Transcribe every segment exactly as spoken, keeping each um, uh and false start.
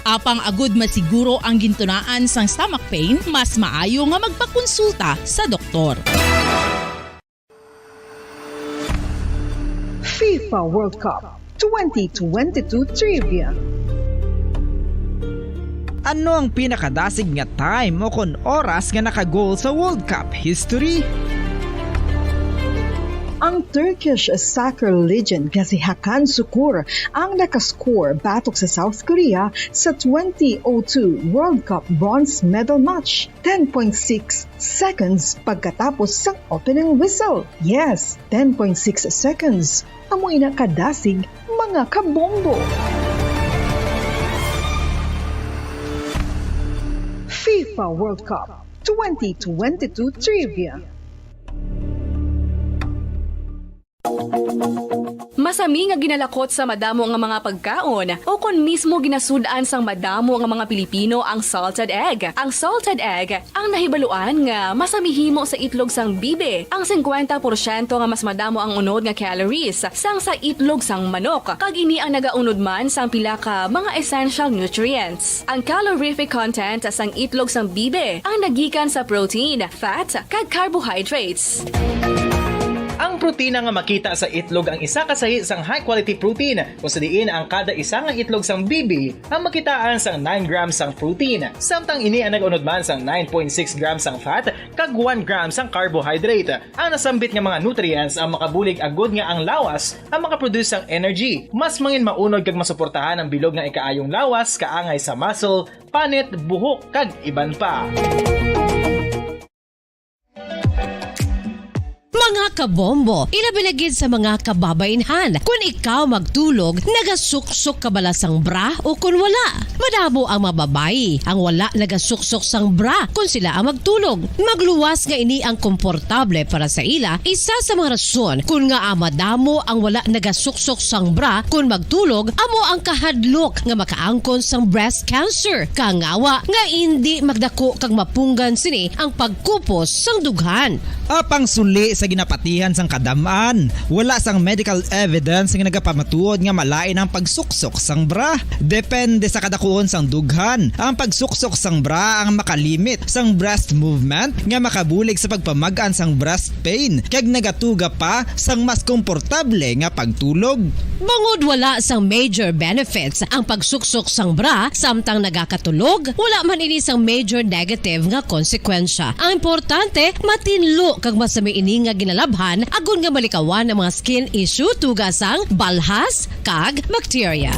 Apang agud masiguro ang gintunaan sang stomach pain, mas maayo nga magpakonsulta sa doktor. FIFA World Cup twenty twenty-two Trivia. Ano ang pinakadasig nga time o kon oras nga naka-goal sa World Cup history? Ang Turkish soccer legend nga si Hakan Sukur ang nakascore batok sa South Korea sa twenty oh two World Cup bronze medal match, ten point six seconds pagkatapos sang opening whistle. Yes, ten point six seconds. Amo ina kadasig, mga kabombo. FIFA World Cup twenty twenty-two Trivia. Masami nga ginalakot sa madamo nga mga pagkaon o kon mismo ginasud-an sang madamo nga mga Pilipino ang salted egg. Ang salted egg ang nahibaluan nga masami himo sa itlog sang bibi. Ang singkwenta porsyento nga mas madamo ang unod nga calories sang sa itlog sang manok, kag ini ang nagaunod man sang pila ka mga essential nutrients. Ang calorific content sang itlog sang bibi ang nagikan sa protein, fat, kag carbohydrates. Ang protina nga makita sa itlog ang isa ka sahi sang high-quality protein, kung sa diin ang kada isa nga itlog sang bibi ang makitaan sang nine grams sang protein, samtang ini ang nag-unod man sang nine point six grams sang fat kag one gram sang carbohydrate. Ang nasambit nga mga nutrients ang makabulig agud nga ang lawas ang makaproduce sang energy, mas mangin maunod kag masuportahan ang bilog nga ikaayong lawas kaangay sa muscle, panit, buhok, kag iban pa. Mga kabombo, ilabi na gid sa mga kababainhan, kun ikaw magtulog, nagasuksok ka bala sang bra o kun wala? Madamo ang mga babayi ang wala nagasuksok sang bra kun sila ang magtulog. Magluwas nga ini ang komportable para sa ila, isa sa mga rason kun ngaa madamo ang wala nagasuksok sang bra kun magtulog amo ang kahadlok nga makaangkon sang breast cancer. Kangawa nga indi magdako kag mapunggan sini ang pagkupos sang dughan. Apang suli sa ginapatihan sang kadam-an, wala sang medical evidence nga nagapamatuod nga malain ang pagsuksok sang bra. Depende sa kadakuon sang dughan, ang pagsuksok sang bra ang makalimit sang breast movement nga makabulig sa pagpamag-an sang breast pain kag nagatuga pa sang mas komportable nga pagtulog. Bangod wala sang major benefits ang pagsuksok sang bra samtang nagakatulog, wala man ini sang major negative nga konsekwensya. Ang importante, matinlo kag masami ini nga ginalabhan agod nga malikawan ang mga skin issue tuga sang balhas kag bakterya.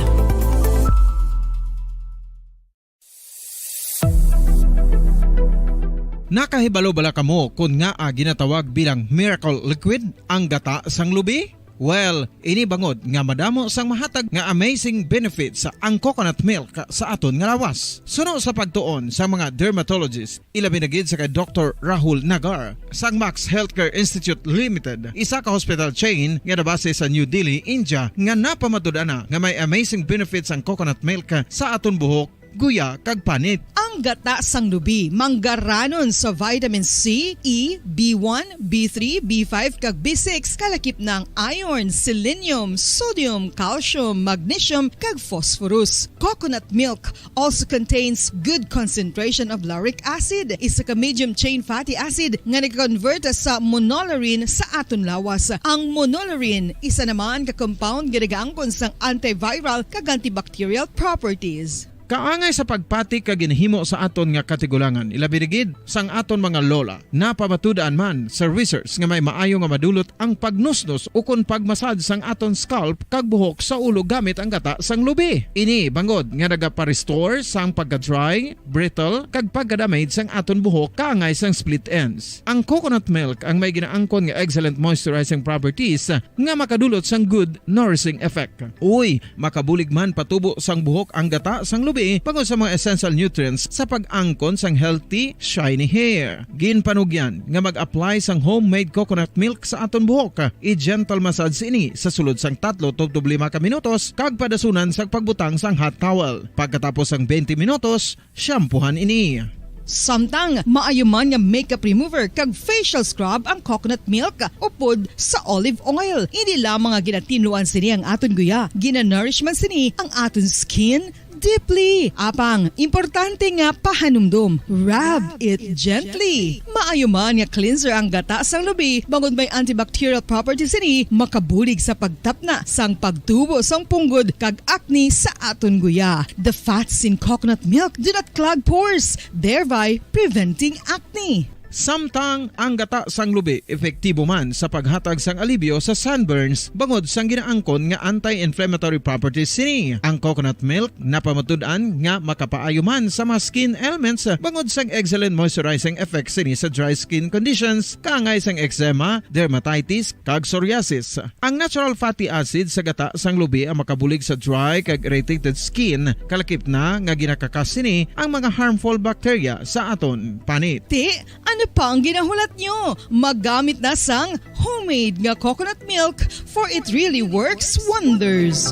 Nakahibalo bala kamo kon ngaa ginatawag bilang miracle liquid ang gata sang lubi? Well, ini bangod nga madamo sang mahatag nga amazing benefits ang coconut milk sa aton nga lawas. Suno sa pagtuon sa mga dermatologist, ilabi na gid sa kay Doktor Rahul Nagar sang Max Healthcare Institute Limited, isa ka hospital chain nga nabase sa New Delhi, India, nga napamatud-an na nga may amazing benefits ang coconut milk sa aton buhok, guya, kag panit. Ang gata sang lubi manggaranon sa vitamin C, E, B one, B three, B five, kag B six, kalakip na ang iron, selenium, sodium, calcium, magnesium, kag phosphorus. Coconut milk also contains good concentration of lauric acid, isa ka medium chain fatty acid nga nag-convert sa monolaurin sa aton lawas. Ang monolaurin isa naman ka compound nga nagaangkon sang antiviral kag antibacterial properties. Kaangay sa pagpati kag ginhimo sa aton nga katigulangan, ilabi na gid sang aton mga lola. Napamatud-an man sa research nga may maayo nga madulot ang pagnusnos ukon pagmasad sang aton scalp kag buhok sa ulo gamit ang gata sang lubi. Ini bangod nga nagapa-restore sang pagka-dry, brittle, kag pagka-damage sang aton buhok kaangay sang split ends. Ang coconut milk ang may ginaangkon nga excellent moisturizing properties nga makadulot sang good nourishing effect. Uy, makabulig man patubo sang buhok ang gata sang lubi bangod sa mga essential nutrients sa pag-angkon sang healthy, shiny hair. Ginpanugyan nga mag-apply sang homemade coconut milk sa aton buhok. I-gentle massage ini sa sulod sang tatlo tubtob lima ka minutos kag padasunan sang pagbutang sang hot towel. Pagkatapos sang twenty minutos, shampoohan ini. Samtang maayo man nga makeup remover kag facial scrub ang coconut milk upod sa olive oil. Hindi lamang nga ginatinluan sini ang aton guya, ginanourish man sini ang aton skin, deeply. Apang, importante nga pahanumdom. Rub it gently. Maayo man nga cleanser ang gata sang lubi, bangod may antibacterial properties sini, makabulig sa pagtapna sang pagtubo sang punggod kag acne sa aton guya. The fats in coconut milk do not clog pores, thereby preventing acne. Samtang ang gata sang lubi epektibo man sa paghatag sang alibyo sa sunburns bangod sang ginaangkon nga anti-inflammatory properties sini. Ang coconut milk napamatud-an nga makapaayo man sa mga skin ailments bangod sang excellent moisturizing effect sini sa dry skin conditions, kaangay sang eczema, dermatitis, kag psoriasis. Ang natural fatty acid sa gata sang lubi ang makabulig sa dry kag irritated skin, kalakip na nga ginakakas sini ang mga harmful bacteria sa aton panit. Ti, ano pa ang ginahulat nyo? Maggamit na sang homemade nga coconut milk, for it really works wonders.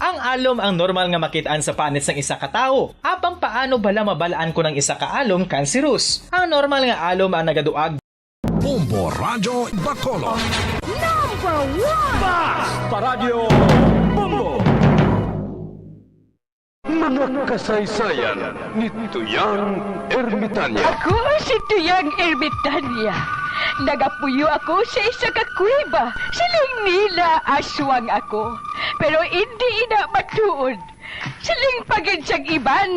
Ang alom ang normal nga makit-an sa panit sang isa ka tawo. Apang paano bala mabal-an kon ang isa ka alom kanserus? Ang normal nga alom ang nagaduag. Bombo Radyo Bacolod. Number one! Bas! Paradyo Bombo! Mga kasaysayan ni Tuyang Ermitanya. Ako si Tuyang Ermitanya. Nagapuyo ako sa isa ka kuweba. Siling nila aswang ako. Pero indi ina matuod. Siling pa gid sang iban,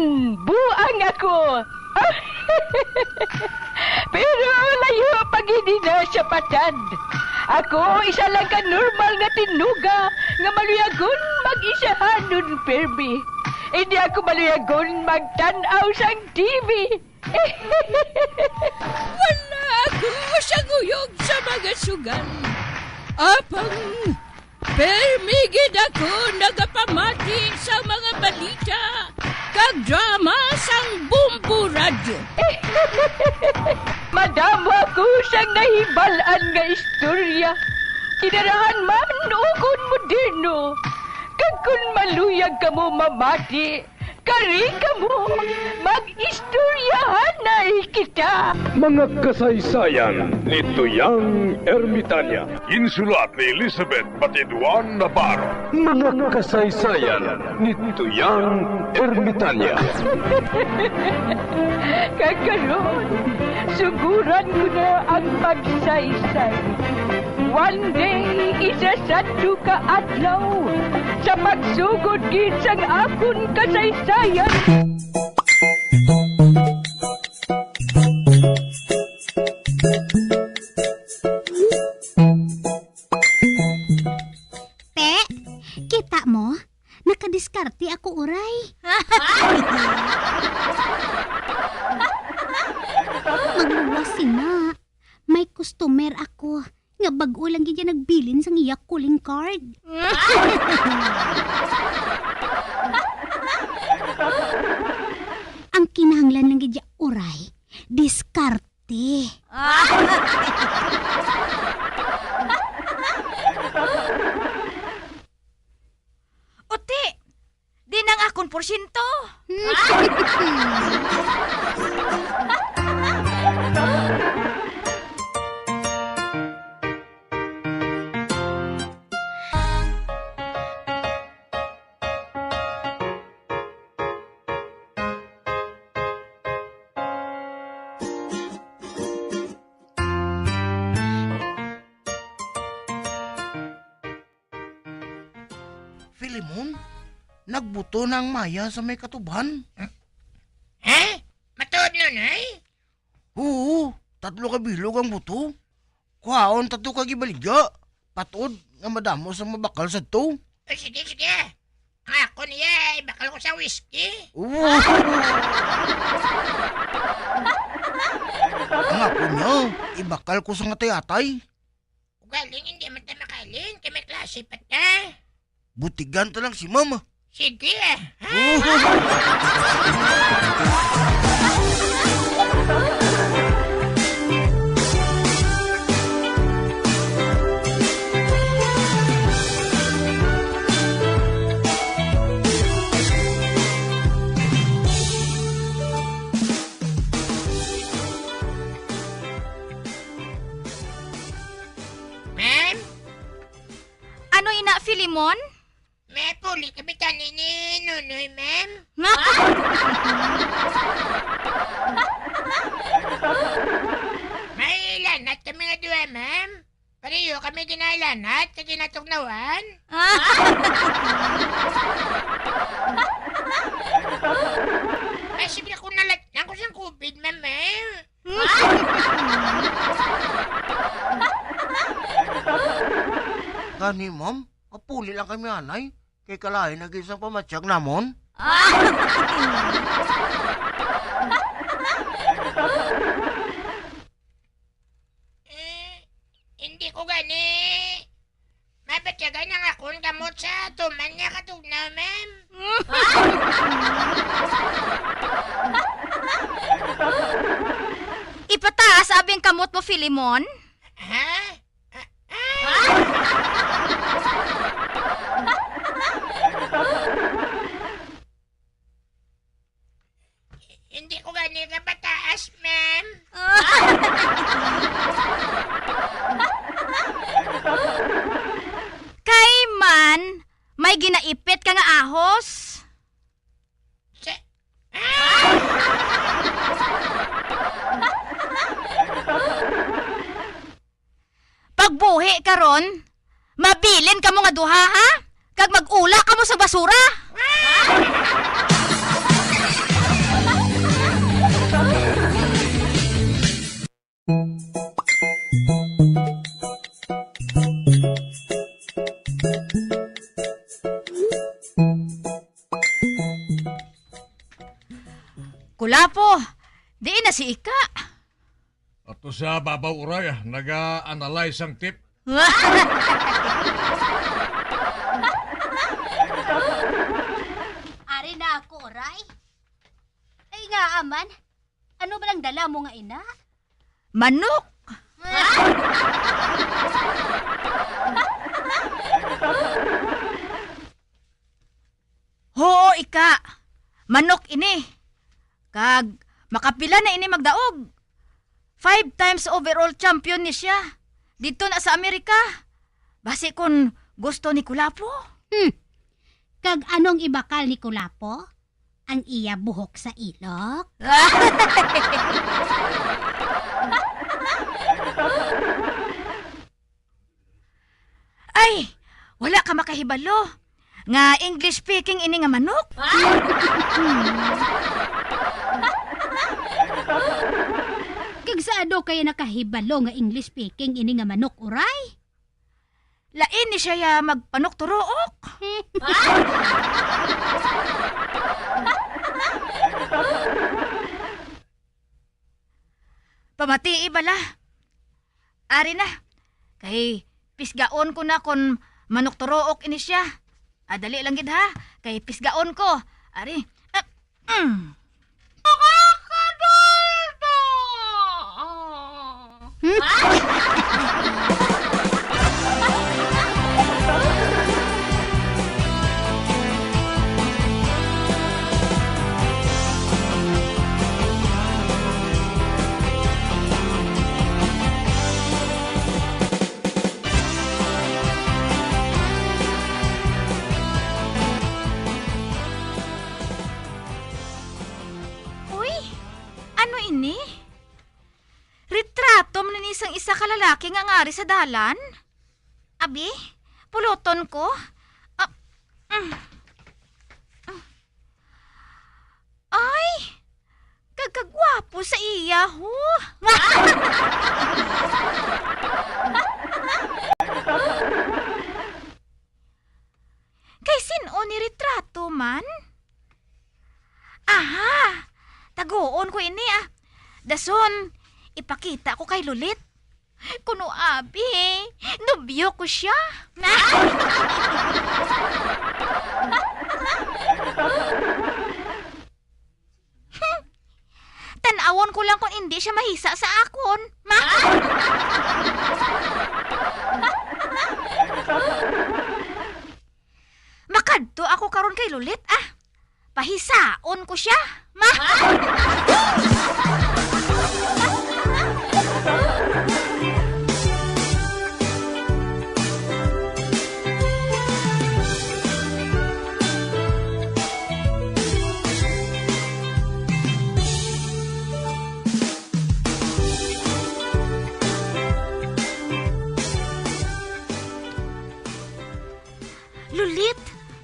buang ako. Pero layo pa gid ina sa patad. Ako isa lang ka normal nga tinuga nga maluyagon mag-isahanon pirmi. Indi ako maluyagon magtan-aw sang T V. Wala ako sa kuyog sa mga sugal. Apang pirmi gid ako nagapamati sa mga balita kag drama sang Bombo Radyo. Madamo ako sang nahibal-an nga istorya. Kinarahan man ukon moderno. Kag kon maluyag kamo mamati, kari kamo, mag-istoryahanay kita. Mga kasaysayan ni Tuyang Ermitanya. Ginsulat ni Elizabeth Batiduan Navarro. Mga kasaysayan ni Tuyang Ermitanya. Kag karon, suguran ko na ang pagsaysay. One day, isa sadto ka adlaw, sa pagsugod gid sang akon kasaysayan. Te, kita mo? Nakadiskarte ako, uray. Magluwas sina. May customer ako nga bag-o lang gid ya nagbilin sang iya calling card. Ang kinahanglan lang gid ya, uray, diskarte. Uti, di nang akon porsyento. Filemon, nagbuto na ang Maya sa may katubhan. Ha? Matuod nun, ay? Oo, tatlo ka bilog ang buto. Kuhaon ta to kag ibaligya. Patod nga madamo sang mabakal sadto. Ay, sige, sige. Ang ako niya, ibakal ko sa whiskey. Oo. Ang ako niya, ibakal ko sa atay-atay. Ugaling, hindi man ta makailin, kay may klase pa ta. Butigan ta lang si Mama. Sige, ha? Ma'am? Ano ina, Filemon? Di kami tani ni Nonoy, ma'am. May lanat kami nga duha, ma'am. Pareho kami ginalanat kag ginatugnawan. Ah. Ay, siyempre, kung nalatnan ko sang covid, ma'am, eh. Gani, ma'am, mapuli lang kami anay. Kay kalain na gid sang pamatyag namon. Ah! Eh, hindi ko gani mabatyagan ang akon kamot sa tuman nga katugnaw, ma'am. Ipataas abi ang kamot mo, Filimon. Ha? Hindi ko gani ka pataas, ma'am. Kay man, may ginaipit ka nga ahos. Sa- Pagbuhi karon, mabilin kamo nga duha, ha? Kag mag-ula kamo sa basura. Kulapo, diin na si Ika? Ato sa babaw, Uray, ah, naga-analyze ang tip. Ari na ako, Uray. Ay, nga man. Ano ba lang dala mo nga ina? Manok. Huo, Ika. Manok ini. Kag makapila na ini magdaog. Five times overall champion ni siya. Didto na sa Amerika. Basi kun gusto ni Kulapo. Hmm. Kag anong ibakal ni Kulapo? Ang iya buhok sa ilok? Ay, wala ka makahibalo nga English speaking ini nga manok? Kag sa ano kaya nakahibalo nga English speaking ini nga manok, Uray? Lain ni siya ya magpanukturuok. Pamatii bala. Ari na. Kay pisgaon ko na kon manukturuok ini siya. Ah, dali lang gid ha. Kay pisgaon ko. Ari. Ah, mm. Nakakaduldo! Uy, ano ini? Retrato man ini sang isa ka lalaki nga ngari sa dalan? Abi, puluton ko. Ah, mm. Ay, kagkagwapo sa iya, ho. Kay sin-o ni retrato man? Aha! Taguon ko ini, ah. Dason, ipakita ko kay Lulit. Kuno abi, nobyo ko siya. Tan-awon ko lang kung indi siya mahisa sa akon. Ma- Makadto ako karon kay Lulit, ah. Pahisaon ko siya. Ma-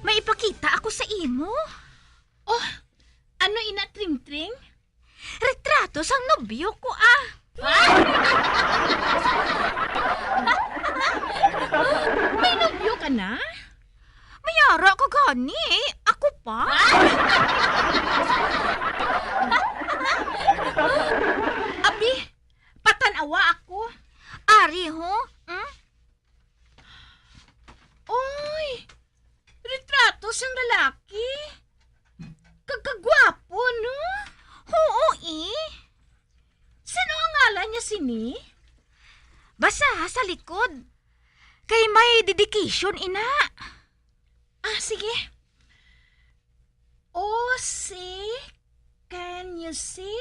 May ipakita ako sa imo. Oh, ano ina, Tring-Tring? Retrato sang nobyo ko, ah. May nobyo ka na? May ara ka gani, eh. Ako pa? Abi, patan-awa ako. Ari, ho? Hmm? Oy, retrato sang lalaki. Kag kagwapo, no? Huo, eh. Sino ang ngalan niya sini? Basa sa likod. Kay may dedication, ina. Ah, sige. O C, can you see?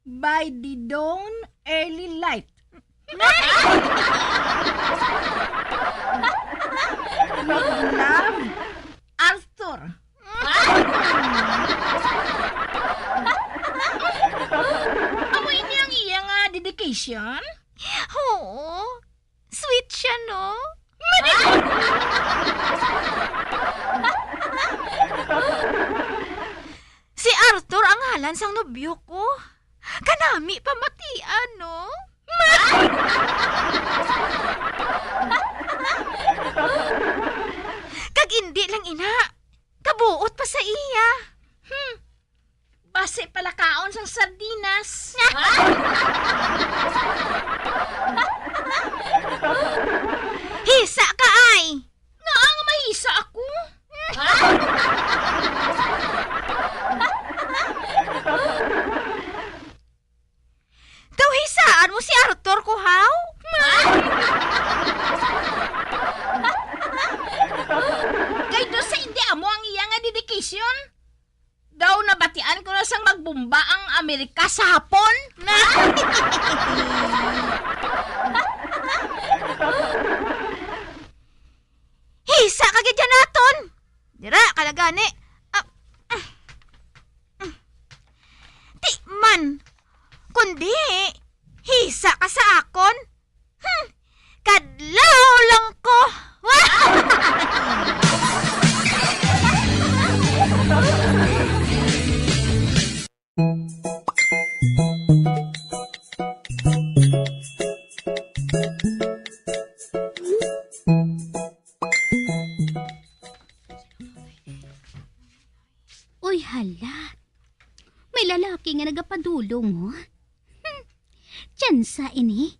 By the dawn, early light. With love, Arthur. Amo ini ang iya nga dedication? Oo. Sweet siya, no? Si Arthur ang ngalan sang nobyo ko. Kanami pamatian, no? Kag indi lang ina, kabuot pa sa iya. Hmm. Basi palakaon sang sardinas. Hisa ka, ay! Ngaa nga mahisa ako? Daw hisaan mo si Arthur ko, haw? Kay daw sa indi amo ang iya nga dedication. Daw nabatian ko na sang magbomba ang Amerika sa Hapon. Hisa ka gid dyan naton. Dira ka na gani. Ah, ah, ah. Di man. Kundi, hisa ka sa akon. Hmm, kadlaw lang ko. Uy, hala. May lalaki nga nagapadulong, oh. Hmm. Tsansa ini.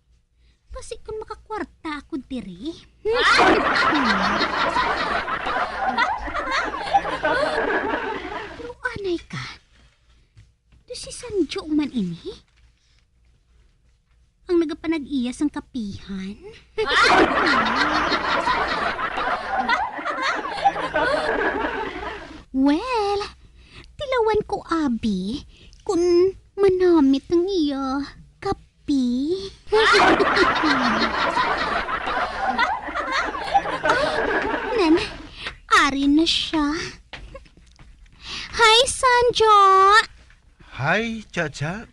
Basi kun makakwarta ako diri. Pero anay ka. Do si Sanjo man ini? Ang nagapanag-iya sang kapihan? Well, tilawan ko, abi, kun manamit ang iya kape. Ay, nan, ari na siya. Hi, Sanjo! Hi, Chacha.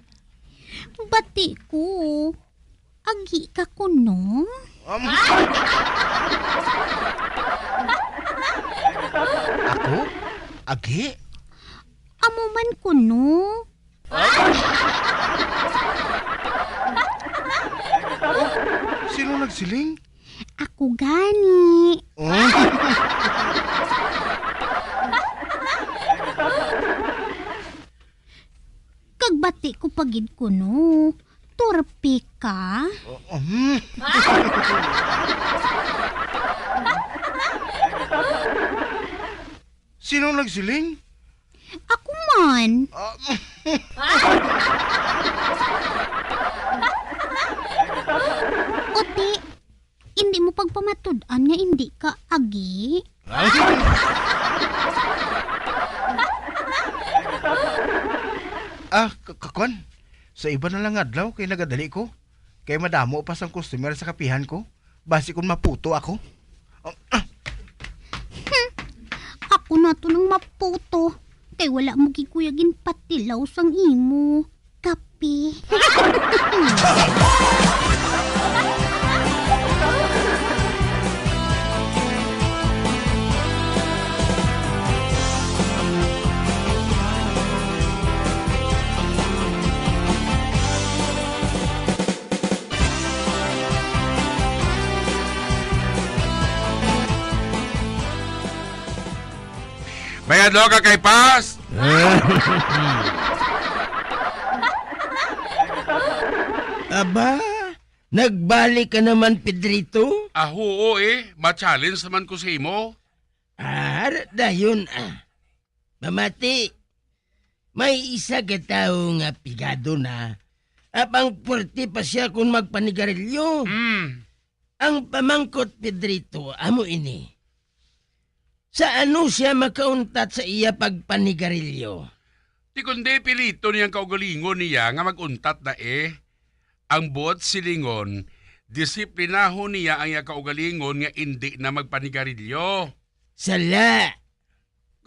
Bati ko. Agi ka kuno? Um. Ako? Agi? Amo man kuno. Oh, sino nagsiling? Ako gani. Oh. Kag bati ko pa gid kuno. Turpi ka? Oh, hmm. Sino nagsiling? Ako man. Ah, Oti, indi mo pagpamatud-an nga indi ka agi? Ah, k-, kakwan. Sa iba na lang nga adlaw kay nagadali ko. Kay madamo pa sang customer sa kapihan ko. Basi kun maputo ako. Ah, ah. Hmm. Ako na to nang maputo. Kay wala mo gid kuya ginpatilaw sang imo kape. May adlaw, Kak Kaypas! Aba, nagbalik ka naman, Pedrito? Ah, oo eh. Ma-challenge naman ko sa imo. Ah, ara dayon, ah. Mamati, may isa ka tawo nga pigado na, apang puwerte pa sia kon magpanigarilyo. Mm. Ang pamangkot, Pedrito, amo ini. Sa ano sia makauntat sa iya pagpanigarilyo? Ti kundi pilito niya ang kaugalingon niya nga mag-untat na eh. Ang buot silingon, disiplinahon niya ang iya kaugalingon nga indi na magpanigarilyo. Sala!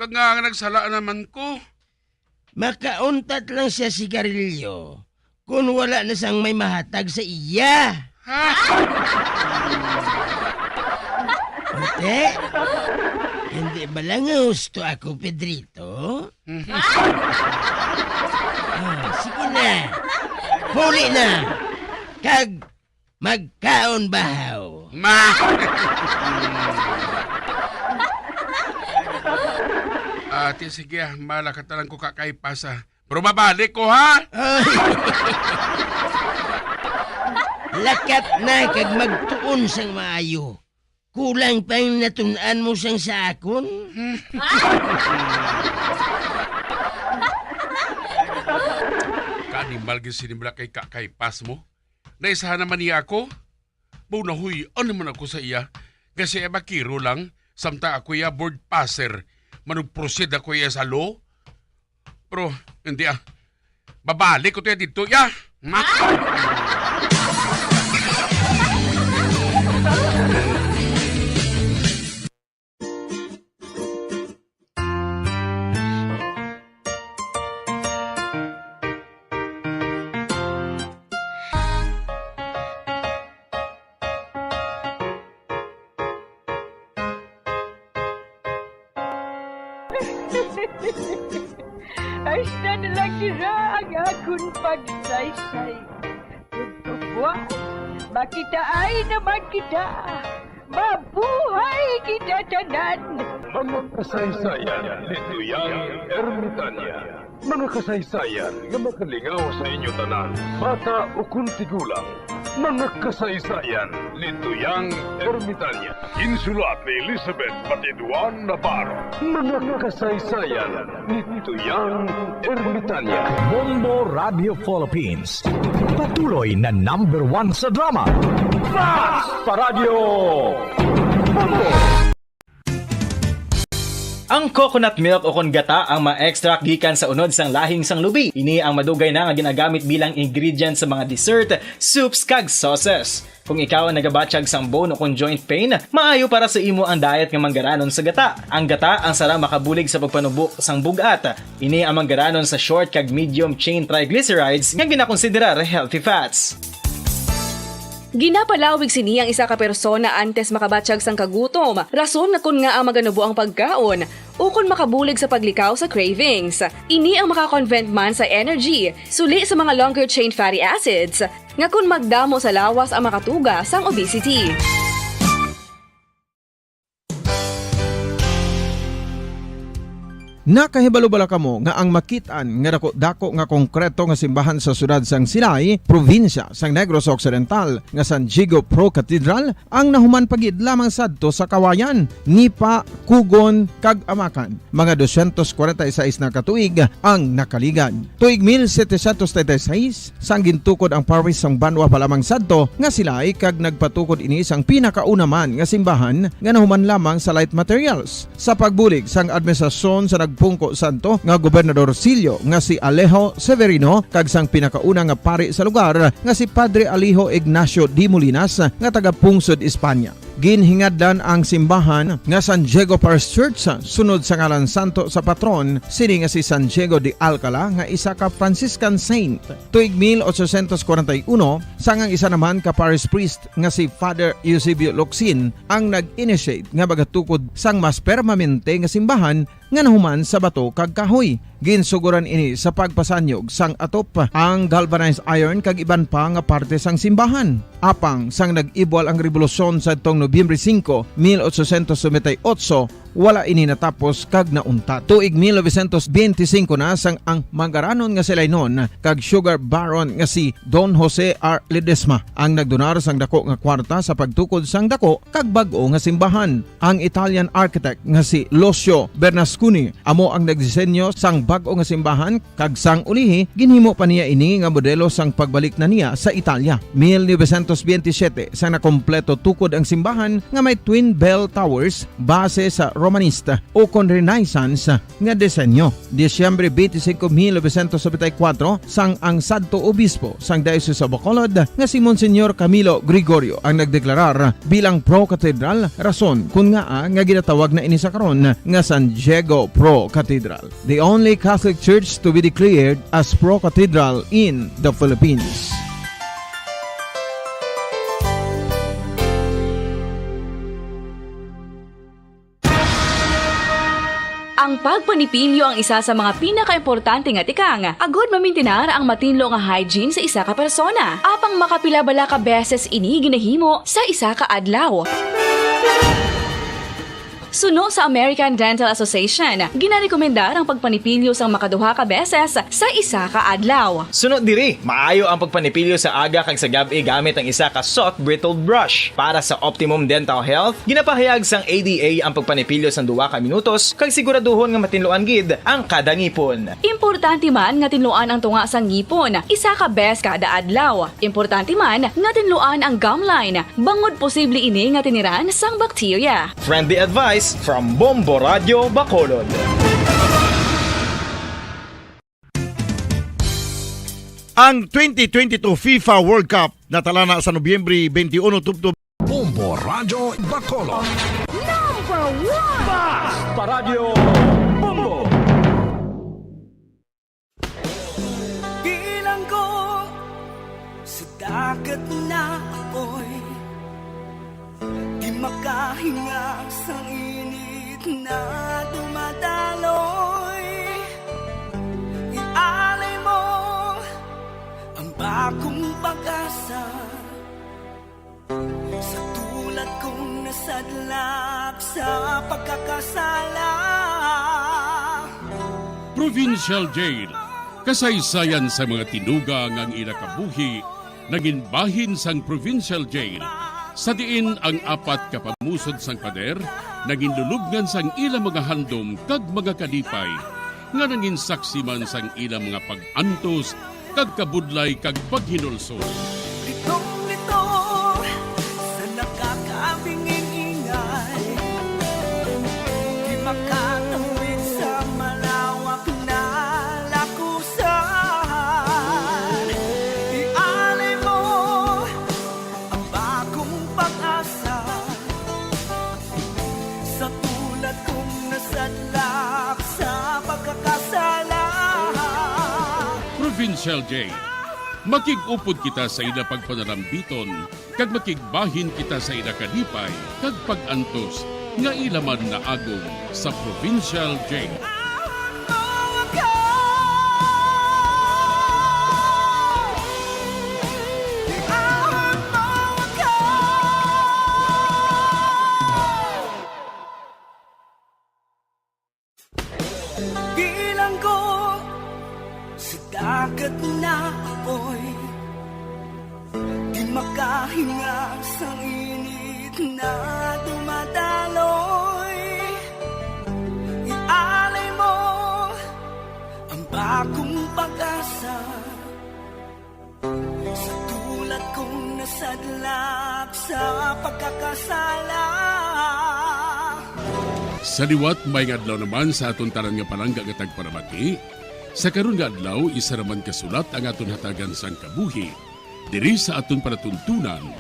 Kag nga, nga nagsala naman ko. Makauntat lang siya sigarilyo kon wala na sang may mahatag sa iya. Ha? Ate, hindi ba lang husto ako, Pedrito? Mhm. Ah, sige na. Huli na. Kag magkaon bahaw. Ma! Ate, sige, ah, malakat na lang ko, Kak Kaypas, ah. Pero mabalik ko, ha? Ay. Lakat na kag magtuon sang maayo. Kulang pa ang natun-an mo sang sa akon. Kaanimal gid sini bala kay Kak Kaypas mo. Naisahan naman niya ako. Mao nahuy-an naman ako sa iya. Nga siya bakiro lang, samtang ako iya board passer. Manugproceed ako iya sa law. Pero, hindi ah. Babalik ko tayo dito, ya. Ma- Hasta na lang dira ang akon pagsaysay. Ug buwas, makitaay naman kita. Mabuhay kita tanan! Mga kasaysayan ni Tuyang Ermitania. Mga kasaysayan nga makalingaw sa inyo tanan, bata ukon tigulang. Mga kasaysayan ni Tuyang Ermitania. Insulat ni Elizabeth Batiduan Navarro. Mga kasaysayan ni Tuyang Ermitania. Bombo Radio Philippines. Patuloy na number one sa drama. Fast Paradyo! Bombo! Ang coconut milk o kon gata ang ma-extract gikan sa unod sang lahing sang lubi. Ini ang madugay na nga ginagamit bilang ingredient sa mga dessert, soups, kag sauces. Kung ikaw ang nagabatyag sang bone o kon joint pain, maayo para sa imo ang diet nga manggaranon sa gata. Ang gata ang sarang makabulig sa pagpanubo sang bug-at. Ini ang manggaranon sa short kag medium chain triglycerides nga ginakonsiderar healthy fats. Ginapalawig sini ang isa ka persona antes makabatyag sang kagutom, rason nga kon ngaa maganubo ang pagkaon, o kon makabulig sa paglikaw sa cravings. Ini ang makakonvert man sa energy, suli sa mga longer chain fatty acids, nga kon magdamo sa lawas ang makatuga sang obesity. Nakahibalo bala kamo nga ang makit-an nga dako-dako nga konkreto nga simbahan sa siyudad sang Silay, probinsya sang Negros Occidental, nga San Diego Pro Cathedral, ang nahuman pa gid lamang sadto sa Kawayan, Nipa, Cogon, kag Amacan? Mga dosyentos kwarenta y seis na ka tuig ang nakaligad. Tuig mil setecientos treinta y seis, sang gintukod ang parish sang banwa pa lamang sadto nga Silay, kag nagpatukod ini sang pinakauna man nga simbahan nga nahuman lamang sa light materials. Sa pagbulig sang administrasyon sa nagpungko sadto nga Gobernador Silio nga si Alejo Severino kag sang pinakauna nga pari sa lugar nga si Padre Alejo Ignacio de Molinas nga taga-pungsod Espanya. Ginhingadlan ang simbahan nga San Diego Parish Church sunod sa ngalan santo sa patron sini nga si San Diego de Alcala nga isa ka Franciscan saint. Tuig mil ochocientos kwarenta y uno, sang ang isa naman ka parish priest nga si Father Eusebio Locsin ang nag-initiate nga magatukod sang mas permanente nga simbahan nga nahuman sa bato kag kahoy. Ginsuguran ini sa pagpasanyog sang atop, ang galvanized iron kag iban pa nga parte sang simbahan. Apang sang nag-ibwal ang rebolusyon sadtong Nobyembre singko, mil ochocientos noventa y ocho, wala ini natapos kag nauntat. Tuig mil novecientos benti singko na sang ang mangaranon nga si Lainon kag sugar baron nga si Don Jose R. Ledesma ang nagdonar sang dako nga kwarta sa pagtukod sang dako kag bag-o nga simbahan. Ang Italian architect nga si Lucio Bernasconi amo ang nagdisenyo sang bag-o nga simbahan, kag sang ulihi, ginhimo pa niya ini nga modelo sang pagbalik na niya sa Italia. Mil novecientos benti siyete, sa nakompleto tukod ang simbahan nga may twin bell towers base sa Romanista o kon Renaissance nga disenyo. Disyembre twenty-five, mil novecientos noventa y cuatro, sang ang sadto obispo sang Diocese of Bacolod nga si Monsignor Camilo Gregorio ang nagdeklarar bilang pro-cathedral, rason kun ngaa nga ginatawag na ini sa karon nga San Diego Pro Cathedral, the only Catholic church to be declared as pro-cathedral in the Philippines. Ang pagpanipilyo ang isa sa mga pinakaimportante nga tikang agod mamintinar ang matinlo nga hygiene sa isa ka persona. Apang makapila bala ka beses ini ginahimo sa isa ka adlaw? Suno sa American Dental Association, ginarekomendar ang pagpanipilyo sang makaduha ka beses sa isa ka adlaw. Suno diri, maayo ang pagpanipilyo sa aga kag sa gab-i gamit ang isa ka soft bristled brush. Para sa optimum dental health, ginapahayag sang A D A ang pagpanipilyo sang duha ka minutos kag siguraduhon nga matinluan gid ang kada ngipon. Importante man nga tinluan ang tunga sang ngipon isa ka bes kada adlaw. Importante man nga tinluan ang gum line, bangod posible ini nga tiniran sang bakterya. Friendly advice from Bombo Radio Bacolod. Ang twenty twenty-two FIFA World Cup natalana sa Nobyembre twenty-one tubtob. Bombo Radyo Bacolod. Number one! Basta Radyo Bombo! Bilanggo sa dagat na apoy, di makahinga sang init na dumadaloy. Ialay mo ang bagong pag-asa sa tulad kong nasadlak sa pagkakasala. Provincial Jail, kasaysayan sa mga tinuga nga ang ila kabuhi nangin bahin sang Provincial Jail, sa diin ang apat ka pamusod sang pader nangin lulubngan sang ila mga handom kag mga kalipay, nga nangin saksi man sang ila mga pag-antos kag kabudlay kag paghinulsol. Litong-lito sa nakakabinging ingay, di makatawid sa malawak na lakusan. Ialay mo ang bagong pag-asa sa tulad kong nasadlak sa pagkakasala. Provincial Jail. Makig-upod kita sa ila pagpanalambiton, kag makigbahin kita sa ila kalipay kag pag-antos nga ila man naagom sa Provincial Jail. Bilanggo sa dagat na apoy, di makahinga sang init na dumadaloy. Ialay mo ang bagong pag-asa sa tulad kong nasadlak sa pagkakasala. Sa liwat, maayong adlaw naman sa aton tanan nga palangga nga tagpalamati. Sa karon nga adlaw, isa naman ka sulat ang aton hatagan sang kabuhi diri sa aton palatuntunan,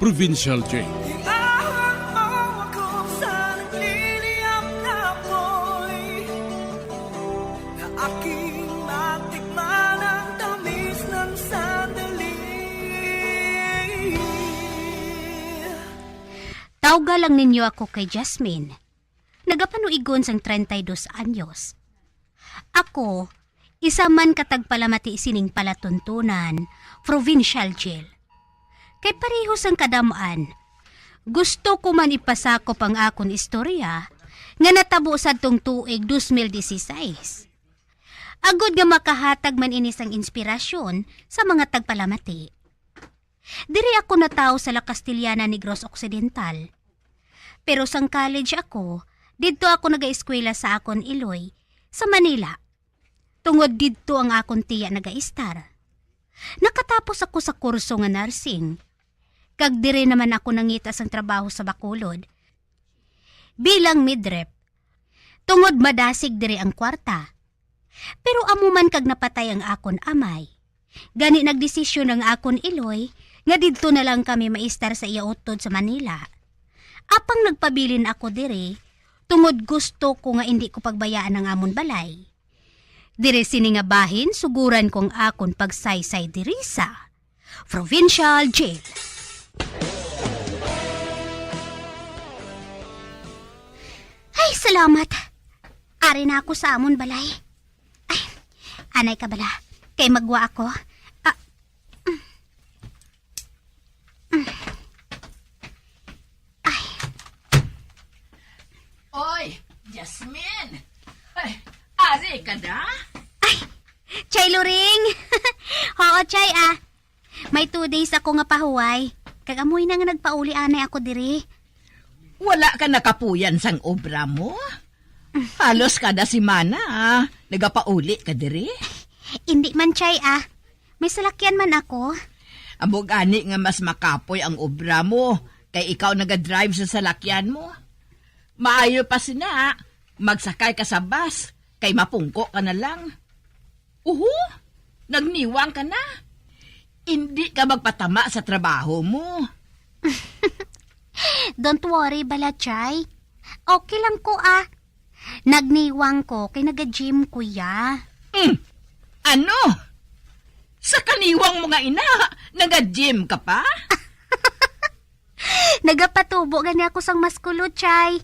Provincial Jail. Iahon mo ako sa nagliliyab na apoy, na aking matikman ang tamis ng sandali. Tawga lang ninyo ako kay Jasmine. Nagapanuigon sang treinta y dos anyos. Ako, isa man ka tagpalamati sining palatuntunan, Provincial Jail. Kay pareho sang kadam-an, gusto ko man ipasakop ang akon istorya nga natabo sadtong tuig dos mil dieciséis. Agod nga makahatag man ini sang inspirasyon sa mga tagpalamati. Diri ako natawo sa La Castellana, Negros Occidental. Pero sang college ako, didto ako nagaeskwela sa akon iloy sa Manila. Tungod didto ang akon tiya nagaistar. Nakatapos ako sa kurso nga nursing, kag diri naman ako nangita sang trabaho sa Bacolod bilang midrep, tungod madasig diri ang kwarta. Pero amo man kag napatay ang akon amay, gani nagdesisyon ang akon iloy nga didto na lang kami maistar sa iya utod sa Manila. Apang nagpabilin ako diri tungod gusto ko nga indi ko pagbayaan ang amon balay. Diri sini nga bahin, suguran ko ang akon pagsaysay diri sa Provincial Jail. Ay, salamat. Ari na ako sa amon balay. Ay, anay ka bala, kay magwa ako. Ah, mm, mm. Ay. Oy, Jasmine! Ay, ari ka na? Ay, Chay Loring! Oo, Chay, ah. May two days ako nga pahuway. Kag amoy na nga nagpauli anay ako diri. Wala ka nakapuyan sang obra mo? Halos kada semana, ah, nagapauli ka diri? Indi man, Chay, ah. May salakyan man ako. Amo gani nga mas makapoy ang obra mo, kay ikaw nagadrive sa salakyan mo. Maayo pa sina, magsakay ka sa bus, kay mapungko ka na lang. Uho, nagniwang ka na. Indi ka magpatama sa trabaho mo. Don't worry bala, Chay. Okay lang ko, ah. Nagniwang ko kay naga-gym ko, ya. Hmm. Ano? Sa kaniwang mo nga ina, naga-gym ka pa? Nagapatubo gani ako sang maskulo, Chay.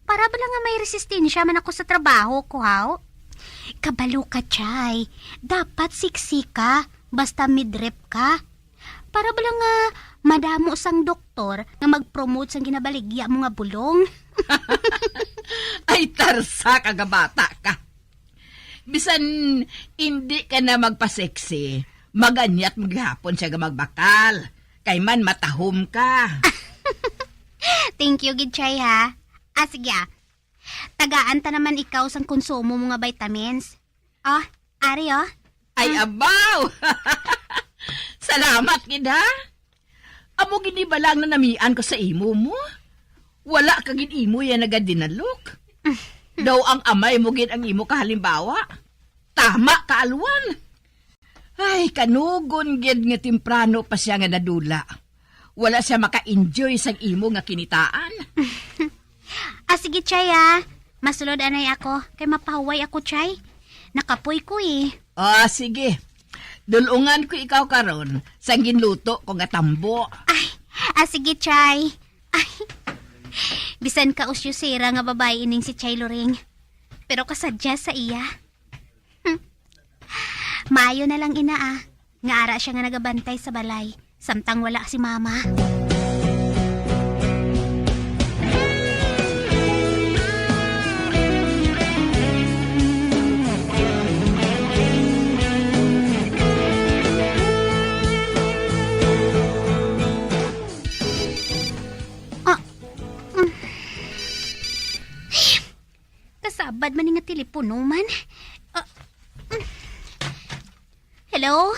Para bala nga may resistensya man ako sa trabaho ko, haw? Kabalo ka, Chay. Dapat sexy ka, basta midrep ka. Para bala nga madamo sang doktor nga mag-promote sang ginabaligya mo nga bulong. Ay, tarsa ka nga bata ka. Bisan indi ka na magpa-sexy, maganyat mo gihapon siya nga magbakal. Kay man matahom ka. Thank you gid, Chay, ha. Ah, sige, ah. Tagaan ta naman ikaw sang konsumo mo nga vitamins. Oh, ari, oh. Ay, ah, abaw! Salamat gid, ha? Amo gid ni bala ang nanamian ko sa imo mo. Wala ka gid imo yan nagadinalok. Daw ang amay mo gid ang imo kahalimbawa. Tama ka, Alwan. Ay, kanugon gid nga temprano pa siya nga nadula. Wala siya maka-enjoy sang imo nga kinitaan. Ah, sige, Chay, ah. Masulod anay ako, kay mapahuway ako, Chay. Nakapoy ko, eh. Ah, sige. Dulungan ko ikaw karon sang ginluto ko nga tambo. Ay, ah, sige, Chay. Ay, bisan ka usyusera nga babayi ining si Chay Loring. Pero kasadya sa iya. Hmm. Maayo na lang ina, ah, nga ara siya nga nagabantay sa balay, samtang wala si mama. Ah, mm. Kasabad man ni nga telepono man. Ah, mm. Hello?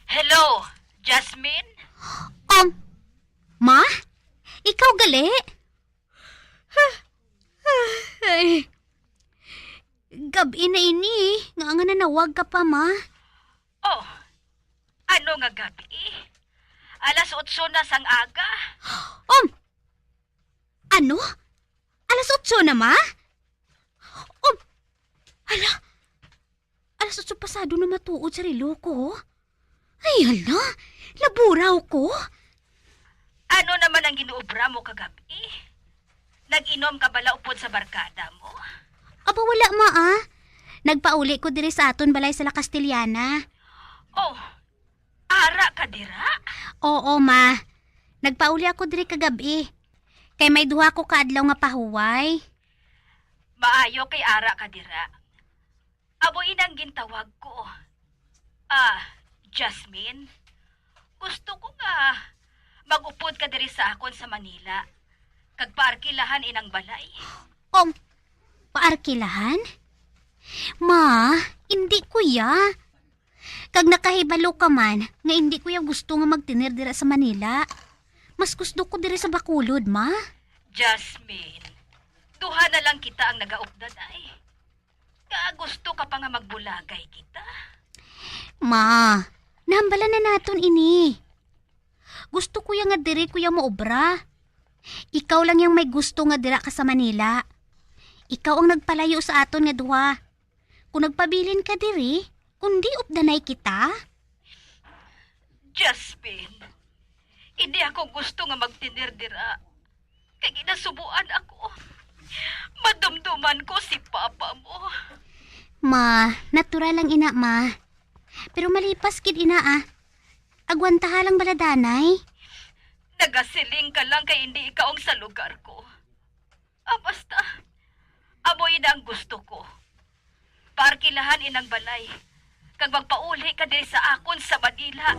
Hello, Jasmine? Um, Ma? Ikaw gali? Ay, gab-i na ini, nga nga nanawag ka pa, Ma. Oh, ano nga gab-i? Alas otso na sang aga. Um, ano? Alas otso na, Ma? Um, hala, alas otso pasado na matuod sa relo ko. Ay, hala, naburaw ko. Ano naman ang ginuobra mo kagab-i? Nag-inom ka bala upod sa barkada mo? Aba, wala, Ma, ah. Nagpauli ko diri sa aton balay sa La Castellana. Oh, ara ka dira? Oo, Ma. Nagpauli ako diri kagab-i. Kay may duha ko ka adlaw nga pahuway. Maayo kay ara ka dira. Amo ina ang gintawag ko. Ah, Jasmine, gusto ko nga mag-upod ka diri sa akon sa Manila, kag paarkilahan inang balay. Kung paarkilahan? Ma, hindi, kuya. Kag nakahibalo ka man nga hindi ko ya gusto nga magtinir dira sa Manila. Mas gusto ko diri sa Bacolod, ma. Jasmine, duha na lang kita ang nagaupdan ay. Ka gusto ka pa nga magbulagay kita? Ma, nahambalan na naton ini. Gusto ko ya nga diri ko ya maobra. Ikaw lang yang may gusto nga dira ka sa Manila. Ikaw ang nagpalayo sa aton nga duha. Kung nagpabilin ka diri, kundi updanay kita? Jasmine, hindi ako gusto nga magtinir dira. Kay ginasubuan ako. Madumduman ko si papa mo. Ma, natural lang ina, ma. Pero malipas gid ina, ah. Agwantaha lang bala danay. Nagasiling ka lang kay hindi ikaw ang sa lugar ko. Ah, basta. Amo ina ang gusto ko. Paarkilahan inang balay. Kag magpauli ka diri sa akon sa Manila.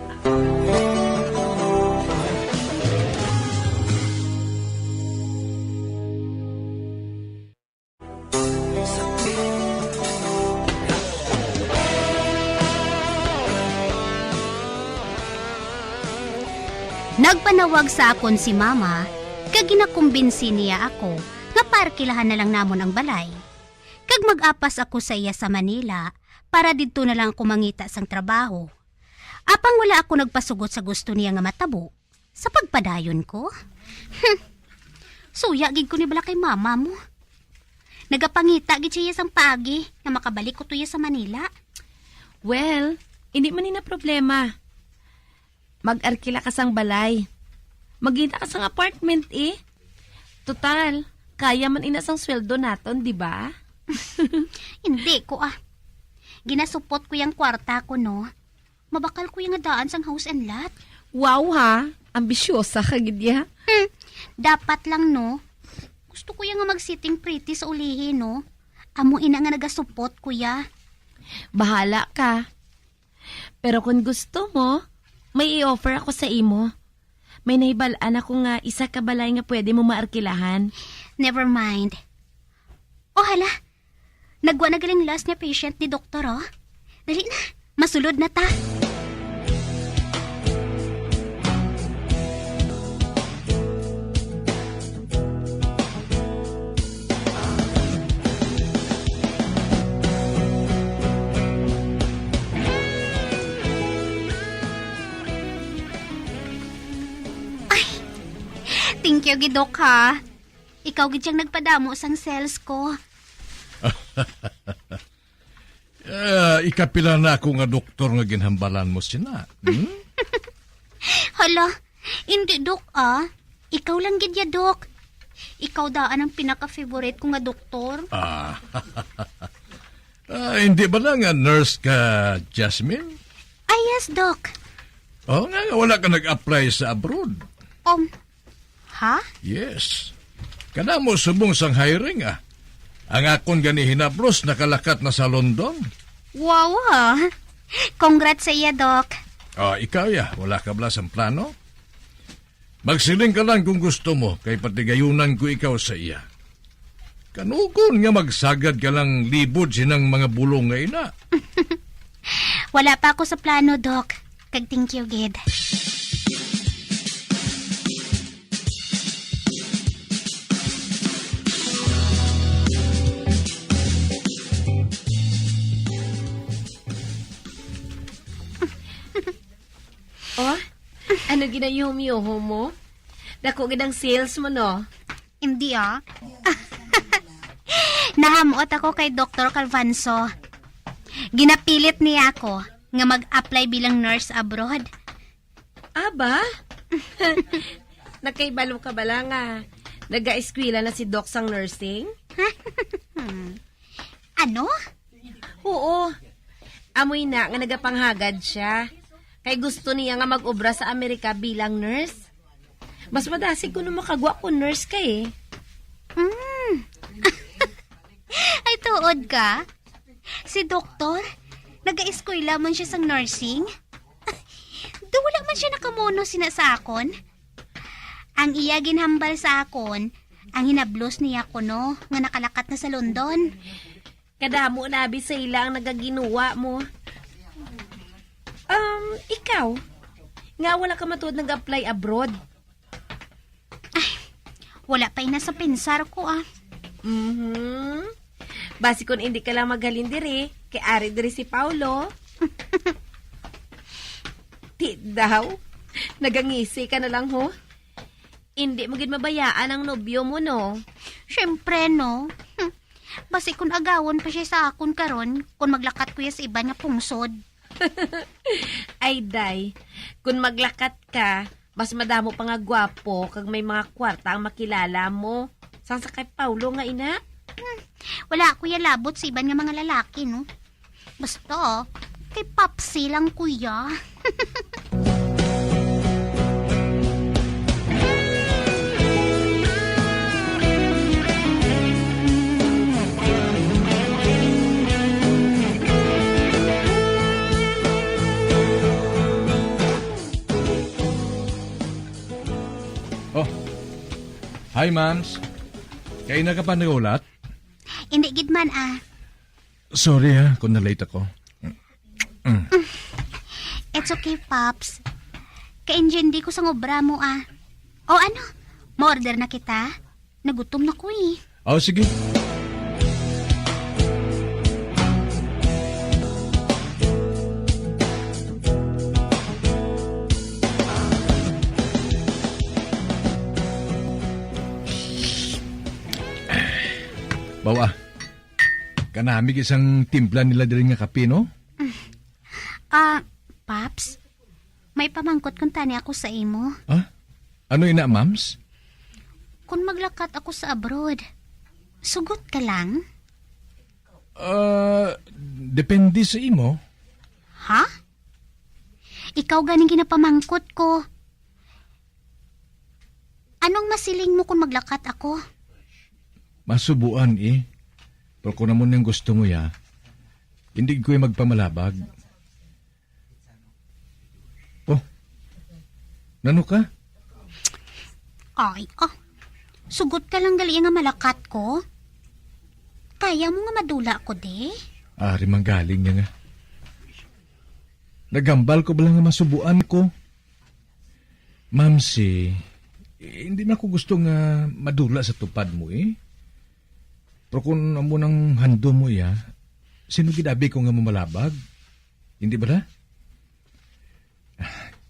Nagpanawag sa akon si Mama, kag ginakumbinsi niya ako nga paarkilahan na lang namon ang balay. Kag mag-apas ako sa iya sa Manila, para didto na lang ako mangita sang trabaho. Apang wala ako nagpasugot sa gusto niya nga matabo, sa pagpadayon ko. Hmm. Suya gid ko ni bala kay mama mo. Nagapangita gid siya sang paagi nga makabalik ko tuya sa Manila. Well, hindi man ina problema. Mag-arkila ka sang balay. Magkita ka sang apartment, eh. Total, kaya man ina sang sweldo naton, di ba? Hindi ko, ah. Ginasupot ko yang kwarta ko, no? Mabakal ko yang daan sang house and lot. Wow, ha? Ambisyosa ka gid, ya. Hmm. Dapat lang, no? Gusto ko yang mag-sitting pretty sa ulihi, no? Amo ina nga nagasupot ko, ya. Bahala ka. Pero kung gusto mo, may i-offer ako sa imo. May nahibal-an ako nga isa ka balay nga pwede mo maarkilahan. Never mind. Oh, hala. Nagwa na galing last nga patient ni doktor, oh. Dali na. Masulod na ta. Ay, thank you gid, Doc, ha. Ikaw gid siyang nagpadamo sang sales ko. Ah, ikapila na ako nga doktor nga ginhambalan mo sina, hmm? Hala, hindi, Dok, ah. Ikaw lang gid ya, Dok. Ikaw daan ang pinaka-favorite ko nga doktor. Ah. Ah, hindi ba na nga nurse ka, Jasmine? Ah, yes, Doc. Oh, nga, nga wala ka nag-apply sa abroad? Um, ha? Yes. Kadamo subong sang hiring, ah. Ang akon gani hinablos nakalakat na sa London. Wow, ah. Congrats sa iya, Doc. Ah, ikaw, ya, wala ka bala sang plano? Magsiling ka lang kung gusto mo, kay patigayunan ko ikaw sa iya. Kanugon nga magsagad ka lang libod sinang mga bulong nga ina. Wala pa ako sa plano, Doc. Kag thank you, gid. Oh, ano ginayuhom-yuhom mo? Dako gid ang sales mo, no? Hindi, ah. Nahamot ako kay Doktor Calvanzo. Ginapilit niya ako nga mag-apply bilang nurse abroad. Aba? Nakaibalo ka bala nga nagaeskwela na si Doc sang nursing? Ano? Oo. Amoy na nga nagapanghagad siya. Kay gusto niya nga mag-obra sa Amerika bilang nurse. Mas madasig kuno makagwa ko nurse ka eh. Mm. Tuod ka? Si doktor, nagaeskwela man siya sang nursing. Do wala man siya nakamuno sina sa akon. Ang iya ginhambal sa akon, ang hinablos niya kuno nga nakalakat na sa London. Kadamo na abi sa ila ang nagaginuwa mo. Um, ikaw, nga wala ka matuod nag-apply abroad? Ay, wala pa ina sa pensar ko, ah. Mhm. Basi kun indi ka lang maghalin diri, kay ari diri si Paulo. Ti daw, nagangisi ka na lang, ho? Indi mo gid mabayaan ang nobyo mo, no? Syempre, no? Hmm. Basi kun agawon pa siya sa akon karon, kun maglakat ko ya sa iban nga pungsod. Ay, day, kun maglakat ka, mas madamo pa nga gwapo kag may mga kwarta ang makilala mo. Sang sa kay Paulo nga ina? Hmm, wala ko ya labot sa iban nga mga lalaki, no? Basta, kay Papsi lang, kuya. Oh. Hi, Mams. Kay na ka pa nag-ulat? Hindi gid man, ah. Sorry, ha, kung na-late ako. Mm. It's okay, Pops. Ka-enjoy ko sang obra mo, ah. O ano, ma-order na kita? Nagutom na ko, eh. Oh, sige. Bawa, kanami isang timpla nila diri nga kape, no? Ah, Paps, may pamangkot kuntani ako sa imo. Ah? Ano ina, Mams? Kung maglakat ako sa abroad, sugot ka lang? Ah, depende sa imo. Ha? Ikaw ganing ginapamangkot ko. Anong masiling mo kung maglakat ako? Masubuan, eh. Pero kung amo nang gusto mo, ya, hindi ko magpamalabag. Oh, nano ka? Ay, ah. Sugot ka lang gali nga malakat ko. Kaya mo nga madula ko, de? Ari man galing niya nga. Nagambal ko bala nga masubuan ko. Mamsi, eh, hindi na ako gusto nga madula sa tupad mo, eh. Pero kung amo nang handom mo, iya, sino gid abi ko nga mamalabag? Hindi ba na?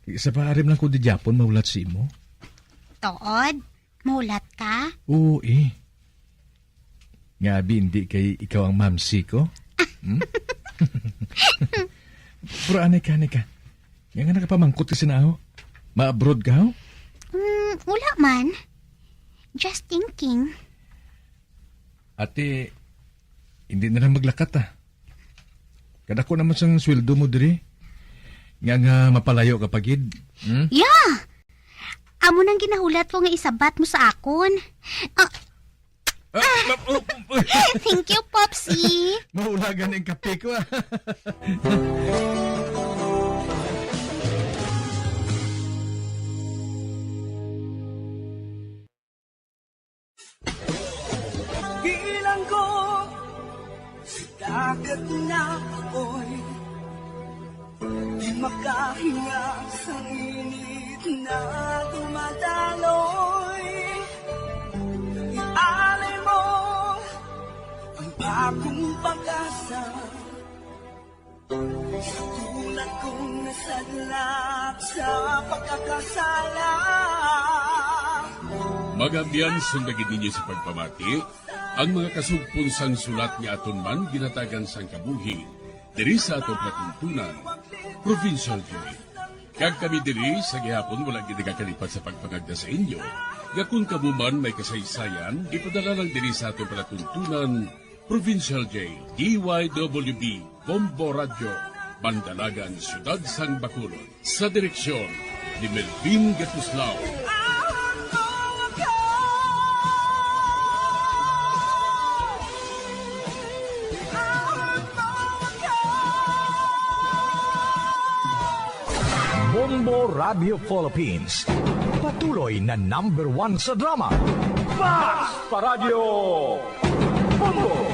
Isa pa, arim lang ko di Japon mahulat sa imo. Tuod? Mahulat ka? Oo, eh. Nga abi, hindi kay ikaw ang mamsi ko? Hmm? Pero anay ka, anay ka. Nga nga nakapamangkot ka sa nao? Ma-abroad ka, ho? Mm, wala man. Just thinking. Ate, hindi na lang maglakat, ah. Kadako naman sang sweldo mo diri. Nga nga mapalayo ka pa gid. Hmm? Yeah! Amo nang ginahulat ko nga isabat mo sa akon. Ah, Ah, ma-, oh, oh, oh. Thank you, Popsi. Mahulagan ang kape ko, ah. Bilanggo sa dagat na apoy, di makahinga sa init na dumadaloy. Ialay mo ang bagong pag-asa. Sa tulad kong nasadlak sa pagkakasala. Mga abyan, sundagin ninyo sa pagpamati ang mga kasugpon sang sulat nga aton man ginhatagan sang kabuhi diri sa aton palatuntunan, Provincial Joy. Kag kami diri sa gihapon wala gid nagakalipat sa pagpangagda sa inyo nga kung kamo man may kasaysayan, ipadala lang diri sa aton palatuntunan, Provincial J, D Y W B, Bombo Radyo, Bandalagan, Siyudad sang Bacolod. Sa direksyon ni Melvin Gatuslao. Bombo Radio Philippines, patuloy na number one sa drama. Basta Radyo Bombo!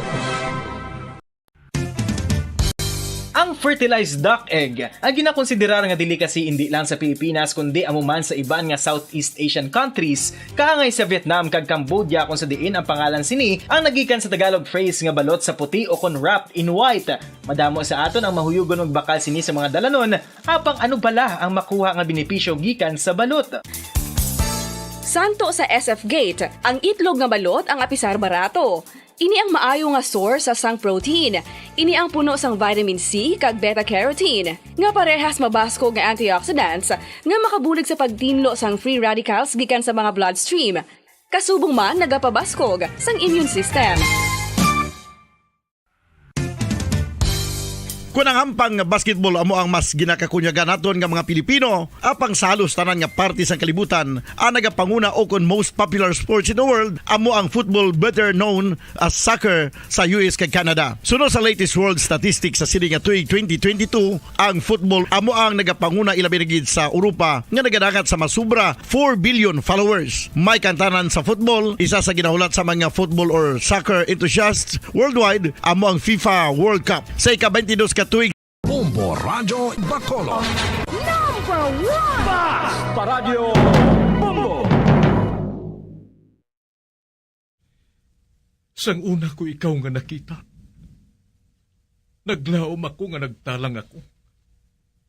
Ang fertilized duck egg, ang ginakonsiderar nga delicacy indi lang sa Pilipinas kundi amo man sa iban nga Southeast Asian countries, kaangay sa Vietnam kag Cambodia, kung sa diin ang pangalan sini ang nagikan sa Tagalog phrase nga balot sa puti o kon wrapped in white. Madamo sa aton ang mahuyugon magbakal sini sa mga dalanon, apang ano bala ang makuha nga benepisyo gikan sa balot? Santo sa S F Gate, ang itlog nga balot ang apisar barato. Ini ang maayo nga source sang protein. Ini ang puno sang vitamin C kag beta-carotene, nga parehas mabaskog nga antioxidants nga makabulig sa pagtinlo sang free radicals gikan sa mga bloodstream, kasubong man nagapabaskog sang immune system. Kon ang hampang nga basketball amo ang mas ginakakunyagan naton nga mga Pilipino, apang sa halos tanan nga parte sang kalibutan, ang nagapanguna o kon most popular sports in the world amo ang football, better known as soccer, sa U S kag Canada. Suno sa latest world statistics sa sini nga tuig twenty twenty-two, ang football amo ang nagapanguna, ilabi na gid sa Europa nga nagadangat sa masubra four billion followers. May kantanan sa football, isa sa ginahulat sa mga football or soccer enthusiasts worldwide amo ang FIFA World Cup. Sa ika-twenty-dos ka tuig, Bombo Radyo Bacolod. Number one! Basta Radyo Bombo! Sang una ko ikaw nga nakita, naglaom ako nga nagtalang ako,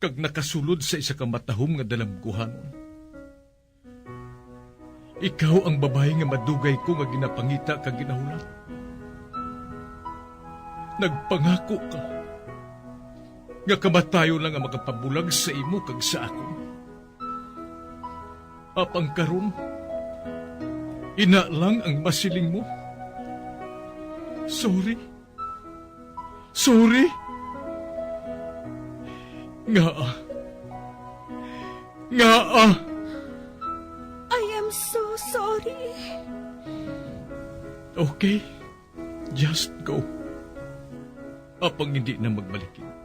kag nakasulod sa isa ka matahom nga dalamguhanon. Ikaw ang babayi nga madugay ko nga ginapangita kag ginahulat. Nagpangako ka nga kamatayon lang ang makapabulag sa imo kag sa akon. Apang karon, ina lang ang masiling mo. Sorry. Sorry. Ngaa? Ngaa? I am so sorry. Okay. Just go. Apang hindi na magbalik.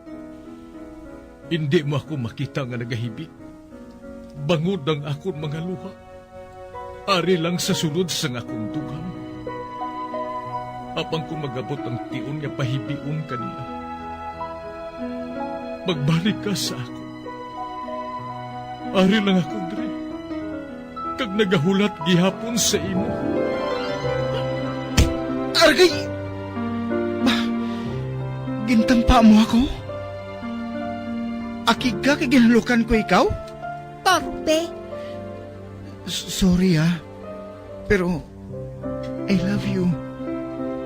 Hindi mo ako makita nga nagahibi. Bangod ang akon mga luha, ari lang sa sulod sang akon dughan. Apang kon mag-abot ang tion nga pahibion ka niya, magbalik ka sa akon. Ari lang ako diri, kag nagahulat gihapon sa imo. Argay! Ba, gintampa mo ako? Akig ka kay ginhalukan ko ikaw? Torpe. S-, sorry, ah. Pero, I love you.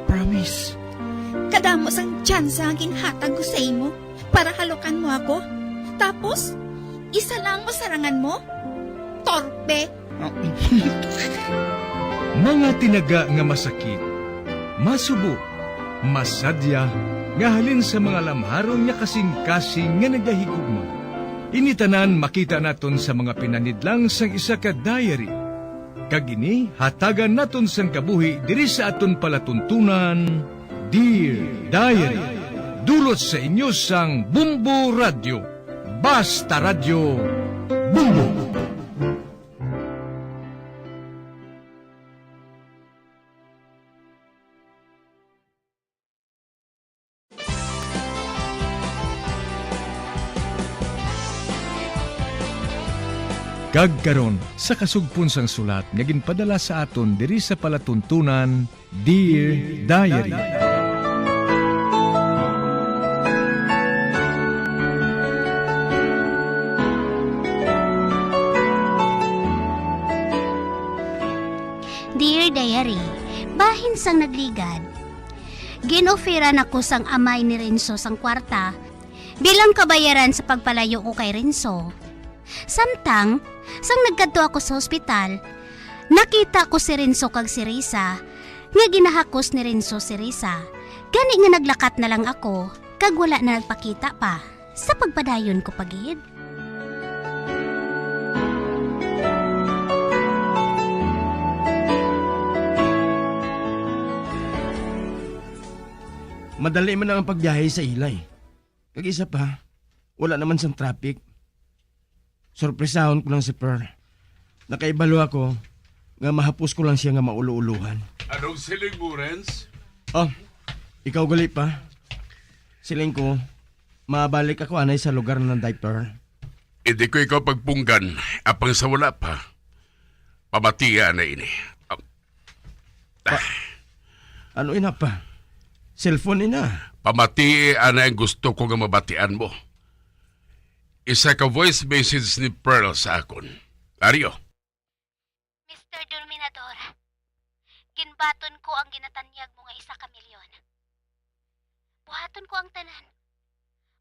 Promise. Kadamo sang tsansa ang ginhatag ko sa imo para halukan mo ako. Tapos, isa lang ang masarangan mo? Torpe. Mga tinaga nga masakit, masubo, masadya, nga halin sa mga lamharon nga kasing-kasing nga nagahigugma. Ini tanan makita naton sa mga pinanidlang sang isa ka diary. Kag ini hatagan naton sang kabuhi diri sa aton palatuntunan, Dear Diary. Dulot sa inyo sang Bombo Radyo. Basta Radyo, Bombo! Kag karon, sa kasugpon sang sulat nga ginpadala sa aton diri sa palatuntunan, Dear Diary. Dear Diary, bahin sang nagligad, gin-offeran ako sang amay ni Renzo sang kwarta bilang kabayaran sa pagpalayo ko kay Renzo. Samtang, sang nagkadto ako sa hospital, nakita ko si Renzo kag si Risa, nga ginahakos ni Renzo si Risa. Gani nga naglakat na lang ako, kag wala na nagpakita pa. Sa pagpadayon ko pa gid. Madali man ang pagbiyahe sa ila, eh. Kag isa pa, wala naman sang traffic. Sorpresahon ko lang si Pearl. Nakaibalo ako nga mahapos ko lang siya nga maulo-ulohan. Anong siling mo, Renz? Oh, ikaw gali pa. Siling ko, mabalik ako anay sa lugar ng diaper. Hindi ko ikaw pagpunggan, apang sa wala pa. Pamatia na ini. Ah, Pa-, ano ina pa? Cellphone ina. Pamatii ana ang gusto ko nga mabatian mo. Isa ka voice message ni Pearl sa akon. Mario. Mister Dominador, ginbaton ko ang ginatanyag mo nga isa ka milyon. Buhaton ko ang tanan.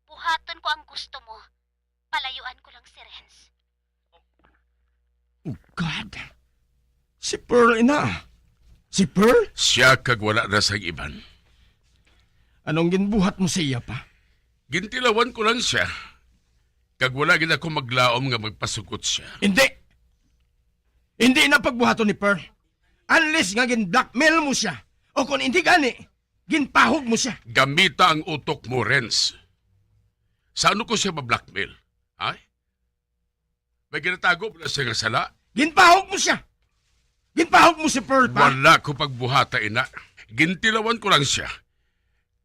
Buhaton ko ang gusto mo. Palayuan ko lang si Renz. Oh, God. Si Pearl, ina. Si Pearl? Siya kag wala na sang iban. Anong ginbuhat mo sa iya pa? Gintilawan ko lang siya. Kag wala gid ako maglaom nga magpasugot siya. Hindi. Hindi na pagbuhaton ni Pearl. Unless nga gin-blackmail mo siya. O kung hindi gani, ginpahog mo siya. Gamita ang utok mo, Renz. Sa ano ko siya ma-blackmail? Ay? May ginatago mo na siya nga sala? Ginpahog mo siya. Ginpahog mo si Pearl pa. Wala ko pagbuhata, ina. Gintilawan ko lang siya.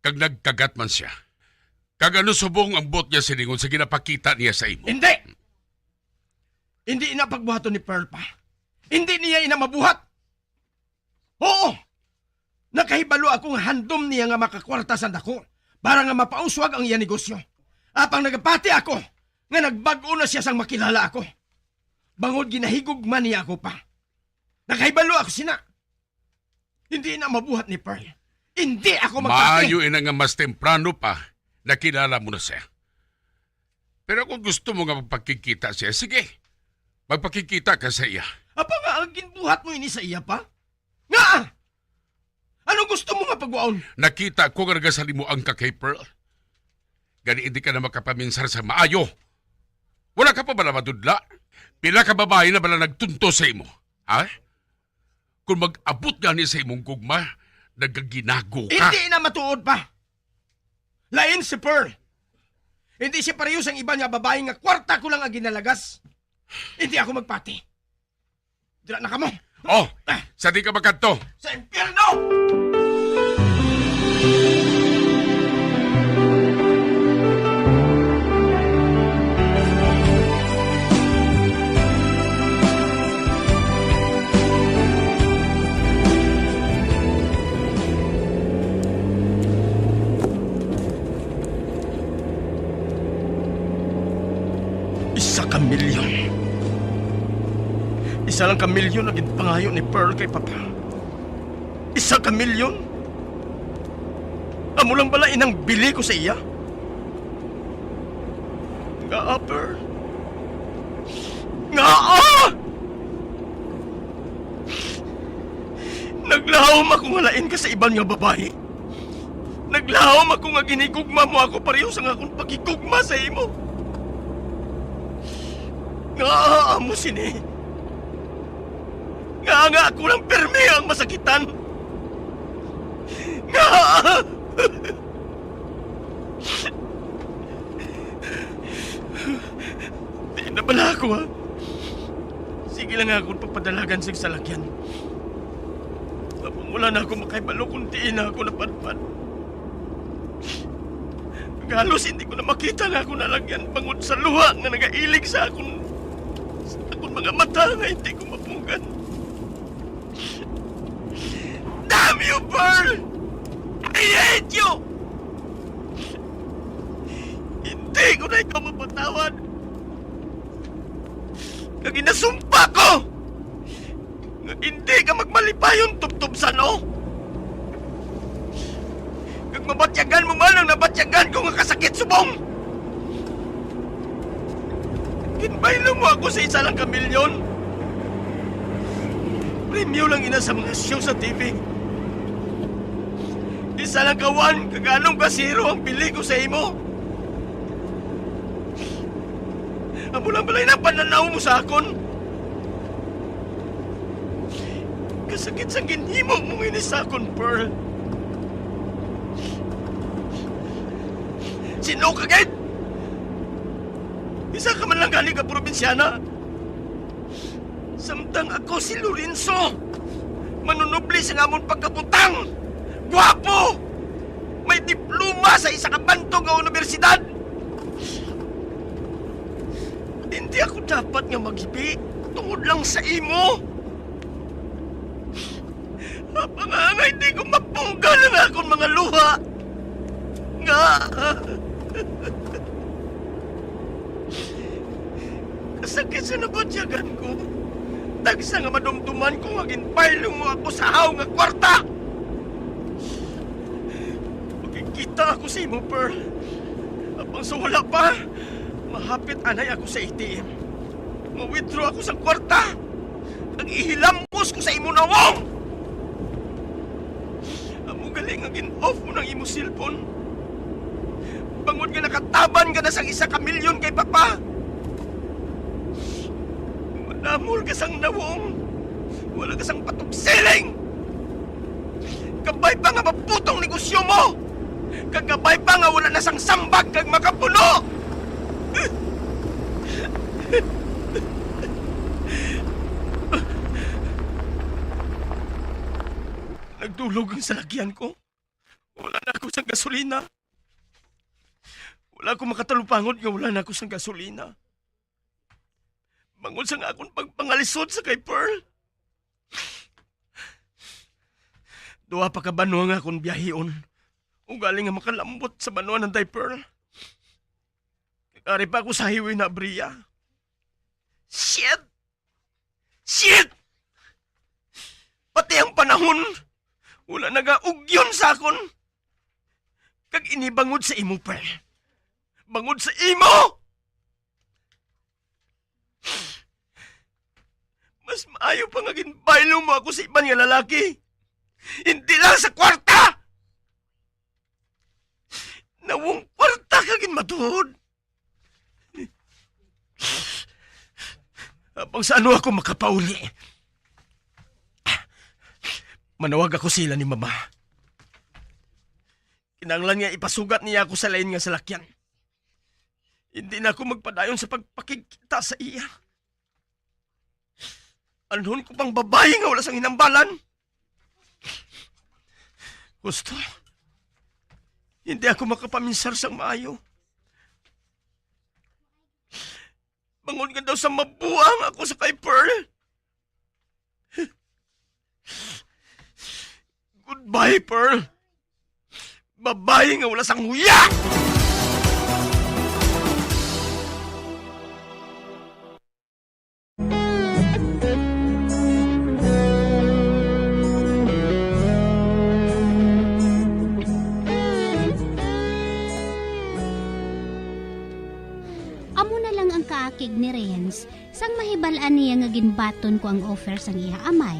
Kag nagkagat man siya. Kag ano subong ang buot niya silingon sa ginapakita niya sa imo? Hindi! Hindi ina pagbuhaton ni Pearl pa. Hindi niya ina mabuhat. Oo! Nakahibalo ako nga handom niya nga makakwarta sa dako para nga mapauswag ang iya negosyo. Apang nagapati ako nga nagbag-o na siya sang makilala ako. Bangod ginahigugma niya ako pa. Nakahibalo ako sina. Hindi na mabuhat ni Pearl. Hindi ako magpati. Maayo ina nga mas temprano pa nakilala mo na siya. Pero kung gusto mo nga magpakigkita siya, sige. Magpakigkita ka sa iya. Apa nga ang ginbuhat mo ini sa iya pa? Nga! Anong gusto mo nga pagwaon? Nakita ko nga nagasalimo ang ka kay Pearl. Gani hindi ka na makapaminsar sa maayo. Wala ka pa bala madudla? Pila ka babayi na bala nagtunto sa imo? Ha? Kung mag-abot gani sa imong gugma, nagaginago ka. Hindi na matuod pa. Lain si Pearl. Hindi siya pareho sang iban nga babayi nga kwarta ko lang ang ginalagas. Hindi ako magpati. Dira na kamo. Oh, sa di ka magkadto? Sa impyerno! Isa ka milyon. Isa lang ka milyon ang ginpangayo ni Pearl kay Papa. Isa ka milyon? Amo lang bala inang bili ko sa iya? Ngaa, Pearl? Ngaa? Naglahom ako nga lain ka sa iban nga babayi. Naglahom ako nga ginhigugma mo ako pareho sang akon paghigugma sa imo. Ngaa amo sini? Ngaa nga ako lang pirmi ang masakitan? Ngaa? Di na bala ako, ha? Sige lang nga akong pagpadalagan sa salakyan. Apang wala na ako makahibalo kung diin na ako napadpad. Halos hindi ko na makita nga ako nalagyan bangod sa luha nga nagailig sa akon, sa akon mga mata nga hindi ko mapunggan. Damn you, Pearl! I hate you! Hindi ko na ikaw mapatawad. Kag ginasumpa ko nga hindi ka magmalipayon tubtob sa ano. Kag mabatyagan mo man ang nabatyagan ko nga kasakit subong. Ginbaylo mo ako sa isa lang ka milyon. Premyo lang ina sa mga show sa T V. Isa lang ka one, kag anom ka zero ang bili ko sa imo. Amo lang balay na pananaw mo sa akon. Kasakit sang ginhimo mo nga ini sa akon, Pearl. Sino ka gid? Isa ka man lang gani ka probinsyana. Samtang ako si Lorenzo, manunubli sa amon pagkabutang, guwapo, may diploma sa isa ka bantog nga universidad. Hindi ako dapat nga maghibi tungod lang sa imo. Apang angay di ko mapunggan ang akon mga luha. Nga, kasakit sa nabatyagan ko. Tagsa nga madumduman ko nga ginbaylo mo ako sa haw nga kwarta. Makikita ako sa imo, Pearl. Apang sa wala pa, mahapit anay ako sa A T M. Ma-withdraw ako sa kwarta. Ang ihilamos ko sa imo nawong. Amo gali nga gin-off mo ng imo cellphone. Bangod nga nakataban ka na sang isa ka milyon kay Papa. Manamol ka sang nawong. Wala ka sang patugsiling. Kabay pa nga maputong negosyo mo. Kag kabay pa nga wala na sang sambag kag makapuno. Nagdulog ang salakyan ko. Wala na ako sang gasolina. Wala ako makatalupangod nga wala na ako sang gasolina. Bangod sang akon pagpangalisod sa kay Pearl. Duha pa ka banwa nga akon biyahion. Ugali nga makalambot sa banwa ng day Pearl. Kag ari pa ako sa highway na abriya. Shit! Shit! Pati ang panahon, wala nagaugyon sa akon. Kag ini bangod sa imo, Pearl. Bangod sa imo! Mas maayo pa nga ginbaylo mo ako sa iban nga lalaki. Hindi lang sa kwarta! Nawong kwarta ka ginmatuod. Apang sa ano ako makapauli? Manawag ako sila ni Mama. Kinahanglan nga ipasugat niya ako sa lain nga salakyan. Hindi na ako magpadayon sa pagpakigkita sa iya. Anhon ko pang babayi nga wala sang hinambalan? Gusto, hindi ako makapaminsar sang maayo. Bangod nga daw sa mabuang ako sa kay Pearl. Goodbye, Pearl. Babayi nga wala sang huya! Amo na lang ang kaakig ni Renz sang mahibal-an niya nga ginbaton ko ang offer sang iya amay.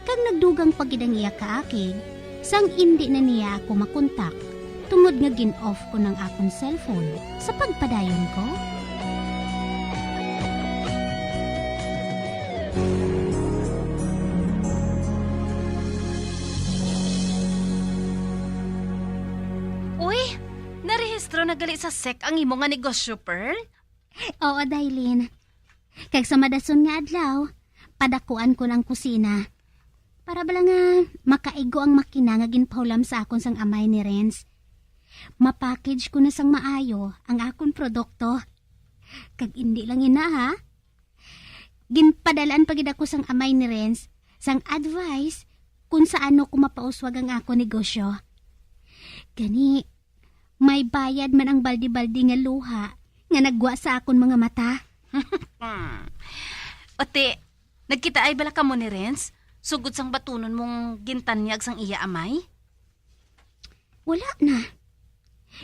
Kag nagdugang pa gid ang iya kaakig sang indi na niya ako makontak, tungod nga gin-off ko nang akon cellphone sa pagpadayon ko. Uy, narehistro na gali sa sec ang imo nga negosyo, Pearl? Oo, Dailin. Kag sa madason nga adlaw, padakuan ko na ang kusina. Para bala nga makaigo ang makina nga ginpahulam sa akon sang amay ni Renz. Ma-package ko na sang maayo ang akon produkto. Kag indi lang ina, ha? Ginpadalaan pa gid ako sang amay ni Renz sang advice kung sa ano ko mapauswag ang akon negosyo. Gani, may bayad man ang baldi-baldi nga luha nga nagwa sa akon mga mata. Hmm. Ate, nagkitaay bala kamo ni Renz sugod sang batunon mong gintanyag sang iya amay? Wala na.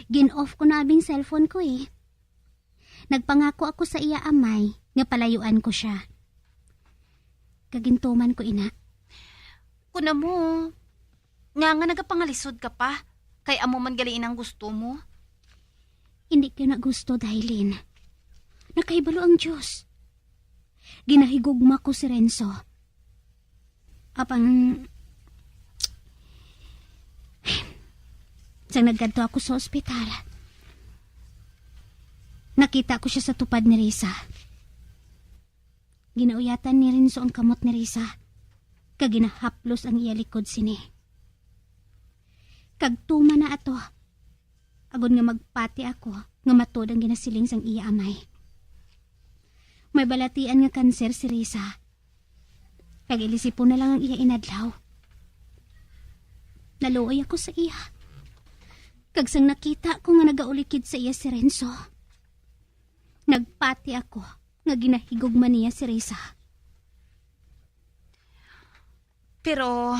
Gin-off ko na abing cellphone ko, eh. Nagpangako ako sa iya amay nga palayuan ko sia. Kag gintuman ko ina. Kun amo, nga nga nagapangalisod ka pa, kay amo man gali inang gusto mo? Hindi ko na gusto, Dailin. Nakahibalo ang Diyos. Ginahigugma ko si Renzo. Apang, sang nagkadto ako sa ospital, Nakita ko sia sa tupad ni Risa. Ginauyatan ni Renzo ang kamot ni Risa, kag ginahaplos ang iya likod sini. Kag tuman na ato, agod nga magpati ako nga matuod ang ginasiling sang iya amay. May balatian nga kanser si Risa, kag ilisipon na lang ang iya inadlaw. Naluoy ako sa iya, kag sang nakita ko nga nagaulikid sa iya si Renzo, nagpati ako nga ginahigugma niya si Risa. Pero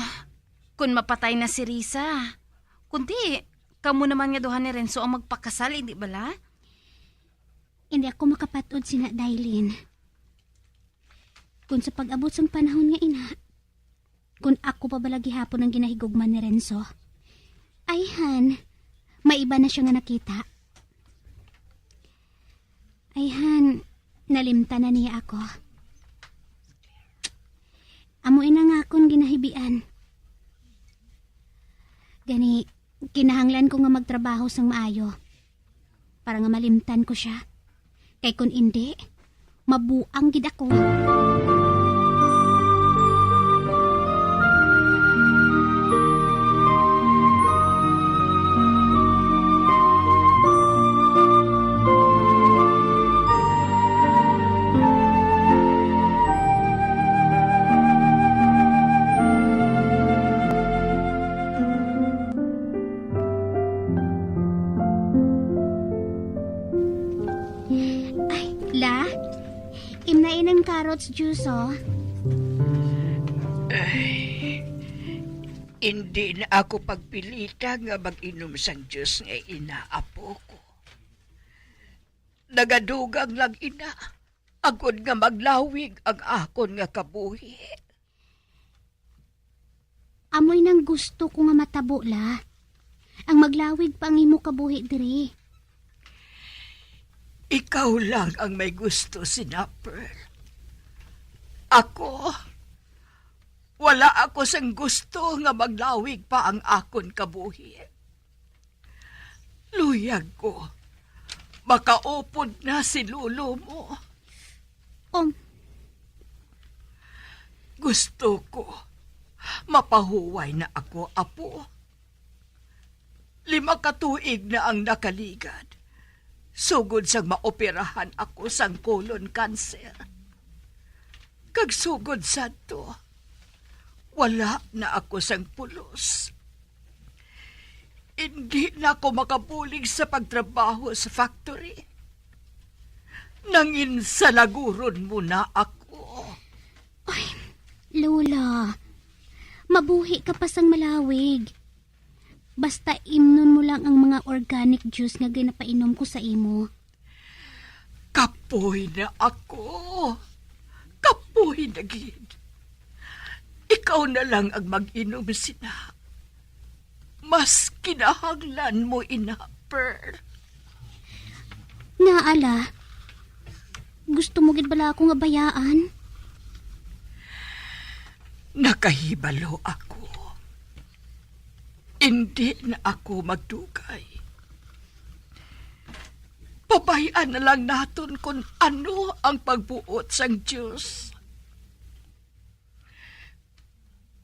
kung mapatay na si Risa, kundi kamo naman nga duha ni Renzo ang magpakasal, hindi bala? Hindi ako makapat-od sina, Dailin. Kung sa pag-abot sang panahon nga ina, kung ako pa bala gihapon ang ginahigugma ni Renzo, ay, han, may iba na sia nga nakita. Ay, han, nalimtan na niya ako. Amo ina nga akon ginahibian. Gani, kinahanglan ko nga magtrabaho sang maayo para nga malimtan ko sia. Kay kun indi, mabuang gid ako. Ay, La, imnai ang carrots juice, oh. Ay, hindi na ako pagpilita nga mag-inom sang juice nga ina, apo ko. Nagadugang lang ina, agod nga maglawig ang akon nga kabuhi. Amoy nang gusto ko nga matabo, La. Ang maglawig pa ang imo kabuhi diri. Ikaw lang ang may gusto sina, Pearl. Ako, wala ako sang gusto nga maglawig pa ang akon kabuhi. Luyag ko, makaupod na si lolo mo. Um. Gusto ko, mapahuway na ako, apo. Lima ka tuig na ang nakaligad, sugod sang maoperahan ako sang colon cancer. Kag sugod sadto, wala na ako sang pulos. Indi na ako makabulig sa pagtrabaho sa factory. Nanginsalaguron mo na ako. Ay, Lola, mabuhi ka pa sang malawig. Basta imnon mo lang ang mga organic juice nga ginapainom ko sa imo. Kapoy na ako. Kapoy na gid. Ikaw na lang ang mag-inom sina. Mas kinahanglan mo ina, Pearl. Ngaa, La, gusto mo gid bala ako nga bayaan? Nakahibalo ako. Indi na ako magdugay. Pabay-an na lang naton kon ano ang pagbuot sang Dios.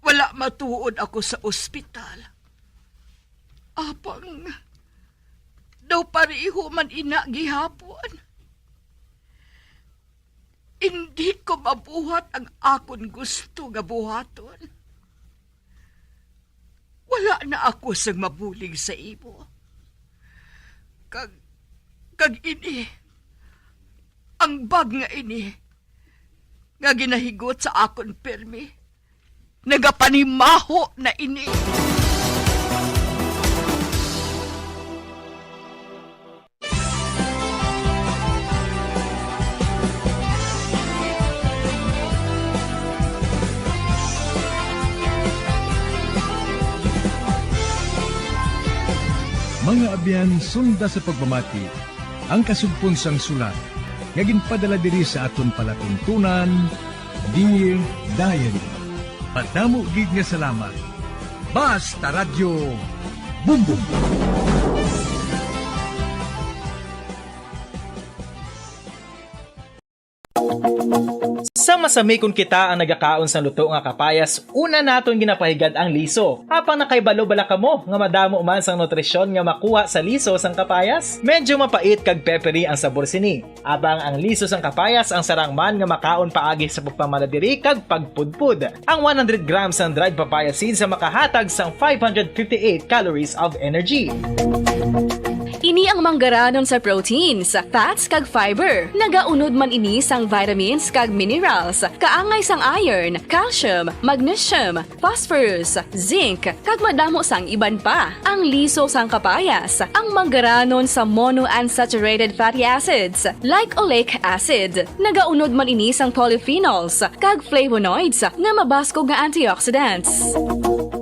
Wala matuod ako sa ospital. Apang daw pareho man ina gihapon. Indi ko mabuhat ang akon gusto nga buhaton. Wala na ako sang mabulig sa imo. Kag, kag ini, ang bag nga ini, nga ginahigot sa akon pirmi, nagapanimaho na ini. Mga abyan, sunda sa pagpamati ang kasugpon sang sulat nga ginpadala diri sa aton palatuntunan, Dear Diary. Madamo gid nga salamat. Basta Radyo Bumbong. Sa masami kon kita ang nagakaon sang luto nga kapayas, una naton ginapahigad ang liso. Apang nakahibalo bala kamo nga madamo man sang nutrisyon nga makuha sa liso sang kapayas? Medyo mapait kag peppery ang sabor sini. Apang ang liso sang kapayas ang sarang man nga makaon paagi sa pagpamaladiri kag pagpudpod. Ang one hundred grams sang dried papaya seeds ang makahatag sang five hundred fifty-eight calories of energy. Ini ang manggaranon sa proteins, fats, kag fiber. Nagaunod man ini sang vitamins kag minerals, kaangay sang iron, calcium, magnesium, phosphorus, zinc, kag madamo sang iban pa. Ang liso sang kapayas, ang manggaranon sa monounsaturated fatty acids, like oleic acid. Nagaunod man ini sang polyphenols kag flavonoids nga mabaskog nga antioxidants.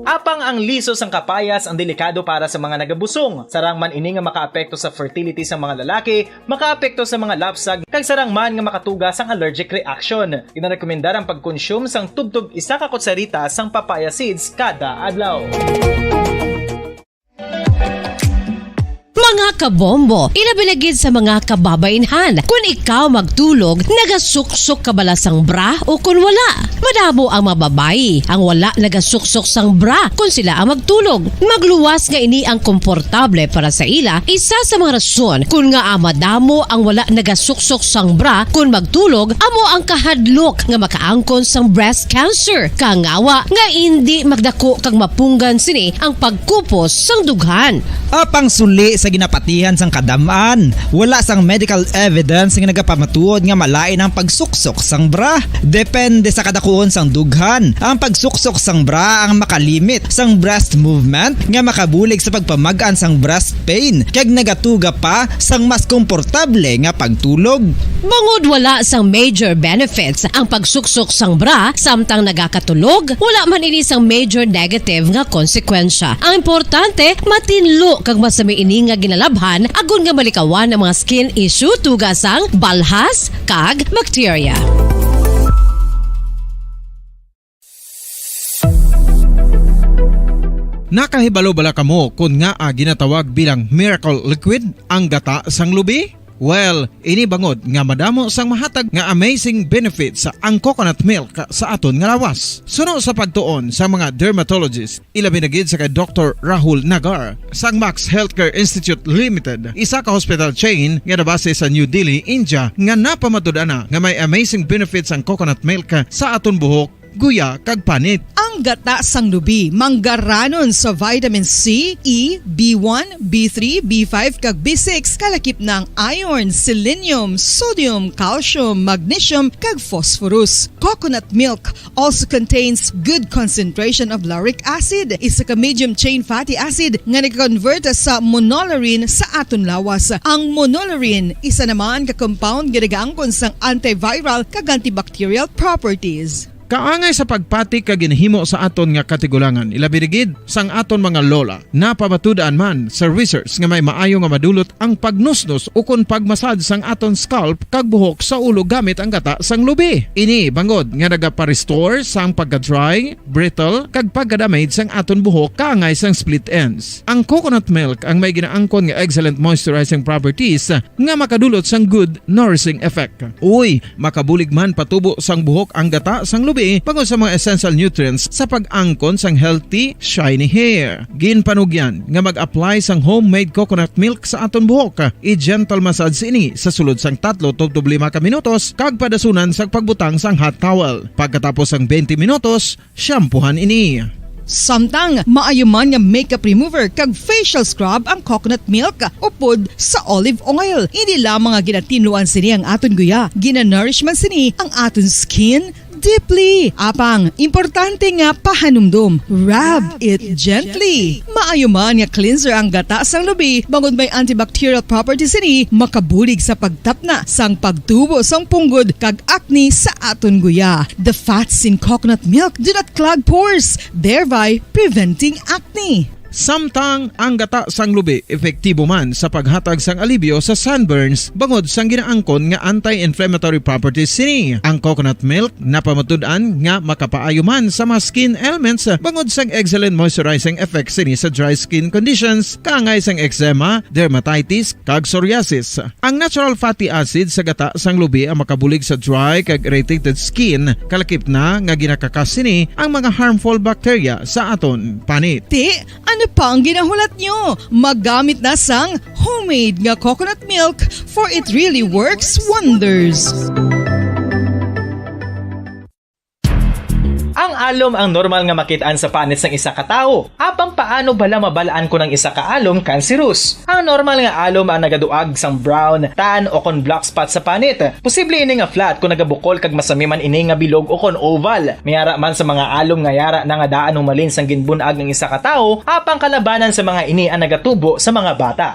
Apang ang liso sang kapayas ang delikado para sa mga nagabusong. Sarang man ini nga makaapekto sa fertility sa mga lalaki, makaapekto sa mga lapsag, kag sarang man nga makatuga sang allergic reaction. Ginarekomendar ang pagkonsume sang tubtob isa ka kutsarita sang papaya seeds kada adlaw. Mga kabombo, ilabi na gid sa mga kababainhan, kun ikaw magtulog, nagasuksok ka bala sang bra o kun wala? Madamo ang mga babayi ang wala nagasuksok sang bra kun sila ang magtulog. Magluwas nga ini ang komportable para sa ila, isa sa mga rason kun ngaa madamo ang wala nagasuksok sang bra kun magtulog amo ang kahadlok nga makaangkon sang breast cancer. Kangawa nga indi magdako kag mapunggan sini ang pagkupos sang dughan. Apang suli sa ginapatihan sang kadam-an, wala sang medical evidence nga nagapamatuod nga malain ang pagsuksok sang bra. Depende sa kadakuon sang dughan, ang pagsuksok sang bra ang makalimit sang breast movement nga makabulig sa pagpamag-an sang breast pain kag nagatuga pa sang mas komportable nga pagtulog. Bangod wala sang major benefits ang pagsuksok sang bra samtang nagakatulog, wala man ini sang major negative nga konsekwensya. Ang importante, matinlo kag masami ini nga ginalabhan agod nga malikawan ang mga skin issue tuga sang balhas kag bacteria. Nakahibalo bala kamo kon ngaa ginatawag bilang miracle liquid ang gata sang lubi? Well, ini bangod nga madamo sang mahatag nga amazing benefits ang coconut milk sa aton nga lawas. Suno sa pagtuon sa mga dermatologist, ilabi na gid sa kay Doktor Rahul Nagar sang Max Healthcare Institute Limited, isa ka hospital chain nga nabase sa New Delhi, India, nga napamatud-an na nga may amazing benefits ang coconut milk sa aton buhok, guya, kag panit. Ang gata sang lubi manggaranon sa vitamin C, E, B one, B three, B five, kag B six, kalakip na ang iron, selenium, sodium, calcium, magnesium, kag phosphorus. Coconut milk also contains good concentration of lauric acid, isa ka medium chain fatty acid nga nag-convert sa monolaurin sa aton lawas. Ang monolaurin, isa naman ka compound nga nagaangkon sang antiviral kag antibacterial properties. Kaangay sa pagpati kag ginhimo sa aton nga katigulangan, ilabi na gid sang aton mga lola. Napamatud-an man sa research nga may maayo nga madulot ang pagnusnos ukon pagmasad sang aton scalp kag buhok sa ulo gamit ang gata sang lubi. Ini bangod nga nagapa-restore sang pagka-dry, brittle, kag pagka-damage sang aton buhok kaangay sang split ends. Ang coconut milk ang may ginaangkon nga excellent moisturizing properties nga makadulot sang good nourishing effect. Uy, makabulig man patubo sang buhok ang gata sang lubi bangod sa mga essential nutrients sa pag-angkon sang healthy, shiny hair. Ginpanugyan nga mag-apply sang homemade coconut milk sa aton buhok. I-gentle massage ini sa sulod sang tatlo tubtob lima ka minutos kag padasunan sa pagbutang sang hot towel. Pagkatapos sang twenty minutos, shampoohan ini. Samtang maayo man nga makeup remover kag facial scrub ang coconut milk upod sa olive oil. Hindi lamang nga ginatinluan sini ang aton guya, ginanourish man sini ang aton skin deeply. Apang, importante nga pahanumdom, rub it gently. Maayo man nga cleanser ang gata sang lubi, bangod may antibacterial properties sini, makabulig sa pagtapna sang pagtubo sang punggod kag acne sa aton guya. The fats in coconut milk do not clog pores, thereby preventing acne. Samtang ang gata sang lubi epektibo man sa paghatag sang alibyo sa sunburns bangod sang ginaangkon nga anti-inflammatory properties sini. Ang coconut milk napamatud-an nga makapaayo man sa mga skin ailments bangod sang excellent moisturizing effect sini sa dry skin conditions kaangay sang eczema, dermatitis, kag psoriasis. Ang natural fatty acid sa gata sang lubi ang makabulig sa dry kag irritated skin, kalakip na nga ginakakas sini ang mga harmful bacteria sa aton panit. Ti, ano pa ang ginahulat nyo? Magamit na sang homemade nga coconut milk, for it really works wonders. Ang alom ang normal nga makit-an sa panit sang isa ka tawo. Apang paano bala mabal-an kon ang isa ka alom kanserus? Ang normal nga alom ang nagaduag sang brown, tan, o kon black spot sa panit. Posible ini nga flat kon nagabukol kag masami man ini nga bilog o kon oval. May ara man sa mga alom nga yara na nga daan humalin sang ginbun-ag ang isa ka tawo, apang kalabanan sa mga ini ang nagatubo sa mga bata.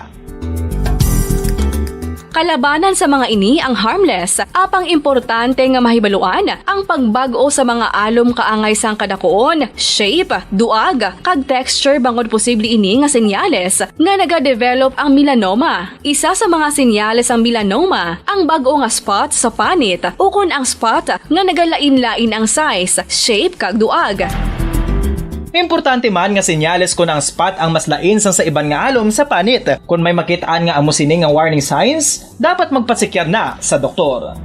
Kalabanan sa mga ini ang harmless, apang importante nga mahibaluan ang pagbag-o sa mga alom kaangay sang kadakuon, shape, duag, kag texture bangod posible ini nga senyales nga nagadevelop ang melanoma. Isa sa mga senyales sang melanoma ang bag-o nga spot sa panit ukon ang spot nga nagalain-lain ang size, shape, kag duag. Importante man nga senyales kon ang spot ang mas lain sang sa iban nga alom sa panit. Kon may makit-an nga amo sini nga warning signs, dapat magpasekyar na sa doktor.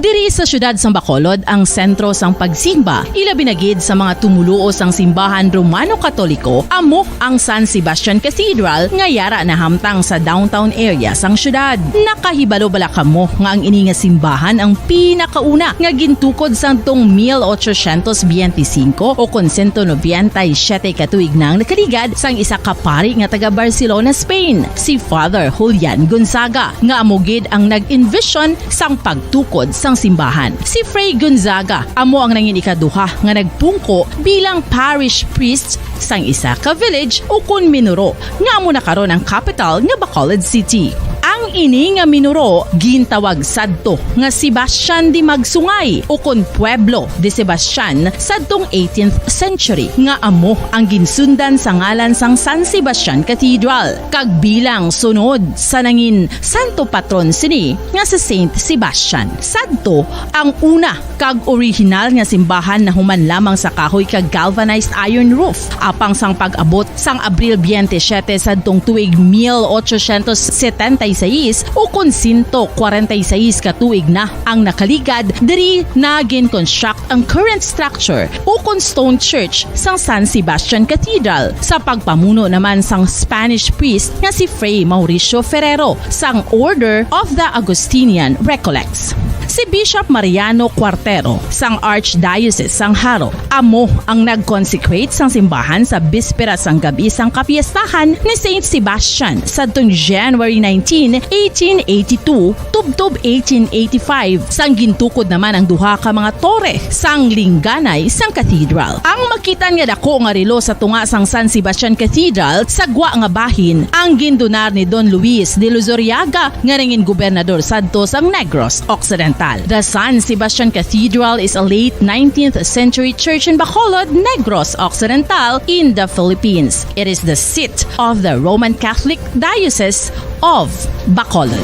Diri sa siyudad sang Bacolod ang sentro sang pagsimba, ilabi na gid sa mga tumoluo sang simbahan Romano-Katoliko, amo ang San Sebastian Cathedral nga yara nahamtang sa downtown area sang siyudad. Nakahibalo bala kamo nga ang ini nga simbahan ang pinakauna nga gintukod sadtong mil ochocientos biyente singko o kon sento nobenta y siyete ka tuig na ang nakaligad sang isa ka pari nga taga Barcelona, Spain, si Father Julian Gonzaga, nga amo gid ang nag-envision sang pagtukod sang simbahan. Si Fray Gonzaga amo ang nangin ikaduha nga nagpungko bilang parish priest sang isa ka village ukon minuro nga amo na karon ang kapital nga Bacolod City. Ang ini nga minuro gintawag sadto nga Sebastian de Magsungay ukon Pueblo de Sebastian sadtong eighteenth century, nga amo ang ginsundan sa ngalan sang San Sebastian Cathedral, kag bilang sunod sa nangin santo patron sini nga si Saint Sebastian. Sadto ang una kag orihinal nga simbahan nahuman lamang sa kahoy kag galvanized iron roof. Apang sang pag-abot sang Abril biyente siyete sadtong tuig mil ochocientos setenta y seis, ukon sento kwarenta y seis ka tuig na ang nakaligad, diri na gin-construct ang current structure ukon stone church sang San Sebastian Cathedral sa pagpamuno naman sang Spanish priest nga si Fray Mauricio Ferrero sang Order of the Augustinian Recollects. Si Bishop Mariano Cuartero sang Archdiocese sang Jaro amo ang nag-consecrate sang simbahan sa bispera sang gab-i sang kapiestahan ni Saint Sebastian sadtong January nineteen, eighteen eighty-two, tubtob eighteen eighty-five, sang gintukod naman ang duha ka mga tore sang lingganay sang cathedral. Ang makitan nga dako nga relo sa tunga sang San Sebastian Cathedral sa gwa nga bahin ang gindonar ni Don Luis de Luzuriaga, nga nangin gobernador sadto sang Negros Occidental. The San Sebastian Cathedral is a late nineteenth century church in Bacolod, Negros Occidental, in the Philippines. It is the seat of the Roman Catholic Diocese of Bacolod.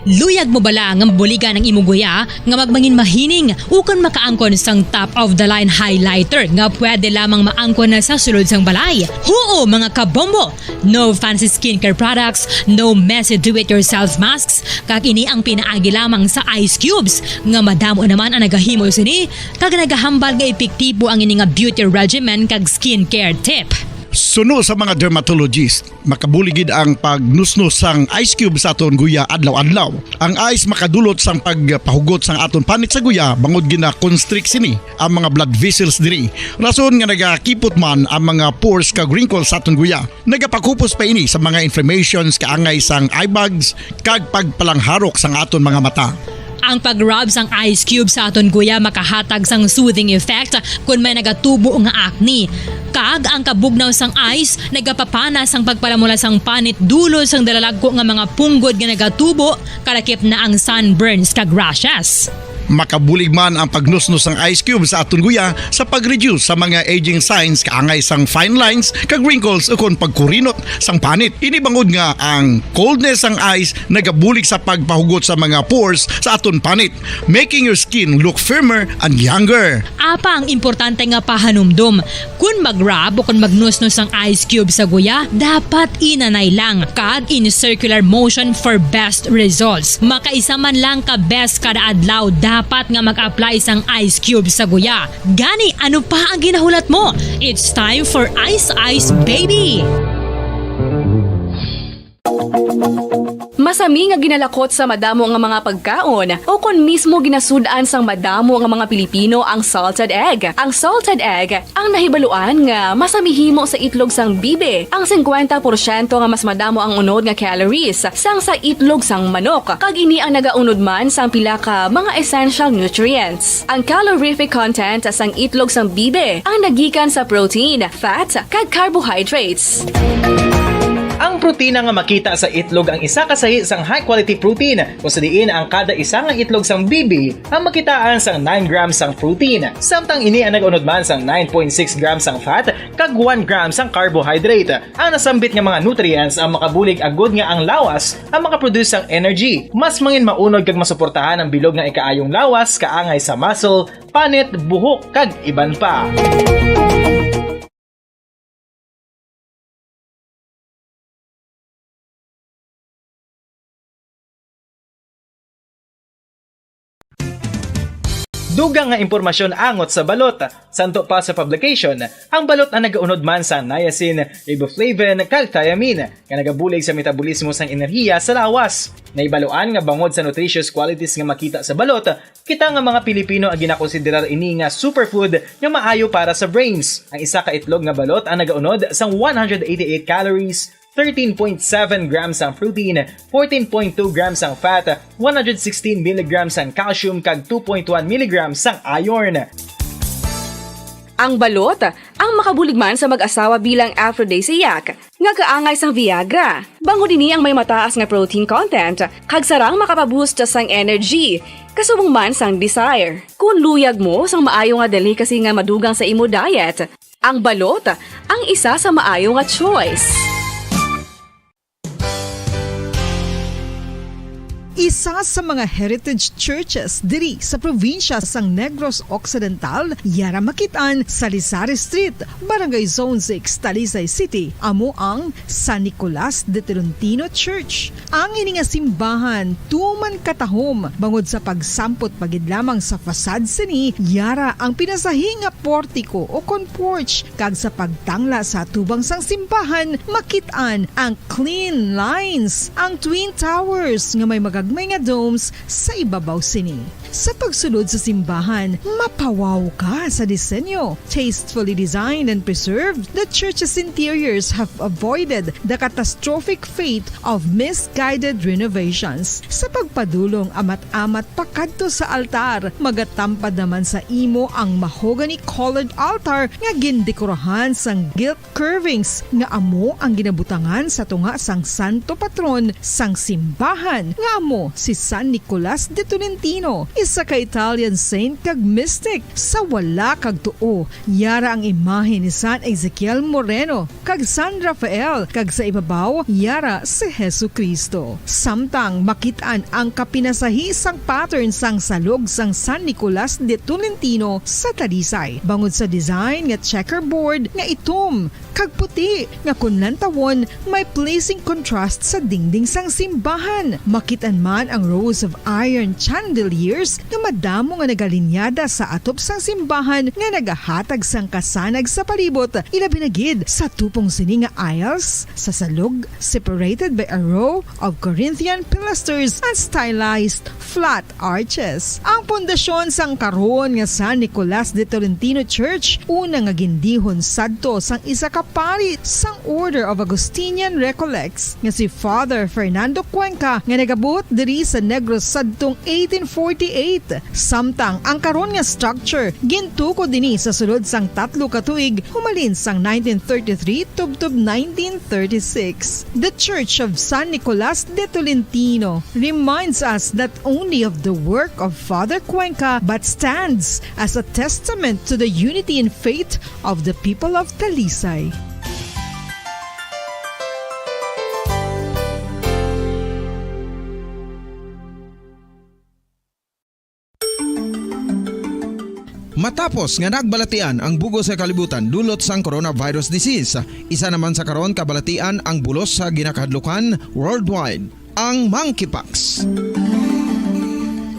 Luyag mo bala nga mabuligan ang imong guya nga magmangin mahining ukon makaangkon sang top of the line highlighter nga pwede lamang maangkon na sa sulod sang balay? Huo, mga kabombo! No fancy skincare products, no messy do-it-yourself masks, kag ini ang pinaagi lamang sa ice cubes nga madamo naman ang nagahimo sini kag nagahambal nga epektibo ang ini nga beauty regimen kag skincare tip. Suno sa mga dermatologist, makabulig gid ang pagnusnos sang ice cube sa aton guya adlaw-adlaw. Ang ice makadulot sang pagpahugot sang aton panit sa guya bangod gina-constrict sini ang mga blood vessels diri. Rason nga nagakipot man ang mga pores kag wrinkles sa aton guya. Nagapakupos pa ini sa mga inflammations kaangay sang eye bags kag pagpalangharok sang aton mga mata. Ang pag-rub sang ice cube sa aton guya makahatag sang soothing effect kon may nagatubo nga acne. Kag ang kabugnaw sang ice nagapapana sang pagpalamula sang panit dulot sang dalalagko nga mga punggod nga nagatubo, kalakip na ang sunburns kag rashes. Makabulig man ang pagnusnos sang ice cube sa aton guya sa pag-reduce sa mga aging signs kaangay sang fine lines kag wrinkles ukon pagkurinot sang panit. Ini bangod nga ang coldness sang ice nagabulig sa pagpahugot sa mga pores sa aton panit, making your skin look firmer and younger. Apang importante nga pahanumdom, kon mag-rub o kon magnusnos ang ice cube sa guya, dapat inanay lang kag in circular motion for best results. Makaisa man lang ka beses kada adlaw dapat nga mag-apply sang ice cube sa guya. Gani, ano pa ang ginahulat mo? It's time for Ice Ice Baby! Masami nga ginalakot sa madamo nga mga pagkaon, o kon mismo ginasud-an sang madamo nga mga Pilipino ang salted egg. Ang salted egg ang nahibaluan nga masami himo sa itlog sang bibi. Ang singkwenta porsyento nga mas madamo ang unod nga calories sang sa itlog sang manok, kag ini ang nagaunod man sang pila ka mga essential nutrients. Ang calorific content sang itlog sang bibi ang nagikan sa protein, fat, kag carbohydrates. Ang protina nga makita sa itlog ang isa ka sahi sang high-quality protein, kung sa diin ang kada isa nga itlog sang bibi ang makitaan sang nine grams sang protein, samtang ini ang nag-unod man sang nine point six grams sang fat kag one gram sang carbohydrate. Ang nasambit nga mga nutrients ang makabulig agud nga ang lawas ang makaproduce sang energy. Mas mangin maunod kag masuportahan ang bilog nga ikaayong lawas kaangay sa muscle, panit, buhok, kag iban pa. Dugang nga impormasyon angot sa balot. Santo pa sa publication, ang balot ang nagaunod man sa niacin, riboflavin, kag thiamine, nga nagabulig sa metabolismo sang enerhiya sa lawas. Nahibaluan nga bangod sa nutritious qualities nga makita sa balot, kita nga mga Pilipino ang ginakonsiderar ini nga superfood nga maayo para sa brains. Ang isa ka itlog nga balot ang nagaunod sang one hundred eighty-eight calories, thirteen point seven grams ang protein, fourteen point two grams ang fat, one hundred sixteen milligrams ang calcium, kag two point one milligrams ang iron. Ang balot ang makabulig man sa mag-asawa bilang aphrodisiac nga kaangay sang Viagra. Bangod ini ang may mataas nga protein content kag sarang makapaboost sang energy, kasubong man sang desire. Kung luyag mo sang maayo nga delicacy nga madugang sa imo diet, ang balot ang isa sa maayo nga choice. Isa sa mga heritage churches diri sa probinsya sang Negros Occidental, yara makit-an sa Lisari Street, Barangay Zone six, Talisay City, amo ang San Nicolas de Tolentino Church. Ang ini nga simbahan tuman katahom bangod sa pagsampot pa gid lamang sa facade sini, yara ang pinasahi nga portiko o kon porch, kag sa pagtangla sa atubang sang simbahan, makit-an ang clean lines, ang twin towers nga may magagmay nga domes sa ibabaw sini. Sa pagsulod sa simbahan, mapawaw ka sa disenyo. Tastefully designed and preserved, the church's interiors have avoided the catastrophic fate of misguided renovations. Sa pagpadulong amat-amat pakadto sa altar, magatampad naman sa imo ang mahogany-colored altar nga gindekorahan sang gilt curvings nga amo ang ginabutangan sa tunga sang santo patron sang simbahan, nga amo si San Nicolas de Tolentino, isa ka Italian saint kag mystic. Sa wala kag tuo, yara ang imahe ni San Ezekiel Moreno kag San Rafael, kag sa ibabaw, yara si Jesu-Cristo. Samtang makit-an ang kapinasahi sang pattern sang salog sang San Nicolas de Tolentino sa Talisay, bangod sa design nga checkerboard nga itom kag puti nga kon lantawon may pleasing contrast sa dingding sang simbahan. Makit-an man ang rows of iron chandeliers nga madamo nga nagalinyada sa atop sang simbahan nga nagahatag sang kasanag sa palibot, ilabi na gid sa tupong sini nga aisles sa salog, separated by a row of Corinthian pilasters and stylized flat arches. Ang pundasyon sang karon nga San Nicolas de Tolentino Church, una nga gindihon sadto sang isa ka pari sang Order of Augustinian Recollects nga si Father Fernando Cuenca, nga nagabot diri sa Negros sadtong eighteen forty-eight. Samtang ang karon nga structure gintukod dinhi sa sulod sang tatlo ka tuig, humalin sang nineteen thirty-three tubtob nineteen thirty-six. The Church of San Nicolas de Tolentino reminds us not only of the work of Father Cuenca but stands as a testament to the unity in faith of the people of Talisay. Matapos nga nagbalatian ang bug-os nga kalibutan dulot sang coronavirus disease, isa naman sa karon kabalatian ang bulos sa ginakahadlukan worldwide, ang monkeypox.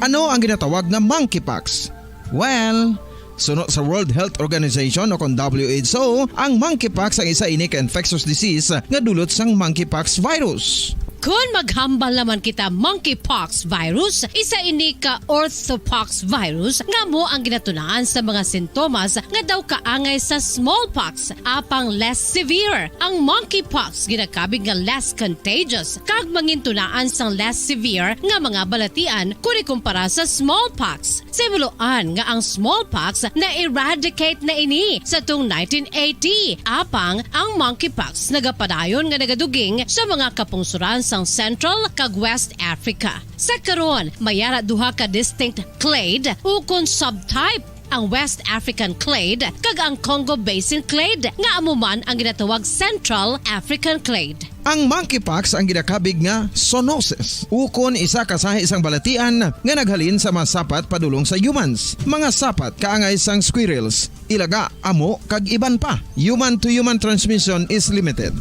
Ano ang ginatawag nga monkeypox? Well, suno sa World Health Organization o kon W H O, ang monkeypox ang isa ini ka infectious disease nga dulot sang monkeypox virus. Kon maghambal naman kita monkeypox virus, isa ini ka orthopox virus nga amo ang ginatunaan sa mga sintomas nga daw kaangay sa smallpox, apang less severe. Ang monkeypox ginakabig nga less contagious kag mangintunaan sang less severe nga mga balatian kon ikumpara sa smallpox. Simuloan nga ang smallpox na-eradicate na ini sa tong nineteen eighty, apang ang monkeypox nagapadayon nga nagaduging sa mga kapungsoran sang Central kag West Africa. Sa karon, may ara duha ka distinct clade ukon subtype, ang West African clade kag ang Congo Basin clade, nga amo man ang ginatawag Central African clade. Ang monkeypox ang ginakabig nga zoonosis, ukon isa ka sahi sang balatian nga naghalin sa mga sapat padulong sa humans, mga sapat kaangay sang squirrels, ilaga, amo, kag iban pa. Human-to-human transmission is limited.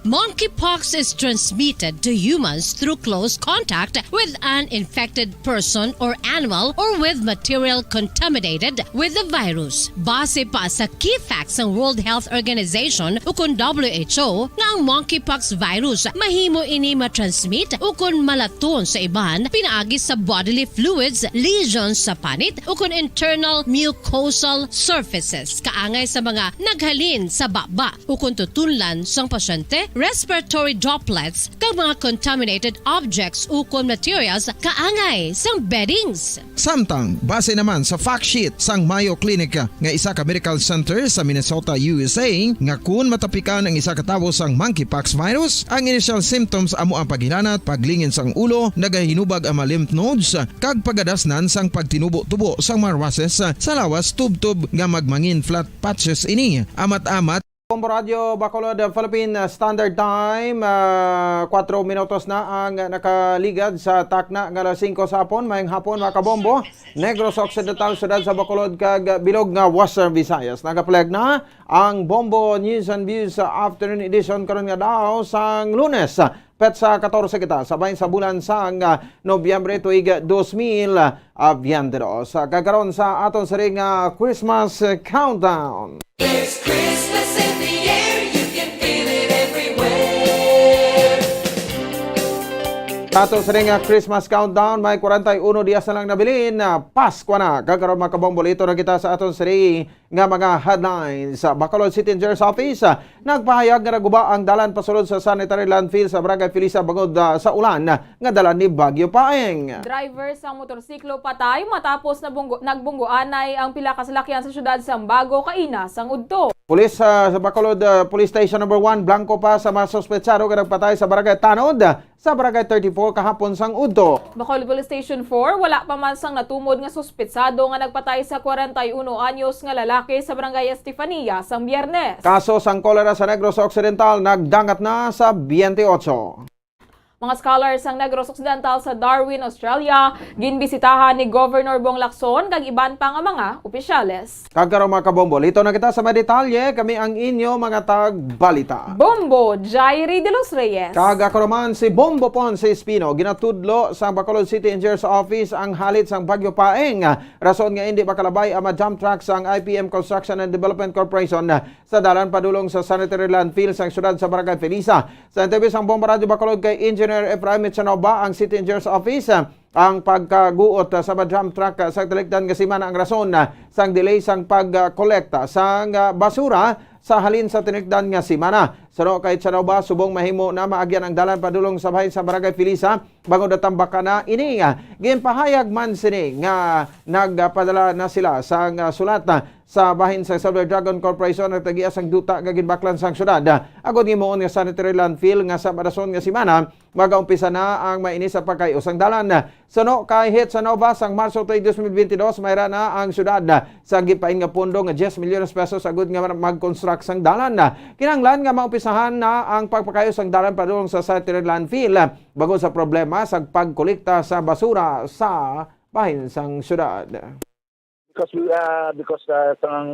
Monkeypox is transmitted to humans through close contact with an infected person or animal or with material contaminated with the virus. Base pa sa key facts sang World Health Organization ukon W H O, nga ang monkeypox virus mahimo ini matransmit ukon malaton sa iban pinaagi sa bodily fluids, lesions sa panit, ukon internal mucosal surfaces, kaangay sa mga naghalin sa baba ukon tutunlan sang pasyente, respiratory droplets, kag mga contaminated objects ukon materials kaangay sang beddings. Samtang, base naman sa fact sheet sang Mayo Clinic nga isa ka medical center sa Minnesota, U S A, nga kun matapikan ang isa ka tawo sang monkeypox virus, ang initial symptoms amo ang paghilanat, paglingin sang ulo, nagahinubag ang mga lymph nodes, kag pagadasnan sang pagtinubo-tubo sang mga rushes sa lawas tubtob nga magmangin flat patches ini. Amat-amat. Bombo Radio Bacolod, Philippine Standard Time, ah, kuwatro minutos na ang nakaligad sa takna nga alas singko sa hapon. Maayong hapon, mga kabombo. Negros Occidental, siyudad sa Bacolod, kag bilog nga Western Visayas. Nagapalag na ang Bombo News and Views sa afternoon edition karon nga daw sang Lunes, petsa katorse kita sa bahin sa bulan sang, ah, Nobyembre, tuig dos mil, ah, biyente dos. Ah, kag karon sa aton sini nga Christmas Countdown. There's Christmas in the air, you can feel it everywhere. Ato sa nga Christmas countdown, may kwarenta y uno dias na lang nabilin na Pasko na. Kag karon, mga kabombo, lito na kita sa aton sini nga mga headlines. Sa Bacolod City Engineers Office, ah, nagpahayag nga naguba ang dalan pasulod sa sanitary landfill sa Barangay Felisa bangod, ah, sa ulan nga dala ni Bagyo Paeng. Driver sang motorsiklo patay matapos nabunggo-, nagbunggoanay ang pila ka salakyan sa siyudad sang Bago kaina sang udto. Pulis, ah, sa Bacolod, ah, Police Station Number One, blanco pa sa mga suspetsado nga nagpatay sa Barangay Tanod, sa Barangay thirty-four kahapon sang udto. Bacolod Police Station four, wala pa man sang natumod nga suspetsado nga nagpatay sa kwarenta y uno anyos nga lalaki sa Barangay Estefania sang Biyernes. Kaso sang kolera sa Negros Occidental nagdangat na sa biyente otso. Mga scholars sang Negros Occidental sa Darwin, Australia, ginbisitahan ni Governor Bong Lacson kag iban pa nga mga opisyales. Kag karon, mga kabombo, lito na kita sa mga detalye. Kami ang inyo mga tagbalita. Bombo, Jairi de los Reyes. Kag ako naman si Bombo Ponce Espino. Ginatudlo sa Bacolod City Engineers Office ang halit sang Bagyo Paeng. Rason nga indi makalabay ang mga dump truck sang I P M Construction and Development Corporation sa dalan padulong sa sanitary landfill sang siyudad sa Barangay Felisa. Sa interview sang Bombo Radyo Bacolod kay Engineer Efraim Mitsanova, ang City Engineer's Office, ang pagkaguot sa mga dump truck sa talikdan nga semana ang rason sang delay sang pagkolekta sang basura sa halin sa tinikdan nga semana. Suno kay Chanova, subong mahimo na maagyan ang dalan padulong sa bahin sa Barangay Felisa, bangod natambaka na ini. Ginpahayag man sini nga nagpadala na sila sang sulat sa bahin sa Silver Dragon Corporation, nagtagiya sang duta nga ginbaklan sang syudad, agod himuon nga sanitary landfill nga sa madason nga semana magaumpisa na ang mainis sa pagkayo sang dalan. Suno kay Hit Sanova, sang Marso twenty, dos mil benti dos, mayra na ang syudad sang gipain nga pondo nga diyes milyones pesos agud nga mag-construct sang dalan. Kinahanglan nga maumpisahan na ang pagpakayo sang dalan padulong sa sanitary landfill bangod sa problema sa pagkolekta sa basura sa bahin sang syudad. Because we, ah, because, ah, sang,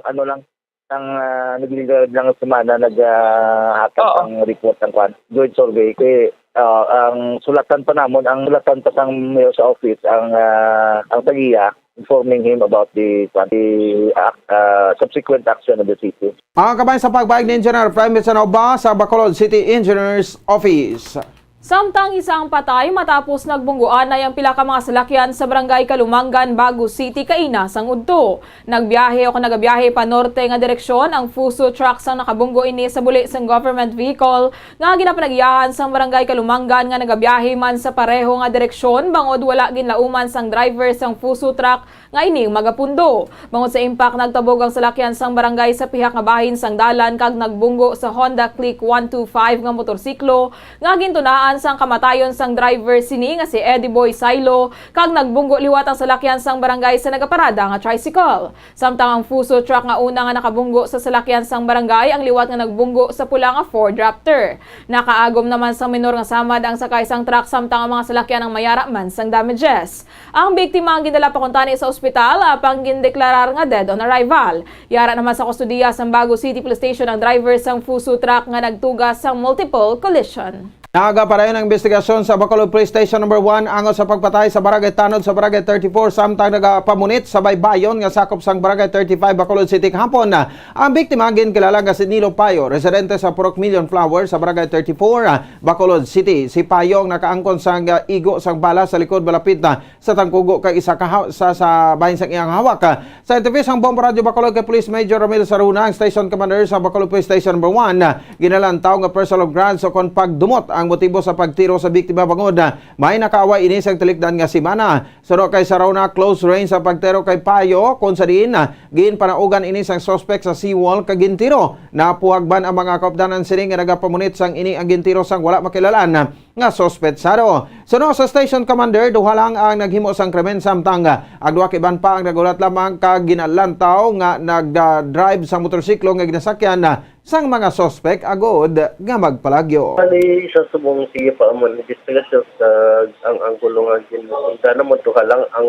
ano lang, sang, ah, naglingkod lang semana, nag, ah, hatak Oo. ang report ng kwan, joint survey. Kay, ah, ang sulatan pa namon, ang sulatan pa sang mayor sa office, ang, ah, ang tagiya, informing him about the, kwan, the, ah, ah, subsequent action of the city. Ang kabahin sa pagbayag ni Engineer Prime Sanova sa Bacolod City Engineers Office. Samtang isa ang patay matapos nagbunggoanay ang pila ka mga salakyan sa Barangay Kalumangan, Bago City, kaina sang udto. Nagbiyahe o kon nagabiyahe pa norte nga direksyon ang Fuso truck sang nakabunggo ini sa buli sang government vehicle nga ginapanagiyahan sang Barangay Kalumangan nga nagabiyahe man sa pareho nga direksyon, bangod wala ginlauman sang driver sang Fuso truck nga ini magapundo. Bangod sa impact, nagtabog ang salakyan sang barangay sa pihak nga bahin sang dalan kag nagbunggo sa Honda Click one two five nga motorsiklo nga gintunaan sang kamatayon sang driver sini nga si Eddie Boy Sailo, kag nagbunggo liwat ang salakyan sang barangay sa nagaparada nga tricycle. Samtang ang Fuso truck nga una nga nakabunggo sa salakyan sang barangay, ang liwat nga nagbunggo sa pula nga Ford Raptor. Nakaagom naman sang minor nga samad ang sakay sang truck, samtang ang mga salakyan ang mayara man sang damages. Ang biktima ang gindala pa kuntani sa ospital, apang gindeklarar nga dead on arrival. Yara naman sa kustodiya sang Bago City Police Station ang driver sang Fuso truck nga nagtuga sang multiple collision. Nagapadayon ang investigasyon sa Bacolod Police Station Number One angot sa pagpatay sa Barangay Tanod sa Barangay thirty-four, samtang nagapamunit sa baybayon nga sakop sang Barangay thirty-five, Bacolod City, kahapon. Ang biktima ginkilala nga si Nilo Payo, residente sa Purok Million Flower sa Barangay thirty-four, Bacolod City. Si Payo ang nakaangkon sang igo sang bala sa likod, malapit na sa tangkugo kag isa ka ha-, sa, sa bahin sang iyang hawak. Sa interview sang Bombo Radyo Bacolod kay Police Major Ramil Saruna, ang station commander sa Bacolod Police Station Number One, ginalantaw nga personal grudge o kon pagdumot ang motibo sa pagtiro sa biktima, bangod may nakaaway ini sa talikdan nga semana. Suno kay Saruna, close range sa pagtiro kay Payo, kon sa diin ginpanaugan ini sang suspect sa seawall kag gintiro. Napuhag man ang mga kaupdanan sini nga nagapamunit sang ini ang gintiro sang wala makilalan nga suspetsado. Suno sa station commander, duha lang ang naghimo sang krimen, samtang ang duha ka iban pa ang naghulat lamang kag ginalantaw nga nag-drive sa motorsiklo nga ginasakyan sang mga suspek agud nga magpalagyo. Bali, sa subong sige pa ang mga investigasyon sa ang anggulo nga ginunda namon, duha lang ang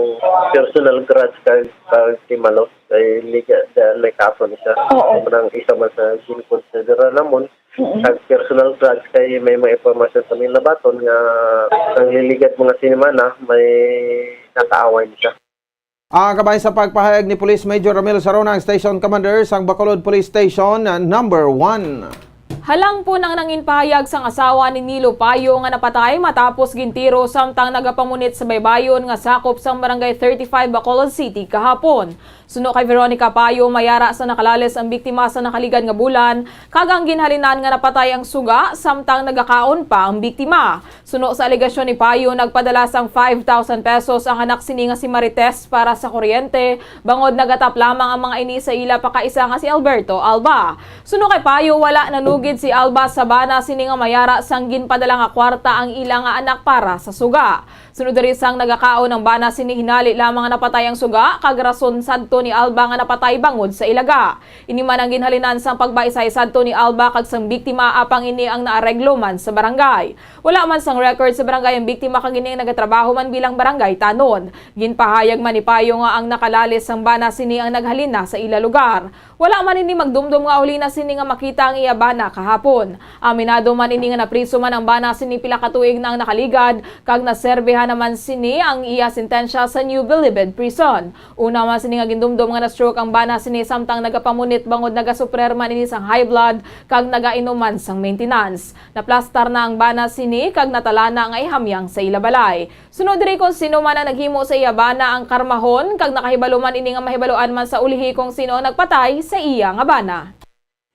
personal grudge kag pagtimalos kay liga sa may kaso ni siya. Oo. Ang isa man sa ginkonsidera namon, Mm-mm. Kag personal grudge kay may mga impormasyon kami nabaton nga nangliligad mga sinimana may nakaaway ni siya. Ang kabahin sa pagpahayag ni Police Major Ramil Sarona, ang Station Commander sang Bacolod Police Station Number One. Halangpon ang nangin pahayag sang asawa ni Nilo Payo nga napatay matapos gintiro samtang nagapamunit sa baybayon nga sakop sang Barangay thirty-five, Bacolod City kahapon. Suno kay Veronica Payo, mayara sa nakalalis ang biktima sa nakaligad nga bulan, kag ang ginhalinan nga napatay ang suga samtang nagakaon pa ang biktima. Suno sa alegasyon ni Payo, nagpadala sang five thousand pesos ang anak sini nga si Marites para sa kuryente, bangod nagatap lamang ang mga ini sa ila pakaisa nga si Alberto Alba. Suno kay Payo, wala nanugid si Alba sa bana sini nga mayara sang ginpadala nga kwarta ang ila nga anak para sa suga. Sunod diri, sang nagakaon ang bana sini, hinali lamang nga napatay ang suga, kag rason sadto ni Alba nga napatay bangod sa ilaga. Ini man ang ginhalinan sang pagbaysay sadto ni Alba kag sang biktima, apang ini ang naareglo man sa barangay. Wala man sa record sa barangay ang biktima kag ini ang nagatrabaho man bilang barangay tanod. Ginpahayag man ni Payo nga ang nakalalis sang bana sini ang naghalin na sa ila lugar. Wala man ini magdumdom nga uli na sini nga makita ang iya bana kahapon. Aminado man ini nga napriso man ang bana sini pila ka tuig na ang nakaligad, kag naserbihan naman sini ang iya sentensya sa New Bilibid Prison. Una man sini nga gindumdom nga na-stroke ang bana sini samtang nagapamunit bangod nagasuprer man ini sang high blood kag nagainom man sang maintenance. Naplastar na ang bana sini kag natalana nga ihamyang sa ila balay. Sunod diri, kon sino man ang naghimo sa iya bana ang karmahon, kag nakahibalo man ini nga mahibaluan man sa ulihi kung sino ang nagpatay sa iya nga bana.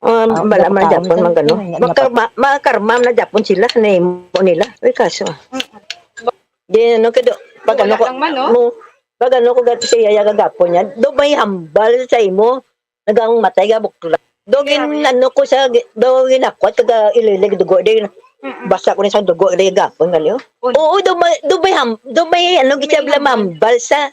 Um, Ah, bala man dapat Japon man gano. Maka, ma, makarma na Japon sila sa nahimo nila. Uy, kaso. Di ano ka do, pag Wala ano ko, lang man, no? Mo, pag ano ko gato siya, yaya gagapon niya. Do may hambal sa imo, nagang matay ga bukla. Do gin, ano ko sa, do ginakwat, kaga ililig dugo din. Mm-mm. Basa ko ni sa dugo din gapon nga niyo. Un- Oo, do may, do may ham, do may, ano, May gitsa bala hambal. Mambal sa.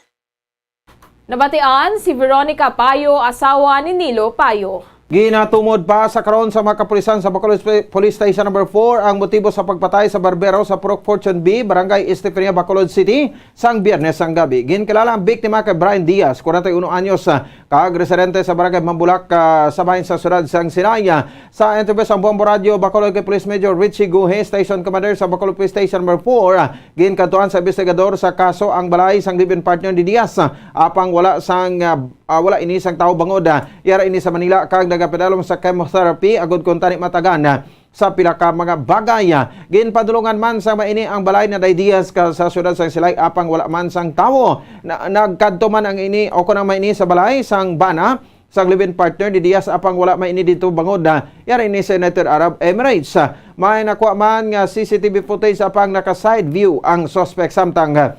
Nabatian si Veronica Payo, asawa ni Nilo Payo. Ginatumod pa sa karon sa mga kapulisan sa Bacolod Sp-, Police Station Number four ang motibo sa pagpatay sa barbero sa Purok Fortune B, Barangay Estefania, Bacolod City, sang Biyernes sang gabi. Ginkilala ang biktima kay Brian Diaz, kwarenta y uno anyos, ah, kag residente sa Barangay Mambulak, ah, sa bahin sa siyudad sang Silay. Sa interview sang Bombo Radio Bacolod kay Police Major Richie Guhe, Station Commander sa Bacolod Police Station Number four, ah, ginkadtuan sa investigador sa kaso ang balay sang live-in partner ni Diaz, ah, apang wala sang, ah, ah, wala ini sang tawo bangod, ah, yara ini sa Manila kag nagapedalom sa chemotherapy agud kon tani matagan, ah, sa pila ka mga bagay. Ginpadulungan man sa maini ang balay na Day Diaz ka sa siyudad sang Silay, apang wala man sang tawo. Na, nagkadto man ang ini o kon ang maini sa balay sang bana sang live-in partner ni Diaz, apang wala man ini dito bangod, ah, yara ini sa United Arab Emirates. Ah, may nakuha man nga C C T V footage, apang naka-side view ang suspect samtang, ah,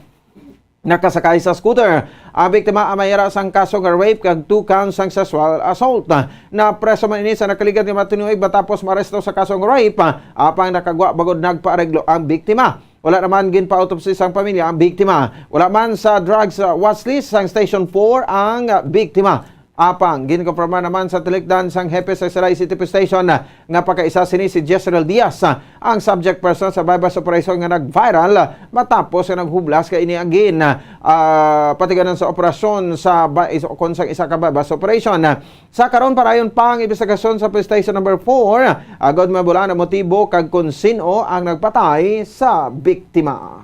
nakasakay sa scooter. Ang biktima ang may yara sang kaso nga rape kag two counts sang sexual assault. Napreso man ini sa nakaligad nga mga tinuig matapos maaresto sa kaso nga rape, apang nakagwa bangod nagpaareglo ang biktima. Wala naman ginpa-autopsy sang pamilya ang biktima. Wala man sa drugs, uh, watch list sang Station four ang, uh, biktima. Apang ginkonfirma naman sa tilikdan sang hepe sa Silay City Police Station, uh, nga pagkaisa sini si Jezreel Diaz, uh, ang subject person sa buy-bust operation nga nag-viral, uh, matapos nga naghublas ka ini ang gin, uh, patiganan sa operasyon sa ba-, is-, kon sa isa ka buy-bust operation. Uh, Sa karon, padayon pa ang imbestigasyon sa Police Station Number four, agod mabulaan ang motibo kag kon sin-o ang nagpatay sa biktima.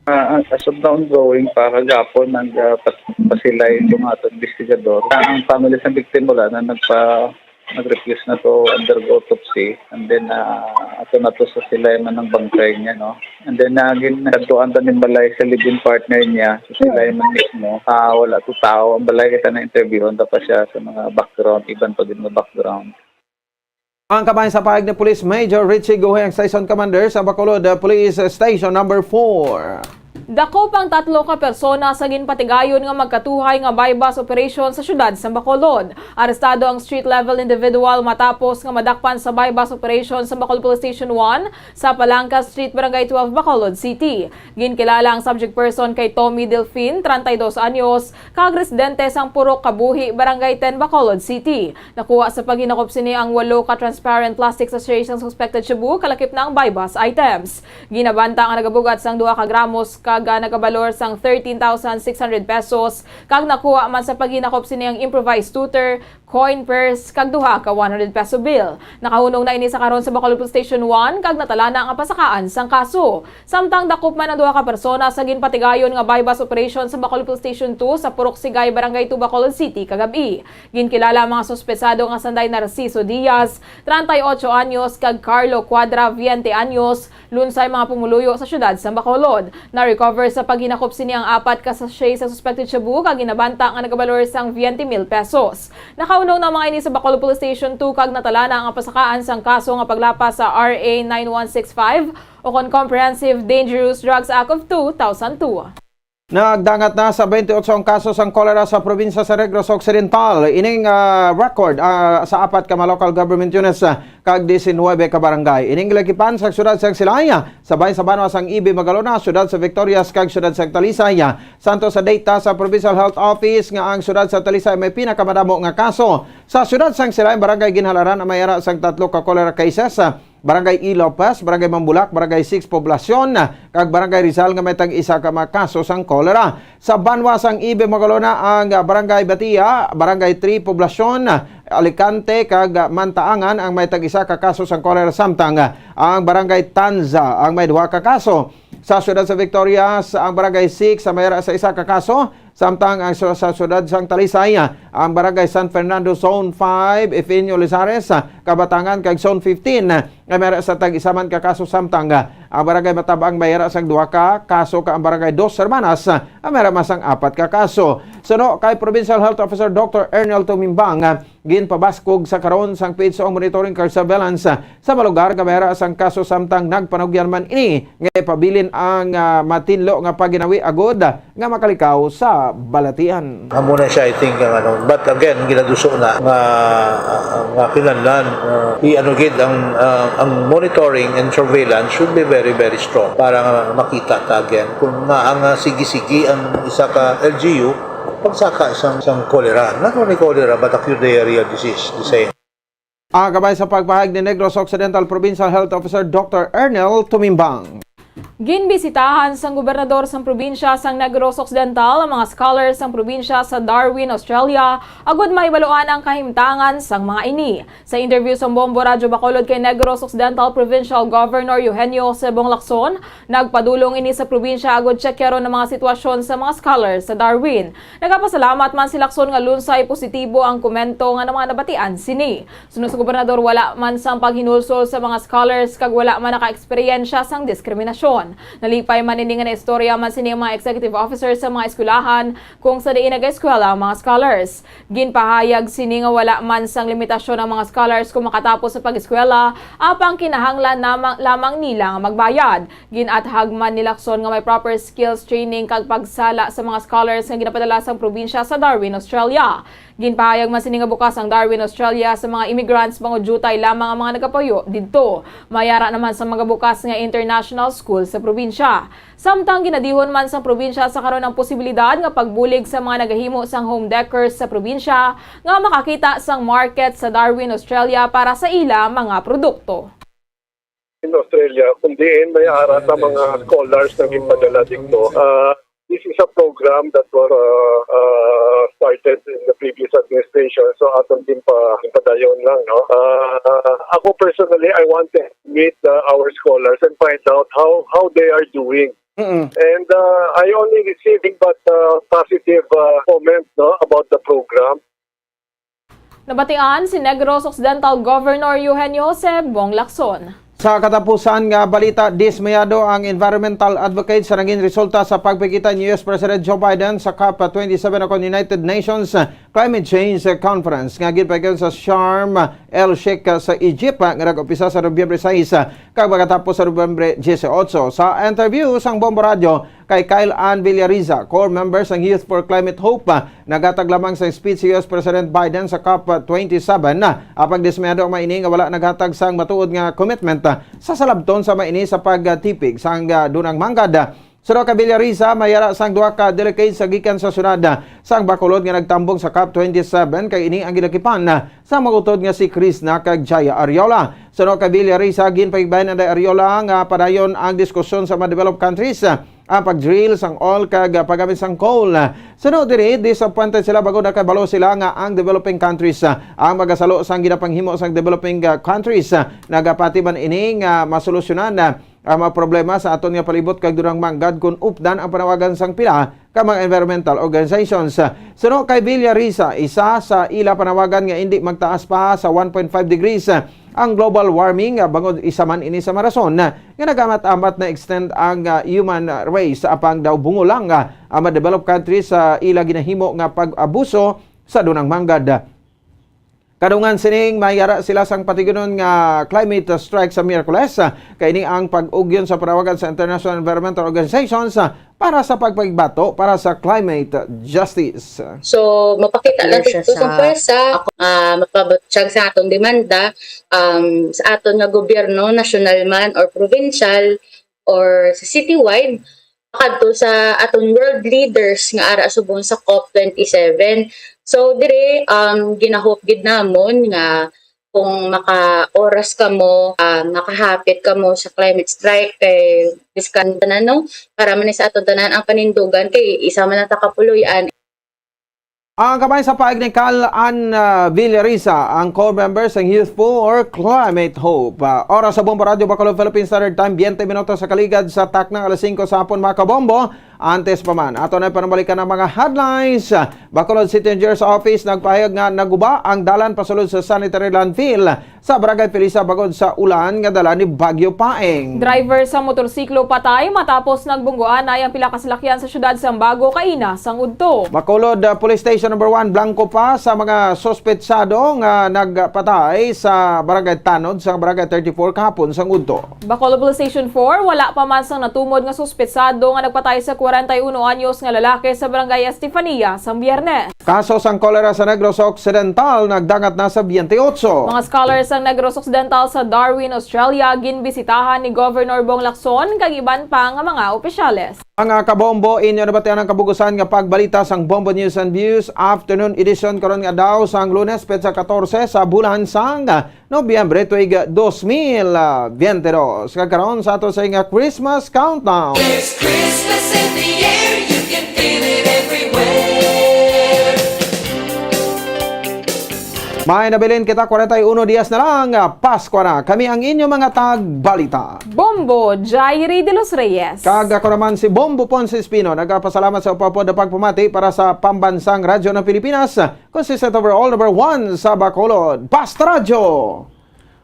Ah, as of now, ongoing pa, kagapon nag, ah, pa, pasilay itong ato investigador. Ang family sa victim wala na nagpa, nag-refuse na to undergo autopsy. And then, ah, ato na to sa silay man ang bangkay niya, no? And then, ah, gin-, nagtuan ta ning balay sa live-in partner niya, sa silay man mismo. Ah, wala to tao. Ang balay kita na interviewon ta pa siya sa mga background, iban pa din nga background. Ang kabahin sa pahayag ni Police Major Richie Guhe, ang Station Commander sa Bacolod, uh, Police Station Number four. Dakop ang tatlo ka persona sa ginpatigayon nga magkatuhay nga buy-bust operation sa siyudad sa Bacolod. Arestado ang street-level individual matapos nga madakpan sa buy-bust operation sa Bacolod Police Station one sa Palangka Street, Barangay twelve, Bacolod City. Ginkilala ang subject person kay Tommy Delfin, treinta y dos anyos, kag residente sang Purok Kabuhi, Barangay ten, Bacolod City. Nakuha sa paghinakop sini ang walo ka transparent plastic sachet sang suspected shabu, kalakip na ang buy-bust items. Ginabanta nga nagabugat sang duha ka gramos kag, ah, nagabalor sang thirteen thousand six hundred pesos, kag nakuha man sa paghinakop sini ang improvised tutor, coin purse, kag duha ka one hundred peso bill. Nakahunong na ini sa karon sa Bacolod Police Station one kag natalana nga pasakaan sang kaso. Samtang dakop man ang duha ka persona sa ginpatigayon nga buy-bust operation sa Bacolod Police Station two sa Purok Sigay, Barangay two, Bacolod City, kagab-i. Ginkilala ang mga suspetsado nga sanday Narciso Diaz, treinta y ocho anyos, kag Carlo Cuadra, veinte anyos, lunsay mga pumuluyo sa siyudad sa Bacolod. Na-recover sa paghinakop sini ang apat ka sachet sa suspected shabu kag ginabanta nga nagabalor sang veinte mil pesos. Nakahunong na ang mga ini sa Bacolod Police Station two kag natalana ang pasakaan sang kaso nga paglapas sa R A nine one six five o kon Comprehensive Dangerous Drugs Act of two thousand two. Nagdangat na sa twenty-eight ang kaso sang kolera sa probinsya sa Negros Occidental. Ining, ah, record, ah, sa apat ka mga local government units, ah, kag diecinuebe ka barangay. Ining galagipan sa siyudad sang Silay, ah, sa bahin sa banwa sang Ibi, Magalona, siyudad sa Victorias, kag siyudad sang Talisay, ah. Santo sa data sa Provincial Health Office nga ang siyudad sa Talisay may pinakamadamo nga kaso. Sa siyudad sang Silay, barangay Ginhalaran ang may ara sang tatlo ka cholera cases, ah, Barangay E. Lopez, Barangay Mambulak, Barangay six Poblacion, kag Barangay Rizal nga may tag-isa ka mga kaso sang kolera. Sa banwa sang Ibe, Magalona, ang, ah, Barangay Batia, Barangay three Poblacion, Alicante, kag, ah, Mantaangan ang may tag-isa ka kaso sang kolera, samtang, ah, ang Barangay Tanza ang may duha ka kaso. Sa siyudad sa Victorias, ang Barangay six sa may ara sa isa ka kaso, samtang ang sa, sa siyudad sang Talisay, ang Barangay San Fernando Zone five, Efenio Lizares, Kabatangan, kag Zone fifteen, nga may ara sa tag-isa man ka kaso, samtang ang Barangay Matabang may ara sang duha ka kaso, kag ang Barangay Dos Hermanas, ang may ara man sang apat ka kaso. Suno kay Provincial Health Officer Doctor Ernel Tumimbang, ginpabaskog sa karon sang P H O ang monitoring kag surveillance sa mga lugar nga may ara sang kaso, samtang nagpanugyan man ini nga ipabilin ang, ah, matinlo nga pagginawi agud nga makalikaw sa balatian. Amo na siya, I think, ang ano. But again, ginaduso na nga, nga kinahanglan, ah, i-ano gid ang, ah, ang monitoring and surveillance should be very, very strong para nga makita ta again kung nga ang, ah, sige-sige ang isa ka L G U pagsaka sang, sang kolera. Not only cholera, but acute diarrheal disease, the same. Ang kabay sa pagpahayag ni Negros Occidental Provincial Health Officer Doctor Ernel Tumimbang. Ginbisitahan sang gobernador sang probinsya sang Negros Occidental ang mga scholars sang probinsya sa Darwin, Australia, agud mahibaluan ang kahimtangan sang mga ini. Sa interview sang Bombo Radyo Bacolod kay Negros Occidental Provincial Governor Eugenio Sebong Lacson, nagpadulong ini sa probinsya agud tsekyaron ang mga sitwasyon sa mga scholars sa Darwin. Nagapasalamat man si Lacson nga lunsay positibo ang komento nga mga nabatian sini. Suno sa gobernador, wala man sang paghinulsol sa mga scholars kag wala man nakaeksperyensya sang diskriminasyon. Nalipay man ini nga naistorya man sini ang mga executive officers sa mga eskwelahan kung sa diin nag-eskwela ang mga scholars. Ginpahayag sini nga wala man sang limitasyon ang mga scholars kung makatapos sa pag-eskwela, apang kinahanglan namang, lamang nila nga magbayad. Gin-athag man ni Lacson nga may proper skills training kag pagsala sa mga scholars nga ginapadala sang probinsya sa Darwin, Australia. Ginpahayag man sini nga bukas ang Darwin, Australia sa mga immigrants bangod diutay lamang ang mga nagapuyo didto. May ara naman sang magabukas nga international school sa probinsya. Samtang ginadihon man sang probinsya sa karon ang posibilidad nga pagbulig sa mga nagahimo sang home decors sa probinsya nga makakita sang market sa Darwin, Australia para sa ila mga produkto. In Australia, kung diin may ara sa mga scholars nga ginpadala dito. Ah, this is a program that was, uh, uh, started in the previous administration. So, aton din pa, padayon lang, no? Ah, ako personally, I want to meet, uh, our scholars and find out how, how they are doing. Mm-mm. And, uh, I only receiving but, uh, positive, uh, comments, no, about the program. Nabatian si Negros Occidental Governor Eugenio Jose Bong Lacson. Sa katapusan nga balita, dismayado ang environmental advocates sa naging resulta sa pagpakita ni U S President Joe Biden sa COP twenty-seven o kon United Nations Climate Change Conference nga ginpaigayon sa Sharm El Sheikh sa Egypt, nga nag-umpisa sa Nobyembre sais kag magatapos sa Nobyembre dieciocho. Sa interview sang Bombo Radyo kay Kyle Ann Villarriza, core member sang Youth for Climate Hope, naghatag lamang sang speech si U S President Biden sa COP twenty-seven, apang dismayado man ini nga wala naghatag sang matuod nga commitment sa salabton sama ini sa pagtipig sang, ah, dunang manggad. Suno kay Villarriza, may ara sang duha ka delegates sa gikan sa syudad sang Bacolod nga nagtambong sa COP twenty-seven, kay ini ang ginakipan sa mga utod nga si Chris Na kag Jaya Ariola. Suno kay Villarriza, ginpahigbayan ni Ariola nga padayon ang diskusyon sa mga developed countries, ang pag-drill sang oil kag paggamit sang coal. Suno diri, disappointed sila bangod nakabalo sila nga ang developing countries, ah, ang magasalo sang ginapanghimo sang developing, ah, countries. Ah, nagapati man ini nga masolusyonan, ah, ang mga problema sa aton nga palibot kag dunang manggad kon updan ang panawagan sang pila ka mga environmental organizations. Suno kay Villarriza, isa sa ila panawagan nga indi magtaas pa sa one point five degrees, ah, ang global warming, ah, bangod isa man ini sa mga rason, ah, nga nag-amat-amat na extend ang, ah, human race, apang daw bungol lang, ah, ang mga developed countries sa ila ginahimo nga pag-abuso sa dunang manggad. Kadungan sining may ara sila sang patigunon nga climate strike sa Miyerkules, ah, kay ini ang pag-ugyon sa panawagan sa International Environmental Organizations, ah, para sa pagpakigbato para sa climate justice. So, mapakita lang dito sa pwersa, ah, mapabutyag sa atong demanda, um, sa aton nga gobyerno, nasyonal man or provincial or sa citywide, kadto sa aton world leaders nga ara subong sa COP twenty-seven. So, dire, um, ginahope gid namon nga kung maka-oras kamo, ah, makahapit kamo sa climate strike, kay biskan tanan, no? Para man sa aton tanan ang panindugan, kay isa man ang takapuloy-an. Ang kamay sa paig ni Kal Ann, ah, Villarisa, ang core member sang Youth for Climate Hope. Ah, oras sa Bombo Radio Bacolod Philippine Standard Time, twenty minutos sa kaligad sa taknang alas singko sa hapon, mga kabombo. Antes pa man, ato na panumalikan ang mga headlines. Bacolod City Engineers Office nagpahayag nga naguba ang dalan pasulod sa sanitary landfill sa Barangay Felisa bangod sa ulan nga dala ni Bagyo Paeng. Driver sa motorsiklo patay matapos nagbunggoanay ang pila ka salakyan sa siyudad sang Bago kaina sang udto. Bacolod, uh, Police Station Number One, blanco pa sa mga suspetsado nga nagpatay sa Barangay Tanod sa Barangay thirty-four kahapon sang udto. Bacolod Police Station four, wala pa man sang natumod nga suspetsado nga nagpatay sa kwarenta y uno anyos nga lalaki sa Barangay Estefania sang Biyernes. Kaso sang kolera sa Negros Occidental nagdangat na sa twenty-eight. Mga scholars sang Negros Occidental sa Darwin, Australia, ginbisitahan ni Governor Bong Lacson kag iban pa nga mga opisyales. Mga kabombo, inyo nabatian ang kabugusan nga pagbalita sang Bombo News and Views Afternoon Edition karon nga adlaw sang Lunes, petsa katorse sa bulan sang Nobyembre, tuig dos mil biyente dos. Kag karon sa ato sa nga Christmas countdown. There's Christmas in the air, you can feel it everywhere. May nabilin kita, kwarenta y uno dias na lang, ah, Pasko na. Kami ang inyo mga tagbalita. Bombo Jairi de los Reyes. Kag ako naman si Bombo Ponce Espino. Nagapasalamat sa upapod na pagpamati para sa Pambansang Radyo ng Pilipinas, consistent overall number one sa Bacolod, Basta Radyo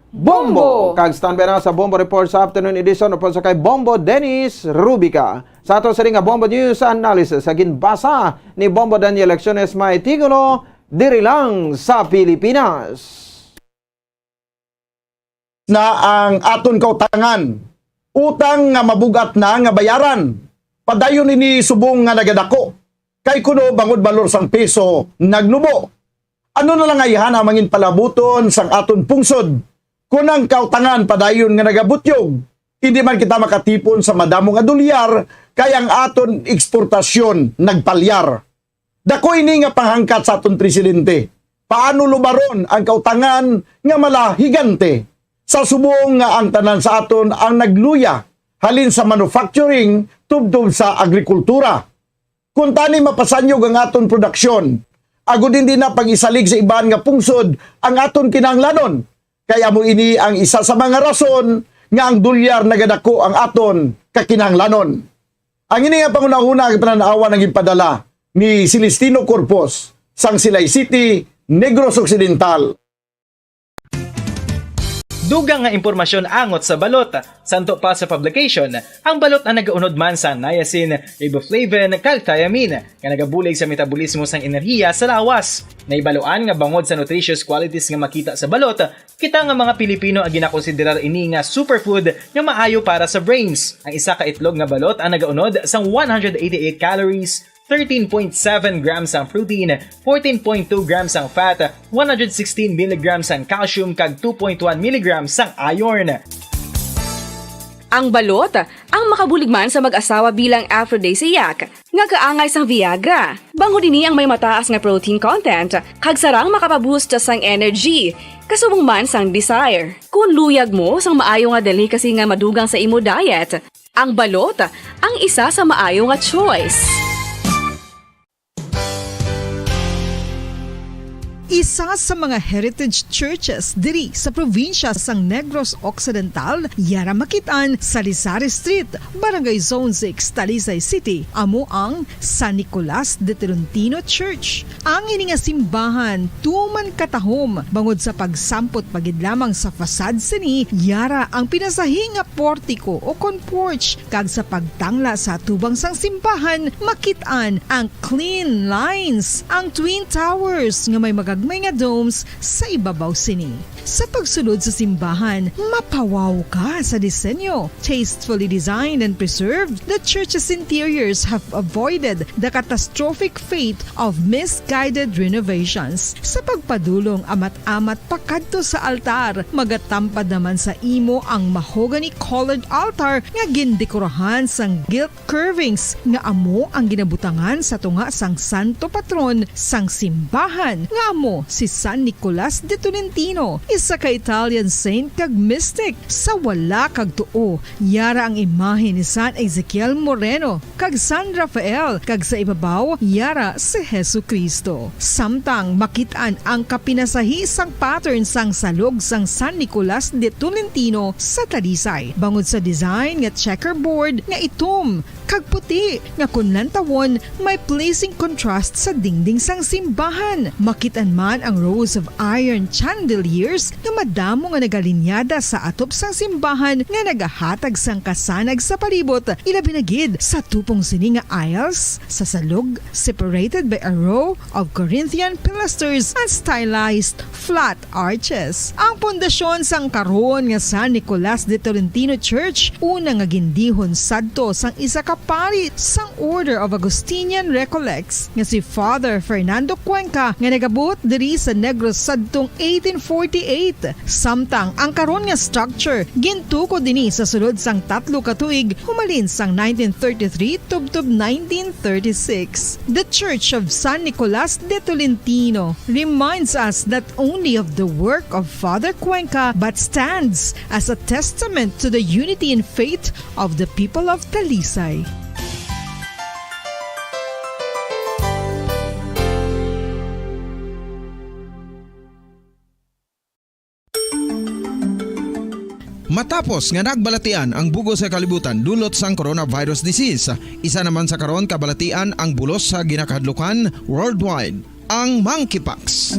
Bombo. Bombo. Kag standby na sa Bombo Report sa afternoon edition upod sa kay Bombo Dennis Rubica. Sa ato sini nga Bombo News Analysis, sa ginbasa ni Bombo Daniel Lecciones, may titulo, Diri Lang sa Pilipinas. Na ang aton kautangan, utang nga mabugat na nga bayaran. Padayon ini subong nga nagadako, kay kuno bangod balor sang piso nagnubo. Ano na lang ayhan ang mangin palabuton sang aton pungsod, kun ang kautangan padayon nga nagabutyog? Hindi man kita makatipon sa madamo nga dolyar, kay ang aton eksportasyon nagpalyar. Dako ini nga panghangkat sa aton presidente. Paano lubaron ang kautangan nga mala higante? Sa subong nga ang tanan sa aton ang nagluya, halin sa manufacturing tubtob sa agrikultura. Kuntani mapasanyog ang aton produksyon, agud hindi na pag-isalig sa iban nga pungsod ang aton kinahanglanon, kay amo ini ang isa sa mga rason nga ang dolyar nagadako ang aton kakinahanglanon. Ang ini nga panghunahuna nga panan-awan ang ginpadala ni Celestino Corpus sang Silay City, Negros Occidental. Dugang nga impormasyon angot sa balot. Santo pa sa publication, ang balot ang nagaunod man sa niacin, riboflavin, kag thiamine, nga nagabulig sa metabolismo sang enerhiya sa lawas. Nahibaluan nga bangod sa nutritious qualities nga makita sa balot, kita nga mga Pilipino ang ginakonsiderar ini nga superfood nga maayo para sa brains. Ang isa ka itlog nga balot ang nagaunod sang one hundred eighty-eight calories, thirteen point seven grams ang protein, fourteen point two grams ang fat, one hundred sixteen milligrams ang calcium, kag two point one milligrams ang iron. Ang balot, ang makabulig man sa mag-asawa bilang aphrodisiac, nga kaangay sang Viagra. Bangod ini ang may mataas nga protein content, kag sarang makapaboost sang energy, kasubong man sang desire. Kung luyag mo sang maayo nga delicacy nga madugang sa imo diet, ang balot ang isa sa maayo nga choice. Isa sa mga heritage churches diri sa probinsya sang Negros Occidental, yara makit-an sa Rizal Street, Barangay Zone six, Talisay City, amo ang San Nicolas de Tolentino Church. Ang ini nga simbahan tuman katahom bangod sa pagsampot pa gid lamang sa facade sini, yara ang pinasahi nga portiko o kon porch, kag sa pagtangla sa atubang sang simbahan, makit-an ang clean lines, ang twin towers nga may magagmay nga domes sa ibabaw sini. Sa pagsulod sa simbahan, mapawaw ka sa disenyo. Tastefully designed and preserved, the church's interiors have avoided the catastrophic fate of misguided renovations. Sa pagpadulong amat-amat pakadto sa altar, magatampad naman sa imo ang mahogany-colored altar nga gindekorahan sang gilt curvings nga amo ang ginabutangan sa tunga sang santo patron sang simbahan, nga amo si San Nicolas de Tolentino. isa ka Italian saint kag mystic. Sa wala kag tuo, yara ang imahe ni San Ezekiel Moreno kag San Rafael, kag sa ibabaw, yara si Jesu-Cristo. Samtang makit-an ang kapinasahi sang pattern sang salog sang San Nicolas de Tolentino sa Talisay, bangod sa design nga checkerboard nga itom kag puti, nga kon lantawon, may pleasing contrast sa dingding sang simbahan. Makit-an man ang rows of iron chandeliers nga madamo nga nagalinyada sa atop sang simbahan nga nagahatag sang kasanag sa palibot, ilabi na gid sa tupong sini nga aisles sa salog, separated by a row of Corinthian pilasters and stylized flat arches. Ang pundasyon sang karon nga San Nicolas de Tolentino Church, una nga gindihon sadto sang isa ka pari sang Order of Augustinian Recollects nga si Father Fernando Cuenca, nga nagabot diri sa Negros sadtong eighteen forty-eight. Samtang ang karon nga structure gintukod dinhi sa sulod sang tatlo ka tuig, humalin sang nineteen thirty-three tubtob nineteen thirty-six. The Church of San Nicolas de Tolentino reminds us not only of the work of Father Cuenca, but stands as a testament to the unity in faith of the people of Talisay. Matapos nga nagbalatian ang bug-os nga kalibutan dulot sang coronavirus disease, isa naman sa karon kabalatian ang bulos sa ginakahadlukan worldwide, ang monkeypox.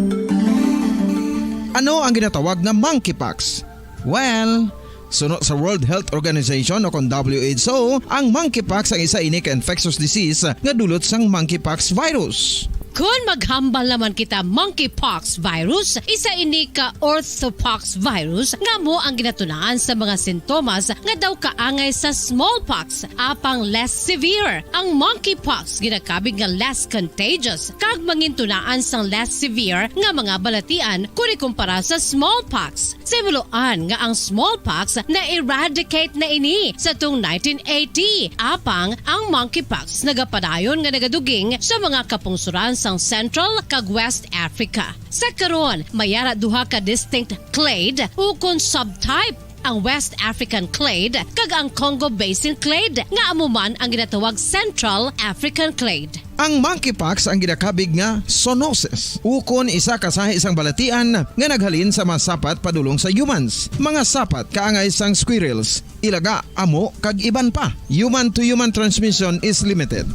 Ano ang ginatawag nga monkeypox? Well, suno sa World Health Organization o kon W H O, ang monkeypox ang isa ini ka infectious disease nga dulot sang monkeypox virus. Kon maghambal naman kita, monkeypox virus, isa ini ka orthopox virus nga amo ang ginatunaan sa mga sintomas nga daw kaangay sa smallpox, apang less severe. Ang monkeypox ginakabig nga less contagious kag mangintunaan sang less severe nga mga balatian kon ikumpara sa smallpox. Sa himuloan nga ang smallpox na-eradicate na ini sa tong nineteen eighty, apang ang monkeypox nagapadayon nga nagaduging sa mga kapungsoran sang Central kag West Africa. Sa karon, may ara duha ka distinct clade ukon subtype, ang West African clade kag ang Congo Basin clade, nga amo man ang ginatawag Central African clade. Ang monkeypox ang ginakabig nga zoonosis, ukon isa ka sahi sang balatian nga naghalin sa mga sapat padulong sa humans, mga sapat kaangay sang squirrels, ilaga, amo, kag iban pa. Human-to-human transmission is limited.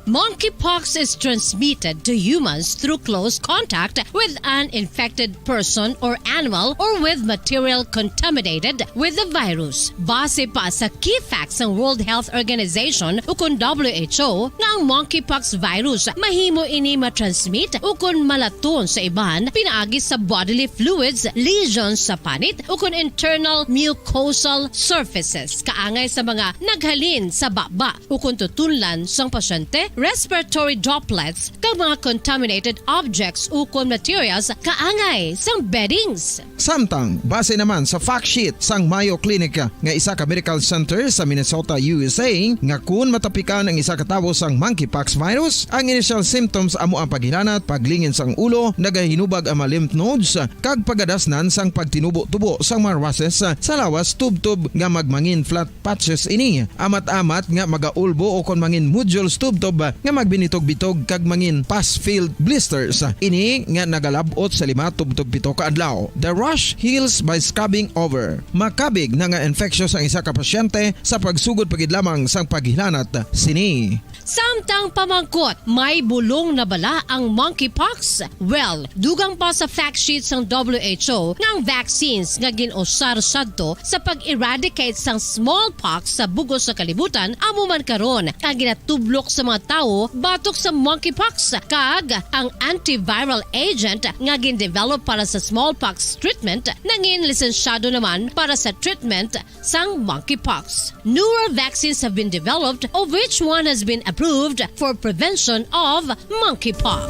Monkeypox is transmitted to humans through close contact with an infected person or animal or with material contaminated with the virus. Base pa sa key facts sang World Health Organization ukon W H O, nga ang monkeypox virus mahimo ini matransmit ukon malaton sa iban pinaagi sa bodily fluids, lesions sa panit, ukon internal mucosal surfaces, kaangay sa mga naghalin sa baba ukon tutunlan sang pasyente, respiratory droplets, kag mga contaminated objects ukon materials kaangay sang beddings. Samtang, base naman sa fact sheet sang Mayo Clinic nga isa ka medical center sa Minnesota, U S A, nga kun matapikan ang isa ka tawo sang monkeypox virus, ang initial symptoms amo ang paghilanat, paglingin sang ulo, nagahinubag ang mga lymph nodes, kag pagadasnan sang pagtinubo-tubo sang mga rushes sa lawas tubtob nga magmangin flat patches ini. Amat-amat nga magaulbo ukon mangin nodules tubtob nga magbinitog-bitog kag mangin pus-filled blisters. Ini nga nagalab-ot sa lima tubtob pito ka adlaw. The rash heals by scabbing over. Makabig na nga infectious ang isa ka pasyente sa pagsugod pa gid lamang sang paghilanat sini. Samtang pamangkot, may bulong na bala ang monkeypox? Well, dugang pa sa fact sheet sang W H O nga ang vaccines nga gin-usar sadto sa pag-eradicate sang smallpox sa bug-os nga kalibutan amo man karon ang ginatublok sa mga tawo batok sa monkeypox, kag ang antiviral agent nga gin-develop para sa smallpox treatment nangin lisensyado naman para sa treatment sang monkeypox. Newer vaccines have been developed, of which one has been approved for prevention of monkeypox.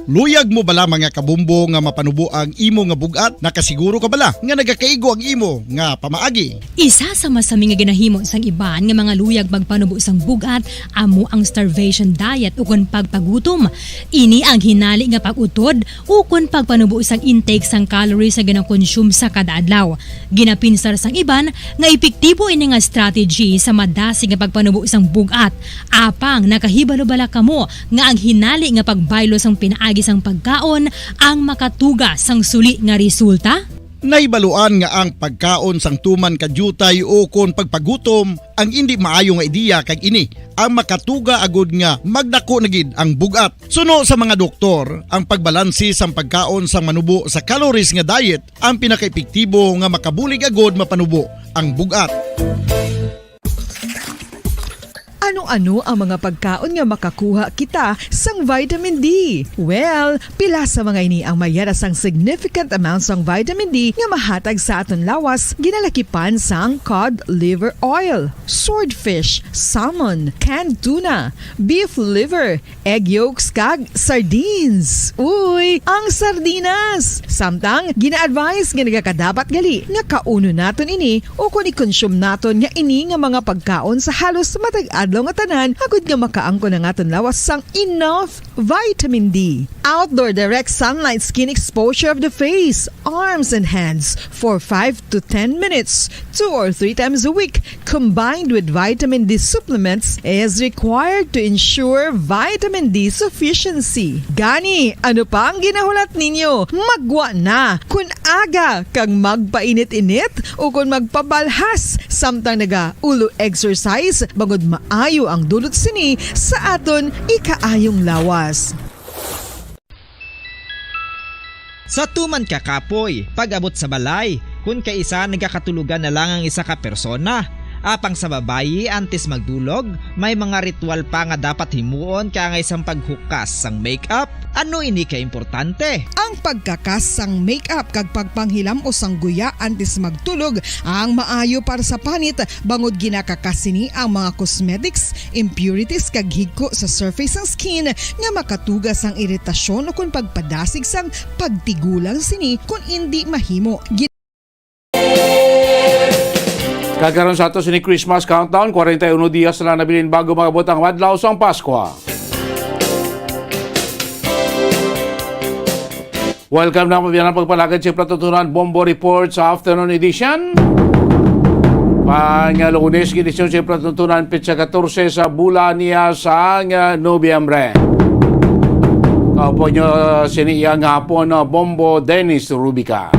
Luyag mo bala, mga kabombo, nga mapanubo ang imo nga bug-at? Nakasiguro ka bala nga nagakaigo ang imo nga pamaagi? Isa sa masami nga ginahimo sang iban nga mga luyag magpanubo sang bug-at amo ang starvation diet ukon pagpagutom. Ini ang hinali nga pag-utod ukon pagpanubo sang intake sang calories nga ginakonsume sa kada adlaw. Ginapinsar sang iban nga epektibo ini nga strategy sa madasig nga pagpanubo sang bug-at. Apang nakahibalo bala kamo nga ang hinali nga pagbaylo sang pinaagi sang pagkaon ang makatuga sang suli nga resulta? Nahibaluan nga ang pagkaon sang tuman ka diutay ukon pagpagutom ang indi maayo nga ideya, kag ini ang makatuga agud nga magdako na gid ang bug-at. Suno sa mga doktor, ang pagbalanse sang pagkaon sang manubo sa calories nga diet ang pinakaepektibo nga makabulig agud mapanubo ang bug-at. Ano-ano ang mga pagkaon nga makakuha kita sang vitamin D? Well, pila sa mga ini ang mayara sang significant amount sang vitamin D nga mahatag sa aton lawas, ginalakipan sang cod liver oil, swordfish, salmon, canned tuna, beef liver, egg yolks, kag sardines. Uy, ang sardinas! Samtang, gina-advise nga nagakadapat gali nga kaunon naton ini ukon i-consume naton nga ini nga mga pagkaon sa halos matag adlaw nga tanan, agud nga makaangkon ang aton lawas sang enough vitamin D. Outdoor direct sunlight skin exposure of the face, arms, and hands for five to ten minutes, two or three times a week, combined with vitamin D supplements, is required to ensure vitamin D sufficiency. Gani, ano pa ang ginahulat ninyo? Maggwa na! Kun aga kag magpainit-init ukon magpabalhas samtang naga-ulo exercise, bangod maayo ang dulot sini sa aton ikaayong lawas. Sa tuman ka kapoy, pag-abot sa balay, kun kaisa nagakatulogan na lang ang isa ka persona. Apang sa babayi, antes magdulog, may mga ritual pa nga dapat himuon, kaangay sang paghukas sang makeup. Ano ini ka importante? Ang pagkakas sang makeup kag pagpanghilam-os sang guya antes magtulog ang maayo para sa panit, bangod ginakakas sini ang mga cosmetics, impurities, kag higko sa surface sang skin nga makatuga sang iritasyon ukon pagpadasig sang pagtigulang sini kon indi mahimo. Kag karon sa ato sini Christmas countdown, kwarenta y uno dias na lang nabilin bago maabot ang adlaw sang Paskwa. Welcome na, mabiyan ang pagpalagad sa palatuntunan Bombo Report sa afternoon edition. Pang Lunes, edisyon sa palatuntunan, petsa katorse sa bulan niya sa, ah, Nobyembre. Kaupo nyo sini iyang hapon, ah, Bombo Dennis Rubica.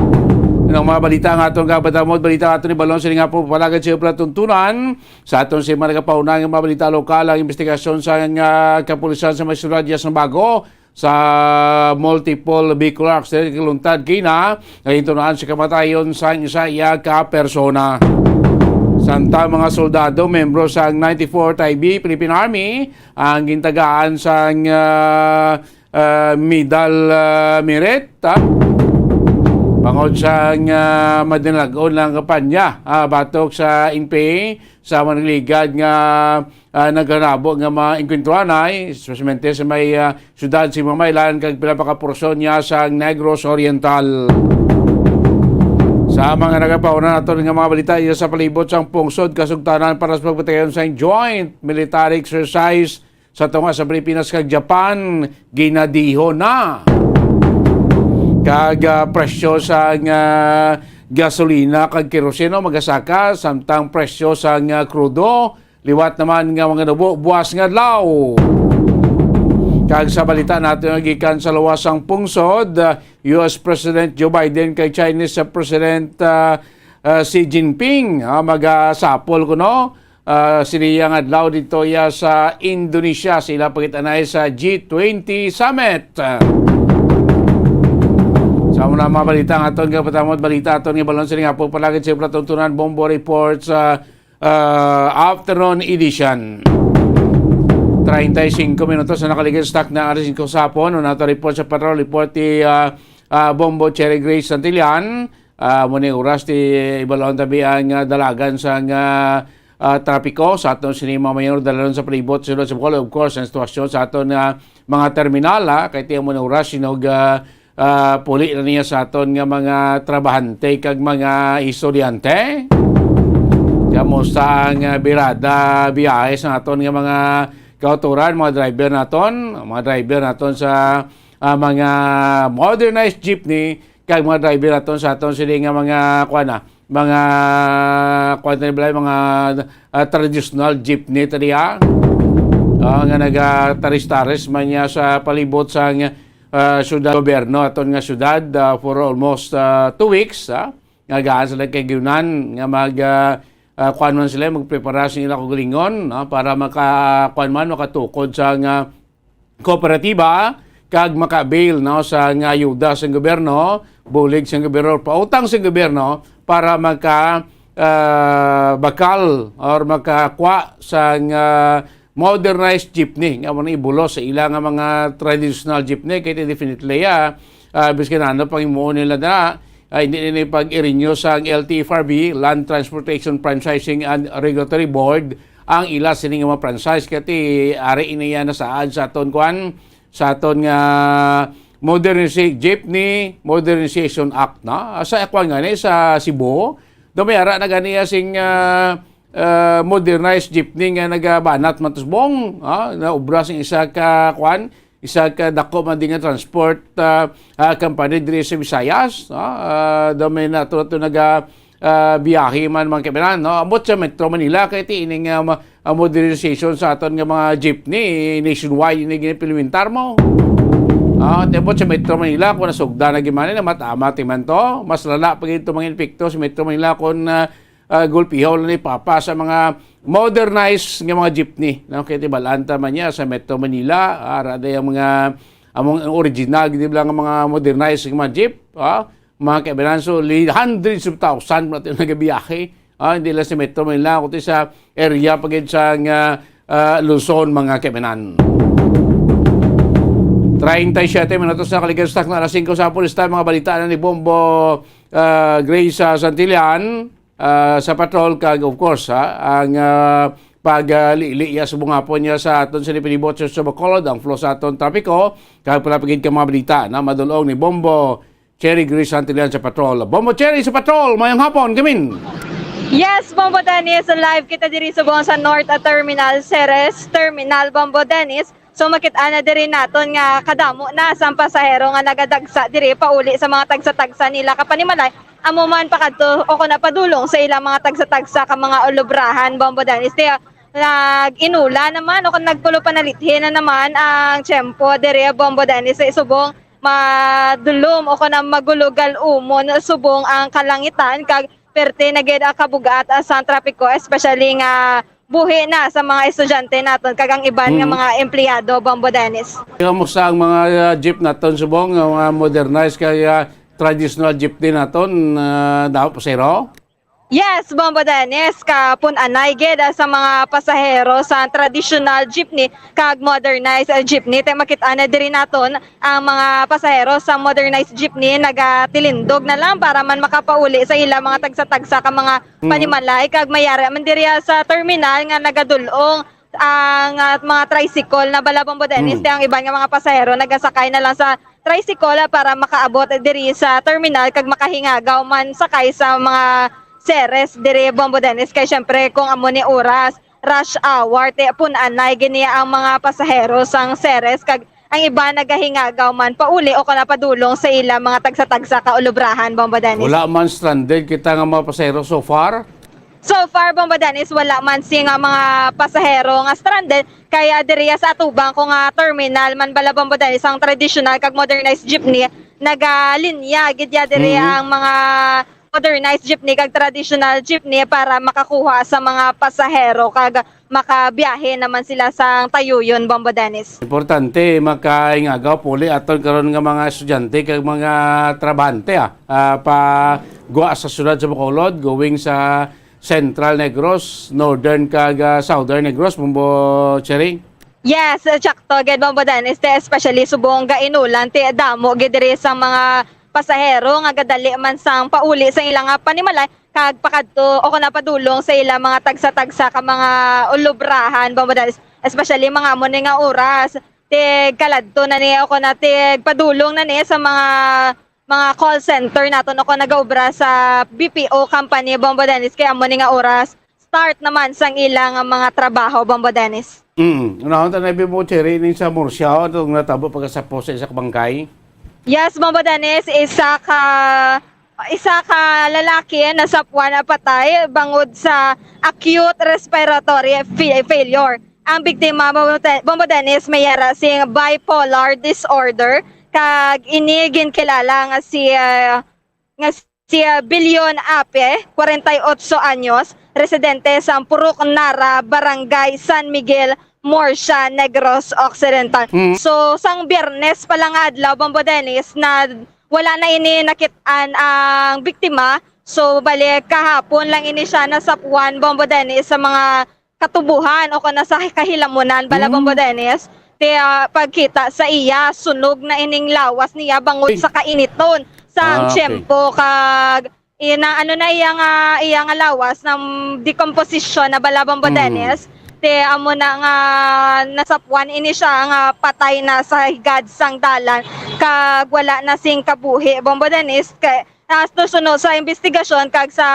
Ang mga balita nga aton kabatamot, balita nga aton ibalon sini nga pagpalagad sa palatuntunan. Sa aton sini mga nagapauna nga mga balita lokal, ang investigasyon sa, ah, kapulisan sa may syudad ya sang Bago sa multiple vehicular accident kaluntad kina nga gintunaan sa kamatayon sang isa iya ka persona. Samtang mga soldado, membro sang ninety-fourth I B Philippine Army, ang gintagaan sang, ah, ah, Medal, ah, Merit, ah, bangod sang, ah, madinalag-on lang kampanya, ah, batok sa N P A sa mga nagligad nga, ah, naghanabo nga mga engkwentruanay, espesialmente sa may, ah, siyudad sa Mamailan kag pila pa ka porsyon niya sa Negros Oriental. Sa mga nagapauna naton nga mga balita, iya sa palibot sang pungsod kasugtanan para sa pagpatigayon sa joint military exercise sa tunga sa Pilipinas kag Japan, ginadihon na. Kag, ah, presyo sang, ah, gasolina kag keroseno magasaka, samtang presyo sang, ah, krudo liwat naman nga mga nubo buwas nga adlaw. Kag sa balita naton nga gikan sa luwas sang pungsod, ah, U S President Joe Biden kay Chinese, ah, President, ah, ah, Xi Jinping, ah, magasapol kuno, ah, sini nga adlaw didto ya sa Indonesia, sila pagit-anay sa G twenty Summit. Sa mga balita nga aton nga patamot balita aton nga balon sini nga po palagid sa palatuntunan Bombo Reports, ah, ah, afternoon edition. Treinta y cinco minutos na nakaligid sa takna alas singko sa hapon. Una to report sa patrol, report ni, ah, ah, Bombo Cherry Grace Santillan. Ah, mo ni oras ti ibalon tabi ang, ah, dalagan sang, ah, ah, trapiko sa aton sini mga mayor dalanon sa palibot sa Sudad sa Bohol. Of course, ang sitwasyon sa aton nga mga terminal, ah, kay tiyan mo na oras, sinog, ah, ah, puli na niya sa aton nga mga trabahante kag mga estudyante. Kamusta ang, ah, birada, biyahe sa aton nga mga kauturan, mga driver naton, mga driver naton sa, ah, mga modernized jeepney, kag mga driver naton sa aton sini nga mga, kuwan na, mga, kuwan na nila, mga, ah, traditional jeepney tadi, ah. Ah, nga nagataris-taris man niya sa palibot sa, ah, syudad, gobyerno, aton nga syudad, ah, for almost, ah, two weeks, ah, nga gaan sila kay giunan nga mag, ah, ah, kuwan man sila, magprepara sa ila kaugalingon, no, para maka, kuwan man, makatukod sa nga kooperatiba kag maka-avail, no, sa nga ayuda sa gobyerno, bulig sa gobyerno, pautang sa gobyerno para maka, ah, bakal or makakuha sa nga modernized jeepney nga amo na ibulos sa ila nga mga traditional jeepney. Kay definitely, ah, ah, biskan ano pang himuon nila na, ah, hindi nila pag-i-renew sa L T F R B, Land Transportation Franchising and Regulatory Board, ang ila sini nga mga franchise, kay ari ini yan nasaad sa aton, kuan, sa aton nga Modernization, Jeepney Modernization Act na. Sa, kuan, gani sa Cebu, do may ara na gani sing, ah, ah, modernized jeepney nga nagabanat man to subong, ah, na obra sing isa ka, kuan, isa ka dako man din nga transport, ah, ah, company diri sa Visayas, no? Ah, do may nato, nato naga, ah, biyahe man, mga kaibigan, no? Ambot sa Metro Manila, kay ti ining, ah, ma-, ah, modernization sa aton nga mga jeepney, nationwide ini giniimplementar mo. Ah, ti ambot sa Metro Manila, kung nasugda na gimani na matama ti man to, mas lala pa gid to mga epekto sa Metro Manila kung, ah, ah, gulpihaw lang ni Papa sa mga modernized nga mga jeepney, no? Kay ti bal-an ta man niya sa Metro Manila, ah, ara day ang mga, among original gid lang ang mga modernized nga mga jeep, ah, mga kaibigan, so, li-, hundreds of thousand na tayo nagabiyahe. Ah, hindi lang sa Metro Manila, kundi sa area pa gid sa nga, ah, Luzon, mga kaibigan. Treinta y siete minutos na kaligad sa takna alas singko sa hapon. Esta mga balita na ni Bombo, ah, Grace, ah, Santillan, ah, sa patrol, kag of course, ha, ang, ah, paglili, ah, subong hapon niya sa aton sini palibot sa Bacolod, ang flow sa aton trapiko, kag pala pa gid ka mga balita na madulong ni Bombo Cherry Grace Santillan sa patrol. Bombo Cherry sa patrol, mayong hapon, gamin. Yes, Bombo Dennis, live kita diri subong sa North, ah, Terminal, Ceres Terminal, Bombo Dennis. So, makit-an na diri naton nga kadamo na sang pasahero nga nagadagsa diri pauli sa mga tagsa-tagsa nila ka panimalay, amo man pakadto o kon napadulong sa ilang mga tagsa-tagsa ka mga ulubrahan, Bombo Dennis. Kaya nag-inula naman o kon nagpulo panalithin na naman ang tiyempo diri, Bombo Dennis, sa subong madulom o kon ang magulugal umon subong ang kalangitan, kag perte na gid ang kabugat, ah, sa trapiko, especially nga buhi na sa mga estudyante naton kag ang iban nga Mm. mga empleyado, Bombo Dennis. Kamusta ang mga, ah, jeep naton subong, nga mga modernized kay, ah, traditional jeep din naton, ah, daw, pasero? Yes, Bombo Dennis, kapun-anay gid, ah, sa mga pasahero sa traditional jeepney kag modernized, ah, jeepney. Tay makit-an na diri naton ang mga pasahero sa modernized jeepney nagatilindog na lang para man makapauli sa ila mga tagsa-tagsa ka mga Mm. panimalay, kag may ara man diri sa terminal nga nagadul-ong ang, ah, mga tricycle na bala, Bombo Dennis, Mm. kay ang iban nga mga pasahero nagasakay na lang sa tricycle, ah, para makaabot diri sa terminal kag makahingagaw man sakay sa mga Ceres diri, Bombo Dennis, kay syempre kung amo ni oras rush hour, ti pun-anay gid niya ang mga pasahero sang Ceres kag ang iba nagahingagaw man pauli o kon napadulong sa ila mga tagsa-tagsa ka ulubrahan, Bombo Dennis. Wala man stranded kita nga mga pasahero so far? So far, Bombo Dennis, wala man sing, ah, mga pasahero nga stranded. Kaya diri sa atubang ko nga terminal man bala, Bombo Dennis, ang traditional kag modernized jeepney, nagalinya gid ya diri Mhm. ang mga modernized jeepney kag traditional jeepney para makakuha sa mga pasahero kag makabiyahe naman sila sa tayuyon, Bombo Dennis. Importante, makaingagaw puli aton karon nga mga estudyante kag mga trabahante, ah, ah, pa gwa sa siyudad sa Bacolod, going sa Central Negros, Northern kag, ah, Southern Negros, Bombo Cherry. Yes, uh, tsakto gid, Bombo Dennis, te, especially subong gainulan, te, damo gid diri sa mga pasahero nga gadali man sang pauli sa ilang, ah, panimalay, kag pakadto o kon napadulong sa ila mga tagsa-tagsa ka mga ulubrahan, Bombo Dennis, especially mga amo ni nga oras, tig kaladto na ni o kon na tig padulong na ni sa mga, mga call center naton o kon nagaobra sa B P O company, Bombo Dennis, kay amo ni nga oras start naman sang ilang mga trabaho, Bombo Dennis. Mm. Unahon ta na, Bombo Cherry, ning sa Murcia, o, itong natabo pagkasapo sa isa ka bangkay. Yes, Bombo Dennis, isa ka, isa ka lalaki nasapuan na patay bangod sa acute respiratory fa-, failure. Ang biktima, Bombo Te-, Bombo Dennis, may yara sing bipolar disorder, kag ini ginkilala nga si, ah, nga si, ah, Billion Ape, kwarenta y otso anyos, residente sa Purok Nara, Barangay San Miguel, Murcia, Negros Occidental. Mm. So, sang Biyernes pa lang nga adlaw, Bombo Dennis, na wala na ini nakit-an ang biktima. So, bali, kahapon lang ini siya nasapuan, Bombo Dennis, sa mga katubuhan o kon sa kahilamunan, bala, Mm. Bombo Dennis, ti, ah, pagkita sa iya, sunog na ining lawas niya bangod Ay. sa kainiton sa Ah, okay. tiyempo, kag ina, ano na iya nga, iya nga lawas, na decomposition na, bala, Bombo Mm. Dennis. Ti amo na nga nasapuan ini siya nga patay na sa higad sang dalan, kag wala na sing kabuhi, Bombo Dennis, kay, ah, suno sa investigasyon kag sa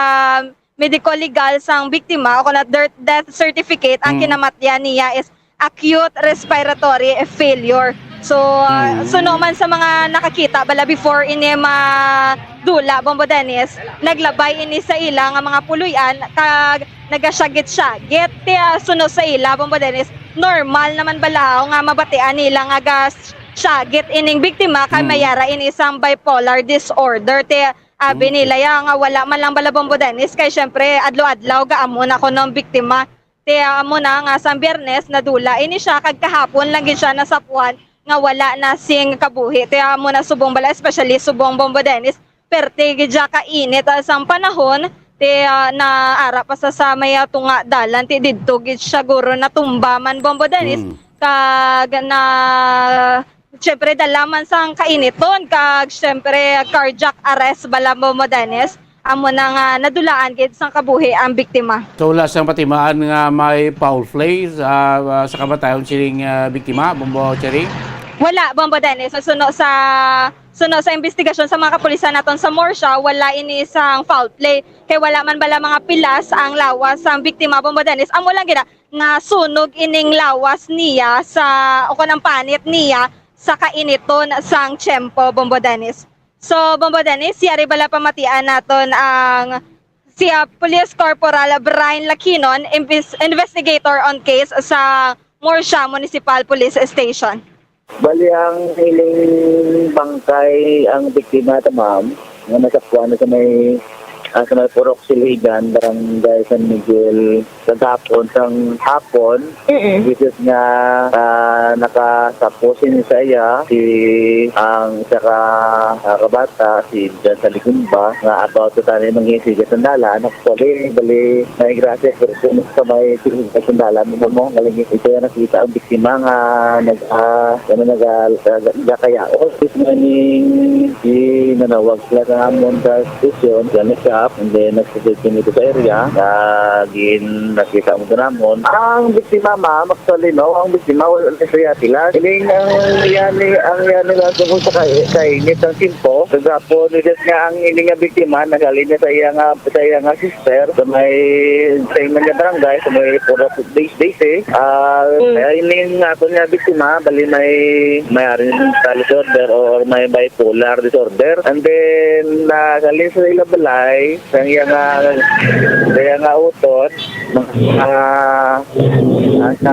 medico legal sang biktima o kon death, death certificate, ang Mm. kinamatyan niya is acute respiratory failure. So, ah, Mm. suno man sa mga nakakita bala before ini madula, Bombo Dennis, naglabay ini sa ila nga mga puloy-an kag nagasyagit-syagit. Kaya suno sa ila, Bombo Dennis, normal naman bala nga mabatian nila nga gasyagit ining biktima kay Mm. may yara ini sang bipolar disorder. Ti abi Mm. nila ya nga wala man lang bala, Bombo Dennis, kay syempre adlaw-adlaw gaamon ako ng biktima. Ti amo na nga sang Biyernes nadula ini siya, kag kahapon lang gid siya nasapuan nga wala na sing kabuhi. Ti amo na subong bala, especially subong, Bombo Dennis, perte gid siya ka init, ah, sang panahon. Ti, ah, naara pa sa, sa may, ah, tunga dalan, ti didto gid siya guro natumba man, Bombo Dennis, Mm. kag na Siyempre, dala man sang kainiton kag, siyempre, cardiac arrest bala, Bombo Dennis. Amo na nga nadulaan gid sang kabuhi ang biktima. So, wala sang patimaan nga may foul play sa, ah, sa kamatayon sining, ah, biktima, Bombo Cherry? Wala, Bombo Dennis. Suno sa, suno sa investigasyon sa mga kapulisan naton sa Murcia, wala ini sang foul play. Kay wala man bala mga pilas ang lawas sang biktima, Bombo Dennis. Amo lang gid na nasunog ining lawas niya sa, o kon ang panit niya sa kainiton sang tiyempo, Bombo Dennis. So, Bombo Dennis, yari bala pamatian naton ang si, ah, Police Corporal Brian Lakinon, imbis-, investigator on case sa Murcia Municipal Police Station. Bali, ang ining bangkay, ang biktima ta, ma'am, nga nasakuan na sa may, ah, sa may Purok Siligan, Barangay San Miguel, kagahapon sang hapon, Mm-mm. which is nga, ah, nakasapo sini sa iya, si, ang isa ka, ah, kabata, si Jan Saligumba, nga about sa tanan mga sige sandala, actually, bali, may grasya, pero sa may sige sandala, mo mo, galing ito yung nakita ang biktima nga nag, ah, ano, nag, ah, nag, nagkakayaon. Tapos nga ning ginanawag sila sa amon sa station, sa shop, and then nagsusunod kami dito sa area, na gin, nakita mo sa namon. Ang biktima, ma'am, actually, no, ang biktima, wala na siya pila. Ining ang yan, ang yan nila tungkol sa kay-, kainit ng timpo. Kagapon, just nga ang ini nga biktima, naghalin niya sa iya nga sa iya nga sister, sa may, sa imo nga barangay, sa may Purok Base, Base, eh. Ah, Mm. Ay, ning ato nga biktima, bali may, may ari ng disorder or may bipolar disorder. And then, naghalin sa ila balay, sa iya nga, sa iya nga utot, mga, ah, sa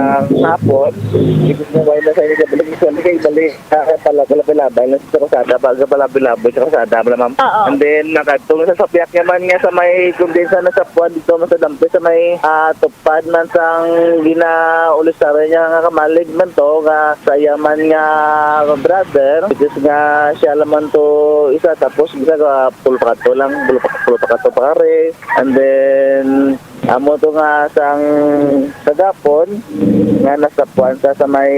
hapon, hindi mo wala sa ila balay, gusto niya kayo balik. Ah, pala, pala, pala, pala, sa kalsada, baga pala, pala, sa kalsada, pala, ma'am. Oo. And then, nakadto sa sapyak niya man nga sa may, kung din sa nasapuan dito, man sa dampi, sa may, ah, tupad man sang ginaulusaran niya nga kamalig man to, nga sa iya man nga brother, which is nga siya lamang to isa, tapos isa ka pulo pa kato lang, pulo pa, pulo pa kato pa kare. And then, Amo to nga sang sa gapon nga nasapuan sa, sa may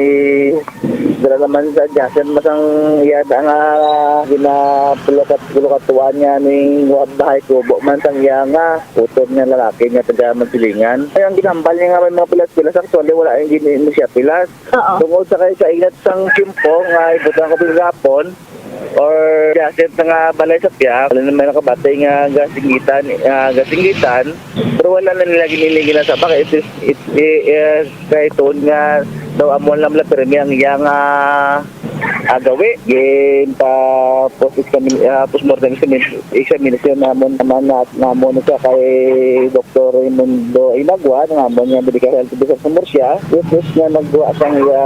dira naman sa adjacent masang yada nga ginapulukatuan nga ning bahay kubo man sang iya nga utod nga lalaki nga taga Magsilingan. Ay, ang ginambal niya nga may mga pilas-pilas, actually wala yung gini siya pilas. Oo. Tungod sa kay kainat sang tiyempo nga ibutang ko gapon, or adjacent na nga balay sa piyak, wala na may nakabati nga gasinggitan, ah, gasinggitan, pero wala na nila ginili ginasabak. It is, it, it, eh, kay tuod nga daw amo lang nila pirmi ang iyang, ah, ah, gawi. Gin pa post examin-, ah, postmortem examin-, examination namon naman na, namon siya kay Doktor Raimundo Inagua, namon nga medical health officer sa Murcia. Which is nga nagwa sang iya,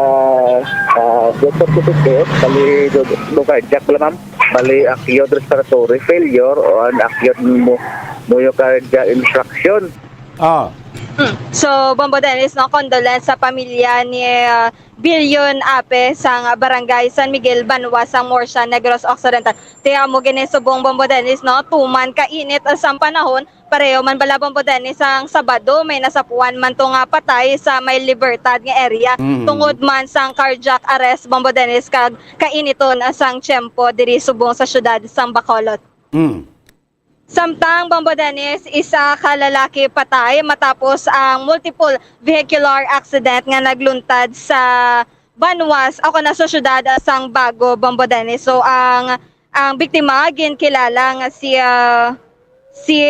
ah, death certificate, bali do, do cardiac pala, ma'am. Bali acute respiratory failure o an acute mo, myocardial infarction. Ah. Hmm. So, Bombo Dennis, no, condolence sa pamilya ni, ah, Bilyon Ape sang Barangay San Miguel, Banwa sang Murcia, Negros Occidental. Ti amo gini subong, Bombo Dennis, no, tuman ka init sang panahon, pareho man bala, Bombo Dennis, sang Sabado may nasapuan man to nga patay sa may Libertad nga area, mm, tungod man sang cardiac arrest, Bombo Dennis, kag kainiton sang tiyempo diri subong sa siyudad sang Bacolod. Mm. Samtang, Bombo Dennis, isa ka lalaki patay matapos ang multiple vehicular accident nga nagluntad sa Banwas, o kana sa siyudad sang Bago, Bombo Dennis. So, ang, ang biktima ginkilala nga si, ah, si,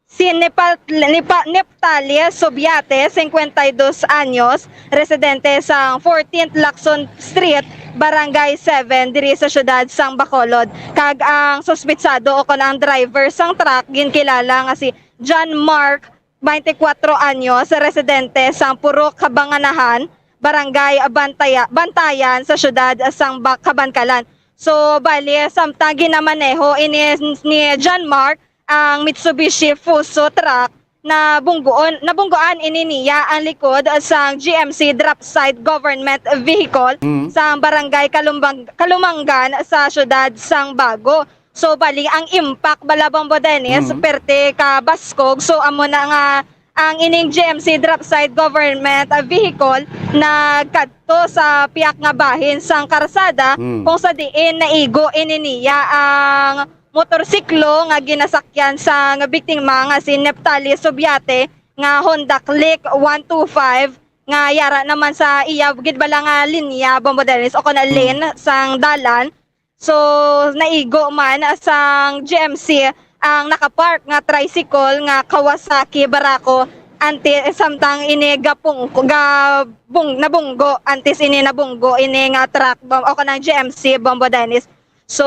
si Nepal-, Nepa-, Neptali Subiate, cincuenta y dos anyos, residente sa fourteenth Lacson Street, Barangay seven, diri sa siyudad sang Bacolod. Kag ang suspitsado o kon ang driver sang truck ginkilala nga si John Mark, twenty-four anyos, residente sa Purok Kabanganahan, Barangay Bantaya-, Bantayan sa siyudad sang Ba-, Kabankalan. So, bali, samtang ginamaneho ini ni John Mark, ang Mitsubishi Fuso truck, nabungguon, nabungguan ini niya ang likod sang G M C drop side government vehicle, mm, sa barangay Kalumbang-, Kalumangan sa siyudad sang Bago. So, bali, ang impact bala, Bombo Dennis, mm, perte ka baskog. So, amo na nga ang ining G M C drop side government, ah, vehicle nagkadto sa piyak nga bahin sang karsada, mm, kung sa diin naigo ini niya ang motorsiklo nga ginasakyan sang biktima nga si Neptali Subiate nga Honda Click one two five nga yara naman sa iya gid bala nga linya, Bombo Dennis, o kon, mm, lane sang dalan. So, naigo man sang G M C ang nakapark nga tricycle nga Kawasaki Barako, anti-, samtang ini gapung-, gabung-, nabunggo, antes ini nabunggo ini nga truck, bom-, o kanang G M C, Bombo Dennis. So,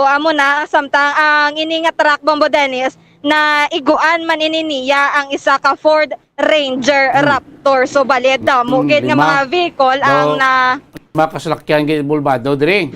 amo na, samtang ang ini nga truck, Bombo Dennis, naiguan man ini niya ang isa ka Ford Ranger, hmm, Raptor. So, bali, damo, hmm, gid nga lima, mga vehicle ang, oh, na mga kasalakyan gid involvado diri.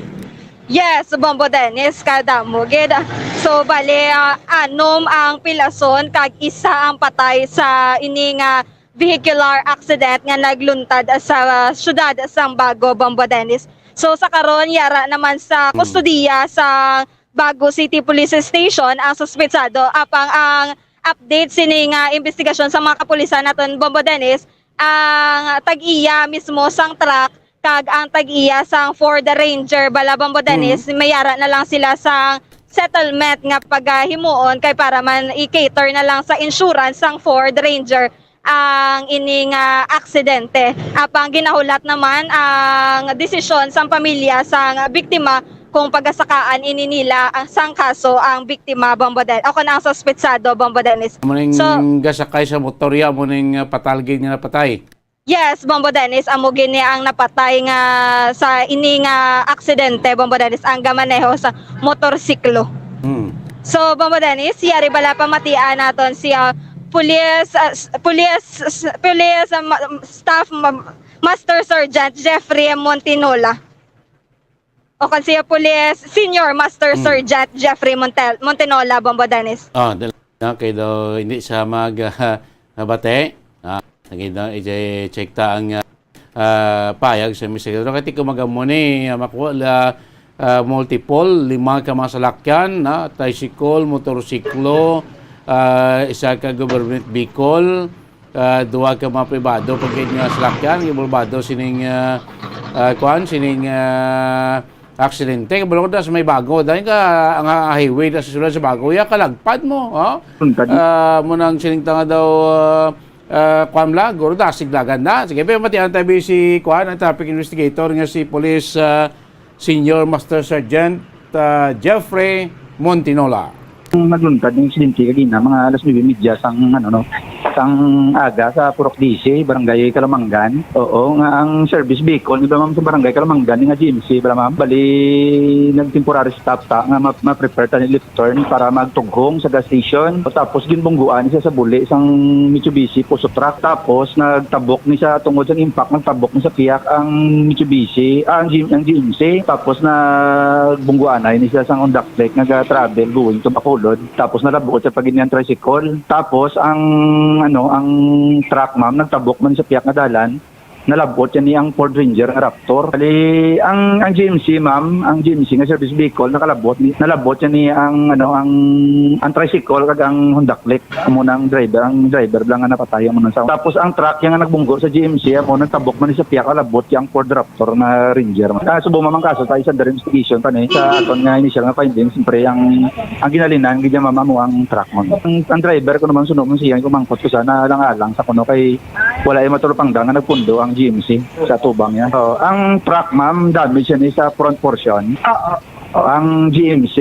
Yes, Bombo Dennis, kadamo gid. So, bali, ah, anom ang pilason kag isa ang patay sa ini nga vehicular accident nga nagluntad sa siyudad sang Bago, Bombo Dennis. So, sa karon, yara naman sa, hmm, kustodiya sa Bago City Police Station ang suspetsado, apang ang update sini nga investigasyon sa mga kapulisan naton, Bombo Dennis, ang tag-iya mismo sang truck kag ang tag-iya sang Ford Ranger bala, Bombo Dennis, mm, may yara na lang sila sang settlement nga pagahimuon kay para man i-cater na lang sa insurance sang Ford Ranger ang ini nga aksidente. Apang ginahulat naman ang desisyon sang pamilya sang biktima kung pagasakaan ini nila ang, sang kaso ang biktima, Bombo Den-, o kon ang suspetsado, Bombo Dennis. Amo ning, so, gasakay sa motor ya, amo ning, uh, patalgid nga napatay? Yes, Bombo Dennis, amo gini ang napatay nga sa ini nga aksidente, Bombo Dennis, ang gamaneho sa motorsiklo. Hmm. So, Bombo Dennis, yari bala pamatian naton si, uh, Police, uh, s-, Police, s-, Police, uh, ma-, Staff ma-, Master Sergeant Jeffrey Montinola. O kon si Police Senior Master, hmm, Sergeant Jeffrey Montel-, Montinola, Bombo Dennis. Ah, dal-, na, kay daw hindi siya mag, ah, nabati. Ah, lagi daw, i-check ta ang, ah, ah, payag sa investigador. Kay ti ko magamo ni, ah, makuha la, ah, multiple, lima ka mga salakyan, na, tricycle, motorsiklo, ah, isa ka government vehicle, ah, duha ka mga pribado pagkit nga salakyan, involbado sining, ah, ah, kuan, sining, ah, aksidente. Kabalo ko na sa may Bago, dahil ka, ang, ah, highway na sa sulod sa Bago, ya kalagpad mo, oh? Ang kadi- Ah, mo nang sining tanga daw, ah, ah, kuan lang, guro, dasig lagan na. Sige, pero matian tayo si kuan, ang traffic investigator nga si Police, ah, Senior Master Sergeant, ah, Jeffrey Montinola. Ang nagluntad ng insidente kagina, mga alas nuebe medya sang, ano, no, sang aga sa Purok dise, Barangay Kalamanggan. Oo, nga ang service vehicle nila, ma'am, sa Barangay Kalamanggan, nga G M C, bala, ma'am. Bali, nag-temporary stop ta nga ma-, ma-prepare ta ni left turn para magtughong sa gas station. Tapos, ginbungguan siya sa buli sang Mitsubishi Fuso truck. Tapos, nagtabok ni siya tungod sa impact, nagtabok ni sa piyak ang Mitsubishi, ah, ang G-, ang G M C. Tapos, nagbungguanay ni siya sang Honda Click nga ga-travel going to Bacolod. Tapos, nalabuot siya pag ang tricycle. Tapos, ang, ano, ang truck, ma'am, nagtabok man sa piyak nga dalan. Nalabot yan ni ang Ford Ranger nga Raptor. Bali, ang, ang G M C, ma'am, ang G M C nga service vehicle, nakalabot ni, nalabot yan ni ang, ano, ang, ang tricycle kag ang Honda Click. Amo na ang driver, ang driver lang nga napatay, amo na sa. Tapos ang truck yan nga nagbunggo sa G M C, amo nagtabok man ni sa piyak, nalabot yang Ford Raptor nga Ranger. Ah, subong, ma'am, ang kaso tayo sa under investigation pa ni. Sa aton nga initial nga findings, siyempre, ang, ang ginalinan, gid niya, ma'am, amo ang truck, ma'am. Ang, ang driver ko naman, suno man siya, kumangkot ko sana, alang-alang sa kuno kay wala yung matulupangda nga nagpundo ang G M C sa tubang niya. So, ang truck, ma'am, damage siya ni sa front portion. Oo. Ang G M C,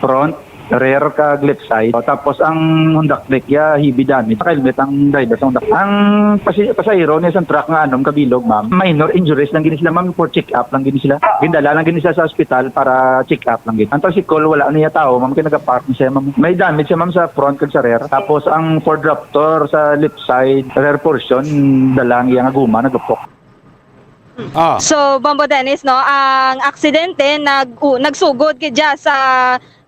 front, rear, kag left side. O, tapos ang Honda Click, ya, heavy damage. Naka-helmet ang driver sa Honda. Ang pasi-, pasahero niya sa truck nga anom kabilog, ma'am, minor injuries lang gini sila, ma'am, for check-up lang gini sila. Gindala lang gini sila sa ospital para check-up lang gini. Ang tricycle, wala niya tao, ma'am, kaya nagapark na siya, ma'am. May damage siya, ma'am, sa front kag sa rear. Tapos ang Ford Raptor sa left side, rear portion, dala ang iyang guma, nagupok. Ah. So, Bombo Dennis, no, ang aksidente nag-, u-, nagsugod gid siya sa,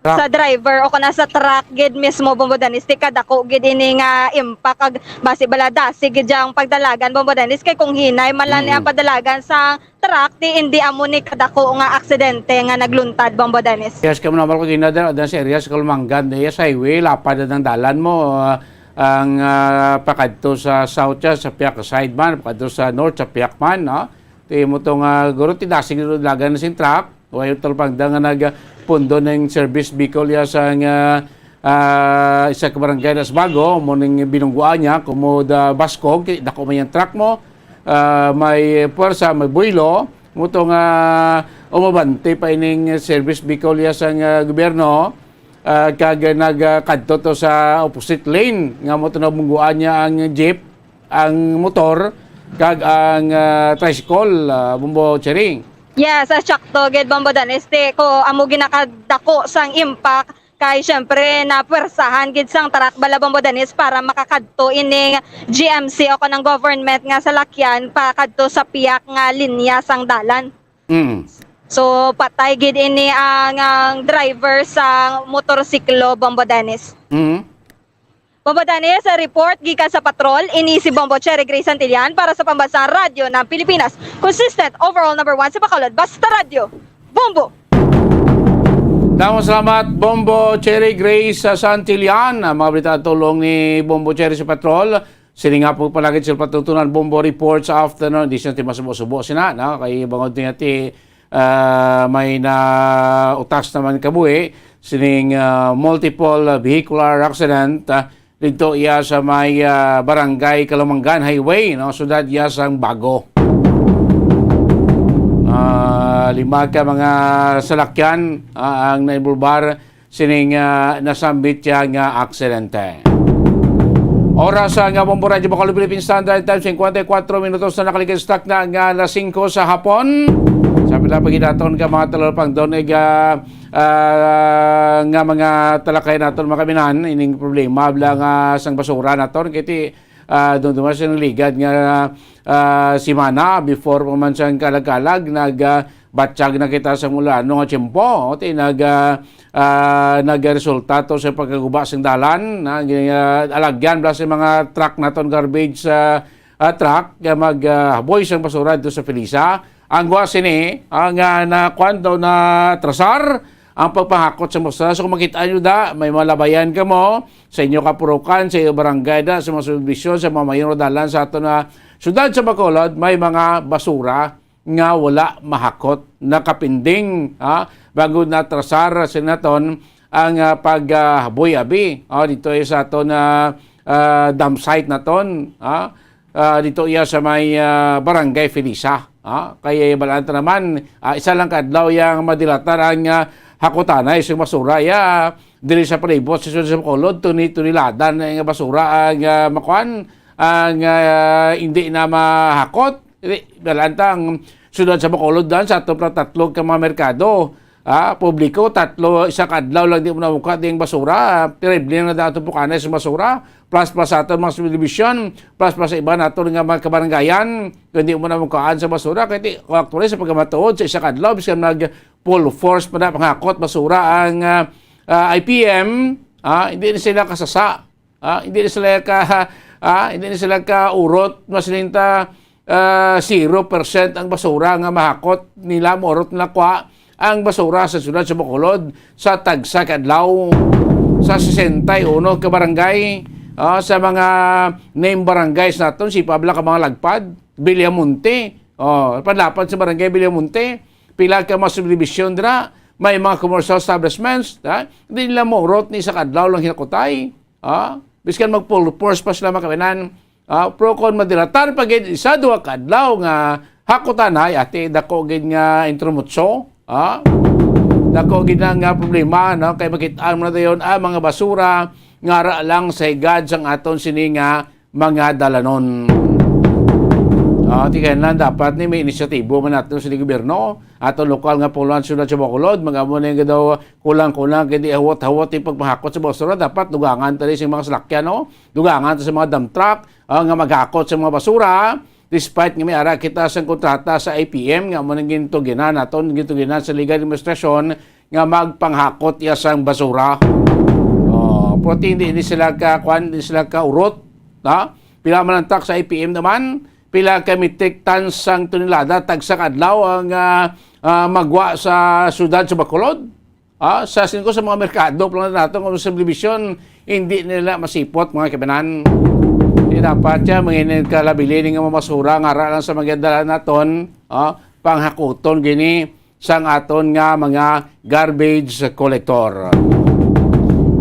Truck. sa driver o kana sa truck gid mismo, Bombo Dennis. Ti kadako gid ini nga impact kag basi bala dasig gid ang pagdalagan, Bombo Dennis. Kay kung hinay man lang ni Mm. ang padalagan sa truck, ti indi amo ni kadako nga aksidente nga nagluntad, Bombo Dennis. Yes, kamo naman ko din na sa area sa Kalumangan, yes, highway, lapad na ang dalan mo, ah, ang, ah, pakadto sa south siya, sa piyak side man, pakadto sa north, sa piyak man, no? Ti mo to nga, guro, ti dasig guro lagan na sing truck, way talpangda nga nagpundo ng service vehicle ya sa nga, ah, isa ka barangay na sa Bago, mo ning binungguan niya, kumo da baskog, ti dako man yung truck mo, ah, may puwersa, may buylo, mo to nga umabante pa ining service vehicle ya sa nga gobyerno, ah, kag nagkadto to sa opposite lane, nga mo to nabungguan niya ang jeep, ang motor, kag ang, ah, tricycle, ah, Bombo Cherry. Yes, ah, sakto gid, Bombo Dennis. Ti ko amo ginakadako sang impact kay syempre napwersahan gid sang truck bala, Bombo Dennis, para makakadto ining G M C o kanang government nga salakyan pa kadto sa piyak nga linya sang dalan. Mm. So, patay gid ini ang, ang driver sa motorsiklo, Bombo Dennis. Mm. Bombo Dennis, sa report gikan sa patrol, ini si Bombo Cherry Grace Santillan para sa Pambansang Radyo ng Pilipinas. Consistent, overall number one sa Bacolod. Basta Radyo, Bombo! Damo salamat, Bombo Cherry Grace Santillan. Ang mga balita tulong ni Bombo Cherry sa patrol. Sini nga po palagi sa patutunan, Bombo Report sa afternoon. Di siya ti masubo-subo sina, no? Kay bangod niya ti, ah, may na utas naman kabuhi. Sining, ah, multiple, ah, vehicular accident, ah, dito iya sa may, ah, Barangay Kalumangan Highway, no? Sudad iya sang Bago. Ah, lima ka mga salakyan, ah, ang nainvolbar sining, ah, nasambit siya nga aksidente. Oras, ah, nga Bombo Radyo Bacolod Philippine Standard Time, singkwenta y kuwatro minutos na nakaligid sa takna nga alas singko sa hapon. Sa pila pa gid naton ka mga talapangdon, eh, ah, ah, nga mga talakay naton, mga kabinan, ining problema bala nga sang basura naton, kay ti, ah, dumduman sa ligad nga, ah, simana before pa man siyang kalag-kalag, nag, ah, batyag na kita sa mulano nga tiyempo. O, ti nag, ah, ah, nagresulta to sa pagkaguba sing dalan, na, ah, alagyan bala sa mga truck naton, garbage, ah, ah, truck, nga mag, ah, haboy sang basura dito sa Felisa. Ang gwa sini, ang, ah, na, kwan daw, na trasar, ang pagpangakot sa basura. So, kung makita nyo da, may mga labayan kamo sa inyo kapurukan, sa iyo barangay da, sa mga subdivision, sa mga mayor dalan sa aton na syudad sa Bacolod, may mga basura nga wala mahakot, nakapinding, ha? Bago natrasar sa naton ang, ah, pag, ah, haboy abi, oh, dito ay sa aton na, ah, dump site naton, ha? Ah, dito iya sa may, ah, Barangay Felisa, ha? Kay balaan ta naman, ah, isa lang ka adlaw yang madilatar ang, ah, hakutanay sa basura ya diri sa palibot sa Sud sa Bacolod, tuni-, tunilada na nga basura ang, ah, makuan, ang, ah, hindi na mahakot. Di, balaan ta ang siyudad sa Bacolod dan sa ato pa tatlo ka mga merkado. Ah, publiko, tatlo, isa ka adlaw lang di mo namuka ding basura. Terrible na dato po kanay sa basura. Plus pa sa aton mga subdivision, plus pa sa iba nato nga mga kabaranggayan, kung di mo namukaan sa basura. Kaya di, actually, sa pagkamatuod, sa isa ka adlaw, bisan nag full force pa na pangakot basura ang, ah, ah, I P M, ah, hindi na sila kasasa. Ah, hindi na sila ka, ah, hindi na sila ka urot, mas linta, ah, zero percent ang basura nga mahakot nila, maurot na kwa ang basura sa siyudad sa Bacolod sa tagsa ka adlaw. Sa sesenta y uno ka barangay, ah, sa mga name barangays naton, si Pabla ka mga lagpad, Villamonte, oh, padlapad sa barangay Villamonte, pila ka mga subdivision dira, may mga commercial establishments, ha? Hindi nila maurot ni sa kadlaw lang hinakutay. Ah, biskan mag full force pa sila makawinan. Ah, pero kung madilatar pa gid isa duha ka adlaw nga hakutanay, ati, dako gid nga intromutso, ah, dako gid na nga problema, no? Kay makit-an mo na dayon ang mga basura nga ara lang sa higad sang aton sini nga mga dalanon. Ah, ti kailangan dapat ni may inisyatibo man nato sa gobyerno, ato lokal nga pulong sa siyudad sa Bacolod, mag-amo na nga daw kulang-kulang kay di hawot-hawot yung pagpahakot sa basura. Dapat dugangan ta rin sa mga salakyan, no? Dugangan ta sa mga dump truck, ah, nga maghakot sa mga basura. Despite nga may ara kita sa kontrata sa I P M, nga mo nang gintuginan naton, gintuginan sa legal administration nga magpanghakot iya sang basura. Oh, pero hindi, hindi sila ka, kwan, hindi sila ka urot, ha? Pila man ang tax sa I P M naman, pila ka metric tons sang tonelada tagsa ka adlaw ang, ah, ah, magwa sa siyudad sa Bacolod. Ah, sa singko sa mga merkado, plan nato nga subdivision, hindi nila masipot, mga kabanan. Di dapat siya, mga kalabili nga mga basura nga ara lang sa mga dala naton, ah, panghakuton gini sang aton nga mga garbage collector.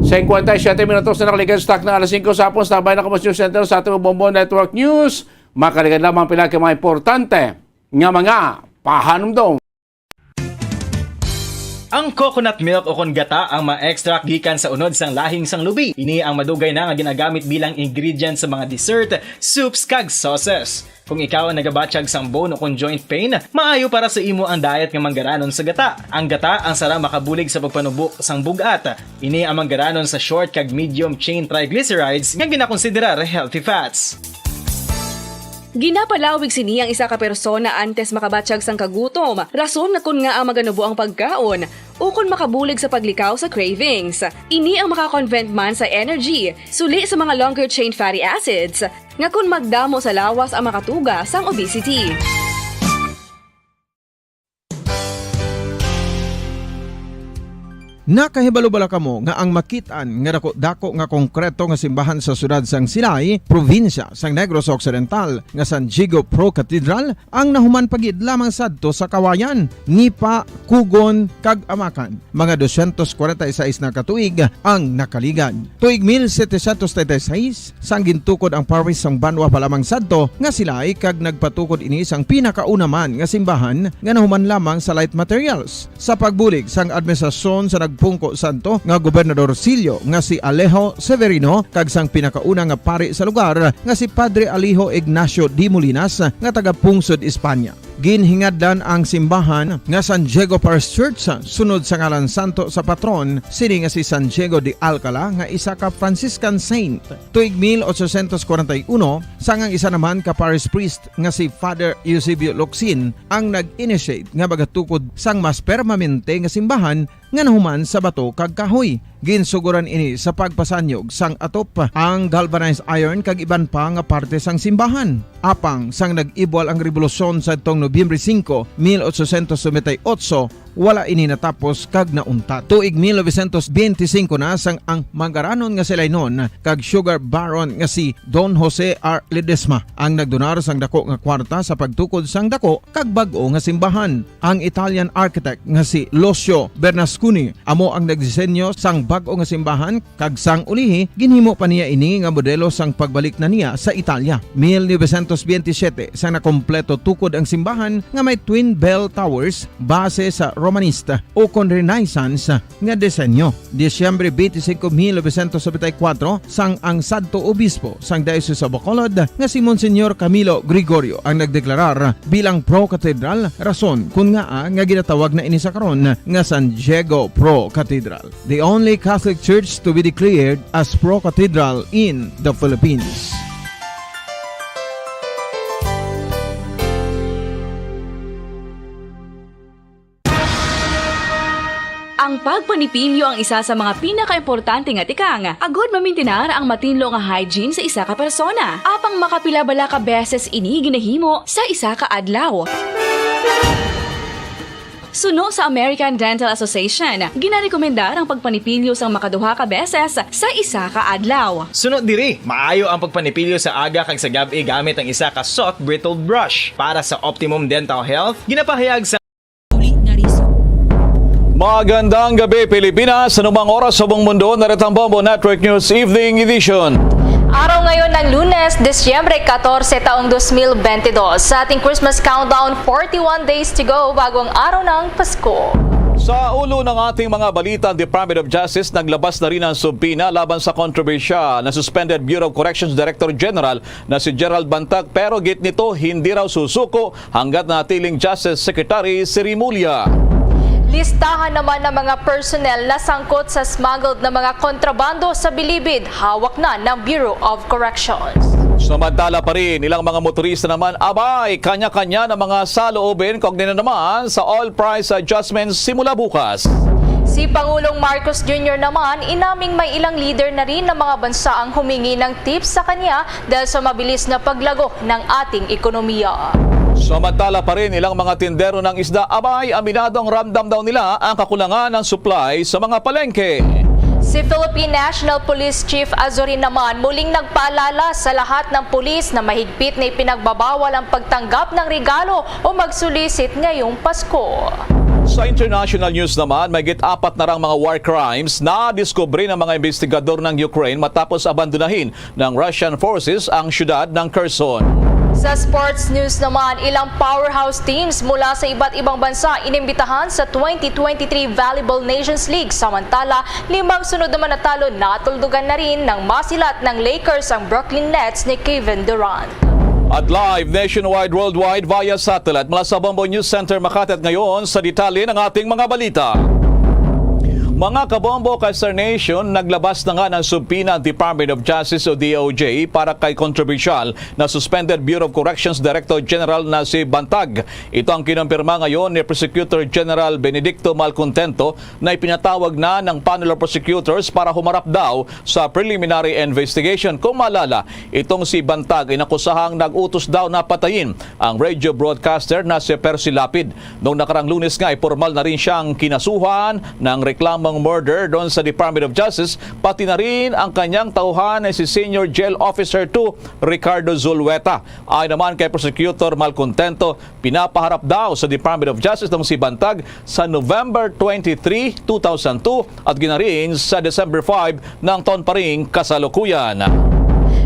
Singkwenta y siyete minutos na nakalikan sa takna alas singko sa hapon, sa Bay na News Center sa ating Bombo Network News. Makalikan lamang pila ka mga importante nga mga pahanumdom. Ang coconut milk o kon gata ang ma-extract gikan sa unod sang lahing sang lubi. Ini ang madugay na nga ginagamit bilang ingredient sa mga dessert, soups, kag sauces. Kung ikaw ang nagabatyag sang bone o kon joint pain, maayo para sa imo ang diet nga manggaranon sa gata. Ang gata ang sara makabulig sa pagpanubo sang bug-at. Ini ang manggaranon sa short kag medium chain triglycerides nga ginakonsiderar healthy fats. Ginapalawig sini ang isa ka persona antes makabatyag sang kagutom, rason nga kon ngaa maganubo ang pagkaon, ukon makabulig sa paglikaw sa cravings. Ini ang makakonvert man sa energy, suli sa mga longer chain fatty acids, nga kon magdamo sa lawas ang makatuga sang obesity. Nakahibalo bala kamo nga ang makit-an nga dako-dako nga konkreto nga simbahan sa siyudad sang Silay, probinsya sang Negros Occidental, nga San Diego Pro Cathedral, ang nahuman pa gid lamang sadto sa Kawayan, Nipa, Kugon, kag Amakan? Mga dosyentos kwarenta y seis na ka tuig ang nakaligad. Tuig mil setecientos treinta y seis, sang gintukod ang parish sang banwa pa lamang sadto nga Silay, kag nagpatukod ini sang pinakauna man nga simbahan nga nahuman lamang sa light materials. Sa pagbulig sang administrasyon sa nagpungko sadto nga gobernador silyo nga si Alejo Severino kag sang pinakauna nga pari sa lugar nga si Padre Alejo Ignacio de Molinas nga taga-pungsod Espanya. Ginhingadlan ang simbahan nga San Diego Parish Church sunod sa ngalan santo sa patron sini nga si San Diego de Alcala nga isa ka Franciscan saint. Tuig mil ochocientos kwarenta y uno, sang ang isa naman ka parish priest nga si Father Eusebio Locsin ang nag-initiate nga magatukod sang mas permanente nga simbahan nga nahuman sa bato kag kahoy. Ginsuguran ini sa pagpasanyog sang atop, ang galvanized iron kag iban pa nga parte sang simbahan. Apang sang nag-ibwal ang rebolusyon sadtong Nobyembre singko, mil ochocientos noventa y ocho, Wala ini natapos kag nauntat. Tuig mil novecientos benti singko na sang ang mangaranon nga si Lainon kag sugar baron nga si Don Jose R. Ledesma ang nagdonar sang dako nga kwarta sa pagtukod sang dako kag bag-o nga simbahan. Ang Italian architect nga si Lucio Bernasconi amo ang nagdisenyo sang bag-o nga simbahan, kag sang ulihi, ginhimo pa niya ini nga modelo sang pagbalik na niya sa Italia. Mil novecientos benti siyete sa nakompleto tukod ang simbahan nga may twin bell towers base sa Romanista ukon Renaissance nga disenyo. Disyembre twenty-five, mil novecientos noventa y cuatro, sang ang sadto obispo sang Diocese of Bacolod nga si Monsignor Camilo Gregorio ang nagdeklarar bilang pro-cathedral, rason kun ngaa nga ginatawag na ini sa karon nga San Diego Pro Cathedral, the only Catholic church to be declared as pro-cathedral in the Philippines. Ang pagpanipilyo ang isa sa mga pinakaimportante nga tikang agod mamintinar ang matinlo nga hygiene sa isa ka persona. Apang makapila bala ka beses ini ginahimo sa isa ka adlaw? Suno sa American Dental Association, ginarekomendar ang pagpanipilyo sang makaduha ka beses sa isa ka adlaw. Suno diri, maayo ang pagpanipilyo sa aga kag sa gab-i gamit ang isa ka soft bristle brush. Para sa optimum dental health, ginapahayag sa Uli nga riso. Magandang gabi, Pilipinas. Anumang oras sa buong mundo, narito ang Bombo Network News Evening Edition. Araw ngayon ng Lunes, Disyembre katorse, taong dos mil bentidós. Sa ating Christmas countdown, forty-one days to go bago ang araw ng Pasko. Sa ulo ng ating mga balita, ang Department of Justice naglabas na rin ng subpoena laban sa kontrobersyal na suspended Bureau of Corrections Director General na si Gerald Bantag, pero git nito, hindi raw susuko hanggat natiling Justice Secretary si Remulla. Listahan naman ng mga personnel na sangkot sa smuggled na mga kontrabando sa Bilibid, hawak na ng Bureau of Corrections. Samantala pa rin, ilang mga motorista naman, abay, kanya-kanya na mga saloobin kaugnay na naman sa oil price adjustments simula bukas. Si Pangulong Marcos Junior naman, inaming may ilang leader na rin ng mga bansa ang humingi ng tips sa kanya dahil sa mabilis na paglago ng ating ekonomiya. Samantala pa rin, ilang mga tindero ng isda, abay, aminadong ramdam daw nila ang kakulangan ng supply sa mga palengke. Si Philippine National Police Chief Azurin naman muling nagpaalala sa lahat ng pulis na mahigpit na ipinagbabawal ang pagtanggap ng regalo o magsulisit ngayong Pasko. Sa international news naman, mahigit apat na rang mga war crimes na diskubre ng mga investigador ng Ukraine matapos abandonahin ng Russian forces ang siyudad ng Kherson. Sa sports news naman, ilang powerhouse teams mula sa iba't ibang bansa inimbitahan sa twenty twenty-three Volleyball Nations League. Samantala, limang sunod naman na talo natuldugan na rin ng masilat ng Lakers ang Brooklyn Nets ni Kevin Durant. At live nationwide, worldwide, via satellite mula sa Bombo News Center Makati. At ngayon, sa detalye ng ating mga balita. Mga kabombo, ka-Star Nation, naglabas na nga ng subpoena ang Department of Justice o D O J para kay kontrobersyal na suspended Bureau of Corrections Director General na si Bantag. Ito ang kinumpirma ngayon ni Prosecutor General Benedicto Malcontento na ipinatawag na ng panel of prosecutors para humarap daw sa preliminary investigation. Kung maalala, itong si Bantag ay nakusahang nag-utos daw na patayin ang radio broadcaster na si Percy Lapid. Noong nakarang Lunes nga ay pormal na rin siyang kinasuhan ng reklamong murder doon sa Department of Justice, pati na rin ang kanyang tauhan na si Senior Jail Officer two Ricardo Zulueta. Ayon naman kay Prosecutor Malcontento, pinapaharap daw sa Department of Justice ng si Bantag sa November twenty-three, two thousand two at ginarin sa December five ng taon pa ring kasalukuyan.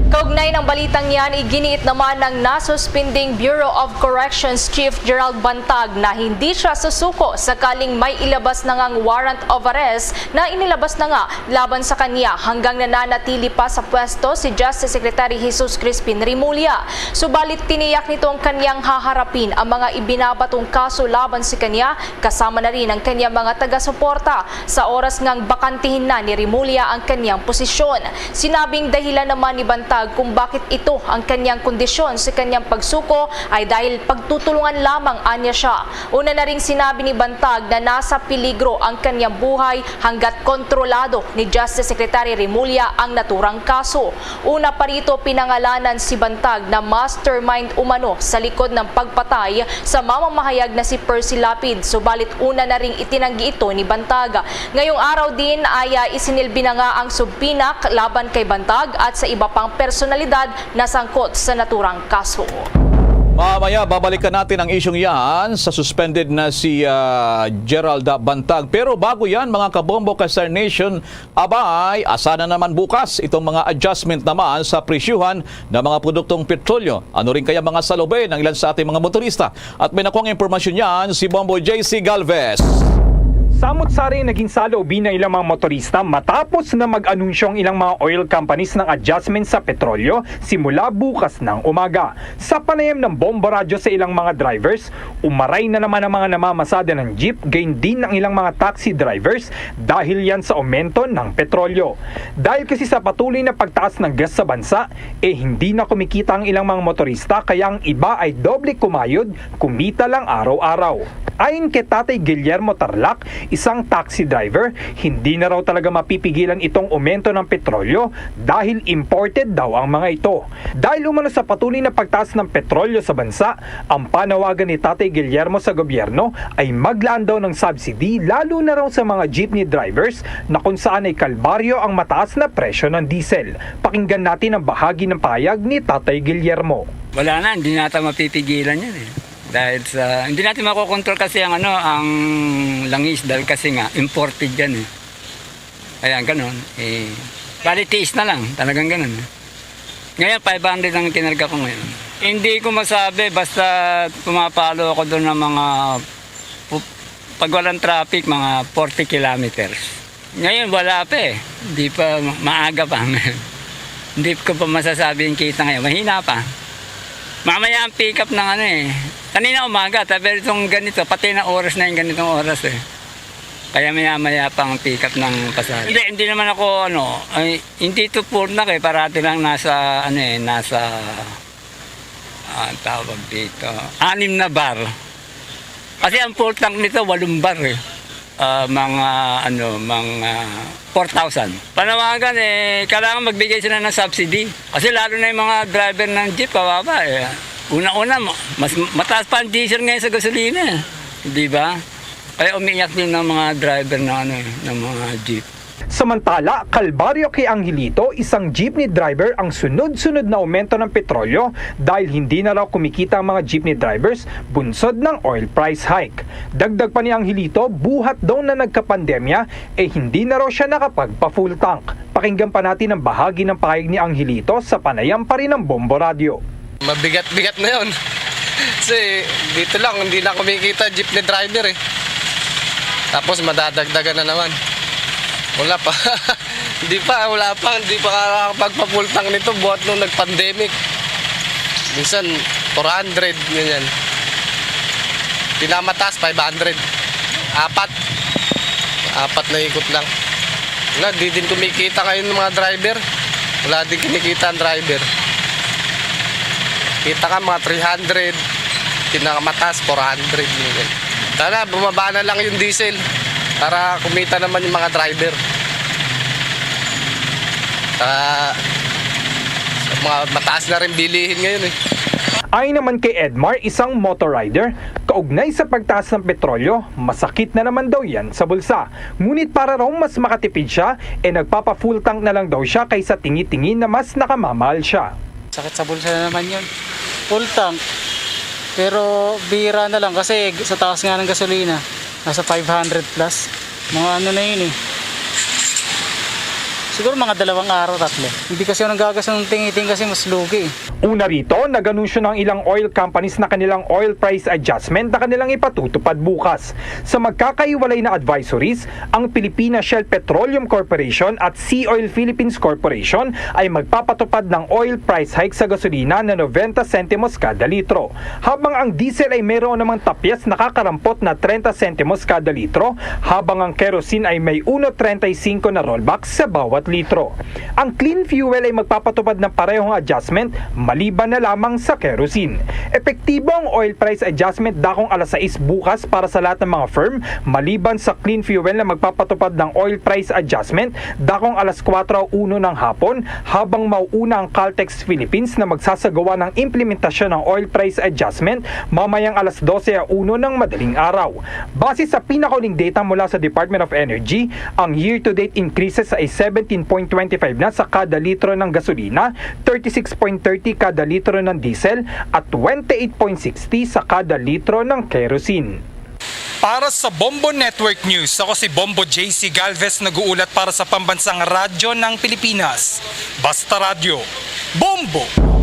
Kaugnay ng balitang yan, iginiit naman ng nasuspinding Bureau of Corrections Chief Gerald Bantag na hindi siya susuko sakaling may ilabas na ngang warrant of arrest na inilabas na nga laban sa kanya hanggang nananatili pa sa pwesto si Justice Secretary Jesus Crispin Remulla. Subalit tiniyak nito ang kanyang haharapin ang mga ibinabatong kaso laban sa kanya, kasama na rin ang kanyang mga taga-suporta, sa oras ngang bakantihin na ni Remulla ang kanyang posisyon. Sinabing dahilan naman ni Bantag Kung bakit ito ang kanyang kondisyon sa kanyang pagsuko ay dahil pagtutulungan lamang, anya siya. Una na ring sinabi ni Bantag na nasa peligro ang kanyang buhay hanggat kontrolado ni Justice Secretary Remulla ang naturang kaso. Una pa rito, pinangalanan si Bantag na mastermind umano sa likod ng pagpatay sa mamamahayag na si Percy Lapid, subalit una na ring itinanggi ito ni Bantag. Ngayong araw din ay, ah, isinilbi na nga ang subpoena laban kay Bantag at sa iba pang personalidad na sangkot sa naturang kaso. Mamaya, babalikan natin ang isyong yan sa suspended na si, ah, Gerald Bantag. Pero bago yan, mga kabombo, ka Star Nation, abay, asa na naman bukas itong mga adjustment naman sa presyuhan ng mga produktong petrolyo? Ano rin kaya mga saloobin ng ilan sa ating mga motorista? At may nakuhang impormasyon yan si Bombo J C Galvez. Samot-sari naging saloobin ang ilang mga motorista matapos na mag-anunsyo ang ilang mga oil companies ng adjustment sa petrolyo simula bukas ng umaga. Sa panayam ng Bombo Radyo sa ilang mga drivers, umaray na naman ang mga namamasada ng jeep, gayon din ang ilang mga taxi drivers dahil yan sa aumento ng petrolyo. Dahil kasi sa patuloy na pagtaas ng gas sa bansa, eh hindi na kumikita ang ilang mga motorista kaya ang iba ay doble kumayod, kumita lang araw-araw. Ayon kay Tatay Guillermo Tarlac, isang taxi driver, hindi na raw talaga mapipigilan itong aumento ng petrolyo dahil imported daw ang mga ito. Dahil umano sa patuloy na pagtaas ng petrolyo sa bansa, ang panawagan ni Tatay Guillermo sa gobyerno ay maglaan daw ng subsidy, lalo na raw sa mga jeepney drivers na kung saan ay kalbaryo ang mataas na presyo ng diesel. Pakinggan natin ang bahagi ng pahayag ni Tatay Guillermo. Wala na, hindi nata mapipigilan yan eh. Dahil sa, hindi natin makokontrol kasi ang ano, ang langis dahil kasi nga imported yan eh. Ayan, ganun. Eh, bali tiis na lang, talagang ganun. Ngayon, five hundred ang kinarga ko ngayon. Hindi ko masabi, basta pumapalo ako doon ng mga, pu- pag walang traffic, mga forty kilometers. Ngayon, wala pa eh. Hindi pa, ma- maaga pa. Hindi ko pa masasabi yung kita ngayon. Mahina pa. Mamaya ang pick up ng ano eh. Kanina umaga, ta- pero itong ganito, pati na oras na yung ganitong oras eh. Kaya maya-maya pa ang pick up ng pasahero. Hindi, hindi naman ako ano, ay, hindi ito full tank eh. Parati lang nasa, ano eh, nasa, ah, tawag dito, anim na bar. Kasi ang full tank nito, walong bar eh. Ah, mga, ano, mga four thousand. Panawagan eh, kailangan magbigay sila ng subsidy. Kasi lalo na yung mga driver ng jeep, pababa eh. Una-una, ma- mas mataas pa ang diesel ngayon sa gasolina eh. Di ba? Kaya umiiyak din ng mga driver ng, ano, eh, ng mga jeep. Samantala, kalbaryo kay Angelito, isang jeepney driver ang sunod-sunod na aumento ng petrolyo dahil hindi na raw kumikita ang mga jeepney drivers bunsod ng oil price hike. Dagdag pa ni Angelito, buhat daw na nagkapandemya, eh hindi na raw siya nakapagpa-full tank. Pakinggan pa natin ang bahagi ng pahayag ni Angelito sa panayam pa rin ng Bombo Radyo. Mabigat-bigat na yon. Kasi dito lang, hindi na kumikita jeepney driver eh. Tapos madadagdagan na naman. Wala pa. Hindi pa, wala pa. Hindi pa nakakapagpa-full tank nito buhat nung nag-pandemic. Minsan, four hundred, ganyan. Pinamataas, five hundred. Apat. Apat na ikot lang. Wala, di din kumikita ngayon ng mga driver. Wala din kinikita ang driver. Kita ka mga three hundred, pinakamataas four hundred, ganyan. Sana bumaba na lang yung diesel para kumita naman yung mga driver. Saka sa mga mataas na rin bilihin ngayon eh. Ayon naman kay Edmar, isang motor rider, kaugnay sa pagtaas ng petrolyo, masakit na naman daw yan sa bulsa. Ngunit para raw mas makatipid siya, eh nagpapa-full tank na lang daw siya kaysa tingi-tingi na mas nakamamahal siya. Sakit sa bulsa na naman yun. Full tank. Pero bira na lang kasi sa taas nga ng gasolina, nasa five hundred plus. Mga ano na yun eh. Siguro mga dalawang araw, tatlo. Hindi kasi ako nagagasto ng tingi-tingi kasi mas lugi eh. Una rito, nag-anunsyo ng ilang oil companies na kanilang oil price adjustment na kanilang ipatutupad bukas. Sa magkakaiwalay na advisories, ang Philippine Shell Petroleum Corporation at Sea Oil Philippines Corporation ay magpapatupad ng oil price hike sa gasolina na nobenta sentimos kada litro, habang ang diesel ay mayroon namang tapyas nakakarampot na trenta sentimos kada litro, habang ang kerosene ay may uno treinta y cinco na rollback sa bawat litro. Ang clean fuel ay magpapatupad ng parehong adjustment maliban na lamang sa kerosene. Epektibo ang oil price adjustment dakong alas sais bukas para sa lahat ng mga firm, maliban sa clean fuel na magpapatupad ng oil price adjustment dakong alas kwatro o uno ng hapon, habang mauuna ang Caltex Philippines na magsasagawa ng implementasyon ng oil price adjustment mamayang alas dose o uno ng madaling araw. Base sa pinakauling data mula sa Department of Energy, ang year-to-date increases ay seventeen point twenty five na sa kada litro ng gasolina, thirty six point thirty kada litro ng diesel, at twenty eight point sixty sa kada litro ng kerosene. Para sa Bombo Network News, ako si Bombo J C Galvez, nag-uulat para sa Pambansang Radyo ng Pilipinas. Basta Radyo, Bombo!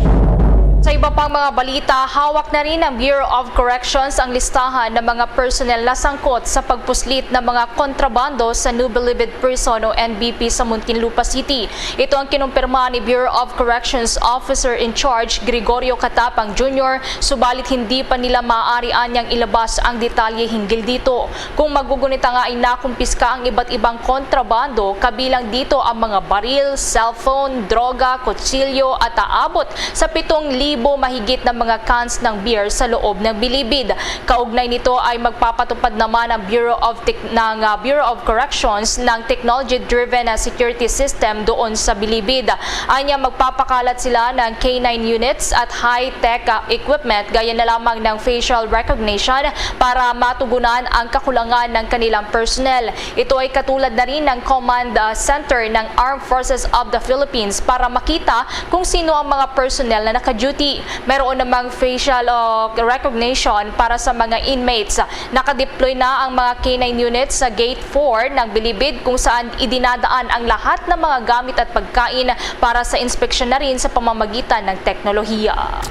Sa iba pang mga balita, hawak na rin ng Bureau of Corrections ang listahan ng mga personnel na sangkot sa pagpuslit ng mga kontrabando sa New Bilibid Prison o N B P sa Muntinlupa City. Ito ang kinumpirma ni Bureau of Corrections Officer in Charge Gregorio Catapang Junior, subalit hindi pa nila maaari anyang ilabas ang detalye hinggil dito. Kung magugunita nga, ay nakumpiska ang iba't ibang kontrabando, kabilang dito ang mga baril, cellphone, droga, kutsilyo at aabot sa pitong libo mahigit na mga cans ng beer sa loob ng bilibid. Kaugnay nito ay magpapatupad naman ang Bureau of Tech-, ng, ah, Bureau of Corrections ng technology-driven na security system doon sa bilibid. Anya, magpapakalat sila ng K nine units at high-tech, ah, equipment gaya na lamang ng facial recognition para matugunan ang kakulangan ng kanilang personnel. Ito ay katulad na rin ng command, ah, center ng Armed Forces of the Philippines para makita kung sino ang mga personnel na naka-duty. Mayroon namang facial, ah, recognition para sa mga inmates. Nakadeploy na ang mga K nine units sa Gate four ng bilibid, kung saan idinadaan ang lahat ng mga gamit at pagkain para sa inspeksyon na rin sa pamamagitan ng teknolohiya.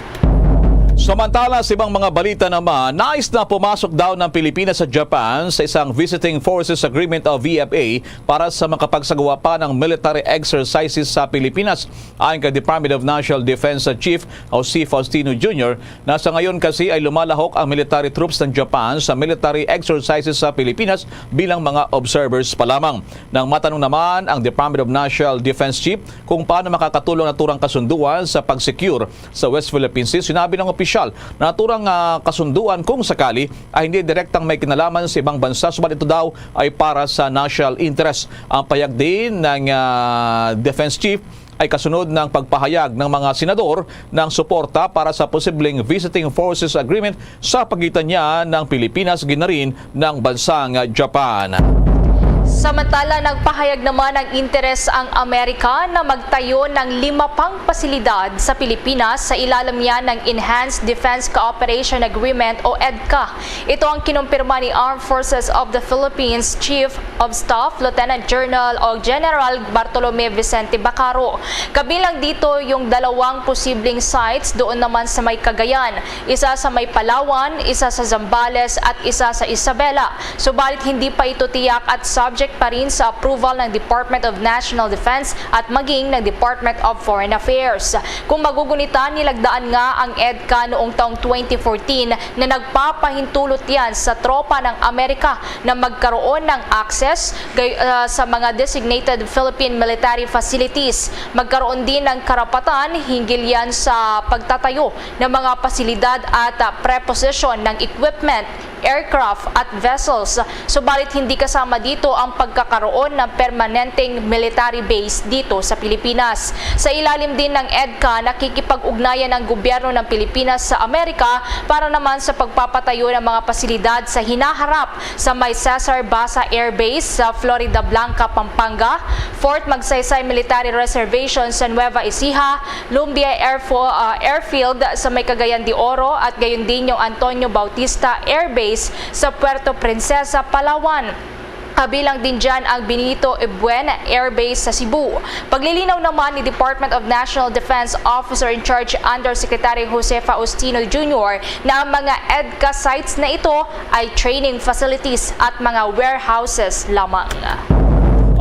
Samantala, sa ibang mga balita naman, nais na pumasok daw ng Pilipinas sa Japan sa isang Visiting Forces Agreement o V F A para sa makapagsagawa pa ng military exercises sa Pilipinas. Ayon kay Department of National Defense Chief o si Faustino Junior, na sa ngayon kasi ay lumalahok ang military troops ng Japan sa military exercises sa Pilipinas bilang mga observers pa lamang. Nang matanong naman ang Department of National Defense Chief kung paano makakatulong ang naturang kasunduan sa pag-secure sa West Philippine Sea, sinabi ng opisyal na naturang, ah, kasunduan kung sakali ay hindi direktang may kinalaman sa ibang bansa, subalit ito daw ay para sa national interest. Ang pahayag din ng, ah, Defense Chief ay kasunod ng pagpahayag ng mga senador ng suporta para sa posibleng Visiting Forces Agreement sa pagitan niya ng Pilipinas, ginarin ng bansang Japan. Samantala, nagpahayag naman ng interes ang Amerika na magtayo ng lima pang pasilidad sa Pilipinas sa ilalim niya ng Enhanced Defense Cooperation Agreement o EDCA. Ito ang kinumpirma ni Armed Forces of the Philippines Chief of Staff, Lieutenant General o General Bartolome Vicente Bacaro. Kabilang dito yung dalawang posibleng sites doon naman sa may Cagayan, isa sa may Palawan, isa sa Zambales, at isa sa Isabela. Subalit hindi pa ito tiyak at subject pa rin sa approval ng Department of National Defense at maging ng Department of Foreign Affairs. Kung magugunita, nilagdaan nga ang EDCA noong taong twenty fourteen na nagpapahintulot yan sa tropa ng Amerika na magkaroon ng access gay-, ah, sa mga designated Philippine military facilities. Magkaroon din ng karapatan hinggil yan sa pagtatayo ng mga pasilidad at, ah, preposition ng equipment, aircraft at vessels. Subalit hindi kasama dito ang pagkakaroon ng permanenteng military base dito sa Pilipinas. Sa ilalim din ng EDCA, nakikipag-ugnayan ang gobyerno ng Pilipinas sa Amerika para naman sa pagpapatayo ng mga pasilidad sa hinaharap sa may Cesar Basa Air Base sa Floridablanca, Pampanga, Fort Magsaysay Military Reservation sa Nueva Ecija, Lumbia Air Fo-, ah, Airfield sa may Cagayan de Oro at gayon din yung Antonio Bautista Air Base sa Puerto Princesa, Palawan. Kabilang din dyan ang Benito Ebuen Air Base sa Cebu. Paglilinaw naman ni Department of National Defense Officer in Charge Undersecretary Jose Faustino Junior na ang mga EDCA sites na ito ay training facilities at mga warehouses lamang.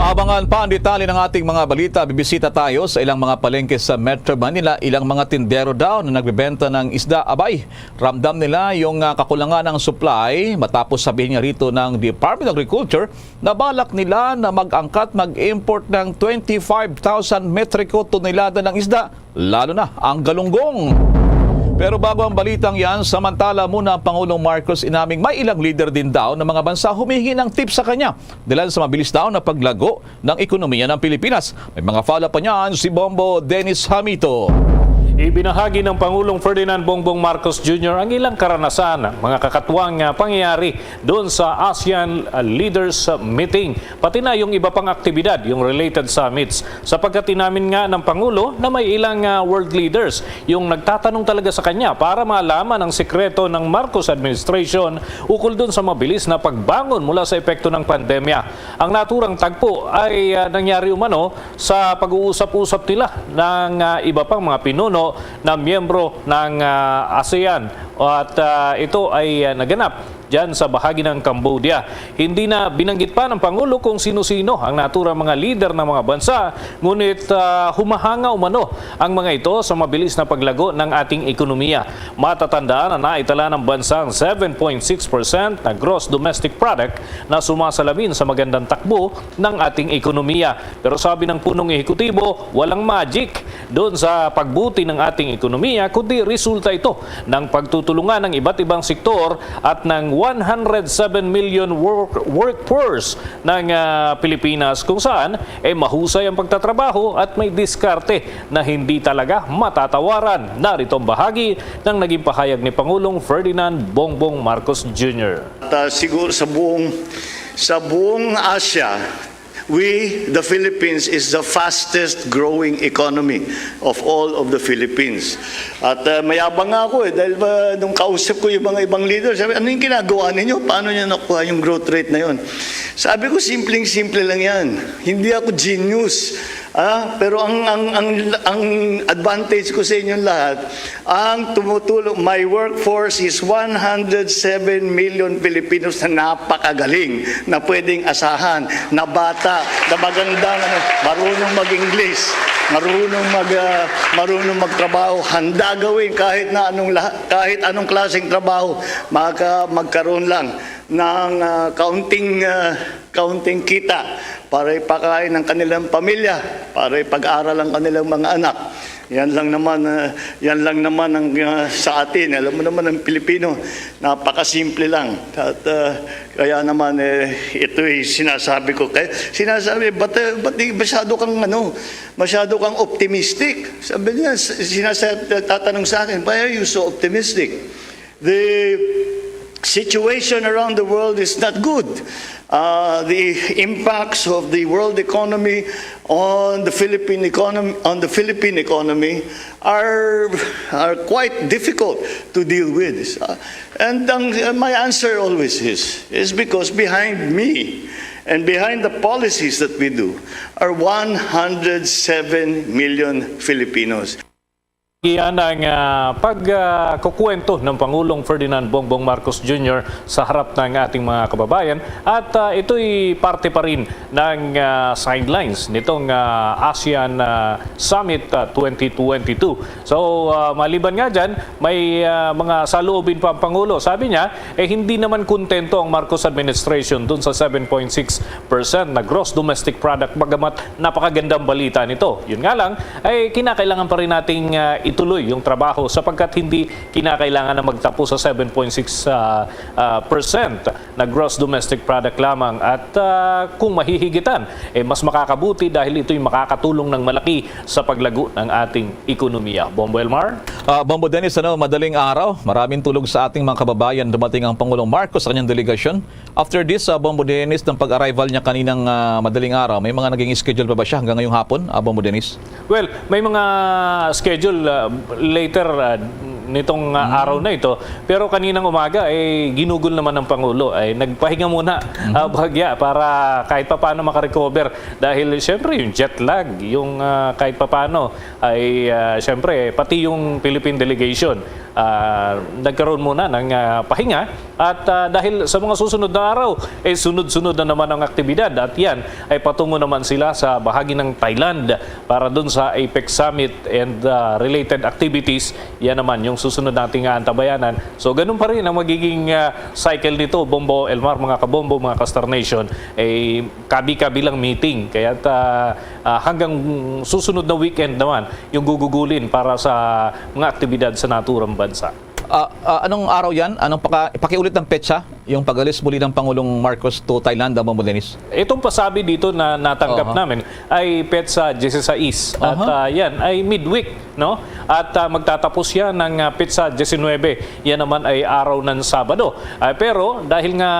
Abangan pa ang detalye ng ating mga balita. Bibisita tayo sa ilang mga palengke sa Metro Manila. Ilang mga tindero daw na nagbebenta ng isda. Abay, ramdam nila yung, ah, kakulangan ng supply matapos sabihin nga rito ng Department of Agriculture na balak nila na mag-angkat, mag-import ng twenty-five thousand metriko tonelada ng isda, lalo na ang galunggong. Pero bago ang balitang yan, samantala muna ang Pangulong Marcos, inaming may ilang leader din daw ng mga bansa humihingi ng tip sa kanya dahil sa mabilis daw na paglago ng ekonomiya ng Pilipinas. May mga follow-up pa niyan si Bombo Dennis Hamito. Ibinahagi ng Pangulong Ferdinand Bongbong Marcos Junior ang ilang karanasan, mga kakatwang, ah, pangyayari doon sa ASEAN, ah, Leaders Meeting, pati na yung iba pang aktibidad, yung related summits. Sapagkat inamin nga ng Pangulo na may ilang, ah, world leaders yung nagtatanong talaga sa kanya para malaman ang sikreto ng Marcos administration ukol dun sa mabilis na pagbangon mula sa epekto ng pandemya. Ang naturang tagpo ay, ah, nangyari umano sa pag-uusap-usap nila ng, ah, iba pang mga pinuno na miyembro ng, ah, ASEAN, at, ah, ito ay, ah, naganap dyan sa bahagi ng Cambodia. Hindi na binanggit pa ng Pangulo kung sino-sino ang naturang mga lider ng mga bansa, ngunit, ah, humahanga umano ang mga ito sa mabilis na paglago ng ating ekonomiya. Matatandaan na naitala ng bansa ang seven point six percent na gross domestic product na sumasalamin sa magandang takbo ng ating ekonomiya. Pero sabi ng punong ehekutibo, walang magic doon sa pagbuti ng ating ekonomiya, kundi resulta ito ng pagtutulungan ng iba't ibang sektor at ng one hundred seven million work-, workforce ng, ah, Pilipinas, kung saan, eh, mahusay ang pagtatrabaho at may diskarte na hindi talaga matatawaran. Narito ang bahagi ng naging pahayag ni Pangulong Ferdinand Bongbong Marcos Junior. At, ah, siguro sa buong, sa buong Asia, we, the Philippines, is the fastest growing economy of all of the Philippines. At, ah, mayabang nga ako, eh, dahil ba, nung kausap ko yung mga ibang leaders, sabi, "Ano yung ginagawa ninyo? Paano nyo nakuha yung growth rate na yun?" Sabi ko, "Simpleng-simple lang yan. Hindi ako genius. Ah, pero ang, ang, ang, ang advantage ko sa inyong lahat, ang tumutulong, my workforce is one hundred seven million Filipinos na napakagaling, na pwedeng asahan, na bata, na magandang, ano, marunong mag-English, marunong mag, ah, marunong magtrabaho, handa gawin kahit na anong laha-, kahit anong klaseng trabaho, maka-, magkaroon lang ng, ah, kaunting, ah, kaunting kita para ipakain ang kanilang pamilya, para ipag-aral ang kanilang mga anak." Yan lang naman, ah, yan lang naman ang, ah, sa atin. Alam mo naman, ang Pilipino, napakasimple lang. At, ah, kaya naman, eh, ito'y sinasabi ko. Kaya sinasabi, "Ba't, eh, ba't di masyado kang, ano, masyado kang optimistic?" Sabi niya, s-, sinasa-, tatanong sa akin, "Why are you so optimistic?" The situation around the world is not good. Uh, the impacts of the world economy on the Philippine economy, on the Philippine economy are, are quite difficult to deal with. Uh, and ang, uh, my answer always is, is because behind me and behind the policies that we do are one hundred seven million Filipinos. Iyan ang, ah, pag, ah, kukwento ng Pangulong Ferdinand Bongbong Marcos Junior sa harap ng ating mga kababayan. At, ah, ito'y parte pa rin ng, ah, sidelines nitong, ah, ASEAN, ah, Summit, ah, twenty twenty-two. So, ah, maliban nga dyan, may, ah, mga saloobin pa ang Pangulo. Sabi niya, eh, hindi naman kontento ang Marcos administration dun sa seven point six percent na gross domestic product, bagamat napakagandang balita nito. Yun nga lang, ay kinakailangan pa rin nating, ah, ituloy yung trabaho sapagkat hindi kinakailangan na magtapos sa seven point six, ah, ah, percent na gross domestic product lamang. At, ah, kung mahihigitan, eh, mas makakabuti dahil ito'y makakatulong ng malaki sa paglago ng ating ekonomiya. Bombo Elmar? Ah, Bombo Dennis, ano, madaling araw. Maraming tulog sa ating mga kababayan. Dumating ang Pangulong Marcos sa kanyang delegasyon. After this, ah, Bombo Dennis, ng pag-arrival niya kaninang, ah, madaling araw, may mga naging schedule pa ba siya hanggang ngayong hapon, ah, Bombo Dennis? Well, may mga schedule, ah, later, ah, nitong, ah, araw na ito. Pero kaninang umaga, eh, ginugol naman ng Pangulo. Ay, nagpahinga muna, ah, bahagya para kahit papaano makarecover. Dahil, siyempre, yung jet lag, yung, ah, kahit papaano, ay, ah, siyempre, pati yung Philippine delegation, ah, nagkaroon muna ng, ah, pahinga. At, ah, dahil sa mga susunod na araw, eh, sunod-sunod na naman ang aktibidad. At yan, ay patungo naman sila sa bahagi ng Thailand para dun sa APEC Summit and, ah, related activities. Yan naman yung susunod nating aantabayanan. So, ganun pa rin ang magiging, ah, cycle nito, Bombo Elmar, mga kabombo, mga Kastar Nation. Eh, kabi-kabi lang meeting. Kaya, ah, ah, hanggang susunod na weekend naman yung gugugulin para sa mga aktibidad sa naturang bansa. Ah, ah, anong araw yan? Anong paka-, pakiulit ng petsa? Yung pag-alis muli ng Pangulong Marcos to Thailand, Bombo Dennis? Itong pasabi dito na natanggap Aha. namin ay petsa dieciséis. At, Aha. ah, yan ay midweek, no? At, ah, magtatapos yan ng, ah, petsa diecinuebe. Yan naman ay araw ng Sabado. Ah, pero dahil nga,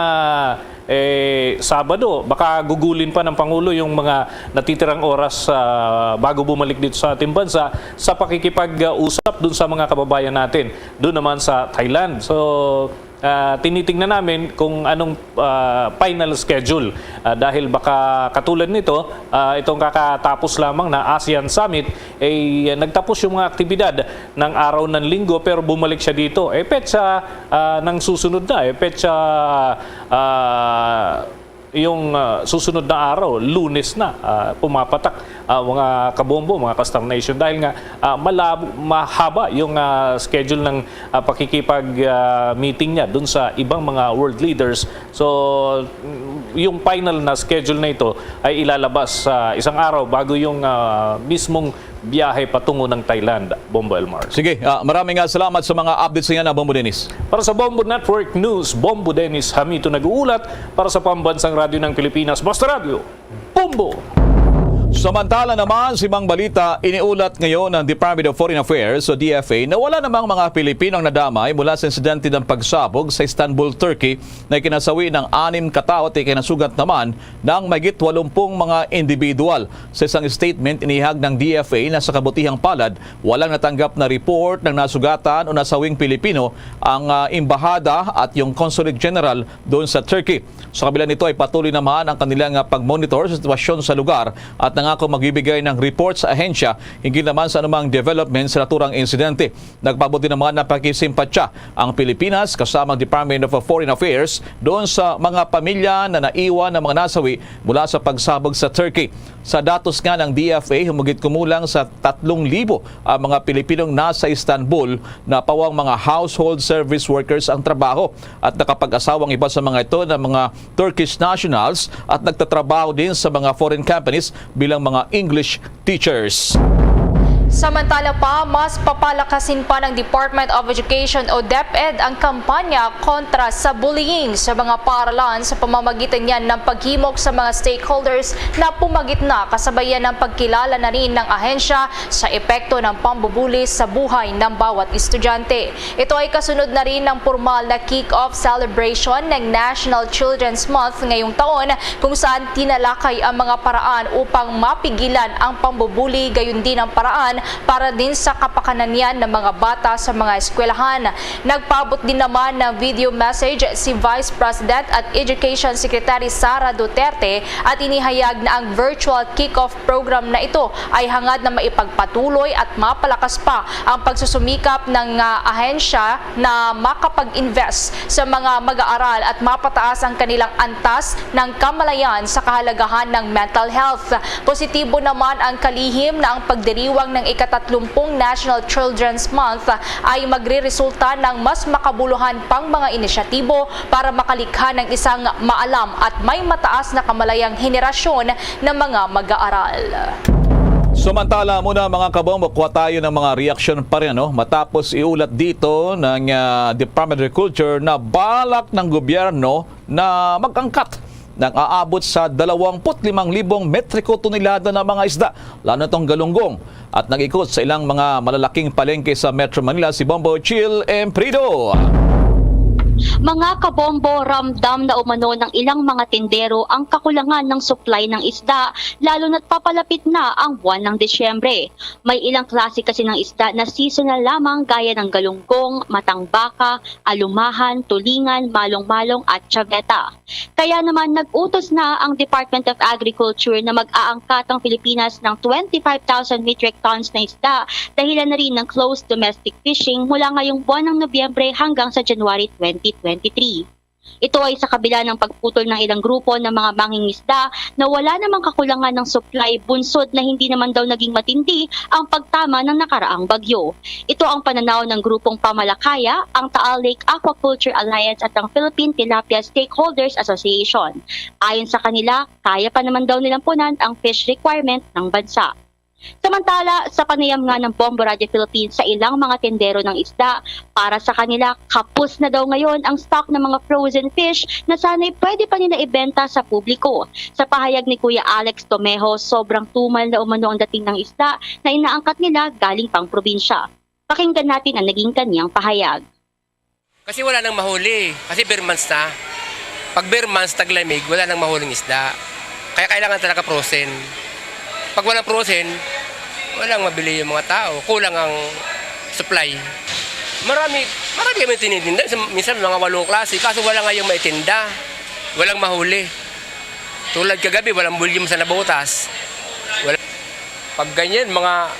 eh, Sabado, baka gugulin pa ng Pangulo yung mga natitirang oras, ah, bago bumalik dito sa ating bansa sa pakikipag-usap dun sa mga kababayan natin doon naman sa Thailand. So, ah, tinitingnan namin kung anong, ah, final schedule. Ah, dahil baka katulad nito, ah, itong kakatapos lamang na ASEAN Summit, eh, nagtapos yung mga aktibidad ng araw ng Linggo, pero bumalik siya dito. Eh, petsa, ah, ng susunod na, eh, petsa, ah, yung, ah, susunod na araw, Lunes na, ah, pumapatak, ah, mga kabombo, mga Kastar Nation, dahil nga, ah, malabo, mahaba yung, ah, schedule ng, ah, pakikipag, ah, meeting niya dun sa ibang mga world leaders. So, mm, yung final na schedule na ito ay ilalabas sa isang araw bago yung, ah, mismong biyahe patungo ng Thailand, Bombo Elmar. Sige, ah, maraming, ah, salamat sa mga updates niya na, Bombo Dennis. Para sa Bombo Network News, Bombo Dennis Hamito nag-uulat para sa Pambansang Radyo ng Pilipinas, Basta Radyo, Bombo! Samantala naman, sa ibang balita, iniulat ngayon ng Department of Foreign Affairs o D F A na wala namang mga Pilipino ang nadamay mula sa insidente ng pagsabog sa Istanbul, Turkey, na ikinasawi ng anim ka tawo at ikinasugat naman ng mahigit walumpung mga individual. Sa isang statement, inihag ng D F A na sa kabutihang palad, walang natanggap na report ng nasugatan o nasawing Pilipino ang, ah, embahada at yung consulate general doon sa Turkey. Sa kabila nito ay patuloy naman ang kanilang, ah, pag-monitor sa sitwasyon sa lugar at nangako magbibigay ng report sa ahensya hinggil naman sa anumang development sa naturang insidente. Nagpaabot din naman ng pakisimpatya ang Pilipinas kasama ang Department of Foreign Affairs doon sa mga pamilya na naiwan ng mga nasawi mula sa pagsabog sa Turkey. Sa datos nga ng D F A, humigit kumulang sa tatlong libo ang mga Pilipinong nasa Istanbul na pawang mga household service workers ang trabaho at nakapag-asawa ang iba sa mga ito ng mga Turkish nationals at nagtatrabaho din sa mga foreign companies bilang mga English teachers. Samantala pa, mas papalakasin pa ng Department of Education o DepEd ang kampanya kontra sa bullying sa mga paaralan sa pamamagitan niyan ng paghimok sa mga stakeholders na pumagit na, kasabayan ng pagkilala na rin ng ahensya sa epekto ng pambubuli sa buhay ng bawat estudyante. Ito ay kasunod na rin ng pormal na kick-off celebration ng National Children's Month ngayong taon, kung saan tinalakay ang mga paraan upang mapigilan ang pambubuli, gayon din ang paraan para din sa kapakanan niyan ng mga bata sa mga eskwelahan. Nagpaabot din naman ng video message si Vice President at Education Secretary Sara Duterte at inihayag na ang virtual kick-off program na ito ay hangad na maipagpatuloy at mapalakas pa ang pagsusumikap ng, ah, ahensya na makapag-invest sa mga mag-aaral at mapataas ang kanilang antas ng kamalayan sa kahalagahan ng mental health. Positibo naman ang kalihim na ang pagdiriwang ng ikatatlumpung National Children's Month ay magreresulta ng mas makabuluhan pang mga inisyatibo para makalikha ng isang maalam at may mataas na kamalayang henerasyon ng mga mag-aaral. Samantala muna, mga kabombo, kuha tayo ng mga reaksyon pa rin, ano? Matapos iulat dito ng, ah, Department of Agriculture na balak ng gobyerno na mag-angkat ng aabot sa dalawampu't limang libong metriko tonelada ng mga isda, lalo na tong galunggong, at nag-ikot sa ilang mga malalaking palengke sa Metro Manila si Bombo Chill Emprido. Mga kabombo, ramdam na umano ng ilang mga tindero ang kakulangan ng supply ng isda, lalo na't papalapit na ang buwan ng Disyembre. May ilang klase kasi ng isda na seasonal lamang, gaya ng galunggong, matang baka, alumahan, tulingan, malong-malong at chaveta. Kaya naman, nag-utos na ang Department of Agriculture na mag-aangkat ang Pilipinas ng twenty-five thousand metric tons na isda, dahilan na rin ng closed domestic fishing mula ngayong buwan ng Nobyembre hanggang sa January twenty twenty-three. Ito ay sa kabila ng pagputol ng ilang grupo ng mga mangingisda na wala namang kakulangan ng supply, bunsod na hindi naman daw naging matindi ang pagtama ng nakaraang bagyo. Ito ang pananaw ng grupong Pamalakaya, ang Taal Lake Aquaculture Alliance at ang Philippine Tilapia Stakeholders Association. Ayon sa kanila, kaya pa naman daw nilang punan ang fish requirement ng bansa. Samantala, sa panayam nga ng Bombo Radio Philippines sa ilang mga tindero ng isda, para sa kanila, kapos na daw ngayon ang stock ng mga frozen fish na sana'y pwede pa nila ibenta sa publiko. Sa pahayag ni Kuya Alex Tomejo, sobrang tumal na umano ang dating ng isda na inaangkat nila galing pang probinsya. Pakinggan natin ang naging kaniyang pahayag. Kasi wala nang mahuli. Kasi bare months na. Pag bare months, taglamig, wala nang mahuling isda. Kaya kailangan talaga frozen. Pag walang frozen, walang mabili yung mga tao. Kulang ang supply. Marami, marami kami tinitinda. Minsan, minsan mga walong klase. Kaso wala ngayong maitinda. Walang mahuli. Tulad kagabi, walang volume sa nabutas. Wala. Pag ganyan, mga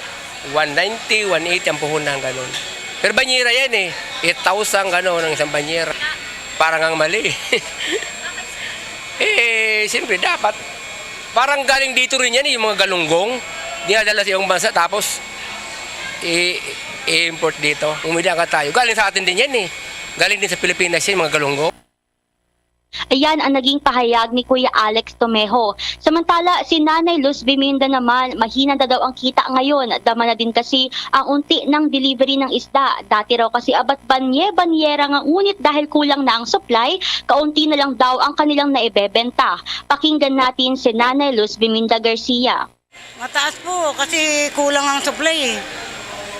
one ninety, one eighty ang puhunan, ganun. Pero banyera yan eh. Eight thousand, ganun, ang isang banyera. Parang ang mali. Eh, siyempre, dapat. Parang galing dito rin yan eh, yung mga galunggong. Dinadala sa ibang bansa, tapos i- i-import dito. Umida ka tayo. Galing sa atin din yan eh. Galing din sa Pilipinas yan, mga galunggong. Ayan ang naging pahayag ni Kuya Alex Tomejo. Samantala, si Nanay Luz Biminda naman, mahina na daw ang kita ngayon. Dama na din kasi ang unti ng delivery ng isda. Dati raw kasi abat banye-banyera nga, ngunit dahil kulang na ang supply, kaunti na lang daw ang kanilang naibebenta. Pakinggan natin si Nanay Luz Biminda Garcia. Mataas po kasi kulang ang supply eh.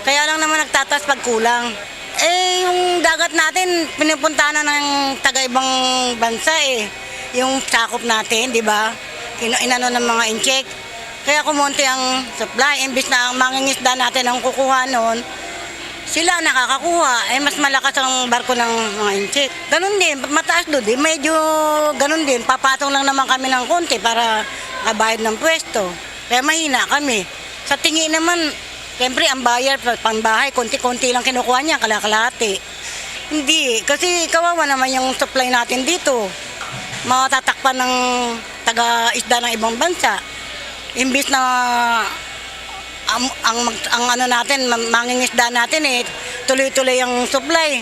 Kaya lang naman nagtataas pag kulang. Eh, yung dagat natin, pinupuntahan na ng taga-ibang bansa eh. Yung sakop natin, di ba? Ino-, inano ng mga incheck. Kaya kumonti ang supply. Imbis na ang mangingisda natin ang kukuha noon, sila nakakakuha. Eh, mas malakas ang barko ng mga incheck. Ganun din, mataas doon din. Medyo ganun din. Papatong lang naman kami ng konti para kabayad ng pwesto. Kaya mahina kami. Sa tingi naman, siyempre ang buyer, pangbahay, konti-konti lang kinukuha niya, kalakalati. Hindi, kasi kawawa naman yung supply natin dito. Matatakpan ng taga-isda ng ibang bansa. Imbis na ang, ang, ang ano natin, mangingisda natin eh, tuloy-tuloy ang supply.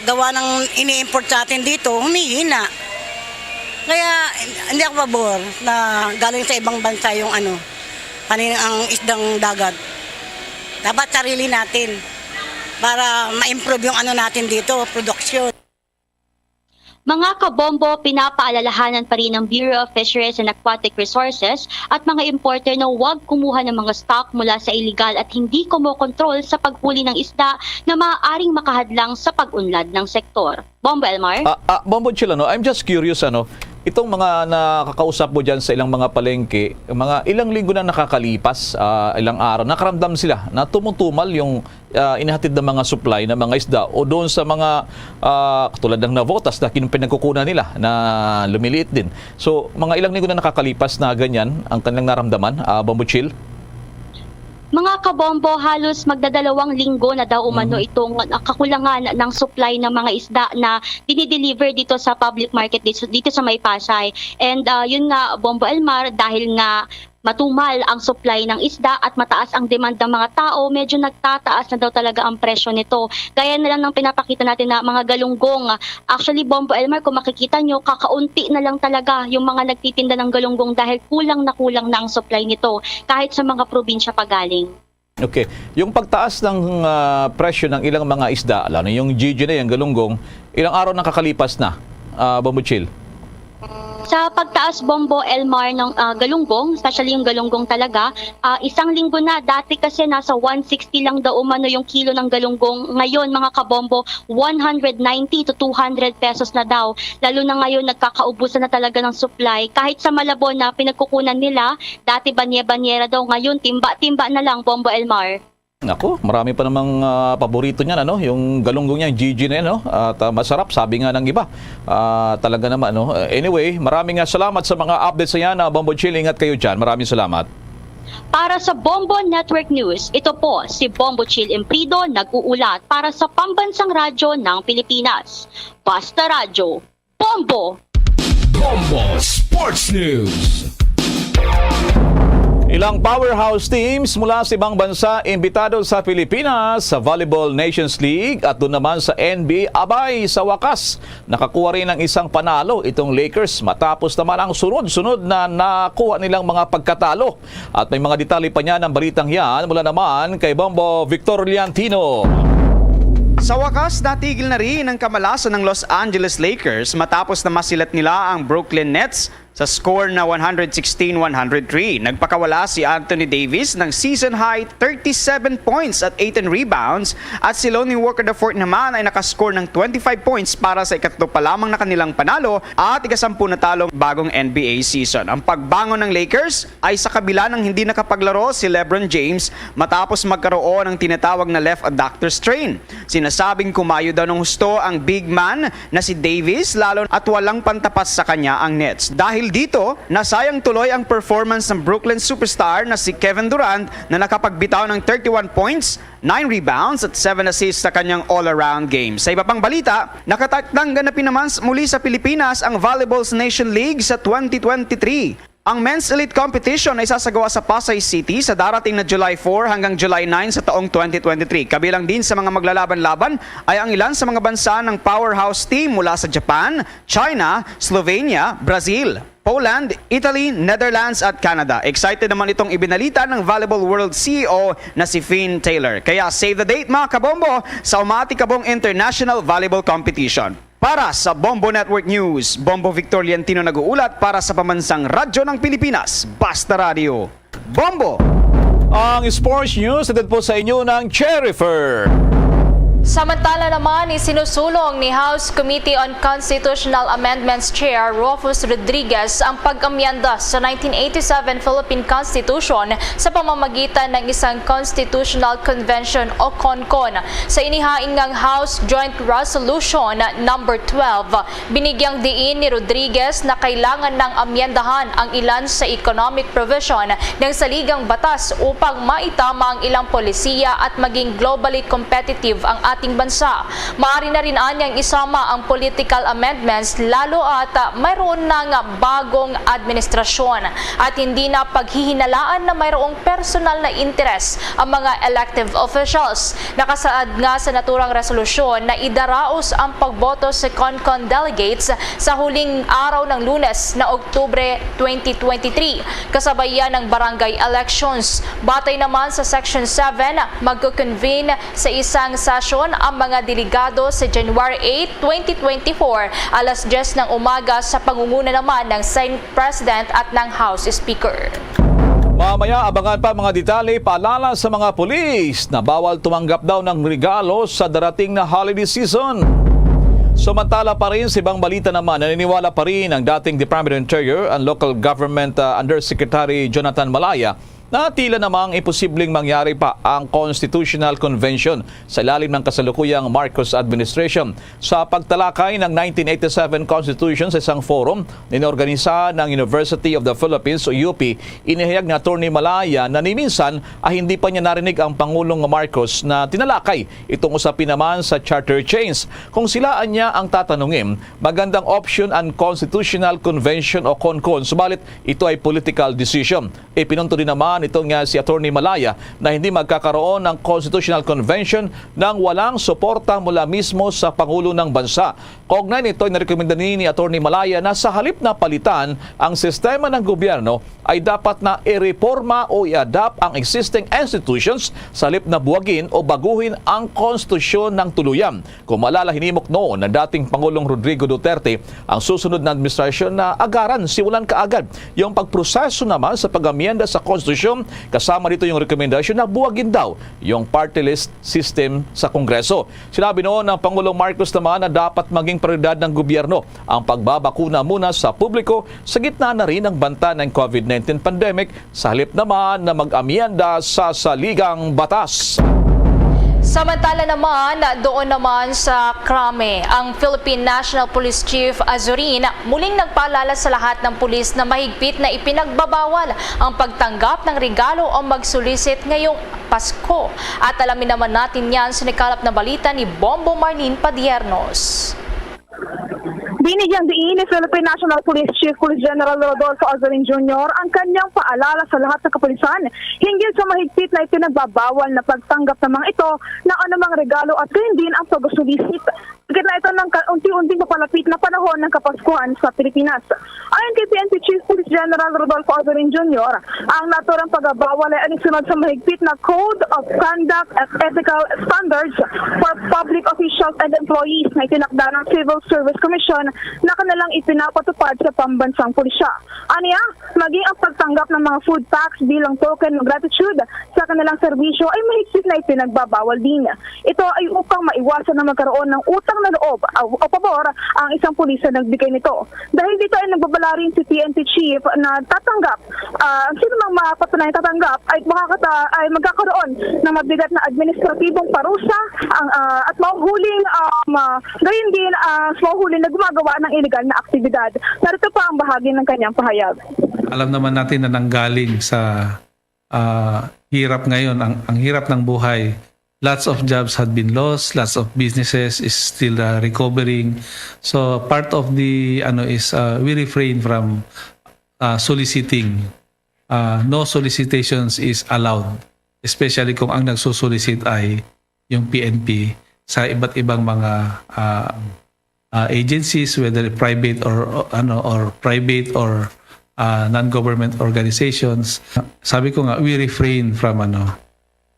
Gawa ng ini-import sa atin dito, humihina. Kaya hindi ako pabor na galing sa ibang bansa yung ano, kanin ang isdang dagat. Dapat sarili natin para ma-improve yung ano natin dito, production. Mga kabombo, pinapaalalahanan pa rin ng Bureau of Fisheries and Aquatic Resources at mga importer na huwag kumuha ng mga stock mula sa iligal at hindi kumokontrol sa paghuli ng isda na maaaring makahadlang sa pag-unlad ng sektor. Bombo Elmar? Ah, ah, Bombo Chil, ano, I'm just curious, ano, itong mga nakakausap mo dyan sa ilang mga palengke, mga ilang linggo na nakakalipas, ah, ilang araw, nakaramdam sila na tumutumal yung ah, inihatid ng mga supply ng mga isda o doon sa mga ah, katulad ng navotas na kin- pinagkukunan nila na lumiliit din. So, mga ilang linggo na nakakalipas na ganyan ang kanilang naramdaman, ah, Bombo Chil? Mga kabombo, halos magdadalawang linggo na daw umano itong ah, kakulangan ng supply ng mga isda na dinideliver dito sa public market dito, dito sa may Pasay. And ah, yun nga, Bombo Elmar, dahil nga matumal ang supply ng isda at mataas ang demand ng mga tao, medyo nagtataas na daw talaga ang presyo nito. Gaya na lang ng pinapakita natin na mga galunggong. Actually, Bombo Elmar, kung makikita nyo, kakaunti na lang talaga yung mga nagtitinda ng galunggong dahil kulang na kulang na ang supply nito kahit sa mga probinsya pa galing. Okay. Yung pagtaas ng ah, presyo ng ilang mga isda, lalo yung G G na yung galunggong, ilang araw nakakalipas na, ah, Bombo Chil? Sa pagtaas, Bombo Elmar, ng, ah, galunggong, especially yung galunggong talaga, ah, isang linggo na, dati kasi nasa one sixty lang daw umano yung kilo ng galunggong. Ngayon, mga kabombo, one hundred ninety to two hundred pesos na daw. Lalo na ngayon, nagkakaubusan na talaga ng supply. Kahit sa Malabon na pinagkukunan nila, dati banye-banyera daw, ngayon timba-timba na lang, Bombo Elmar. Nako, marami pa namang, ah, paborito niyan, ano? Yung galunggong niya, yung G G na yan, no? At, ah, masarap, sabi nga ng iba. Ah, talaga naman, no? Uh, anyway, maraming, ah, salamat sa mga updates na yan, ah, Bombo Chill. Ingat kayo dyan. Maraming salamat. Para sa Bombo Network News, ito po si Bombo Chill Imprido nag-uulat para sa Pambansang Radyo ng Pilipinas. Basta Radyo, Bombo! Bombo Sports News. Ilang powerhouse teams mula sa ibang bansa imbitado sa Pilipinas sa Volleyball Nations League at doon naman sa N B A. Abay, sa wakas, nakakuha rin ng isang panalo itong Lakers matapos naman ang sunod-sunod na nakuha nilang mga pagkatalo. At may mga detalye pa niya ng balitang yan mula naman kay Bombo Victor Liantino. Sa wakas, natigil na rin ang kamalasan ng Los Angeles Lakers matapos na masilat nila ang Brooklyn Nets sa score na one hundred sixteen one hundred three. Nagpakawala si Anthony Davis ng season-high thirty-seven points at eighteen rebounds, at si Lonnie Walker the fourth naman ay nakascore ng twenty-five points para sa ikatlo pa lamang na kanilang panalo at ikasampu na talo bagong N B A season. Ang pagbangon ng Lakers ay sa kabila ng hindi nakapaglaro si LeBron James matapos magkaroon ng tinatawag na left adductor strain. Sinasabing kumayo daw ng husto ang big man na si Davis, lalo at walang pantapas sa kanya ang Nets. Dahil dito, nasayang tuloy ang performance ng Brooklyn superstar na si Kevin Durant, na nakapagbitaw ng thirty-one points, nine rebounds at seven assists sa kanyang all-around game. Sa iba pang balita, nakatatangganapin naman s- muli sa Pilipinas ang Volleyball's Nation League sa twenty twenty-three. Ang Men's Elite Competition ay sasagawa sa Pasay City sa darating na July four hanggang July nine sa taong twenty twenty-three. Kabilang din sa mga maglalaban-laban ay ang ilan sa mga bansa ng powerhouse team mula sa Japan, China, Slovenia, Brazil, Poland, Italy, Netherlands at Canada. Excited naman itong ibinalita ng Volleyball World C E O na si Finn Taylor. Kaya save the date, mga kabombo, sa Umati Kabong International Volleyball Competition. Para sa Bombo Network News, Bombo Victor Liantino nag-uulat para sa Pambansang Radyo ng Pilipinas, Basta Radio. Bombo! Ang sports news hatid po sa inyo ng Cherifer. Samantala naman, isinusulong ni House Committee on Constitutional Amendments Chair Rufus Rodriguez ang pag-amyenda sa nineteen eighty-seven Philippine Constitution sa pamamagitan ng isang Constitutional Convention o CONCON. Sa inihain ngang House Joint Resolution number twelve, binigyang diin ni Rodriguez na kailangan nang amyendahan ang ilan sa economic provision ng saligang batas upang maitama ang ilang polisiya at maging globally competitive ang ating bansa. Maaari na rin anyang isama ang political amendments, lalo at, ah, mayroon ng bagong administrasyon at hindi na paghihinalaan na mayroong personal na interes ang mga elective officials. Nakasaad nga sa naturang resolusyon na idaraos ang pagboto sa CONCON delegates sa huling araw ng Lunes na Oktubre twenty twenty-three, kasabay yan ng barangay elections. Batay naman sa Section seven, magko-convene sa isang sesyon ang mga delegado sa January eight, twenty twenty-four, alas diyes ng umaga, sa pangunguna naman ng Senate President at ng House Speaker. Mamaya, abangan pa mga detalye. Paalala sa mga pulis na bawal tumanggap daw ng regalo sa darating na holiday season. Samantala pa rin, sa ibang balita naman, naniniwala pa rin ang dating Department of Interior and Local Government, ah, Undersecretary Jonathan Malaya na tila namang imposibleng mangyari pa ang Constitutional Convention sa ilalim ng kasalukuyang Marcos administration. Sa pagtalakay ng nineteen eighty-seven Constitution sa isang forum na inorganisa ng University of the Philippines o U P, inihayag ni Attorney Malaya na ni minsan ay hindi pa niya narinig ang Pangulong Marcos na tinalakay itong usapin naman sa charter change. Kung sila anya ang tatanungin, magandang option ang Constitutional Convention o CONCON, subalit ito ay political decision. Ipinunto din naman Nito nga si Attorney Malaya na hindi magkakaroon ng constitutional convention nang walang suporta mula mismo sa Pangulo ng Bansa. Kaugnay nito, inirekomenda ni, ni Attorney Malaya na sa halip na palitan ang sistema ng gobyerno, ay dapat na ireporma o i-adapt ang existing institutions sa halip na buwagin o baguhin ang konstitusyon ng tuluyan. Kung maalala, hinimok noon ng dating Pangulong Rodrigo Duterte ang susunod na administrasyon na agaran, simulan kaagad yung pagproseso naman sa pag-amyenda sa konstitusyon, kasama dito yung rekomendasyon na buwagin daw yung party list system sa Kongreso. Sinabi noon ng Pangulong Marcos naman na dapat maging prioridad ng gobyerno ang pagbabakuna muna sa publiko sa gitna na rin ng banta ng COVID nineteen pandemic, sa halip naman na mag-amyenda sa saligang batas. Samantala naman, doon naman sa Krame, ang Philippine National Police Chief Azurin muling nagpaalala sa lahat ng pulis na mahigpit na ipinagbabawal ang pagtanggap ng regalo o magsulisit ngayong Pasko. At alamin naman natin yan sa nakalap na balita ni Bombo Marlene Padiernos. Binigyang diin ni Philippine National Police Chief Police General Rodolfo Azorin Junior ang kanyang paalala sa lahat ng kapulisan hinggil sa mahigpit na ipinagbabawal na pagtanggap ng mga ito ng anumang regalo at gayon din ang pagsulisit. Gitna ito ng ka- unti-unting papalapit na panahon ng Kapaskuhan sa Pilipinas. Ayon kay P N P Chief Police General Rodolfo Azorin Junior, ang naturang pagabawal ay alisunod sa mahigpit na Code of Conduct at Ethical Standards for Public Officials and Employees na itinakda ng Civil Service Commission na kanilang ipinapatupad sa pambansang pulisya. Aniya, maging ang pagtanggap ng mga food packs bilang token ng gratitude sa kanilang serbisyo ay mahigpit na ipinagbabawal din. Ito ay upang maiwasan na magkaroon ng utang na loob o pabor ang isang pulis na nagbigay nito. Dahil dito ay nagbabala rin si P N P Chief na tatanggap, ah, ang sino mang mapatunayan tatanggap ay makakata ay magkakaroon ng mabigat na administratibong parusa ang ah, at mahuhuling um, ah, gayon din ah, mahuhuli na gumagawa ng illegal na aktibidad. Narito pa ang bahagi ng kanyang pahayag. Alam naman natin na nanggaling sa ah, hirap ngayon, ang, ang hirap ng buhay. Lots of jobs had been lost, lots of businesses is still uh, recovering. So part of the ano is uh, we refrain from uh, soliciting. Uh, no solicitations is allowed, especially kung ang nagsusolicit ay yung P N P sa iba't ibang mga uh, uh, agencies, whether private or uh, ano or private or uh, non-government organizations. Sabi ko nga, we refrain from ano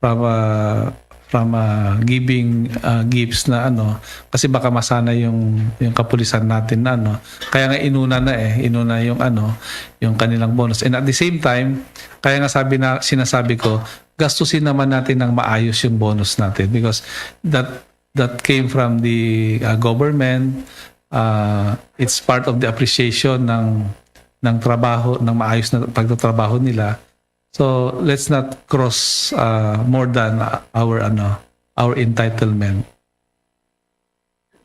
from uh, from uh, giving uh, gifts na ano kasi baka masana yung yung kapulisan natin na ano. Kaya nga inuna na eh, inuna yung ano, yung kanilang bonus. And at the same time, kaya nga sabi na sinasabi ko, gastusin naman natin ng maayos yung bonus natin because that that came from the uh, government. Uh, it's part of the appreciation ng ng trabaho, ng maayos na pagtatrabaho nila. So let's not cross uh, more than our ano, our entitlement.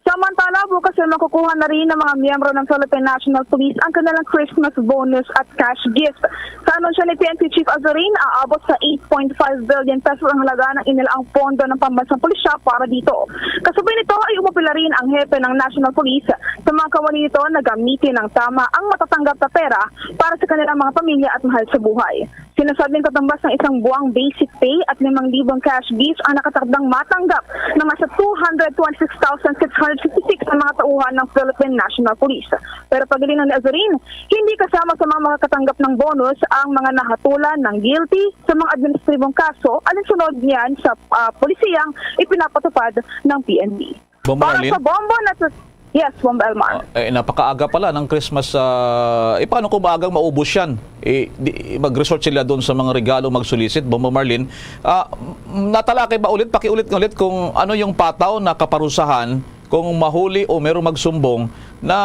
Samantala, bukas ay makukuha na rin ng mga miyembro ng Philippine National Police ang kanilang Christmas bonus at cash gift. Sa anunsyo ni P N P Chief Azorin, aabot sa eight point five billion pesos ang halaga ng inilaang pondo ng pambansang pulisya para dito. Kasabay nito ay umapila rin ang hepe ng National Police sa mga kawani nito na gamitin ng tama ang matatanggap na pera para sa kanilang mga pamilya at mahal sa buhay. Sinasabing katumbas ng isang buwang basic pay at limang libong cash gift ang nakatakdang matanggap ng nasa two hundred twenty-six thousand six hundred fifty-six na mga tauhan ng Philippine National Police. Pero pagilinaw ni Azorin, hindi kasama sa mga makakatanggap ng bonus ang mga nahatulan ng guilty sa mga administratibong kaso alinsunod niyan sa ah, polisiyang ipinapatupad ng P N P. Bombo Para Marlene? Sa Bombo na sa... Yes, Bombo Elmar. Ah, eh, napakaaga pala ng Christmas. Ah, eh, paano kung maagang maubos yan? Eh, di, mag-resort sila doon sa mga regalo, mag-solicit, Bombo Marlene. Ah, m- natalakay ba ulit, pakiulit nga ulit kung ano yung pataw na kaparusahan kung mahuli o merong magsumbong na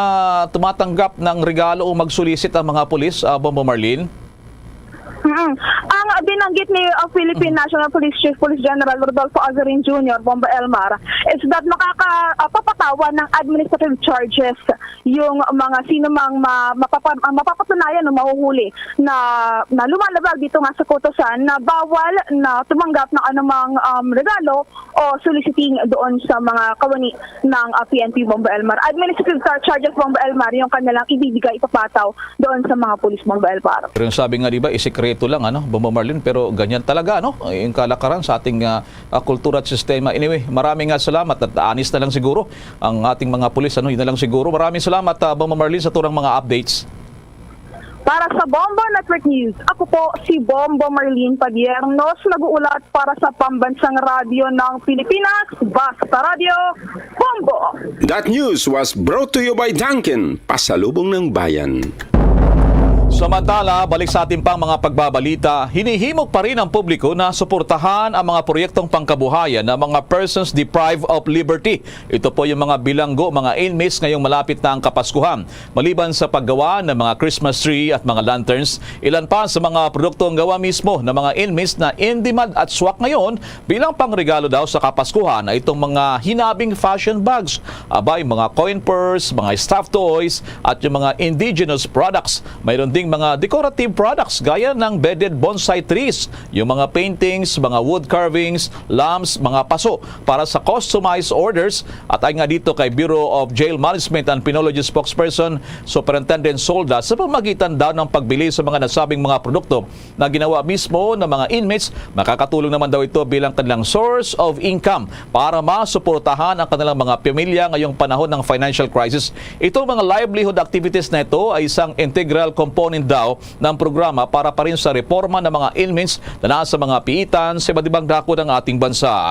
tumatanggap ng regalo o mag-solicit ang mga pulis, ah, Bombo Marlene? Mm. Ang binanggit ni uh, Philippine National Police Chief Police General Rodolfo Azorin Junior, Bomba Elmar, is that makaka uh, papatawan ng administrative charges yung mga sino mang ma, mapapa, uh, mapapatunayan o mahuhuli na, na lumalabag dito nga sa kautusan na bawal na tumanggap ng anumang um, regalo o soliciting doon sa mga kawani ng uh, P N P Bomba Elmar. Administrative char- charges Bomba Elmar yung kanilang ibibigay, ipapataw doon sa mga pulis Bomba Elmar. Pero yung sabi nga, di ba, isikreto lang, ano, Bombo Marlene? Pero ganyan talaga, no? Yung kalakaran sa ating, ah, ah, kultura at sistema. Anyway, maraming nga salamat at anis na lang siguro ang ating mga pulis. Ano, yun na lang siguro. Maraming salamat, ah, Bombo Marlene, sa turang mga updates. Para sa Bombo Network News, ako po si Bombo Marlene Padiernos, nag-uulat para sa Pambansang Radyo ng Pilipinas, Basta Radyo, Bombo! That news was brought to you by Dunkin, pasalubong ng bayan. Samantala, balik sa ating pang mga pagbabalita, hinihimok pa rin ang publiko na suportahan ang mga proyektong pangkabuhayan ng mga persons deprived of liberty. Ito po yung mga bilanggo, mga inmates ngayong malapit na ang Kapaskuhan. Maliban sa paggawa ng mga Christmas tree at mga lanterns, ilan pa sa mga produkto ang gawa mismo ng mga inmates na in demand at swak ngayon bilang pangregalo daw sa Kapaskuhan ay itong mga hinabing fashion bags, abay, mga coin purse, mga stuffed toys, at yung mga indigenous products. Mayroon ding mga decorative products gaya ng beaded bonsai trees, yung mga paintings, mga wood carvings, lamps, mga paso para sa customized orders. At ay nga dito kay Bureau of Jail Management and Penology Spokesperson Superintendent Solda, sa pamagitan daw ng pagbili sa mga nasabing mga produkto na ginawa mismo ng mga inmates, makakatulong naman daw ito bilang kanilang source of income para masuportahan ang kanilang mga pamilya ngayong panahon ng financial crisis. Itong mga livelihood activities na ito ay isang integral component daw ng programa para pa rin sa reforma ng mga inmates na nasa mga piitan sa iba't ibang dako ng ating bansa.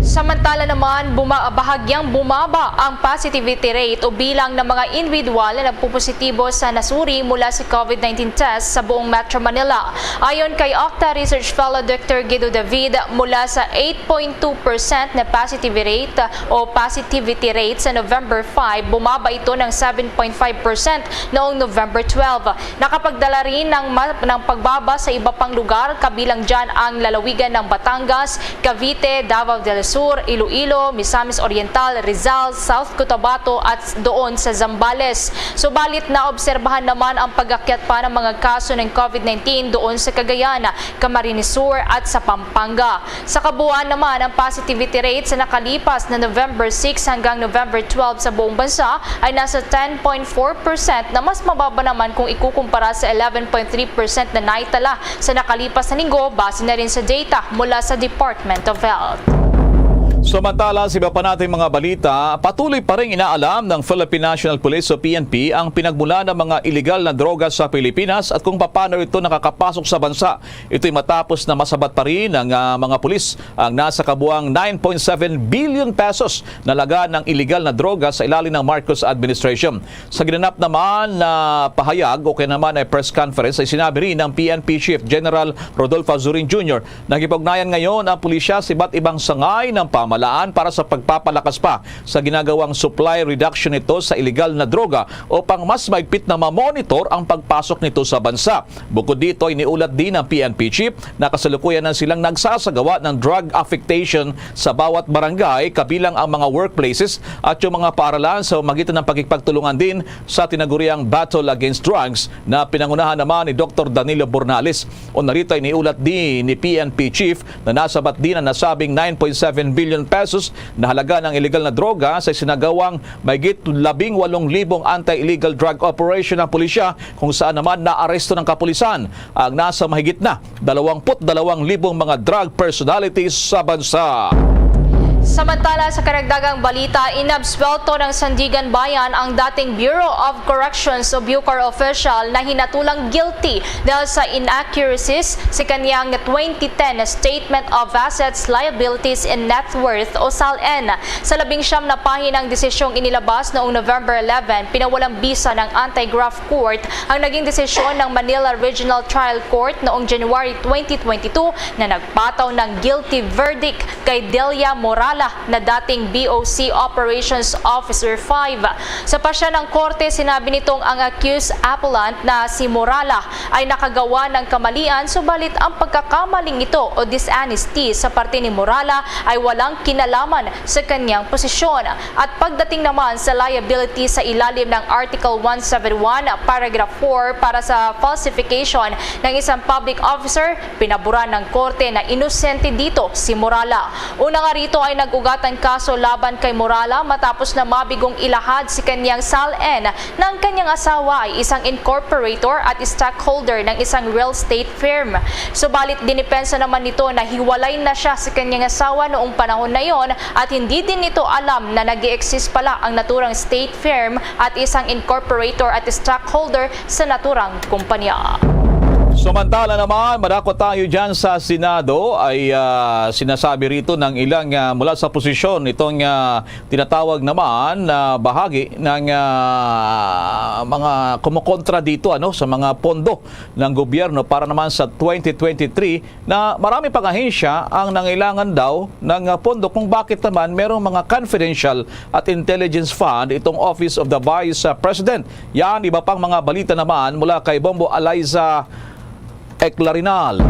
Samantala naman, buma-, bahagyang bumaba ang positivity rate o bilang ng mga individual na nagpupositibo sa nasuri mula sa COVID nineteen test sa buong Metro Manila. Ayon kay Octa Research Fellow Doctor Guido David, mula sa eight point two percent na positivity rate o positivity rate sa November five, bumaba ito ng seven point five percent noong November twelve. Nakapagdala rin ng ma-, ng pagbaba sa iba pang lugar, kabilang dyan ang lalawigan ng Batangas, Cavite, Davao del Sur, Iloilo, Misamis Oriental, Rizal, South Cotabato at doon sa Zambales. Subalit naobserbahan naman ang pag-akyat pa ng mga kaso ng COVID nineteen doon sa Cagayan, Camarines Sur at sa Pampanga. Sa kabuuan naman, ang positivity rate sa nakalipas na November six hanggang November twelve sa buong bansa ay nasa ten point four percent, na mas mababa naman kung ikukumpara sa eleven point three percent na naitala sa nakalipas na linggo, base na rin sa data mula sa Department of Health. Samantala, sa iba pa nating mga balita, patuloy pa rin inaalam ng Philippine National Police o P N P ang pinagmula ng mga iligal na droga sa Pilipinas at kung paano ito nakakapasok sa bansa. Ito'y matapos na masabat pa rin ng, ah, mga pulis ang nasa kabuang nine point seven billion pesos na laga ng iligal na droga sa ilalim ng Marcos administration. Sa ginanap naman na pahayag o kaya naman ay press conference, ay sinabi rin ng P N P Chief General Rodolfo Azurin Junior, nakipag-ugnayan ngayon ang pulisya sa iba't ibang sangay ng pamahalaan para sa pagpapalakas pa sa ginagawang supply reduction nito sa iligal na droga upang mas maigpit na mamonitor ang pagpasok nito sa bansa. Bukod dito, iniulat din ng P N P chief na kasalukuyan na silang nagsasagawa ng drug affectation sa bawat barangay, kabilang ang mga workplaces at yung mga paaralan, sa magitan ng pakikipagtulungan din sa tinaguriang battle against drugs na pinangunahan naman ni Doktor Danilo Bornales. O narito, iniulat din ni P N P chief na nasabat din ang nasabing nine point seven billion pesos na halaga ng iligal na droga sa isinagawang mahigit labing walong libong anti-illegal drug operation ng pulisya, kung saan naman naaresto ng kapulisan ang nasa mahigit na dalawampu't dalawang libong mga drug personalities sa bansa. Samantala, sa karagdagang balita, inabsuwelto ng Sandiganbayan ang dating Bureau of Corrections o BuCor official na hinatulang guilty dahil sa inaccuracies sa kanyang twenty ten Statement of Assets, Liabilities, and Net Worth o SALN. Sa labing siyam na pahinang desisyong inilabas noong November eleven, pinawalang bisa ng anti-graft court ang naging desisyon ng Manila Regional Trial Court noong January twenty twenty-two na nagpataw ng guilty verdict kay Delia Morala na dating B O C Operations Officer five. Sa pasya ng korte, sinabi nitong ang accused appellant na si Morala ay nakagawa ng kamalian, subalit ang pagkakamaling ito o dishonesty sa parte ni Morala ay walang kinalaman sa kanyang posisyon. At pagdating naman sa liability sa ilalim ng Article one seven one, Paragraph four para sa falsification ng isang public officer, pinaboran ng korte na inosente dito si Morala. Una nga rito ay nag-ugat ang Kaso laban kay Morala matapos na mabigong ilahad si kanyang SALN na ang kanyang asawa ay isang incorporator at stockholder ng isang real estate firm. Subalit dinipensa naman nito na hiwalay na siya sa kanyang asawa noong panahon na iyon at hindi din nito alam na nag-i-exist pala ang naturang state firm at isang incorporator at stockholder sa naturang kumpanya. Samantala naman, madako tayo dyan sa Senado ay ah, sinasabi rito ng ilang ah, mula sa posisyon itong ah, tinatawag naman na bahagi ng ah, mga kumukontra dito ano sa mga pondo ng gobyerno para naman sa twenty twenty-three na marami pang ahensya ang nangailangan daw ng ah, pondo kung bakit naman merong mga confidential at intelligence fund itong Office of the Vice ah, President. Yan, iba pang mga balita naman mula kay Bombo Eliza Eclarinal.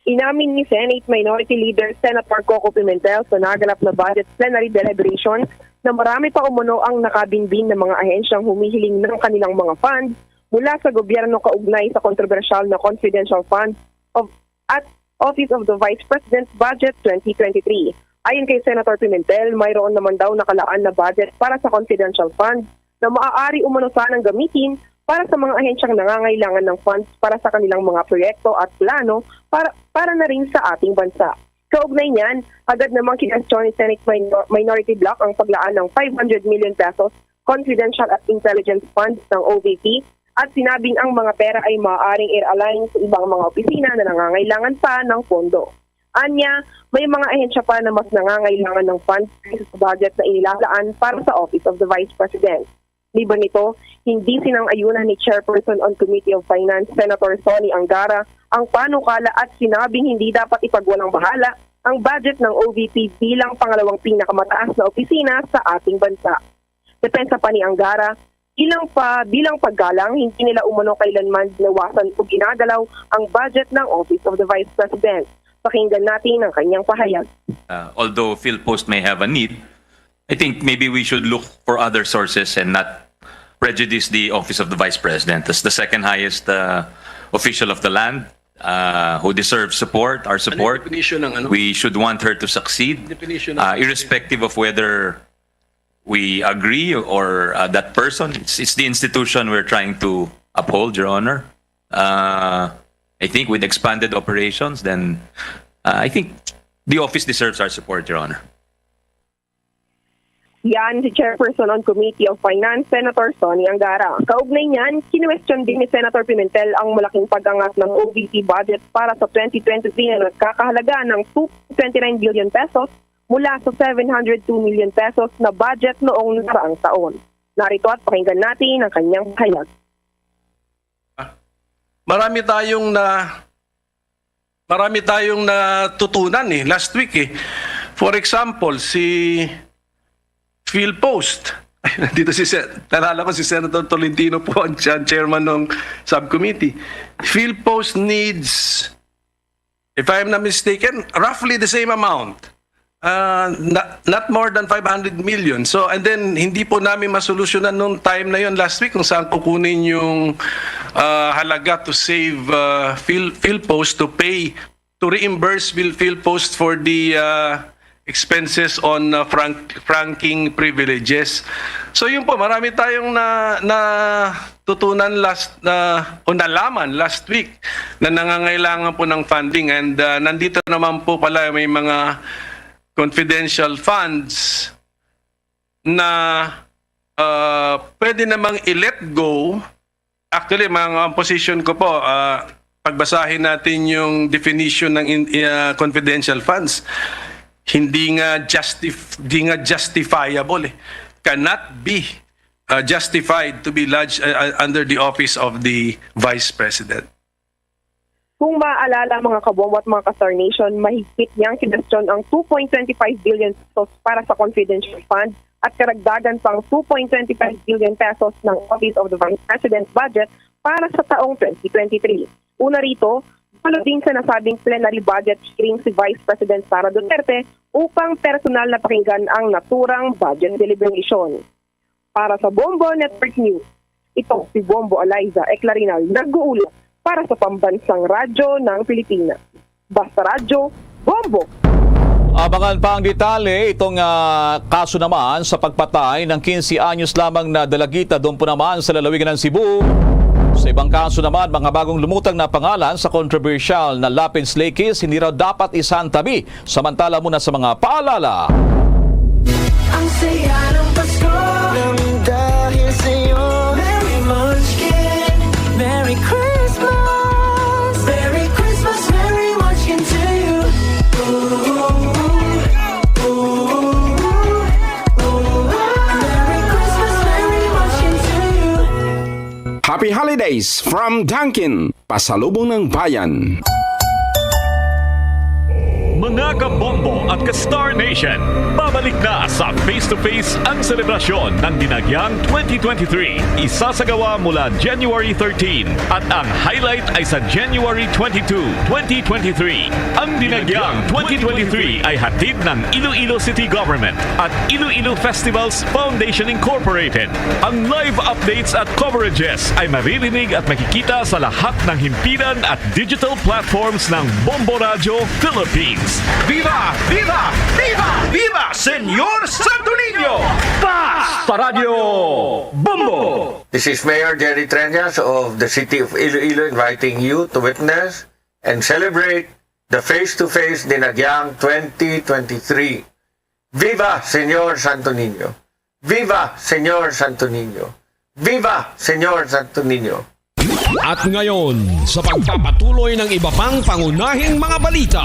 Inamin ni Senate Minority Leader Senator Coco Pimentel sa naganap na budget plenary deliberation na marami pa umano ang nakabinbin na mga ahensyang humihiling ng kanilang mga funds mula sa gobyerno kaugnay sa kontrobersyal na confidential fund of at Office of the Vice President Budget twenty twenty-three. Ayon kay Senator Pimentel, mayroon naman daw nakalaan na budget para sa confidential fund na maaari umano sanang gamitin para sa mga ahensyang nangangailangan ng funds para sa kanilang mga proyekto at plano para, para na rin sa ating bansa. Kaugnay niyan, agad namang kinwestiyon ni Senate Minor- Minority Bloc ang paglaan ng five hundred million pesos confidential at intelligence funds ng O V P at sinabing ang mga pera ay maaaring i-realign sa ibang mga opisina na nangangailangan pa ng pondo. Anya, may mga ahensya pa na mas nangangailangan ng funds kaysa sa budget na inilalaan para sa Office of the Vice President. Liban nito, hindi sinang-ayunan ni Chairperson on Committee of Finance, Senator Sonny Angara, ang panukala at sinabing hindi dapat ipagwalang bahala ang budget ng O V P bilang pangalawang pinakamataas na opisina sa ating bansa. Depensa pa ni Angara, bilang pa bilang paggalang, hindi nila umano kailanman ginawasan o ginagalaw ang budget ng Office of the Vice President. Pakinggan natin ang kanyang pahayag. Uh, although PhilPost may have a need, I think maybe we should look for other sources and not prejudice the Office of the Vice President as the second highest uh, official of the land uh, who deserves support, our support. Definition ng ano? We should want her to succeed, Definition ng uh, irrespective of whether we agree or uh, that person. It's, it's the institution we're trying to uphold, Your Honor. Uh, I think with expanded operations, then uh, I think the office deserves our support, Your Honor. Yan si Chairperson on Committee of Finance, Senator Sonny Angara. Kaugnay niyan, kinwestiyon din ni Senator Pimentel ang malaking pag-angat ng O V P budget para sa twenty twenty-three na nagkakahalaga ng two point two nine billion pesos mula sa seven hundred two million pesos na budget noong nakaraang taon. Narito at pakinggan natin ang kanyang pahayag. Marami tayong na marami tayong natutunan eh last week eh. For example, si Phil Post. Ay, nandito si Sen- naalala ko si Senator Tolentino po ang siya ang chairman ng subcommittee. Phil Post needs, if I'm not mistaken, roughly the same amount. Uh, not, not more than five hundred million. So, and then, hindi po namin masolusyonan nung time na yon last week kung saan kukunin yung uh, halaga to save uh, Phil, Phil Post to pay, to reimburse Phil, Phil Post for the uh, expenses on uh, frank, franking privileges. So, yun po, marami tayong na, na tutunan last na o nalaman last week na nangangailangan po ng funding, and uh, nandito naman po pala may mga confidential funds na uh, pwede namang i-let go. Actually, mga ang position ko po, uh, pagbasahin natin yung definition ng in, uh, confidential funds. Hindi nga justif, hindi nga justifiable eh. Cannot be uh, justified to be lodged uh, uh, under the office of the Vice President. Kung maaalala, mga kabombo at mga ka-Star Nation, mahigpit niyang kinwestiyon ang two point twenty five billion pesos para sa confidential fund at karagdagan pang two point twenty five billion pesos ng Office of the Vice President's budget para sa taong twenty twenty-three. Una rito, follow din sa nasabing plenary budget hearing si Vice President Sara Duterte upang personal na pakinggan ang naturang budget deliberation. Para sa Bombo Network News, ito si Bombo Eliza Eclarinal nag-uula para sa Pambansang Radyo ng Pilipinas. Basta Radyo, Bombo! Abangan pa ang detalye itong, ah, kaso naman sa pagpatay ng quince anyos lamang na dalagita doon po naman sa lalawigan ng Cebu. Sa ibang kaso naman, mga bagong lumutang na pangalan sa kontrobersyal na lapid slay kiss, hindi raw dapat isantabi. Samantala muna sa mga paalala. Ang saya ng Pasko. Nang dahil sa'yo. Merry Munchkin. Merry Christmas. Merry Christmas, Merry Munchkin to you. Ooh, ooh, ooh, ooh. Merry Christmas, Merry Munchkin to you. Happy Holidays from Dunkin, Pasalubong ng Bayan. Mga kabombo at ka-Star Nation, babalik na sa Face to Face ang selebrasyon ng Dinagyang twenty twenty-three. Isasagawa mula January thirteen at ang highlight ay sa January twenty-two, twenty twenty-three. Ang Dinagyang twenty twenty-three ay hatid ng Iloilo City Government at Iloilo Festivals Foundation Incorporated. Ang live updates at coverages ay maririnig at makikita sa lahat ng himpilan at digital platforms ng Bombo Radyo Philippines. Viva! Viva! Viva! Viva Señor Santo Niño! Basta Radyo Bombo! This is Mayor Jerry Treñas of the City of Iloilo inviting you to witness and celebrate the Face to Face Dinagyang twenty twenty-three. Viva Señor Santo Niño! Viva Señor Santo Niño! Viva Señor Santo Niño! At ngayon, sa pagpapatuloy ng iba pang pangunahing mga balita.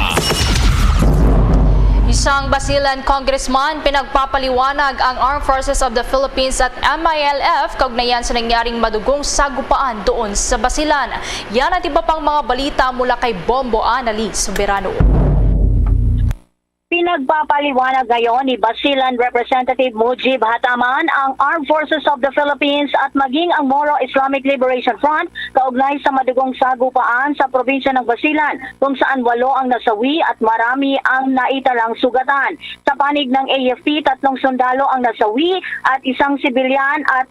Isang Basilan congressman pinagpapaliwanag ang Armed Forces of the Philippines at M I L F kaugnayan sa nangyaring madugong sagupaan doon sa Basilan. Yan at iba pang mga balita mula kay Bombo Anali Soberano. Pinagpapaliwanag ngayon ni Basilan Representative Mujib Hataman ang Armed Forces of the Philippines at maging ang Moro Islamic Liberation Front kaugnay sa madugong sagupaan sa probinsya ng Basilan, kung saan walo ang nasawi at marami ang naitalang sugatan. Sa panig ng A F P, tatlong sundalo ang nasawi at isang sibilyan at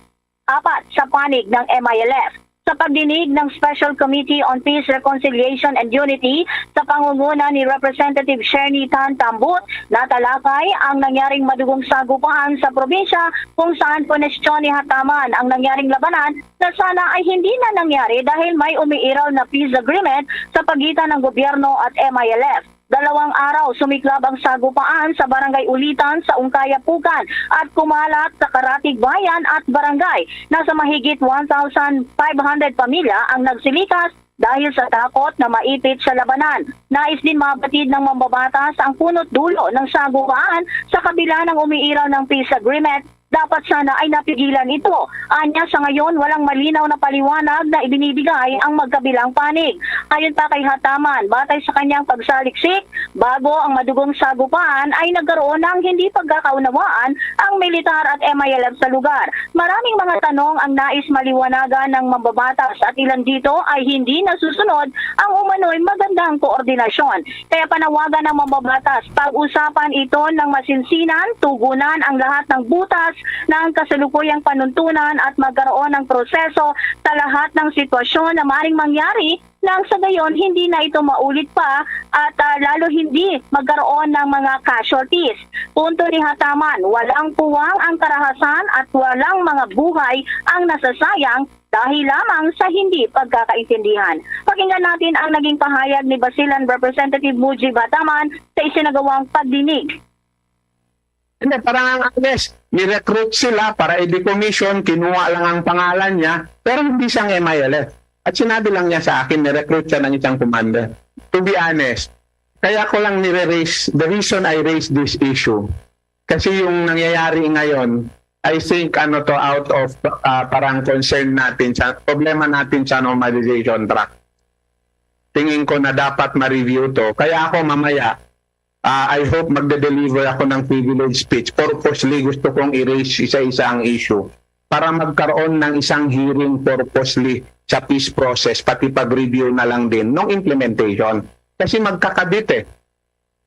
apat sa panig ng M I L F. Sa pagdinig ng Special Committee on Peace, Reconciliation, and Unity sa pangunguna ni Representative Shernie Tan Tambut, natalakay ang nangyaring madugong sagupaan sa probinsya, kung saan kwestiyon ni Hataman ang nangyaring labanan na sana ay hindi na nangyari dahil may umiiral na peace agreement sa pagitan ng gobyerno at M I L F. Dalawang araw sumiklab ang sagupaan sa Barangay Ulitan sa Ungkaya, Pucan, at kumalat sa Karatig Bayan at Barangay. Nasa mahigit one thousand five hundred pamilya ang nagsilikas dahil sa takot na maipit sa labanan. Nais din mabatid ng mambabatas ang punot dulo ng sagupaan sa kabila ng umiiral ng peace agreement. Dapat sana ay napigilan ito. Anya, sa ngayon, walang malinaw na paliwanag na ibinibigay ang magkabilang panig. Ayon pa kay Hataman, batay sa kanyang pagsaliksik, bago ang madugong sagupaan ay nagkaroon ng hindi pagkakaunawaan ang militar at M I L F sa lugar. Maraming mga tanong ang nais maliwanagan ng mambabatas at ilan dito ay hindi nasusunod ang umano'y magandang koordinasyon. Kaya panawagan ng mambabatas, pag-usapan ito ng masinsinan, tugunan ang lahat ng butas ng kasalukuyang panuntunan at magkaroon ng proseso sa lahat ng sitwasyon na maring mangyari nang sa gayon hindi na ito maulit pa at, ah, lalo hindi magkaroon ng mga casualties. Punto ni Hataman, walang puwang ang karahasan at walang mga buhay ang nasasayang dahil lamang sa hindi pagkakaintindihan. Pakinggan natin ang naging pahayag ni Basilan Representative Mujib Hataman sa isinagawang pagdinig. Hindi, parang ang honest, ni-recruit sila para i-decommission, kinuha lang ang pangalan niya, pero hindi siyang M I L F. At sinabi lang niya sa akin, ni-recruit siya ng isang commander. To be honest, kaya ko lang nire-raise, the reason I raise this issue, kasi yung nangyayari ngayon, I think ano to, out of ah, parang concern natin sa problema natin sa normalization track. Tingin ko na dapat ma-review to. Kaya ako mamaya, ah, I hope magde-deliver ako ng privilege speech. Purposely gusto kong i-raise isa-isa ang issue para magkaroon ng isang hearing purposely sa peace process, pati pag-review na lang din ng implementation. Kasi magkakabit eh.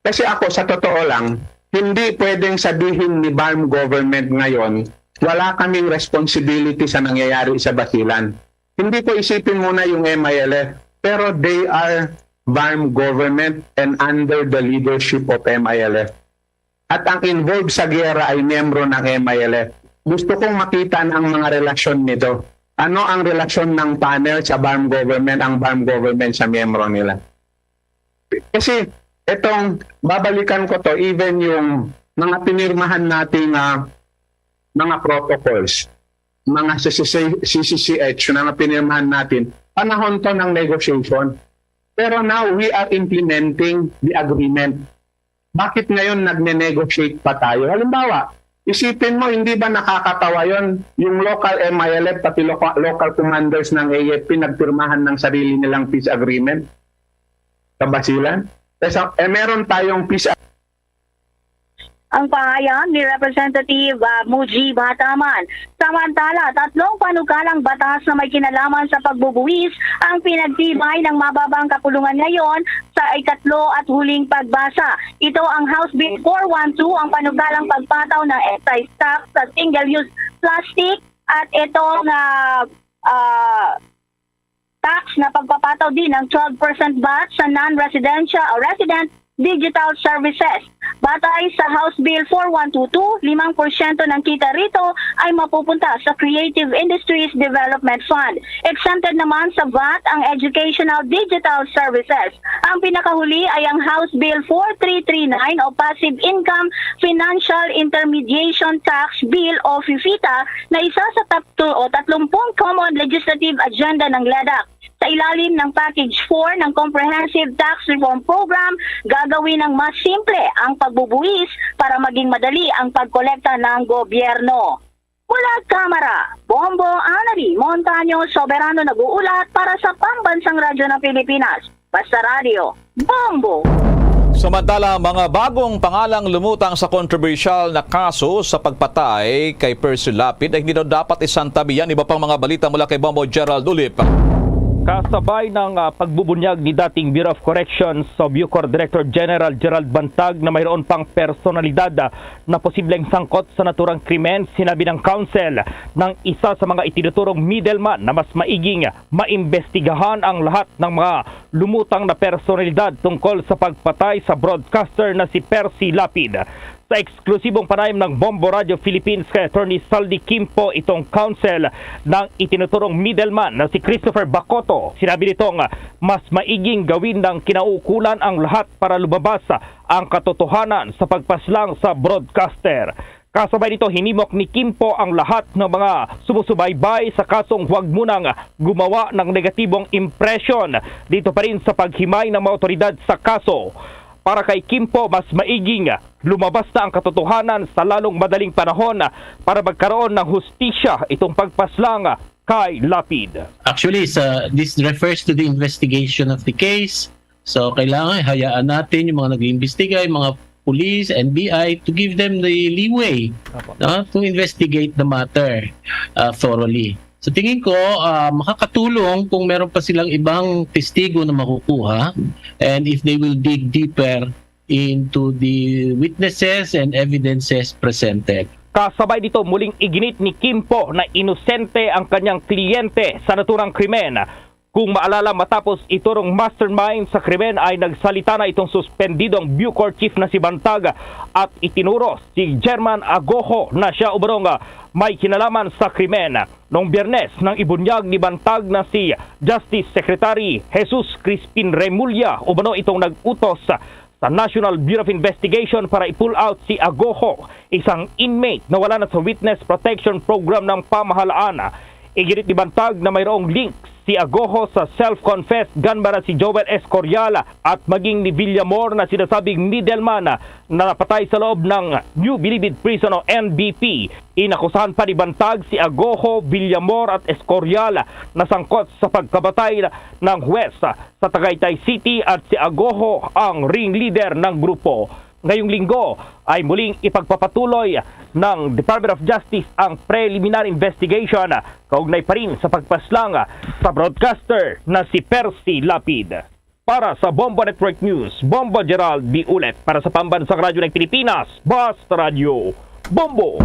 Kasi ako, sa totoo lang, hindi pwedeng sabihin ni BARMM government ngayon, wala kaming responsibility sa nangyayari sa Basilan. Hindi ko isipin muna yung M I L F, pero they are BARMM government and under the leadership of M I L F. at ang involved sa giyera ay miyembro ng M I L F. Gusto kong makita ang mga relasyon nito. Ano ang relasyon ng panel sa BARMM government, ang BARMM government sa miyembro nila? Kasi itong, babalikan ko to, even yung mga pinirmahan nating, ah, mga protocols, mga C C C, C C C H na pinirmahan natin, panahon to ng negotiation. Pero now, we are implementing the agreement. Bakit ngayon nagne-negotiate pa tayo? Halimbawa, isipin mo, hindi ba nakakatawa yon? Yung local M I L F, pati local, local commanders ng A F P nagpirmahan ng sarili nilang peace agreement sa Basilan. Eh, sa, eh meron tayong peace. Ang pahayag ni Representative, ah, Muji Bataman. Samantala, tatlong panukalang batas na may kinalaman sa pagbubuwis ang pinagtibay ng mababang kapulungan ngayon sa ikatlo at huling pagbasa. Ito ang House Bill four one two, ang panukalang pagpataw ng excise tax sa single-use plastic, at ito nga, ah, tax na pagpapataw din ng twelve percent vat sa non-residential o resident digital services. Batay sa House Bill four one two two, limang porsyento ng kita rito ay mapupunta sa Creative Industries Development Fund. Exempted naman sa vat ang educational digital services. Ang pinakahuli ay ang House Bill four three three nine o Passive Income Financial Intermediation Tax Bill o FIFITA na isa sa tatlo o tatlumpung common legislative agenda ng LEDAC. Sa ilalim ng Package four ng Comprehensive Tax Reform Program, gagawin ng mas simple ang pagbubuwis para maging madali ang pagkolekta ng gobyerno. Mula Kamara, Bombo Anali Montaño Soberano nag-uulat para sa Pambansang Radyo ng Pilipinas, Basta Radyo, Bombo! Samantala, mga bagong pangalang lumutang sa kontrobersyal na kaso sa pagpatay kay Percy Lapid ay hindi daw dapat isantabi yan. Iba pang mga balita mula kay Bombo Gerald Ulip. Kasabay ng, ah, pagbubunyag ni dating Bureau of Corrections o BuCor Director General Gerald Bantag na mayroon pang personalidad, ah, na posibleng sangkot sa naturang krimen, sinabi ng Council ng isa sa mga itinuturong middleman na mas maiging maimbestigahan ang lahat ng mga lumutang na personalidad tungkol sa pagpatay sa broadcaster na si Percy Lapid. Sa eksklusibong panayam ng Bombo Radio Philippines kay Attorney Saldi Quimpo, itong Council ng itinuturong middleman na si Christopher Bacoto, sinabi nitong mas maiging gawin ng kinaukulan ang lahat para lumabas ang katotohanan sa pagpaslang sa broadcaster. Kasabay nito, hinimok ni Quimpo ang lahat ng mga sumusubaybay sa kasong huwag munang gumawa ng negatibong impresyon dito pa rin sa paghimay ng mga awtoridad sa kaso. Para kay Quimpo, mas maiging lumabas na ang katotohanan sa lalong madaling panahon para magkaroon ng hustisya itong pagpaslang kay Lapid. Actually, sa, this refers to the investigation of the case. So, kailangan hayaan natin yung mga nag-iimbestiga, yung mga police, N B I, to give them the leeway, Apo. No, to investigate the matter, uh, thoroughly. Sa tingin ko, uh, makakatulong kung meron pa silang ibang testigo na makukuha, and if they will dig deeper into the witnesses and evidences presented. Kasabay dito, muling iginit ni Quimpo na inosente ang kanyang kliyente sa naturang krimen. Kung maalala, matapos iturong mastermind sa krimen ay nagsalita na itong suspendidong BuCor chief na si Bantag at itinuro si German Agojo na siya umano nga may kinalaman sa krimen. Noong Biyernes, nang ibunyag ni Bantag na si Justice Secretary Jesus Crispin Remulla umano itong nag-utos sa National Bureau of Investigation para i-pull out si Agojo, isang inmate na wala na sa witness protection program ng pamahalaan. Iginit ni Bantag na mayroong link si Agojo sa self-confessed gunman na si Joel Escorial at maging ni Villamor na sinasabing middleman na napatay sa loob ng New Bilibid Prison o N B P. Inakusahan pa ni Bantag si Agojo, Villamor at Escorial na sangkot sa pagkamatay ng huwes sa Tagaytay City at si Agojo ang ringleader ng grupo. Ngayong linggo ay muling ipagpapatuloy ng Department of Justice ang preliminary investigation kaugnay pa rin sa pagpaslang sa broadcaster na si Percy Lapid. Para sa Bombo Network News, Bombo Gerald Biulet. Para sa Pambansang Radyo ng Pilipinas, Basta Radyo, Bombo!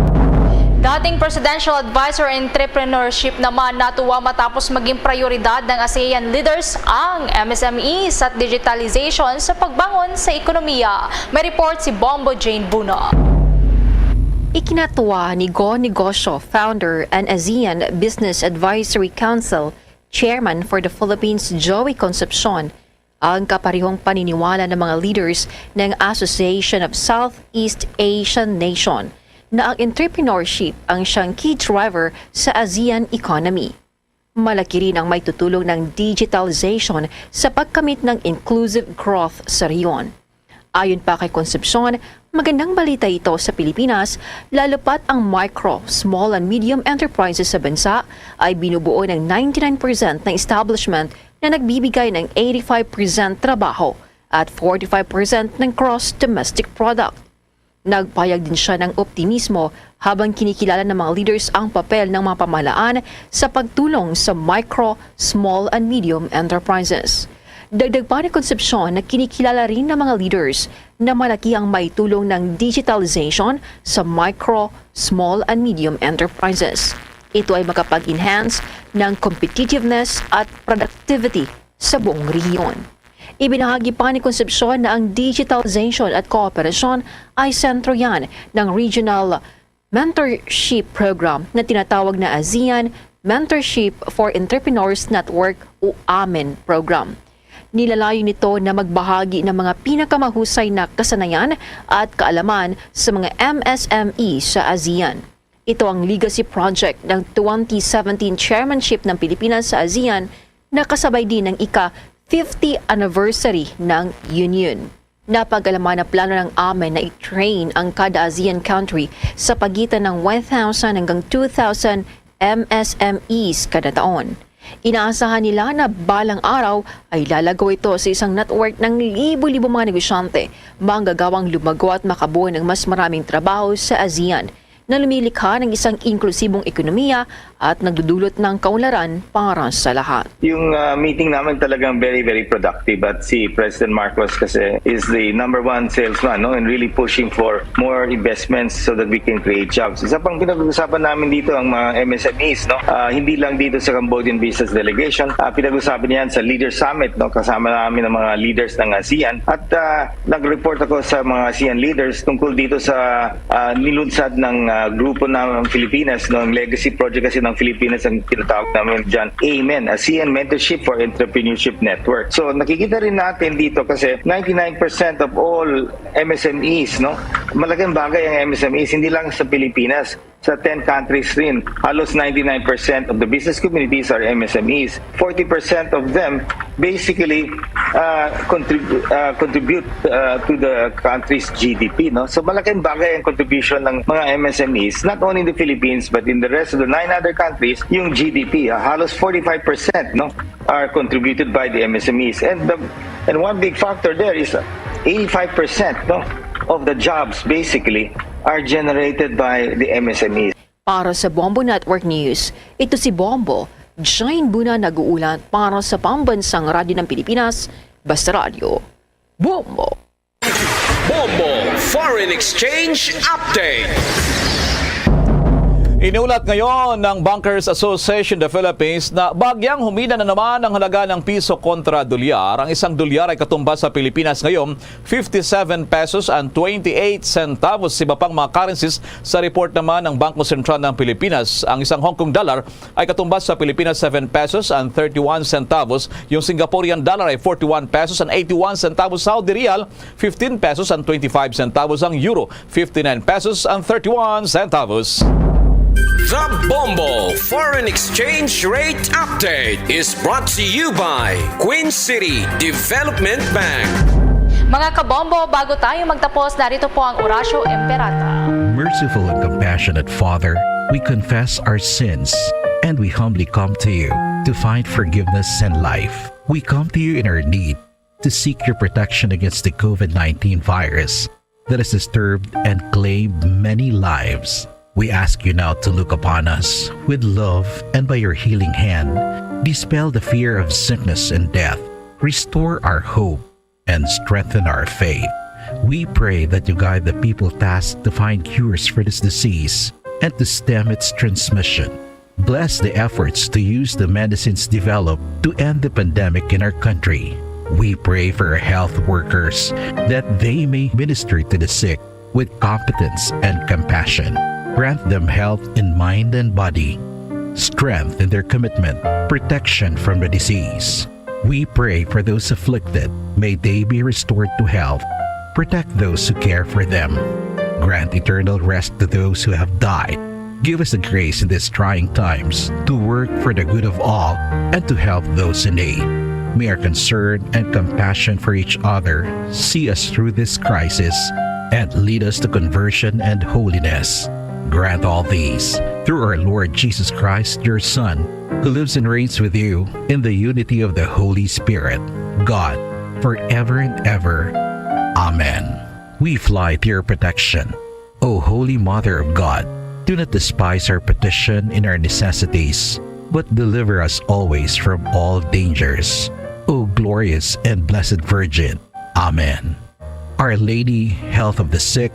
Dating Presidential Advisor on Entrepreneurship naman natuwa matapos maging prioridad ng ASEAN leaders ang M S M Es at digitalization sa pagbangon sa ekonomiya. May report si Bombo Jane Buna. Ikinatuwa ni Go Negosyo founder and ASEAN Business Advisory Council Chairman for the Philippines, Joey Concepcion, ang kaparehong paniniwala ng mga leaders ng Association of Southeast Asian Nation na ang entrepreneurship ang siyang key driver sa ASEAN economy. Malaki rin ang maitutulong ng digitalization sa pagkamit ng inclusive growth sa rehiyon. Ayon pa kay Concepcion, magandang balita ito sa Pilipinas, lalo pat ang micro, small and medium enterprises sa bansa ay binubuo ng ninety-nine percent ng establishment na nagbibigay ng eighty-five percent trabaho at forty-five percent ng gross domestic product. Nagpayag din siya ng optimismo habang kinikilala ng mga leaders ang papel ng mga pamahalaan sa pagtulong sa micro, small and medium enterprises. Dagdag pa ni Concepcion na kinikilala rin ng mga leaders na malaki ang maitulong ng digitalization sa micro, small and medium enterprises. Ito ay makapag-enhance ng competitiveness at productivity sa buong rehiyon. Ibinahagi pa ni Concepcion na ang digitalization at kooperasyon ay sentro yan ng regional mentorship program na tinatawag na ASEAN Mentorship for Entrepreneurs Network o AMEN program. Nilalayo nito na magbahagi ng mga pinakamahusay na kasanayan at kaalaman sa mga M S M E sa ASEAN. Ito ang legacy project ng twenty seventeen chairmanship ng Pilipinas sa ASEAN na kasabay din ng ika fifty anniversary ng Union. Napag-alaman na plano ng AMEN na i-train ang kada ASEAN country sa pagitan ng one thousand hanggang two thousand M S M Es kada taon. Inaasahan nila na balang araw ay lalago ito sa isang network ng libo-libo mga negosyante, manggagawang lumago at makabuo ng mas maraming trabaho sa ASEAN na lumilikha ng isang inklusibong ekonomiya at nagdudulot ng kaunlaran para sa lahat. Yung ah, meeting namin talagang very, very productive at si President Marcos kasi is the number one salesman, no, and really pushing for more investments so that we can create jobs. Isa pang pinag-uusapan namin dito ang mga M S M Es, no? Ah, hindi lang dito sa Cambodian Business Delegation, ah, pinag-usapan niyan sa Leader Summit, no? Kasama namin ang mga leaders ng ASEAN at ah, nag-report ako sa mga ASEAN leaders tungkol dito sa ah, nilunsad ng ah, grupo ng Pilipinas, no? Ang legacy project kasi ng Pilipinas ang tinatawag namin dyan, AMEN, ASEAN Mentorship for Entrepreneurship Network. So nakikita rin natin dito kasi ninety-nine percent of all M S M Es, no? Malaking bagay ang M S M Es, hindi lang sa Pilipinas, sa ten countries rin. Halos ninety-nine percent of the business communities are M S M Es. Forty percent of them basically uh, contrib- uh, contribute uh, to the country's G D P, no? So malaking bagay ang contribution ng mga M S M Es, not only in the Philippines but in the rest of the nine other countries, yung G D P, ah, halos forty-five percent, no, are contributed by the M S M Es. And the, and one big factor there is eighty-five percent, no, of the jobs basically are generated by the M S M Es. Para sa Bombo Network News, ito si Bombo, Jane Buna nag-uulat para sa Pambansang Radyo ng Pilipinas, Basta Radyo, Bombo. Bombo Foreign Exchange Update. Inulat ngayon ng Bankers Association of the Philippines na bagyang humina na naman ang halaga ng piso kontra dolyar. Ang isang dolyar ay katumbas sa Pilipinas ngayon fifty-seven pesos and twenty-eight centavos. Iba pang mga currencies sa report naman ng Bangko Sentral ng Pilipinas. Ang isang Hong Kong dollar ay katumbas sa Pilipinas seven pesos and thirty-one centavos. Yung Singaporean dollar ay forty-one pesos and eighty-one centavos. Saudi riyal, fifteen pesos and twenty-five centavos. Ang euro, fifty-nine pesos and thirty-one centavos. The Bombo Foreign Exchange Rate Update is brought to you by Queen City Development Bank. Mga kabombo, bago tayo magtapos, narito po ang Orasyo Imperata. Merciful and compassionate Father, we confess our sins and we humbly come to you to find forgiveness and life. We come to you in our need to seek your protection against the COVID nineteen virus that has disturbed and claimed many lives. We ask you now to look upon us with love and by your healing hand, dispel the fear of sickness and death, restore our hope, and strengthen our faith. We pray that you guide the people tasked to find cures for this disease and to stem its transmission. Bless the efforts to use the medicines developed to end the pandemic in our country. We pray for our health workers that they may minister to the sick with competence and compassion. Grant them health in mind and body, strength in their commitment, protection from the disease. We pray for those afflicted. May they be restored to health. Protect those who care for them. Grant eternal rest to those who have died. Give us the grace in these trying times to work for the good of all and to help those in need. May our concern and compassion for each other see us through this crisis and lead us to conversion and holiness. Grant all these through our Lord Jesus Christ, your Son, who lives and reigns with you in the unity of the Holy Spirit, God, forever and ever. Amen. We fly to your protection, O Holy Mother of God. Do not despise our petition in our necessities, but deliver us always from all dangers, O glorious and blessed Virgin. Amen. Our Lady, Health of the Sick,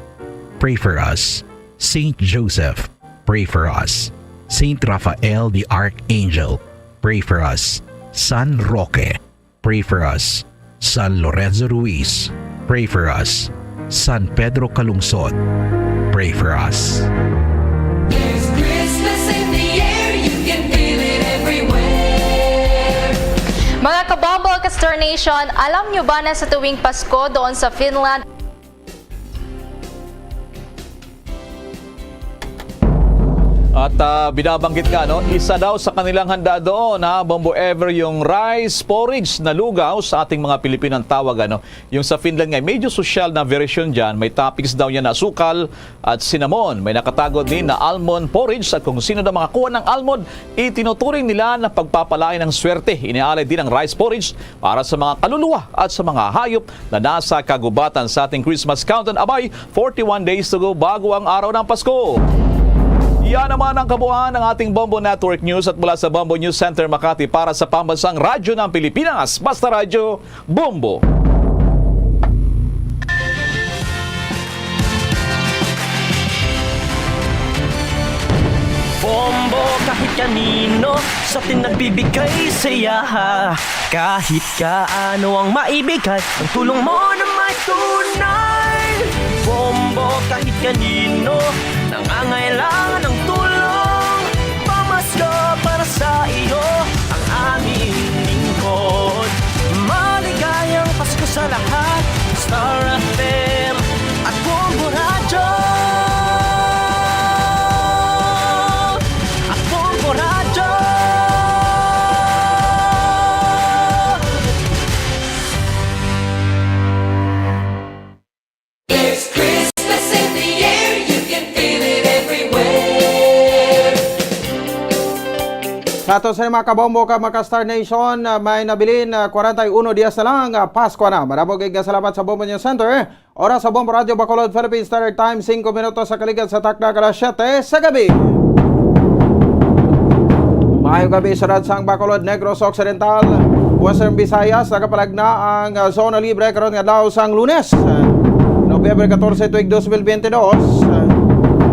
pray for us. Saint Joseph, pray for us. Saint Raphael the Archangel, pray for us. San Roque, pray for us. San Lorenzo Ruiz, pray for us. San Pedro Calungsod, pray for us. There's Christmas in the air, you can feel it everywhere. Mga kabombo, Kastar Nation, alam nyo ba na sa tuwing Pasko doon sa Finland, At ah, binabanggit nga, no, isa daw sa kanilang handa doon, ha, Bombo Ever, yung rice porridge na lugaw sa ating mga Pilipino ang tawag, ano. Yung sa Finland nga, medyo sosyal na version dyan. May toppings daw yan na asukal at cinnamon. May nakatago din na almond porridge at kung sino na makakuha ng almond, itinuturing nila na pagpapalain ng swerte. Inialay din ang rice porridge para sa mga kaluluwa at sa mga hayop na nasa kagubatan sa ating Christmas countdown. Abay, forty-one days to go bago ang araw ng Pasko. Yan naman ang kabuuan ng ating Bombo Network News at mula sa Bombo News Center Makati para sa Pambansang Radyo ng Pilipinas, Basta Radyo, Bombo. Bombo kahit kanino sa atin nagbibigay saya. Kahit kaano ang maibigay, ang tulong mo na may tunay. Bombo kahit kanino nangangailangan ng tulong. Pamasko para sa iyo ang aming lingkod. Maligayang Pasko sa lahat. Star F M at Bombo Radyo. At Bombo Radyo. There's Christmas in the air, you can feel it everywhere. Sa ato sa mga kabombo ka mga Star Nation, ah, may nabilin, ah, kwarenta y uno dias na lang, ah, Pasko na. Marabog nga salamat sa Bombo News Center. Oras sa Bombo Radio Bacolod, Philippine Standard Time, singko minutos sa kaligat sa takna ka alas siyete sa gabi. Maayong gabi, syudad sang Bacolod, Negros Occidental, Western Visayas. Nagapalagna ang, ah, zona libre karon nga adlaw sang Lunes, Nobyembre katorse, tuig dos mil biyente dos.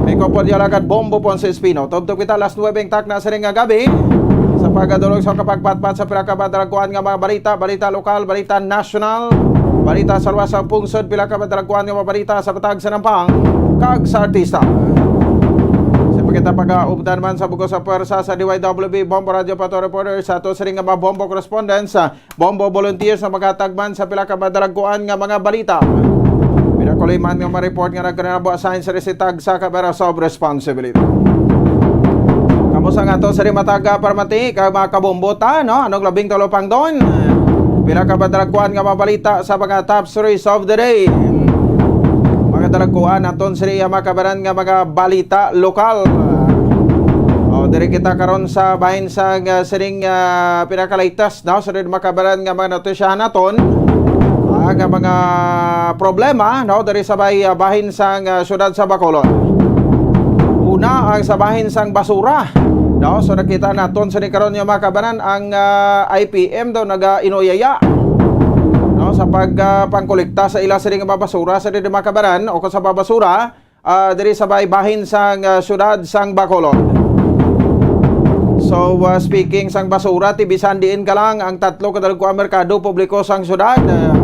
May ko po di alagad Bombo Ponce Espino. Tubtob kita alas nuebe ang takna sining nga gabi sa pagdulong sa kapagpatpat sa pila ka madalagkuan nga mga balita, balita lokal, balita nasyonal, balita sa luwas sa pungsod, pila ka madalagkuan nga mga balita sa Batag, Sinampang, kag sa artista. Sa pagkita pag-aupdan man sa bugos sa pwersa sa D Y W B Bombo Radio Pato Reporter sa ato sining nga mga Bombo Correspondents, Bombo volunteers nga magatagman sa pila ka madalagkuan nga mga balita. Pinakuliman nga ma-report nga nagkanabo assign sa resitag sa Caberas of Responsibility. Kamo sa nga to sa rimataga paramati kag mga kabombota, no? Anong labing talupang doon? Pila ka madalagkuan nga mga balita sa mga top stories of the day. Mga dalagkuan aton sila makabaran nga mga balita lokal. O, diri kita karon sa bahin sa nga sining, ah, pinaka-latest, no? Sa rin makabaran nga mga notisyahan naton, ah, nga mga problema, no? Diri sa bay, ah, bahin sang, ah, syudad sa Bacolod. Una, ang sa bahin sang basura, no? So nakita naton sa karon nga makabaran ang, ah, I P M daw naga-inuyaya, no? Sa pag, ah, pangkolekta sa ila sining mga basura sa rin makabaran o kung sa mga basura, ah, diri sa bay bahin sang, ah, siyudad sang Bacolod. So, ah, speaking sang basura, ti bisan diin ka lang, ang tatlo ka dalagkuang merkado publiko sang siyudad, ah,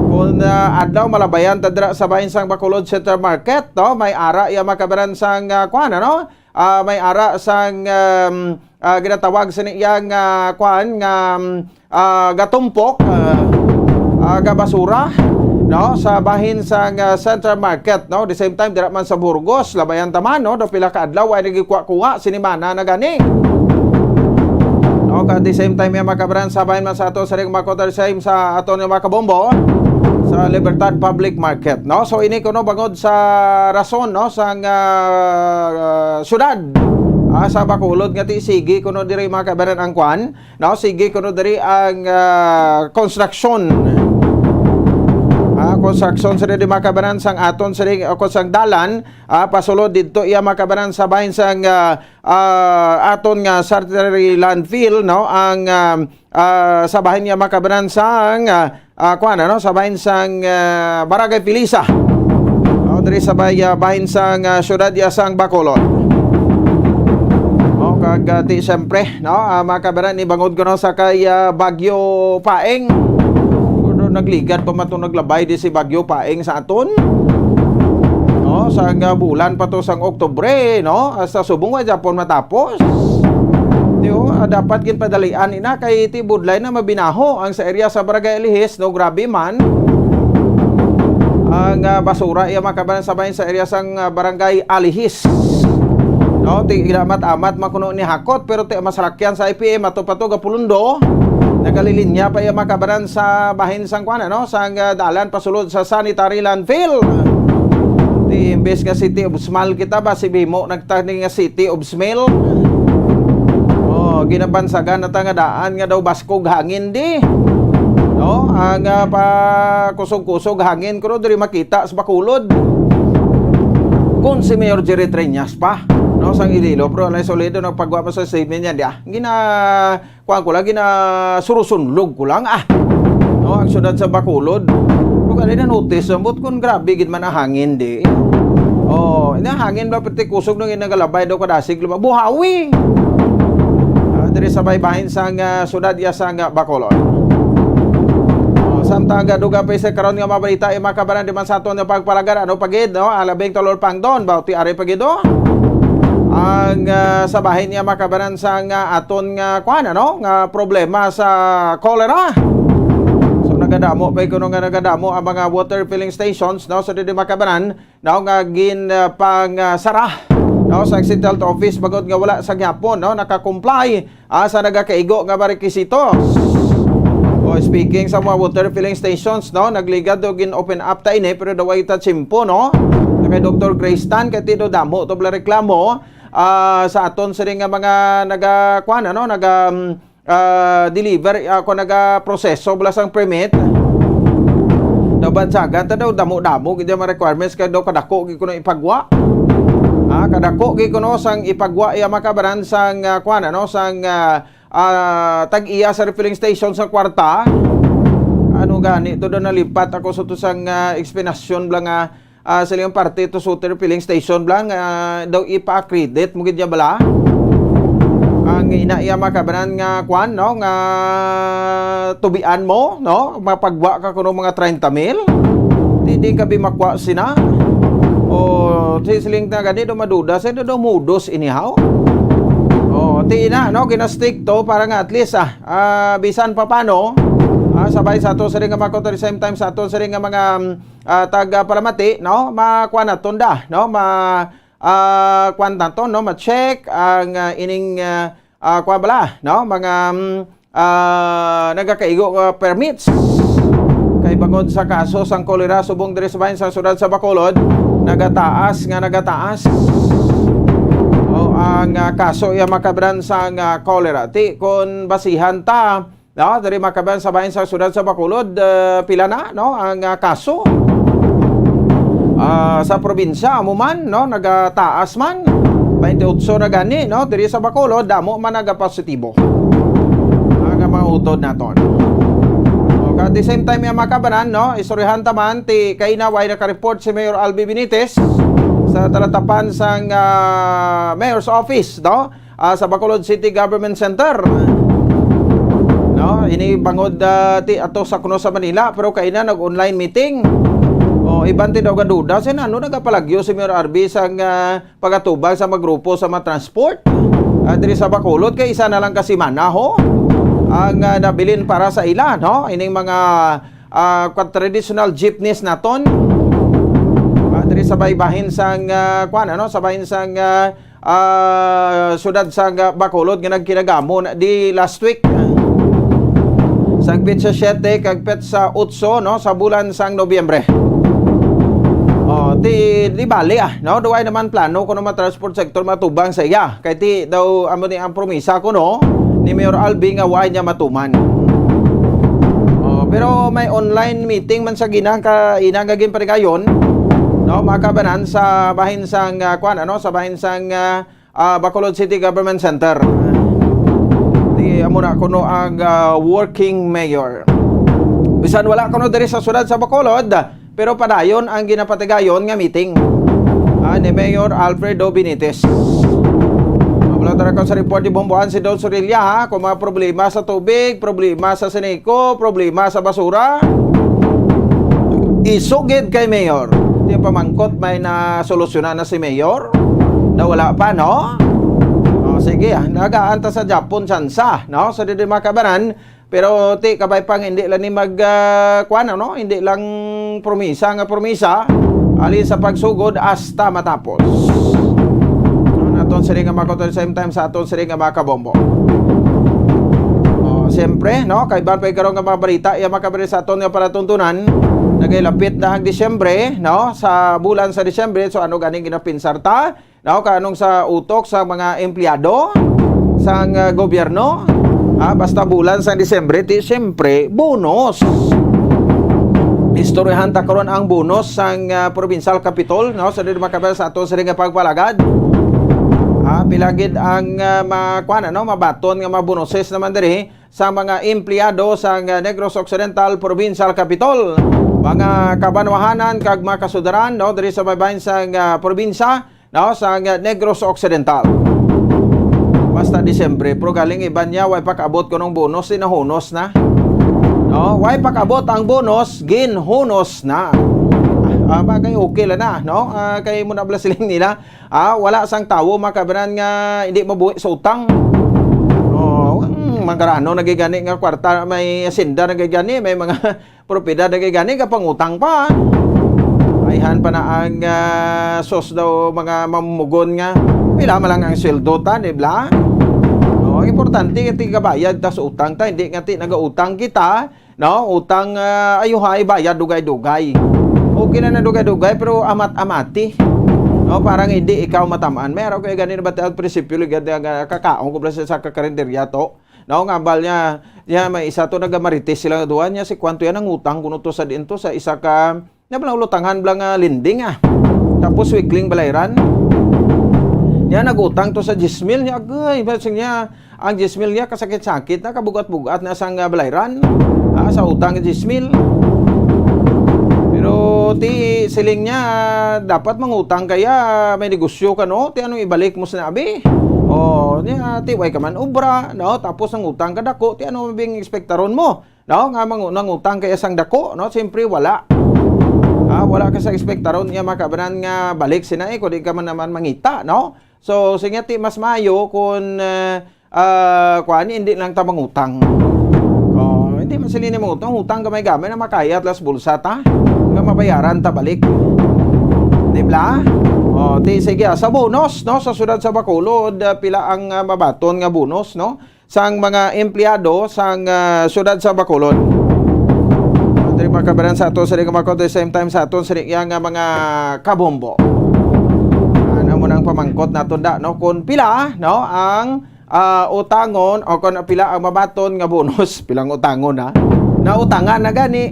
kung, ah, adlaw malabayan ta dira sa bahin sang Bacolod Center Market, no? May ara iya makabaran sang, ah, kuan, ano? Ah, may ara sang, um, ah, ginatawag sini iya nga kuan nga, um, ah, gatumpok, ah, ah, ga basura, no, sa bahin sang, ah, Central Market, no. The same time dira man sa Burgos, labayan ta man, no, do pila ka adlaw ay nagikuha-kuha, sinimana na gani. No, at the same time, may makabaran sa bahin man sa ato sa ring Makotar, same sa ato nga makabombo sa Libertad Public Market, no. So ini kuno bangod sa rason, no, sang, ah, syudad, ah, sa Bacolod nga ti sige kuno diri makabaran ang kwan, no, sige kuno diri ang, ah, construction. Ah, construction sa diri makabaran sang aton sa diri, o sang dalan, ah, pasulod didto iya makabaran sa bahin sang, ah, ah, aton nga Sarteri landfill, no, ang, ah, ah, sa bahin niya makabaran sang, ah, ah, kuan, ano, sa bahin sang, ah, Barangay Felisa. O, diri sa bay-, ah, bahin sang, ah, siyudad ya sang Bacolod. O, kag, ah, ti, siyempre, no, ah, makabaran ni bangod ko, no, sa kay, ah, Bagyo Paeng. Kuno nagligad pa man to naglabay di si Bagyo Paeng sa aton. No, sa nga bulan pa to sang Oktubre, no, hasta subong wa gyapon matapos. Ti, o, ah, dapat ginpadalian ina kay ti budlay na mabinaho ang sa area sa Barangay Alihis, no, grabe man. Ang, ah, basura iya makabaran sa bahin sa area sang, ah, Barangay Alihis. No, ti ginamat-amat man kuno ni hakot, pero ti masalakyan sa I P M ato pa to ga Pulundo. Nagalilinya pa iya makabaran sa bahin sang kuan, ano, sang, ah, dalan pasulod sa sanitary landfill. Ti imbes nga city of smile kita ba, si Bimo nagtani nga city of smell. Oh, ginabansagan na ta nga daan nga daw baskog hangin di. No, ang, ah, pa kusog-kusog hangin kuno diri makita sa Bacolod. Kung si Mayor Jerry Treñas pa, no, sang Iloilo, pero alay solido nagpagwa pa sa statement niya, di ah. Gina, kuan ko lang, gina surusunlog ko lang, ah. No, ang syudad sa Bacolod. Pero gali na notice, ambot kung grabe gid man ang hangin, di. Oh, ina hangin ba, pati kusog nung inagalabay daw kadasig luma. Buhawi. Ah, diri sa baybayin sang, ah, syudad ya sang, ah, Bacolod. Oh, samtang, ah, dugang pa sa karon nga mga balita, eh, makabaran di man sa aton nga pagpalagad, ano pa gid, no? Alabing tulol pangdon, bauti ari pa gid, oh. Ang, ah, sa bahin niya makabaran sang, ah, aton nga, kuan, ano, nga problema sa cholera. So, nagadamo pa kuno nga nagadamo ang mga water filling stations, no? So, didi makabaran, no, nga gin, ah, pang, ah, sara, no, sa Exit Health Office, bangod nga wala sa gihapon, no, naka-comply, ah, sa nagakaigo nga mga requisitos. O, speaking sa mga water filling stations, no, nagligad do gin-open up ta ini, pero daw ay ta tsimpo, no, na kay Doktor Grace Tan, kay ti do damo to bala reklamo, ah, sa aton sini nga mga naga, kuan, ano, naga, um, ah, deliver, ah, kung nagaproseso bala sang permit. Daw bansagan ta daw, damo-damo gid ang mga requirements, kay daw kadako gid kuno ipagwa. Ah, kadako gid kuno sang ipagwa iya makabaran sang, ah, kuan, ano, sang, ah, ah, tag-iya sa refilling station sa kwarta. Ano gani to daw, nalipat ako sa to sang, ah, explanation bala nga ah, sa ilang parte to sa water filling station bala nga, ah, daw ipa-accredit mo gid niya bala. Ang ina iya makabaran nga kwan, no, nga tubian mo, no, mapagwa ka kuno mga treinta mil. Di din ka bi makwa sina. O, si siling na gani, do maduda sa do, do mudos inihaw. O, ti ina, no, ginastrikto para nga at least, ah, ah, bisan pa paano, ah, sabay sa ato sa rin nga mga, at the same time sa ato sa rin nga mga, um, ah, taga palamati, no? Makuan naton da, no? Ma, ah, kuan naton, no? Ma-check ang, ah, ining, ah, ah, kuan bala, no? Mga, mm, ah, nagakaigo nga permits. Kay bangod sa kaso sang kolera subong diri sa bahin sa syudad sa Bacolod, nagataas nga nagataas. O, ang, ah, kaso iya makabaran sang, ah, kolera. Ti, kon basihan ta, no, diri makabaran sa bahin sa syudad sa Bacolod, eh, pila na, no, ang, ah, kaso, ah, sa probinsya, amo man, no, nagataas man. Twenty-eight na gani, no, diri sa Bacolod, damo man nagapositibo. Ang mga utod naton. Okay, at the same time, yung makabaran, no, istoryahan ta man, ti, kaina, way naka-report si Mayor Albi Benitez. sa talatapan sang, ah, Mayor's Office, no? Ah, sa Bacolod City Government Center. No, ini bangod, ah, ti ato sa kuno sa Manila, pero kaina nag-online meeting. O, iban ti daw gaduda, sin ano nagapalagyo si Mayor R B sang, ah, pagatubang sa mga grupo sa mga transport, ah, diri sa Bacolod, kay isa na lang ka semana, ho, ang, ah, nabilin para sa ila, no? Ining mga, ah, kwa-, traditional jeepneys naton, ah, diri sa baybahin sang, ah, kuwan, ano, sa bahin sang, ah, ah, siyudad sang, ah, Bacolod nga nagkinagamo na di last week, ah, sa petsa siyete kag petsa otso, no, sa bulan sang Nobyembre. Oh, ti, di bali, ah, no? Duway naman plano kuno matransport sector matubang sa iya. Kay ti daw amo ni ang promisa kuno ni Mayor Albi nga wa niya matuman. Oh, pero may online meeting man sa ginang ka ina nga ginpatigayon, no, mga kabanan, sa bahin sang, ah, kuwan, ano, sa bahin sang, ah, ah, Bacolod City Government Center. Di amo na kuno ang, ah, working mayor. Bisan wala kuno diri sa siyudad sa Bacolod, pero padayon ang ginapatigayon nga meeting, ah, ni Mayor Alfredo Benitez. Mabalaw ta ra ko sa report ni Bomboan si Don Sorilla, ha, kung mga problema sa tubig, problema sa Seneco, problema sa basura, isugid kay Mayor. Di pamangkot may nasolusyonan na si Mayor. Na wala pa, no? O, sige, ah, nagaan ta sa Japon, sansa, no? Sa didi makabanan, pero ti kabay pang hindi lang ni mag, ah, kuwan, ano? Hindi lang promisa nga promisa, alin sa pagsugod hasta matapos. Ano naton sini nga mga kautoridad, same time sa aton sini nga mga kabombo. Oh, siyempre, no? Kay ban pa karon nga mga balita, iya mga kababayan, sa aton nga palatuntunan, nagailapit na ang Disyembre, no? Sa bulan sa Disyembre, so ano ganing ginapinsar ta? No, kanong sa utok sa mga empleyado sang, ah, gobyerno, ah, basta bulan sa Disyembre, ti siyempre bonus. Istoryahan ta karon ang bonus sang, ah, provincial capitol, no, sa diri makabel sa ato sa nga pagpalagad. Ah, pila gid ang, ah, ma-, kuwan, ano, mabaton nga mga bonuses naman diri sa mga empleyado sang, ah, Negros Occidental Provincial Capitol, mga kabanwahanan kag mga kasudaran, no, diri sa baybayin sang, ah, probinsya, no, sa nga Negros Occidental. Basta Disyembre, pero galing iban niya, way pakaabot kunong bonus, sinahunos na. No, way pakaabot ang bonus, ginhunos na. Ah, bagay, okay lang na, no? Ah, kay mo na bala siling nila, ah, wala sang tawo makabanan nga hindi mabuhi sa utang. Oh, hmm, magarano nagigani nga kwarta, may asinda nagigani, may mga propiedad na kay gani, kapangutang pa. Ayhan pa na ang, ah, sos daw mga mamumugon nga, pila man lang ang sweldo ta, di ba? No, ang importante nga tigabayad ta sa utang ta, hindi nga ti nagautang kita, no? Utang, ah, ayuha, ibayad dugay-dugay. Okay na na dugay-dugay, pero amat-amati. No, parang hindi ikaw matamaan. Meron kayo ganin ba ang prinsipyo, ligad nga kakaon ko pala sa karinderya to. No, nga bal niya, niya may isa to nagamarites sila nga duha niya, si kwanto yan ang utang kuno to sa diin to sa isa ka, na bala ulotangan bala nga lending, ah. Tapos weekling balayran. Niya nagutang to sa diyes mil niya, agay, basig niya, ang diyes mil niya kasakit-sakit na, kabugat-bugat na sang, ah, balayran. Ah, sa utang nga diyes mil. Pero ti siling niya, dapat mangutang kaya may negosyo ka, no? Ti anong ibalik mo sa nabi? Oh, niya, ti way ka man obra, no? Tapos ang utang ka dako, ti ano bing ekspektaron mo? No? Nga mangu-, nangutang kaya sang dako, no? Siyempre, wala. Ah, wala ka sa ekspektaron niya makabanan nga balik sina, eh, kung di ka man naman mangita, no? So, sinya ti mas maayo kung, eh, ah, kuan, hindi lang ta mangutang. Oh, hindi man sila ni mangutang, utang gamay-gamay na makayat las bulsa ta, nga mabayaran ta balik. Di ba? Oh, ti, sige, ah, sa bonus, no? Sa siyudad sa Bacolod, ah, pila ang, ah, mabaton nga bonus, no? Sang mga empleyado sang, ah, siyudad sa Bacolod. Diri makabaran sa ato sa mga, at the same time sa aton sa iya nga mga kabombo. Ano mo nang pamangkot naton da, no? Kung pila, no, ang, ah, utangon o kung pila ang mabaton nga bonus, pilang utangon, ha? Nautangan na gani.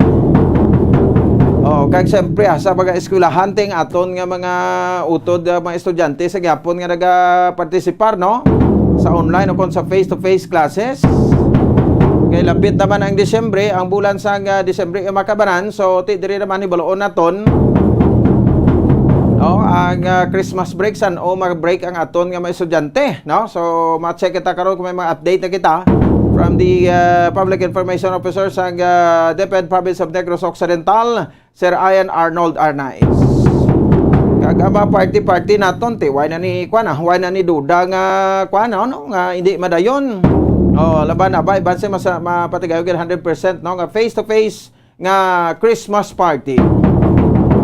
Oh, kag siyempre, ah, sa mga eskwelahan, ting aton nga mga utod, ah, mga estudyante sa gyapon nga naga-participar, no? Sa online o kung sa face-to-face classes. Kay lapit naman ang Disyembre, ang bulan sang, ah, Disyembre ay makabanan. So, ti diri naman hibaluon naton. No, ang, ah, Christmas break, san-o mag-break ang aton nga mga estudyante, no? So, ma-check kita karon kung may mga update na kita from the, ah, Public Information Officer sang, ah, DepEd Province of Negros Occidental, Sir Ian Arnold Arnaiz. Kag ang mga party-party naton, ti, why na ni, kuwan, ah, why na ni duda nga, kuwan, ano, nga hindi madayon? Oh, laban na ba, iban siya masa-, mapatigayon gid hundred percent, no, nga face-to-face nga Christmas party.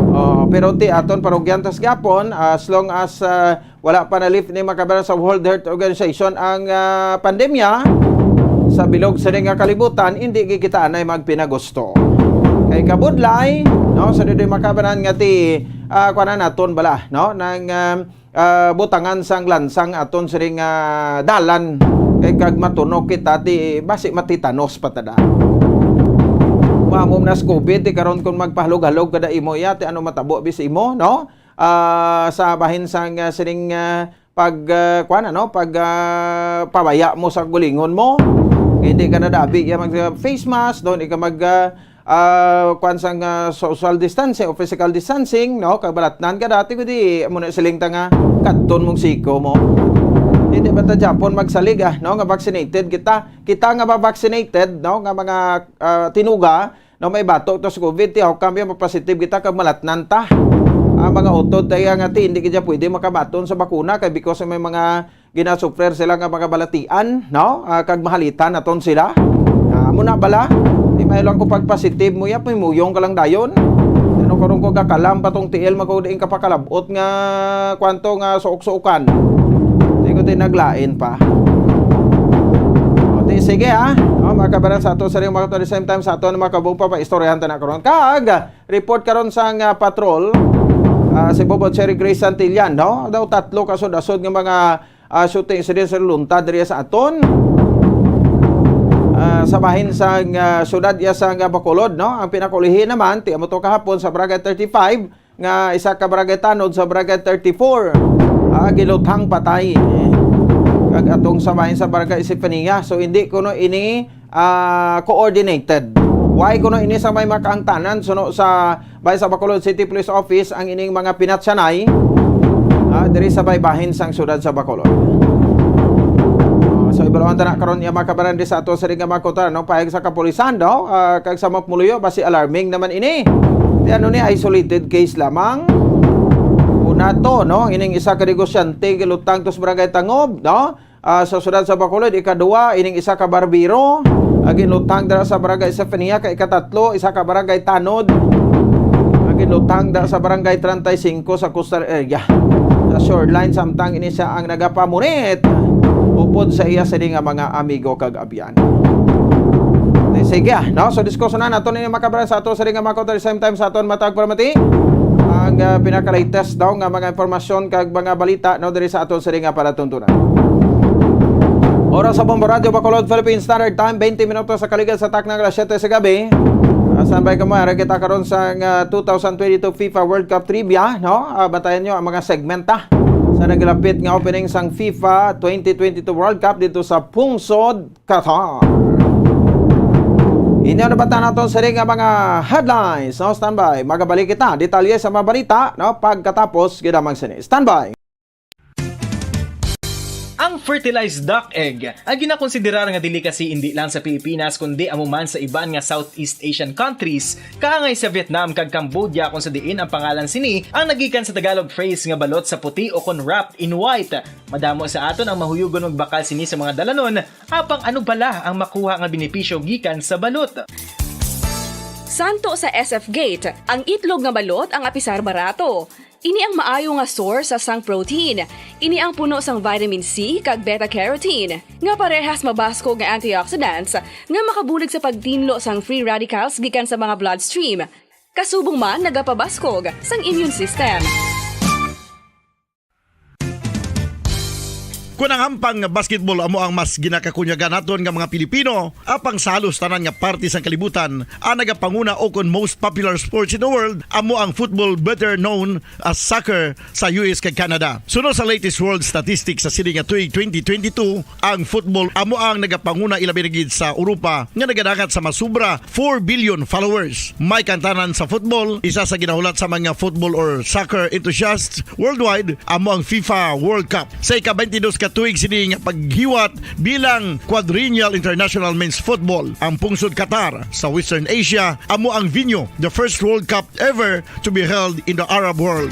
Oh, pero ti aton parugyan tas gyapon, as long as, ah, wala pa na-lift ni, mga kabaran, sa World Health Organization ang, ah, pandemya sa bilog sini nga kalibutan, hindi gid kita anay magpinagusto. Kay kabudlay, no, sa didi, mga kabaran, nga ti, ah, kuanan naton bala, no, nang, ah, ah, butangan sang lansang aton siring, ah, dalan. Kay kag matunok kita, ti basi matitanos pa tada. Mamo na sa COVID, ti karon kung magpahalog-halog kada imo iya, ti ano matabo bis imo, no? Ah, sa bahin sang, ah, siring, ah, pag, ah, kuwan, ano, pag, ah, pabaya mo sa gulingon mo. Hindi ka na dabi iya mag, ah, face mask, no? Hindi ka mag, ah, ah, kuwan sang, ah, social distancing o physical distancing, no? Kag balatnan ka dati, kundi amo na siling ta nga kadton mong siko mo. Hindi ba ta Japon magsalig, ah, no? Nga vaccinated kita. Kita nga ba vaccinated, no? Nga mga, ah, tinuga, no? May bato to sa COVID, ti how come yung positive kita kag malatnan ta? Ang mga utod tayo nga ti, hindi kita pwede makabaton sa bakuna kay because may mga ginasuffer sila nga mga balatian, no? Ah, kag mahalitan naton sila. Ah, amo na bala. Di may lang ko pag positive mo, yap, may muyong ka lang dayon. Ano karon ko gakalam pa tong tiil, magkudiin ka pakalabot nga kwanto nga suok-suokan. Di ko tinaglain pa. O, di, sige, ha? O, mga kabaran, sa ato sa rin, mga to, the same time, sa ato na mga kabong pa, paistoryahan ta na karon. Kag, report karon sang, ah, patrol, ah, si Bobo Cherry Grace Santillan, no? Daw tatlo ka sud-asod nga mga, ah, shooting incidents sa luntad diri sa aton, ah, sa bahin sang, ah, syudad iya sang, ah, Bacolod, no? Ang pinakaulihi naman, ti amo to kahapon sa Barangay thirty-five, nga isa ka barangay tanod sa Barangay thirty-four, ah, giluthang patay. Kag atong sa bahin sa Barangay Estefania. So, hindi kuno ini, ah, coordinated. Why kuno ini sa may makaangtanan suno sa bahin sa Bacolod City Police Office ang ining mga pinatsanay, ah, diri sa baybahin sang syudad sa Bacolod. Ah, so, ibaluhan ta na karon iya mga kabaran di sa ato sa ring nga mga kuta, no? Pahayag sa kapulisan, no? Ah, kag sa Mapmuluyo, basi alarming naman ini. Di ano ni, isolated case lamang. Una to, no? Ining isa ka negosyante, gilutang to sa Barangay Tangob, no? Ah, sa siyudad sa Bacolod, ikadua, ining isa ka barbero, ah, ginlutang dira sa Barangay Estefania, kay ikatatlo, isa ka barangay tanod, ah, ginlutang dira sa Barangay treinta y cinco sa coastal area. Sa shoreline, samtang ini siya ang nagapamunit upod sa iya sini nga mga amigo kag abyan. Di, sige, ah, no? So, diskusyonan nato ninyo, mga kabaran, sa ato sini nga mga kuta, the same time sa aton matag palamati ang, ah, pinaka-latest daw nga mga impormasyon kag mga balita, no, diri sa aton sini nga palatuntunan. Oras sa Bombo Radyo Bacolod, Philippine Standard Time, twenty minutos sa kaligad sa takna nga alas siyete sa gabi. Ah, standby kamo, ari kita karon sa, ah, two thousand twenty-two FIFA World Cup trivia, no? Ah, bantayan nyo ang mga segmenta sa naglapit nga opening sang FIFA twenty twenty-two World Cup dito sa Pungsod, Qatar. Inyo nabatan naton sini nga mga headlines, no? Standby. Magabalik kita. Detalye sa mga balita, no? Pagkatapos, gidamang sini. Standby. Ang fertilized duck egg ay ginakonsiderar nga delicacy indi lang sa Pilipinas kundi amo man sa iban nga Southeast Asian countries, kaangay sa Vietnam kag Cambodia, kung sa diin ang pangalan sini ang nagikan sa Tagalog phrase nga balot sa puti o kon wrapped in white. Madamo sa aton ang mahuyugon magbakal sini sa mga dalanon, apang ano bala ang makuha nga benepisyo gikan sa balot? Santo sa S F Gate, ang itlog nga balot ang apisar barato. Ini ang maayo nga source sang protein. Ini ang puno sang vitamin C kag beta-carotene, nga parehas mabaskog nga antioxidants nga makabulig sa pagtinlo sang free radicals gikan sa mga bloodstream. Kasubong man nagapabaskog sang immune system. Kon ang hampang nga basketball amo ang mas ginakakunyagan naton nga mga Pilipino, apang sa halos tanan nga parte sang kalibutan, ang nagapanguna o kon most popular sports in the world amo ang football, better known as soccer, sa U S kag Canada. Suno sa latest world statistics sa sini nga tuig twenty twenty-two, ang football amo ang nagapanguna, ilabi na gid sa Europa, nga nagadangat sa masubra four billion followers. May kantanan sa football, isa sa ginahulat sa mga football or soccer enthusiasts worldwide amo ang FIFA World Cup. Sa ika-twenty-dos ka tuig sini nga paghiwat bilang Quadrennial International Men's Football, ang pungsod Qatar sa Western Asia amo ang venue, the first World Cup ever to be held in the Arab world.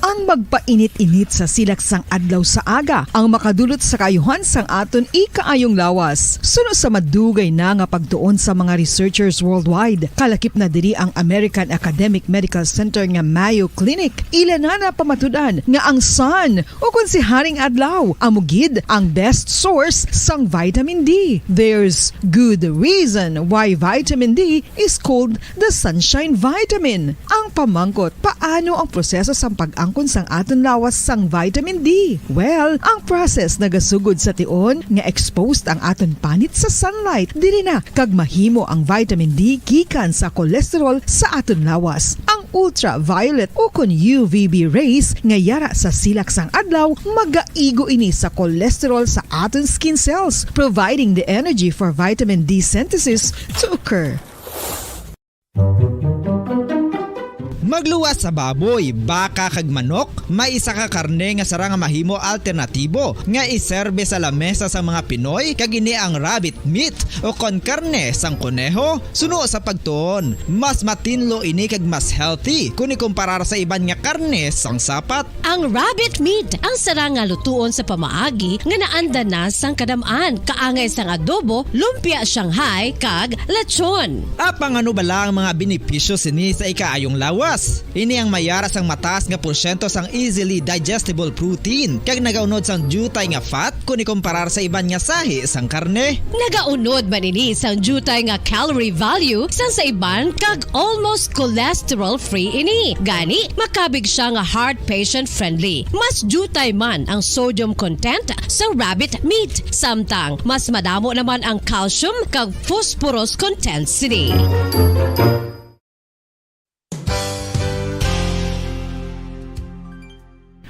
Ang magpainit-init sa silak sang adlaw sa aga ang makadulot sa kaayuhan sang aton ikaayong lawas. Suno sa madugay na nga pagtuon sa mga researchers worldwide, kalakip na diri ang American Academic Medical Center nga Mayo Clinic. Ila na napamatud-an nga ang sun, o kon si Haring Adlaw, amo gid ang best source sang vitamin D. There's good reason why vitamin D is called the sunshine vitamin. Ang pamangkot, paano ang proseso sang pag-angkon sang aton lawas sang vitamin D? Well, ang process nagasugod sa tion nga exposed ang aton panit sa sunlight. Diri na kag mahimo ang vitamin D gikan sa cholesterol sa aton lawas. Ang ultraviolet o kon U V B rays nga yara sa silak sang adlaw, magaigo ini sa cholesterol sa aton skin cells, providing the energy for vitamin D synthesis to occur. Magluwas sa baboy, baka, kag manok, may isa ka karne nga sarang nga mahimo alternatibo nga iserbe sa lamesa sang mga Pinoy, kag ini ang rabbit meat o kon karne sang koneho. Suno sa pagtuon, mas matinlo ini kag mas healthy kon ikumparar sa iban nga karne sang sapat. Ang rabbit meat ang sarang nga lutuon sa pamaagi nga naanda na sang kadam-an, kaangay sang adobo, lumpia Shanghai, kag lechon. Apang ano bala ang mga benepisyo sini sa ikaayong lawas? Ini ang mayara sang mataas nga porsyento sang easily digestible protein kag nagaunod sang diutay nga fat kon ikumparar sa iban nga sahi sang karne. Nagaunod man ini sang diutay nga calorie value sang sa iban kag almost cholesterol-free ini. Gani, makabig siya nga heart patient-friendly. Mas diutay man ang sodium content sang rabbit meat, samtang mas madamo naman ang calcium kag phosphorus content sini.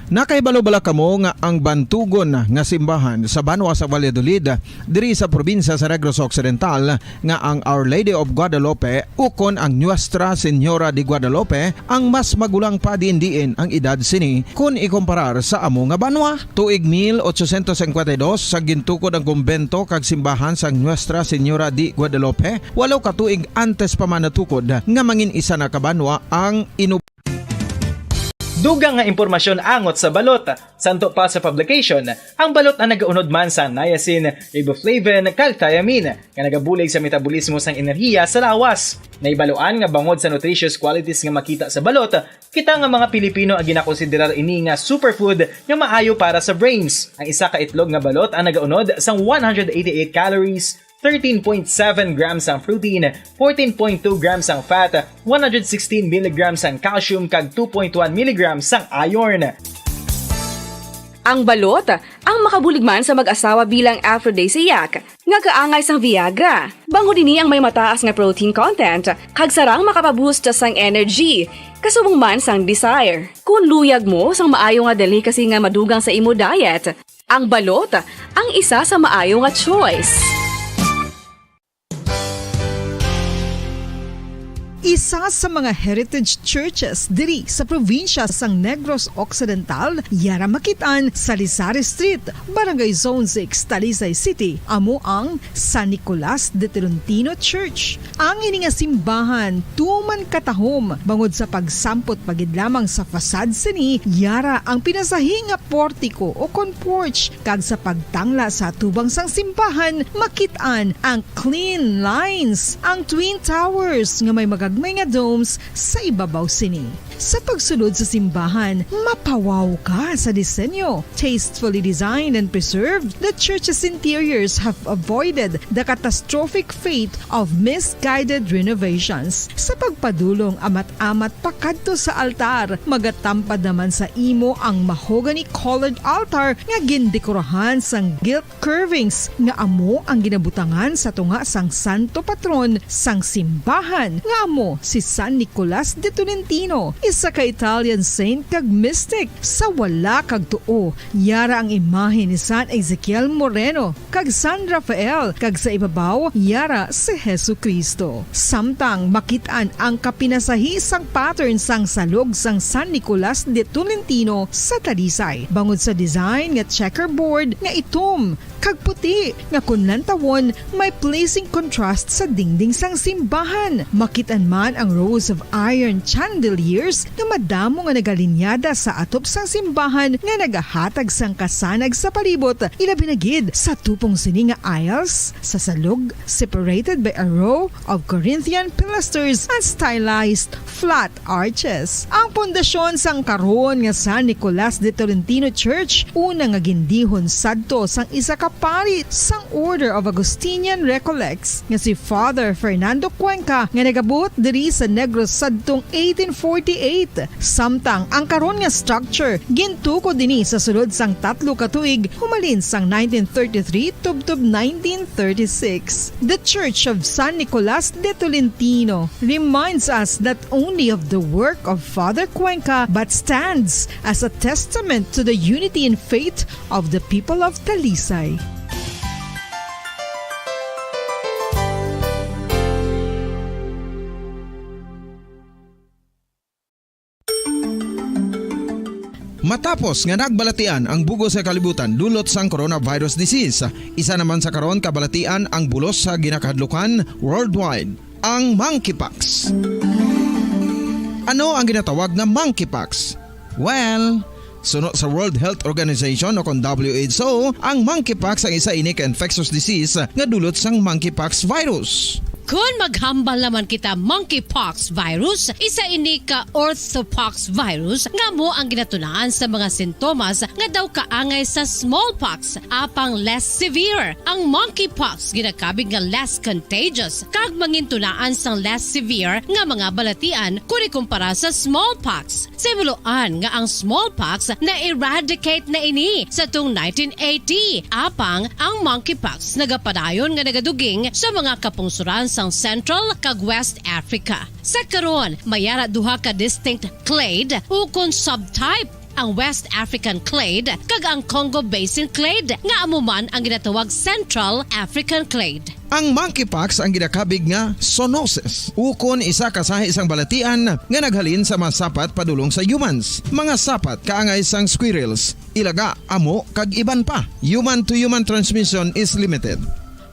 Nakahibalo bala kamo nga ang bantugon nga simbahan sa banwa sa Valladolid, diri sa probinsya sa Negros Occidental, nga ang Our Lady of Guadalupe ukon ang Nuestra Señora de Guadalupe ang mas magulang pa diin-diin ang edad sini kon ikumparar sa amo nga banwa? Tuig mil ochocientos cincuenta y dos, sa gintukod ang kumbento kag simbahan sang Nuestra Señora de Guadalupe, walo ka tuig antes pa man natukod nga mangin isa na ka banwa ang Inu- Dugang nga impormasyon angot sa balot. Santo pa sa publication, ang balot ang nagaunod man sa niacin, riboflavin, kag thiamine, nga nagabulig sa metabolismo sang enerhiya sa lawas. Nahibaluan nga bangod sa nutritious qualities nga makita sa balot, kita nga mga Pilipino ang ginakonsiderar ini nga superfood nga maayo para sa brains. Ang isa ka itlog nga balot ang nagaunod sang one hundred eighty-eight calories, thirteen point seven grams ang protein, fourteen point two grams ang fat, one hundred sixteen milligrams ang calcium, kag two point one milligrams ang iron. Ang balot, ang makabulig man sa mag-asawa bilang aphrodisiac, nga kaangay sang Viagra. Bangod ini ang may mataas nga protein content, kag sarang makapaboost sang energy, kasubong man sang desire. Kung luyag mo sang maayo nga delicacy nga madugang sa imo diet, ang balot ang isa sa maayo nga choice. Isa sa mga heritage churches diri sa probinsya sang Negros Occidental, yara makit-an sa Lizares Street, Barangay Zone six, Talisay City, amo ang San Nicolas de Tolentino Church. Ang ini nga simbahan tuman katahom bangod sa pagsampot pa gid lamang sa facade sini, yara ang pinasahi nga portico o kon porch, kag sa pagtangla sa atubang sang simbahan, makit-an ang clean lines, ang twin towers nga may magagmay nga domes sa ibabaw sini. Sa pagsulod sa simbahan, mapawaw ka sa disenyo. Tastefully designed and preserved, the church's interiors have avoided the catastrophic fate of misguided renovations. Sa pagpadulong amat-amat pakadto sa altar, magatampad naman sa imo ang mahogany-colored altar nga gindekorahan sang gilt curvings nga amo ang ginabutangan sa tunga sang santo patron sang simbahan, nga amo si San Nicolas de Tolentino, isa ka Italian saint kag mystic. Sa wala kag tuo, yara ang imahe ni San Ezekiel Moreno kag San Rafael, kag sa ibabaw, yara si Jesu-Cristo. Samtang makit-an ang kapinasahi sang pattern sang salog sang San Nicolas de Tolentino sa Talisay, bangod sa design nga checkerboard nga itom kag puti, nga kon lantawon, may pleasing contrast sa dingding sang simbahan. Makit-an man ang rows of iron chandeliers nga madamo nga nagalinyada sa atop sang simbahan nga nagahatag sang kasanag sa palibot, ilabi na gid sa tupong sini nga aisles sa salog, separated by a row of Corinthian pilasters and stylized flat arches. Ang pundasyon sang karon nga San Nicolas de Tolentino Church, una nga gindihon sadto sang isa ka pari sang Order of Augustinian Recollects nga si Father Fernando Cuenca, nga nagabuot diri sa Negros sadtong eighteen forty-eight. Samtang ang karon nga structure gintukod ini sa sulod sang tatlo ka tuig, humalin sang nineteen thirty-three tubtob nineteen thirty-six. The Church of San Nicolas de Tolentino reminds us not only of the work of Father Cuenca, but stands as a testament to the unity in faith of the people of Talisay. Matapos nga nagbalatian ang bug-os nga kalibutan dulot sang coronavirus disease, isa naman sa karon kabalatian ang bulos sa ginakahadlukan worldwide, ang monkeypox. Ano ang ginatawag nga monkeypox? Well, suno sa World Health Organization o kon W H O, ang monkeypox ang isa ini ka infectious disease nga dulot sang monkeypox virus. Kon maghambal naman kita monkeypox virus, isa ini ka orthopox virus nga amo ang ginatunaan sa mga sintomas nga daw kaangay sa smallpox, apang less severe. Ang monkeypox ginakabig nga less contagious kag mangintunaan sang less severe nga mga balatian kon ikumpara sa smallpox. Sa himuloan nga ang smallpox na-eradicate na ini sa tong nineteen eighty, apang ang monkeypox nagapadayon nga nagaduging sa mga kapungsoran sang Central kag West Africa. Sa karon, may ara duha ka distinct clade ukon subtype, ang West African clade kag ang Congo Basin clade, nga amo man ang ginatawag Central African clade. Ang monkeypox ang ginakabig nga zoonosis, ukon isa ka sahi sang balatian nga naghalin sa mga sapat padulong sa humans, mga sapat kaangay sang squirrels, ilaga, amo, kag iban pa. Human-to-human transmission is limited.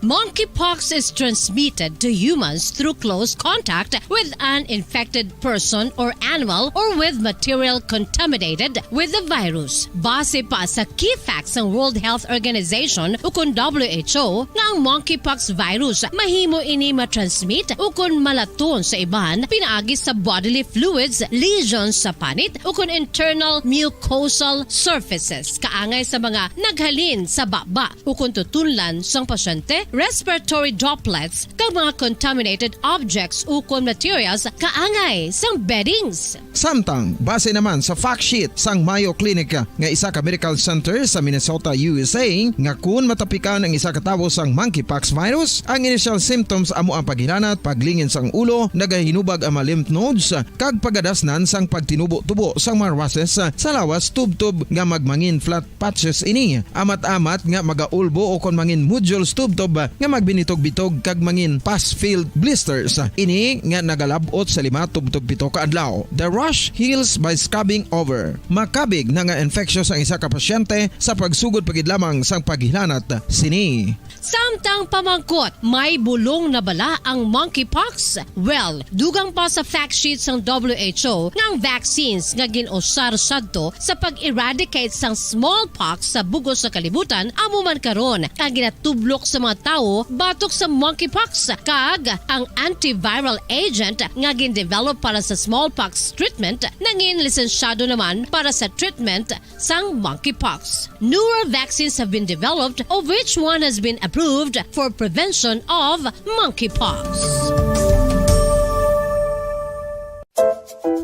Monkeypox is transmitted to humans through close contact with an infected person or animal or with material contaminated with the virus. Base pa sa key facts sang World Health Organization ukon W H O nga ang monkeypox virus mahimo ini matransmit ukon malaton sa iban pinaagi sa bodily fluids, lesions sa panit ukon internal mucosal surfaces kaangay sa mga naghalin sa baba ukon tutunlan sang pasyente, respiratory droplets, kag mga contaminated objects ukon materials kaangay sang beddings. Samtang, base naman sa fact sheet sang Mayo Clinic nga isa ka medical center sa Minnesota, U S A, nga kun matapikan ang isa ka tawo sang monkeypox virus, ang initial symptoms amo ang paghilanat, paglingin sang ulo, nagahinubag ang mga lymph nodes, kag pagadasnan sang pagtinubo-tubo sang mga rushes sa lawas tubtob nga magmangin flat patches ini. Amat-amat nga magaulbo o kon mangin nodules tubtob nga magbinitog-bitog kag mangin pus-filled blisters. Ini nga nagalab-ot sa lima tubtob pito ka adlaw. The rash heals by scabbing over. Makabig na nga infectious ang isa ka pasyente sa pagsugod pa gid lamang sang paghilanat sini. Samtang pamangkot, may bulong na bala ang monkeypox? Well, dugang pa sa fact sheet sang W H O nga ang vaccines nga gin-usar sadto sa pag-eradicate sang smallpox sa bug-os nga kalibutan amo man karon ang ginatublok sa mga tawo batok sa monkeypox, kag ang antiviral agent nga gindevelop para sa smallpox treatment nangin lisensyado naman para sa treatment sang monkeypox. Newer vaccines have been developed, of which one has been approved for prevention of monkeypox.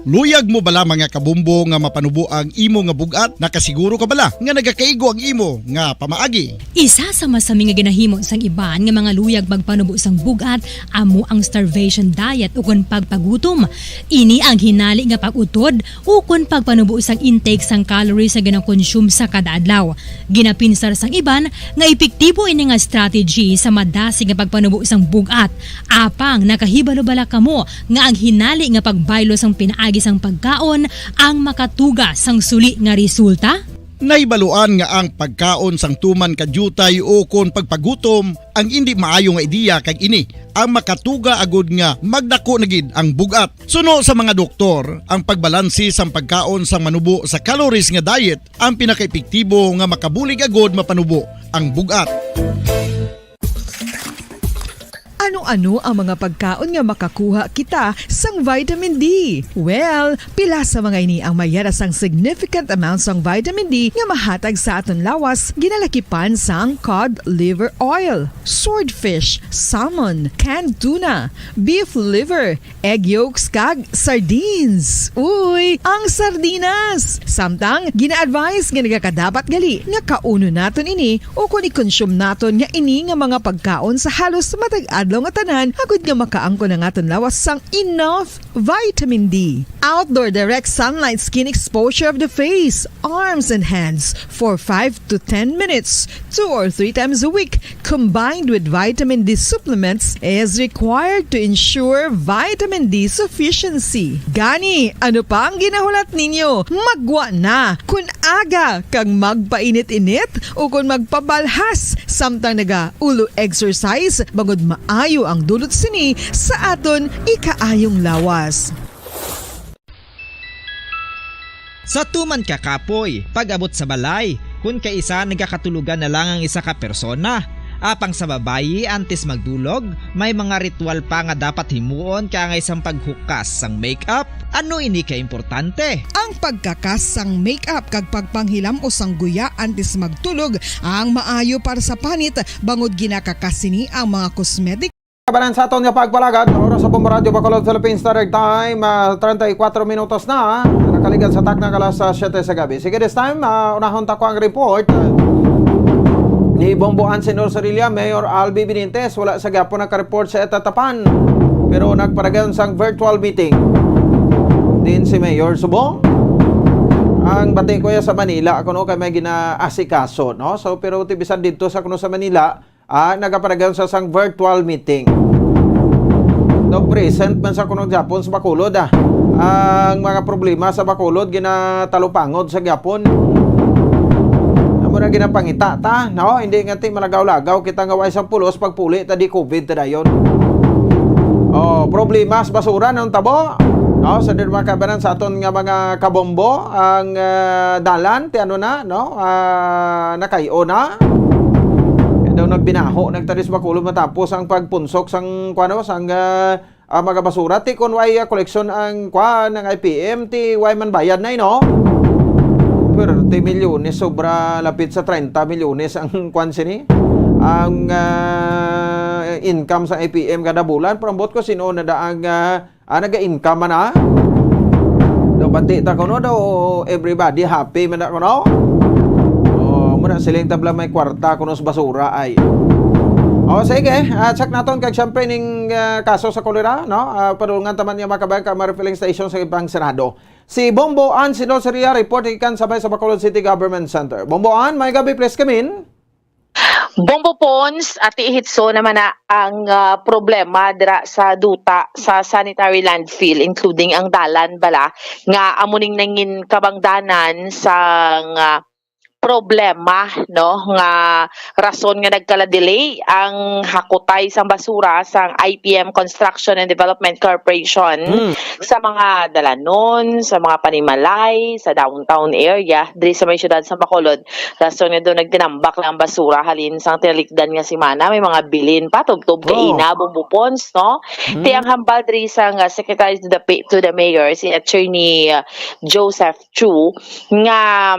Luyag mo bala, mga kabombo, nga mapanubo ang imo nga bug-at? Nakasiguro ka bala nga nagakaigo ang imo nga pamaagi? Isa sa masami nga ginahimo sang iban nga mga luyag magpanubo sang bug-at amo ang starvation diet ukon pagpagutom. Ini ang hinali nga pag-utod ukon pagpanubo sang intake sang calories nga ginakonsume sa kada adlaw. Ginapinsar sang iban nga epektibo ini nga strategy sa madasig nga pagpanubo sang bug-at. Apang nakahibalo bala kamo nga ang hinali nga pagbaylo sang pinaagi sang pagkaon ang makatuga sang suli nga resulta? Nahibaluan nga ang pagkaon sang tuman ka diutay ukon pagpagutom ang indi maayo nga ideya, kag ini ang makatuga agud nga magdako na gid ang bug-at. Suno sa mga doktor, ang pagbalanse sang pagkaon sang manubo sa calories nga diet ang pinakaepektibo nga makabulig agud mapanubo ang bug-at. Ano-ano ang mga pagkaon nga makakuha kita sang vitamin D? Well, pila sa mga ini ang mayara sang significant amount sang vitamin D nga mahatag sa aton lawas, ginalakipan sang cod liver oil, swordfish, salmon, canned tuna, beef liver, egg yolks kag sardines. Uy, ang sardinas! Samtang gina-advise nga nagakadapat gali nga kaunon naton ini ukon i-consume naton nga ini nga mga pagkaon sa halos matag adlaw nga tanan agud nga makaangkon ang aton lawas sang enough vitamin D. Outdoor direct sunlight skin exposure of the face, arms, and hands for five to ten minutes, two or three times a week, combined with vitamin D supplements, is required to ensure vitamin D sufficiency. Gani, ano pa ang ginahulat ninyo? Magwa na! Kun aga kag magpainit-init ukon magpabalhas samtang naga-ulo exercise, bangod maayo ang dulot sini sa aton ikaayong lawas. Sa tuman ka kapoy, pag-abot sa balay, kun kaisa nagakatulogan na lang ang isa ka persona. Apang sa babayi, antes magdulog, may mga ritual pa nga dapat himuon kaangay sang paghukas sang make-up. Ano ini ka importante? Ang pagkakas sang make-up kag pagpanghilamos sang guya antes magtulog ang maayo para sa panit, bangod ginakakas sini ang mga cosmetic. Kabanan sa aton nga pagpalagad, oras sa Bombo Radyo Bacolod, Philippines Standard Time, ah, treinta y cuatro minutos na, ah, nakaligad sa takna nga alas, ah, siyete sa gabi. Sige, this time, ah, unahon ta ko ang report, ah, ni Bombo Ansenor Sorilla, Mayor Albi Benitez, wala sa gyapon naka-report sa Etatapan. Pero nagpadayon sang virtual meeting. Din si Mayor Subong. Ang bati ko ya sa Manila, kuno kay may ginaasikaso, no? So, pero ti bisan didto sa kuno sa Manila, ah, nagapadayon sa sang virtual meeting. Daw present man sa kuno gyapon sa Bacolod, ah. Ang mga problema sa Bacolod ginatalupangod sa gyapon. Amo na ginapangita ta, no? Hindi nga ti malagaw-lagaw kita nga way sang pulos pagpuli ta di COVID ta dayon. Oh, problema sa basura nang tabo. No, sa din mga kabanan sa aton nga mga kabombo, ang, ah, dalan ti ano na, no? Ah, nakay-o na. Kaya daw nagbinaho nagtadis Bacolod matapos ang pagpunsok sang kuano sang, ah, ah, mga basura. Ti kun way, ah, koleksyon ang kuan, ang I P M, ti way man bayad na, no? Pero ti milyones, sobra lapit sa treinta milyones ang kuan sini. Ang, ah, income sa I P M kada bulan, pero ambot ko sino na da ang, ah, ah, naga-income man, ah. Daw bati ta kuno daw everybody happy man na kuno. Oh, muna siling tabla may kwarta kuno sa basura ay. Oh, sige, ah, check naton kag syempre ning, ah, kaso sa kolera, no? Ah, padulngan taman niya makabayang ka mga refilling station sa ibang Senado. Si Bombo Ann Sinoseria report ikan sabay sa Bacolod City Government Center. Bombo Ann, may gabi, please come in. Bombo Pons, Ate Hitso naman na ang, ah, problema dira sa duta sa sanitary landfill, including ang dalan bala nga amo ning nangin kabangdanan sang, ah, problema, no, nga rason nga nagkala-delay ang hakutay sang basura sang I P M Construction and Development Corporation Mm. sa mga dalanon, sa mga panimalay, sa downtown area, diri sa may siyudad sa Bacolod. Rason nga doon nagtinambak lang ang basura halin sang tinalikdan nga semana, may mga bilin pa, tubtob Oh. kaina, bumbupons, no? Mm. Ti ang hambal diri sang, uh, Secretary to the Pa-, to the Mayor, si Attorney, uh, Joseph Chu, nga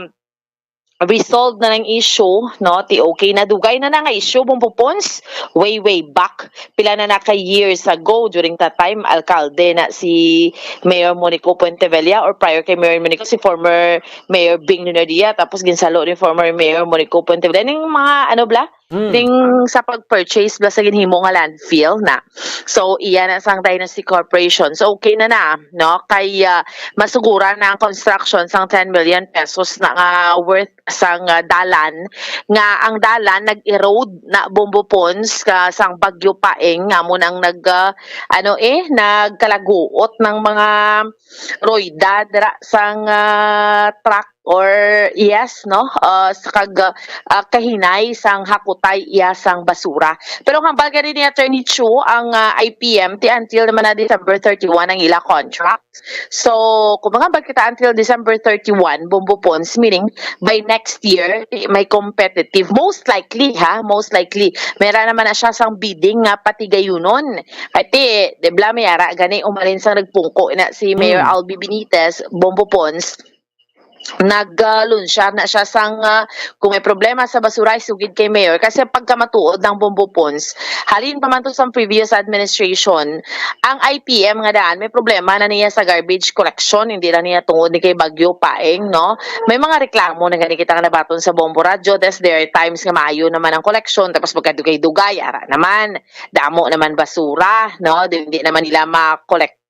resolved na ng issue, no? Ti okay na, dugay na na nga issue, bumbupons, way, way back. Pila na na ka years ago, during that time, alkalde na si Mayor Monico Puentevella, or prior kay Mayor Monico, si former Mayor Bing Lunardia, tapos ginsalo ni former Mayor Monico Puentevella. Ning mga, ano bla? Mm. Ning sa pag-purchase bla sa ginhimo nga landfill na. So, iya na sang Dynasty Corporation. So, okay na na, no? Kay, ah, masuguran na ang construction sang ten million pesos na nga worth sang, ah, dalan, nga ang dalan nag-erode na, bumbupons, ka sang Bagyo Paeng, nga mo nang nag, ah, ano eh, nagkalaguot ng mga royda dira sang, ah, truck or, yes, no? Ah, sa kag, ah, kahinay sang hakutay iya sang basura. Pero ang hambal gani ni Attorney Chu, ang, ah, I P M, ti until naman na December thirty-one ang ila contract. So, kung magambal kita until December thirty-one, bumbupons, meaning by next year, ti may competitive. Most likely, ha? Most likely. Mera naman na siya sang bidding nga patigayunon. Ati, di bla, may ara gani, umalin sang nagpungko na si Mayor Mm. Albi Benitez, bumbupons, nag-, ah, lunsyar na siya sang, ah, kung may problema sa basura, isugid kay Mayor. Kasi pagkamatuod ng bumbupons, halin pa man to sa previous administration, ang I P M nga daan, may problema na niya sa garbage collection, hindi lang niya tungod ni kay Bagyo Paeng, no? May mga reklamo na gani kita nga nabaton sa Bombo Radyo, des there are times nga maayo naman ang collection, tapos pagkadugay-dugay, ara naman, damo naman basura, no? Di, hindi naman nila makolekta.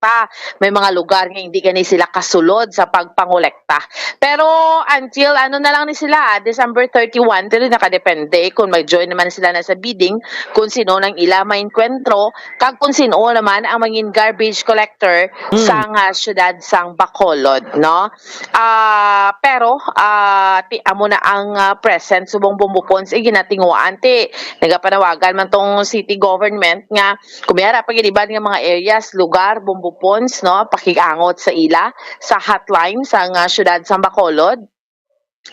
May mga lugar nga hindi gani sila kasulod sa pagpangolekta. Pero until ano na lang ni sila, December thirty-one, dili nakadepende kung mag-join naman sila na sa bidding, kung sino nang ila mainkwentro, kag kung sino naman ang mangin garbage collector Mm. sa nga syudad sang Bacolod, no? Ah, pero, ah, ti-, amo na ang, ah, present subong bumbupons, iginatinguan ti nagapanawagan man tong city government nga kung may ara pa gid iban nga mga areas, lugar, bumbupons, no, pakigangot sa ila sa hotline sang, ah, syudad sang Bacolod,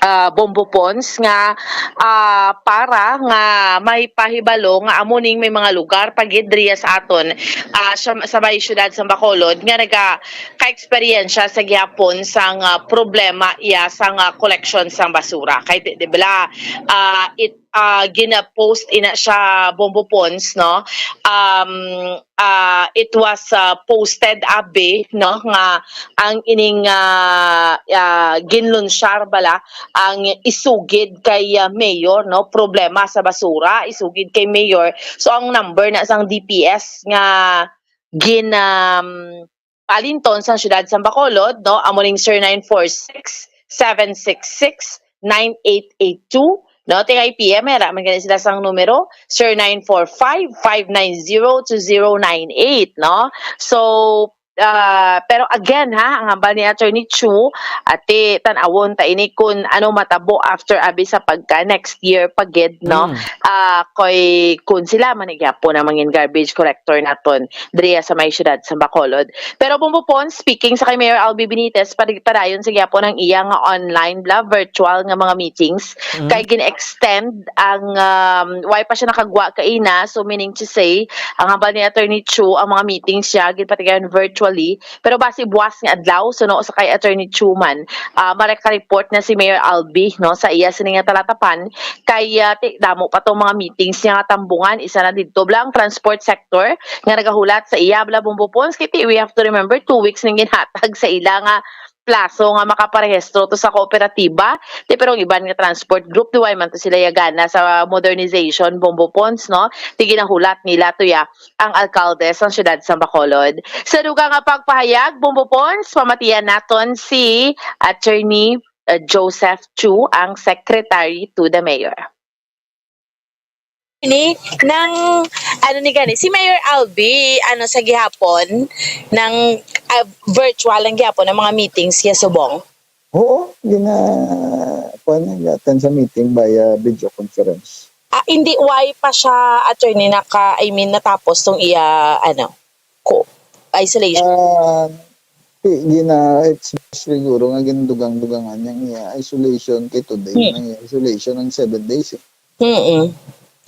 ah, bumbupons nga, ah, para nga may pahibalo nga amo ning may mga lugar pa gid diri sa aton, ah, sa, sa may syudad sang Bacolod nga naga ka-eksperyensya sa gihapon sang, ah, problema iya sang, ah, collection sang basura. Kay di, di bala, ah, it, ah, gina-post ina siya, Bombo Pons, no? Um, ah, it was, ah, posted, abi, no, nga ang ining, ah, ah, ginlunsyar bala ang isugid kay, ah, mayor, no? Problema sa basura, isugid kay mayor. So, ang number na sang D P S nga gin, um, palinton sa siyudad sa Bacolod, no? Amo ning zero nine four six, seven six six, nine eight eight two, no? Ti ang I P M, era man gani sila sang numero, zero nine four five, five nine zero, two zero nine eight, no? So, ah, pero again, ha, ang hambal ni Attorney Chu, ati, tan-awon ta ini kun ano matabo after, abi, sa pagka next year pa gid, no? Mm. Ah, kay kun sila man gyapon ang mangin garbage collector naton diriya sa may siyudad sa Bacolod. Pero Bombo Pons, speaking sa kay Mayor Albi Benitez, pad-, padayon sa gyapon ang iya nga online bla, virtual nga mga meetings. Mm. Kay gin-extend ang, um, wala pa siya nakagwa kaina, so meaning to say, ang hambal ni Attorney Chu, ang mga meetings siya ginpatigayon virtually, pero basi buwas nga adlaw, suno sa kay Attorney Chu man, ah, maka-report na si Mayor Albi, no, sa iya sini nga talatapan, kay, ah, ti-, damo pa tong mga meetings niya nga tambungan, isa na didto bla ang transport sector nga nagahulat sa iya bla, Bombo Pons, kay ti, we have to remember, two weeks nang ginhatag sa ila nga plaso nga makaparehistro to sa kooperatiba. Ti, pero ang iban nga transport group, di wala man to sila yagana sa modernization, Bombo Pons, no? Ti ginahulat nila to ya ang alkalde sa siyudad sa Bacolod. Sa dugang nga pagpahayag, Bombo Pons, pamatian naton si Attorney, uh, Joseph Chu, ang secretary to the mayor. Ini nang, ano ni gani, si Mayor Albi, ano, sa gihapon, nang, ah, virtual ang gihapon ang mga meetings niya subong? Oo, gina-, kuwan, nag-attend sa meeting via video conference. Ah, hindi, why pa siya, attorney, naka, I mean, natapos tong iya, ano, ko, isolation? Ah, di, gina, it's siguro nga gindugang-dugangan niyang iya isolation kay today, Hmm. Ang iya isolation ang seven days eh. Mm-mm.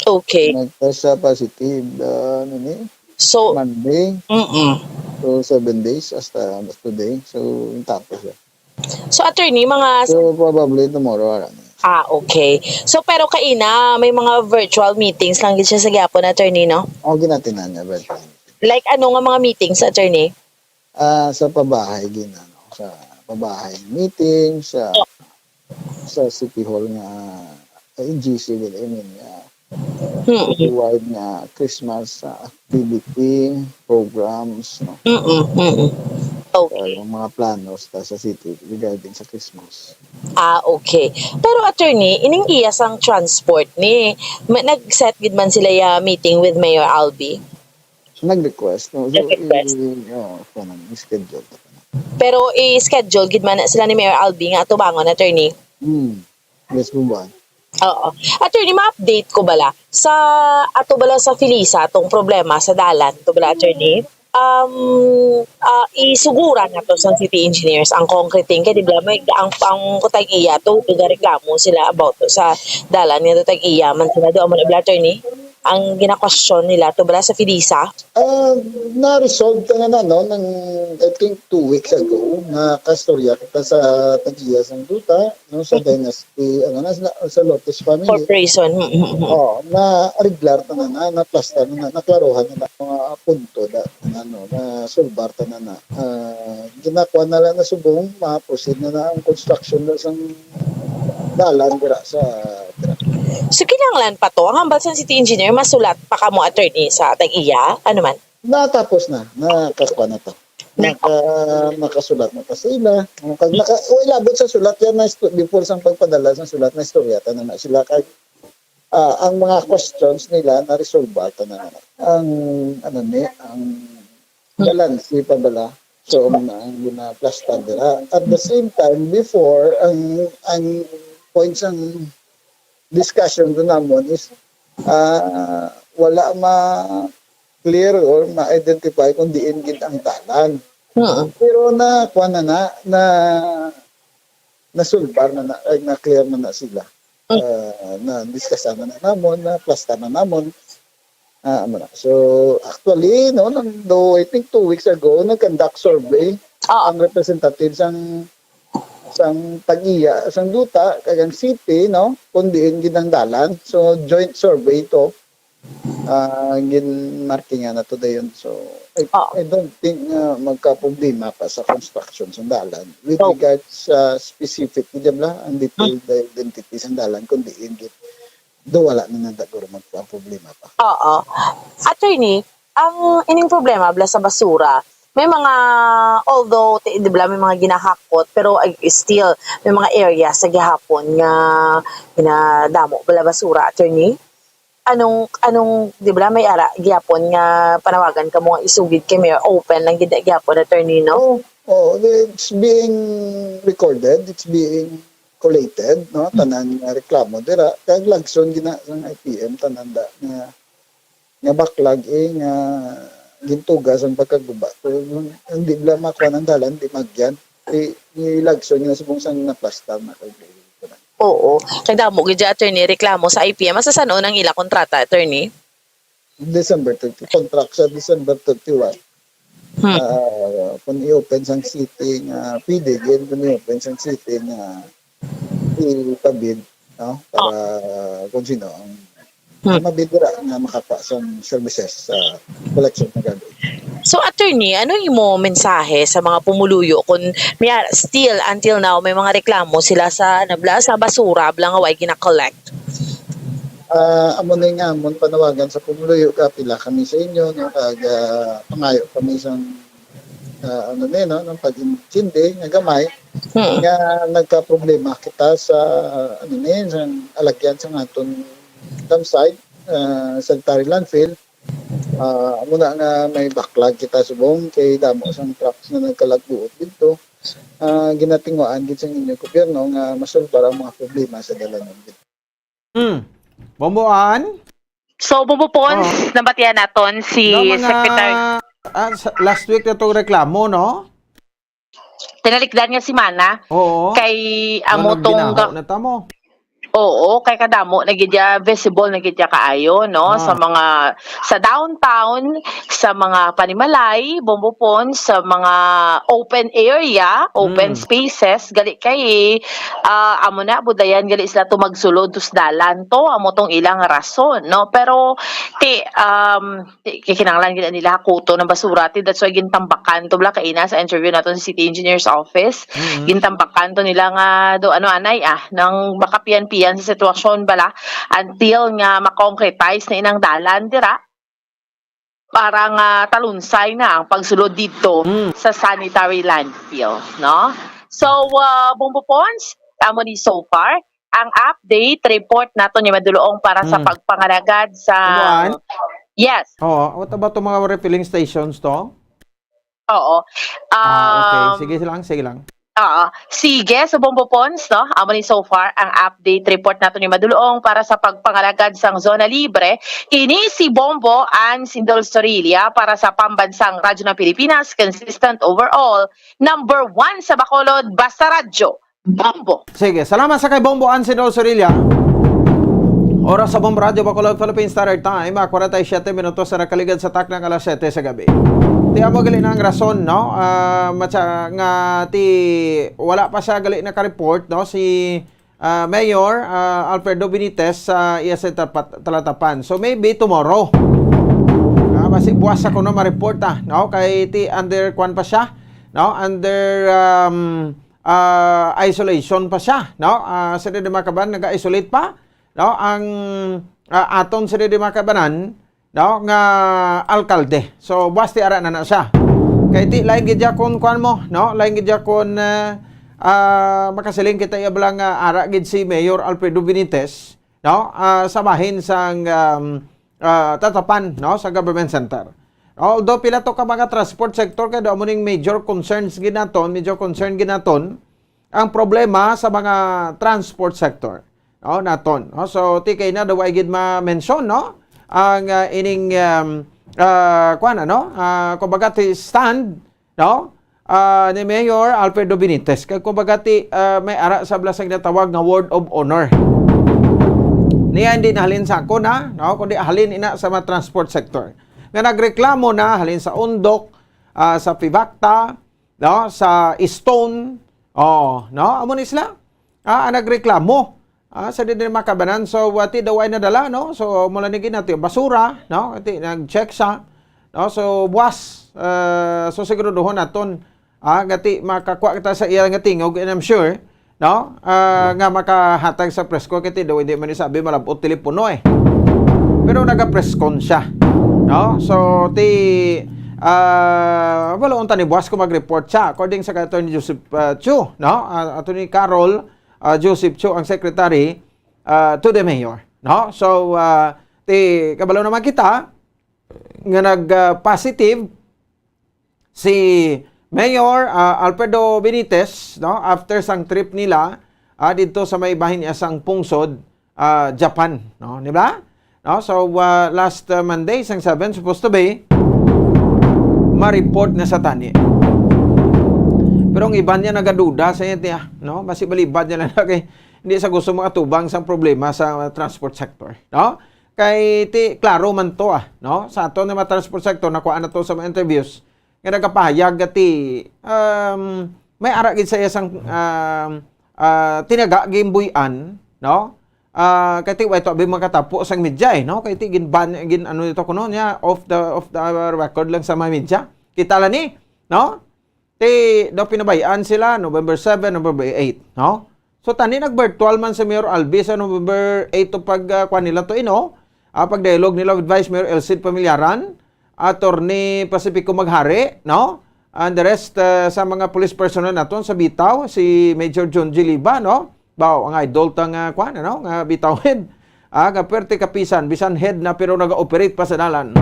Okay. Nag-test siya positive, ah, ano ni? So, Monday. Mm-mm. So, seven days hasta today. So, yung tapos siya. So, attorney, mga... So, probably tomorrow, wala na. Ah, okay. So, pero kaina, may mga virtual meetings lang gid siya sa gihapon, attorney, no? O, ginatinan niya, virtual. Like, ano nga mga meetings, attorney? Ah, sa pabahay, ginano. Sa pabahay meeting, sa sa City Hall nga, sa N G C, I mean, nga, Hmm. Wide nga Christmas ah, activity, programs, no? Mm-mm. Mm-mm. Uh, Okay. Yung mga plano sa, sa city regarding sa Christmas. Ah, okay. Pero, attorney, ining iya sang transport ni, ma- nag-set gid man sila ya meeting with Mayor Albee? Nag-request, no? So, Nag-request. I, oh, kung schedule. Pero i-schedule gid man na sila ni Mayor Albee nga atubangon, attorney? Hmm. Yes, po ba? Oo. Attorney, ma-update ko bala. Sa, ato bala sa Felisa, tong problema sa dalan, to bala, attorney? Um, ah, isugura na to sa city engineers ang concreting. Kay di bala, may, ang, ang kutag iya to, to reklamo sila about to sa dalan nga to tag iya. Man sila do, amo na bala, attorney? Ang ginakwestiyon nila, to bala sa Felisa? Ah, na-resolve ta na na, no? Nang, I think, two weeks ago, nakastorya kita sa tag-iya sang duta, no? Sa Dynasty, ano na, sa, sa Lotus family. Corporation. Hmm, hmm, hmm. Oh, na-arreglar ta na na, naplastar na na, naklaruhan na na ang mga punto da, ano, na sulbar ta na na. Ah, ginakuha na lang na subong, ma-proceed na na ang construction na sang dalan dira sa dira. So, kinahanglan pa to. Ang hambal sa city engineer, masulat pa kamo, attorney, sa tag-iya? Ano man? Natapos na, nakakuha na to. Nag- Naka, nakasulat na ta sila. Kag naka, o, ilabot sa sulat yan na isto- before sang pagpadala sa sulat na istorya ta na, na sila kay ah, ang mga questions nila na resolve ta na. Ang ano ni, ang balanse pa bala. So, ang ang ginaplastar dira. At the same time, before, ang ang points ang discussion do namon is ah, wala ma clear or ma-identify kung diin gid ang dalan. Mm. Pero na kuan na na, na nasulbar na na, ay, na clear na na sila. Ah, na discuss na na namon, na plasta na namon. Ah, amo na. So, actually, no, nang, do, I think two weeks ago, nag-conduct survey Ah, ang representative sang sang tag-iya sang duta kag ang city, no, kung diin gid ang dalan. So, joint survey to. Ah, gin-markingan na to dayon. So, I, Ah. I don't think nga magkaproblema pa sa construction sa dalan with Oh. regards sa specific, di ba, ang detailed identity sa dalan kung diin gid do wala na nagdaguro magkaproblema pa. Oo. Attorney, ang ining problema bala sa basura, may mga, although, ti-, di ba, may mga ginahakot, pero, ay, still, may mga area sa gihapon nga ginadamo bala basura, attorney? Anong, anong, di ba, may ara gihapon nga panawagan kamo nga isugid kay Mayor, open lang gid na gihapon, attorney, no? Oh, oh, it's being recorded, it's being collated, no? Tanan nga reklamo dira, kag lagson gina sang I P M tanan da nga nga baklag eh nga gintuga sang pagkaguba. Pero hindi bala makuha ang dalan, di magyan. Di, di lagson nga subong sang naplastar na kag Oo. Kay damo gid, attorney, reklamo sa I P M. Asa san-o ang ila kontrata, attorney? December thirty, contract sa December thirty-one. Hmm. Ah, kung i-open sang city nga pwede gid, kung i-open sang city nga ipabid, no? Para kung sino ang Hmm. mabid dira nga makakuha sang services sa collection nga gagawin. So, attorney, ano imo mensahe sa mga pumuluyo kung may, still until now may mga reklamo sila sa, ano bala, sa basura bala nga way gina-collect? Ah, amo ni nga amon panawagan sa pumuluyo, kaapila kami sa inyo, no, kag ah, pangayo kami sang ah, ano ni, no, ng pag-intindi nga gamay Hmm. nga nagkaproblema kita sa ano ni, sa alagyan sa aton dump site, ah, sanitary landfill. Ah, amo na nga may backlog kita subong kay damo sang trucks nga nagkalagbuot didto. Ah, ginatinguhaan gid sang inyo gobyerno nga masulbar ang mga problema sa dalanan. Hmm. Bomboan? So, Bombo Pons, Oh. nabatian naton si No, mga, Secretary. Ah, sa- last week na itong reklamo, no? Tinalikdan nga semana Oo. kay amo Ano, tong ginaho na tamo. Oo, kay kadamo na gid ya, visible na gid ya kaayo, no, Ah. sa mga sa downtown, sa mga panimalay, Bombo Pons, sa mga open area, open Mm. spaces, gali kay ah, amo na budayan gali sila to magsulod to sa dalan to, amo tong ilang rason, no. Pero ti um ti, kay kinahanglan gid nila hakuton ang basura ti, that's why gintambakan to bala kaina sa interview naton sa City Engineers Office. Mhm. Gintambakan to nila nga do ano anay ah nang makapian-pian sa sitwasyon bala until nga ma-concretize na inang dalan dira para nga talunsay na ang pagsulod didto Mm. sa sanitary landfill, no? So, uh, Bombo Pons, amo ni so far ang update report nato ni Madulong para sa Mm. pagpangalagad sa Kuan? Yes. Oo. What about itong mga refilling stations to? Oo. Ah, okay. Um, Sige lang, sige lang. Oo. Sige, so Bombo Pons, no? Amo ni so far ang update report nato ni Madulong para sa pagpangalagad sang zona libre. Ini si Bombo Ansindol Sorilla para sa Pambansang Radyo ng Pilipinas, consistent overall, number one sa Bacolod, basta radyo. Bombo. Sige, salamat sa kay Bombo Ansindol Sorilla. Oras sa Bombo Radyo Bacolod Philippine Standard Time, ah, forty-seven minutos na nakaligad sa takna nga alas siyete sa gabi. Ti amo gali na ang rason, no? Ah, matsa, nga ti wala pa siya gali naka-report, no? Si ah, Mayor ah, Alfredo Benitez sa iya sa tapat, talatapan. So maybe tomorrow. Ah, basi buwas ako no ma-report ah, no? Kay ti under kwan pa siya, no? Under um, ah, isolation pa siya, no? Ah, sa di makaban nag-isolate pa, no? Ang ah, aton sa di makabanan, no, nga alkalde. So buwas ti ara na na siya. Kay ti lain gid ya kun kuan mo, no? Lain gid ya kun ah, ah, makasiling kita iya bala nga ara gid si Mayor Alfredo Benitez, no? Ah, sa bahin sang um, ah, tatapan, no, sa government center. Although pila to ka mga transport sector kay do amo ning major concerns gid naton, major concern gid naton ang problema sa mga transport sector, no, naton, no? So ti kay na daw ay gid ma-mention, no, ang ah, ining um, ah, kuan ano, ah, kumbaga ti stand, no, ah, ni Mayor Alfredo Benitez kay kumbaga ti ah, may ara sa bala sa ginatawag nga word of honor. Niya hindi nahalin sa ako na, no, kundi halin ina sa mga transport sector nga nagreklamo na halin sa Undok, ah, sa Pivacta, no, sa Stone, oh, no, amo ni sila. Ah, ang nagreklamo. Ah, sa di din makabanan. So, wati daw ay nadala, no? So, mula ni ginati basura, no? Ati nag-check siya. No? So, buwas, ah, so siguraduhon naton ah, gati makakuha kita sa iya nga tingog, and I'm sure, no? Ah, nga makahatag sa press con, kay ti daw hindi man isabi malabot telepono eh. Pero naga-press con siya, no? So ti ah, wala unta ni buwas ko mag-report siya according sa kay Attorney Joseph ah, Chu, no? Ah, Attorney Carol ah, Joseph Chu ang secretary ah, to the mayor, no? So ah, ti kabalo naman kita nga nag ah, positive si Mayor ah, Alfredo Benitez, no, after sang trip nila ah, didto sa may bahin niya sang pungsod ah, Japan, no, di ba? No, so ah, last ah, Monday sang seven supposed to be ma-report na sa tani. Pero ang iban niya nagaduda sa iya, no? Basi balibad niya lang na kay hindi sa gusto makatubang sang problema sa ah, transport sector, no? Kay ti klaro man to ah, no? Sa ato nga mga transport sector nakuha na to sa mga interviews nga nagapahayag nga ti um, may ara gid sa iya sang um, ah, tinaga gimbuy-an, no? Ah, kay ti way to abi makatapo sang media eh, no? Kay ti ginban gin ano nito kuno niya off the off the record lang sa mga media. Kita lang ni, no? Ti daw pinabayaan sila November seven, November eight, no? So tani nag-virtual man si Mayor Albi sa November eight to pag ah, kuan nila to, ino? Ah, pag-dialogue nila with Vice Mayor El Cid Pamillaran, Attorney Pacifico Maghari, no? And the rest ah, sa mga police personnel naton sa Bitaw, si Major John G. Liba, no? Baw, ang idol ta nga kuan, ano? Nga Bitawhead. Ah, nga perte kapisan, bisan head na pero naga-operate pa sa dalan.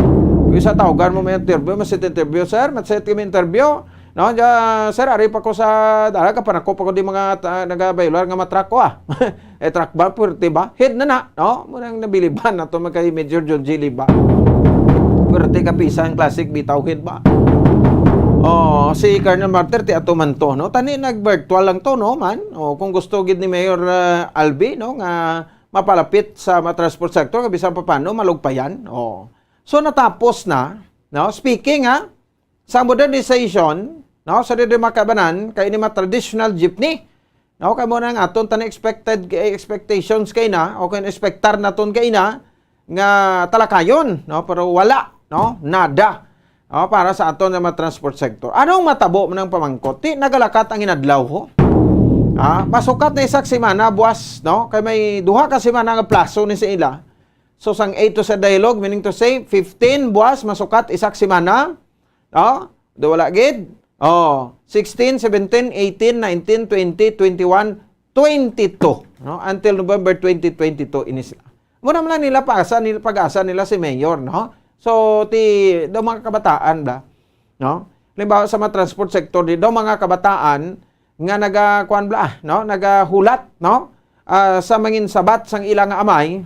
Kung isa tawgan mo may interview, may set interview, "Sir, may set kami interview." No, ja, "Sir, ari pa ko sa dalag, kapanako pa ko di mga ta-, nagabayular nga matrak ko, ah." Eh, truck ba? Pwerte ba? Head na na, no? Muna ang nabiliban na to, magkay Major John G. Liba. Pwerte ka pisa ang classic bitaw head ba? Oh, si Colonel Martyr, ti ato man to, no? Tani nag-virtual lang to, no, man? Oh, kung gusto gid ni Mayor, ah, Albi, no, nga mapalapit sa mga transport sector, kay bisan pa paano, malugpayan. Oh. So, natapos na, no? Speaking, ha, sa modernization, no, sa diri makabanan, kay ini mga traditional jeepney, no, kay mo na ang aton tani expected, eh, expectations kay na, o kung expectar naton kay na, nga talakayon, no, pero wala, no, nada, no, para sa aton nga mga transport sector. Anong matabo man ang pamangkot? Ti nagalakat ang inadlaw, ho. Ah, masukat na isa ka semana, buwas, no, kay may duha ka semana nga plaso ni sa ila. So, sang A to Z dialogue, meaning to say, fifteen buwas, masukat, isa ka semana. Oh, do wala gid. Oh, sixteen, seventeen, eighteen, nineteen, twenty, twenty-one, twenty-two, no? Until November twenty twenty-two ini sila. Muna man lang nila pag-asa, nila pag-asa nila si Mayor, no? So, ti, daw mga kabataan ba, no? Halimbawa sa mga transport sector, di daw mga kabataan nga naga, kuwan bla, no? Nagahulat, no? Ah, sa mangin sabat sang ila nga amay,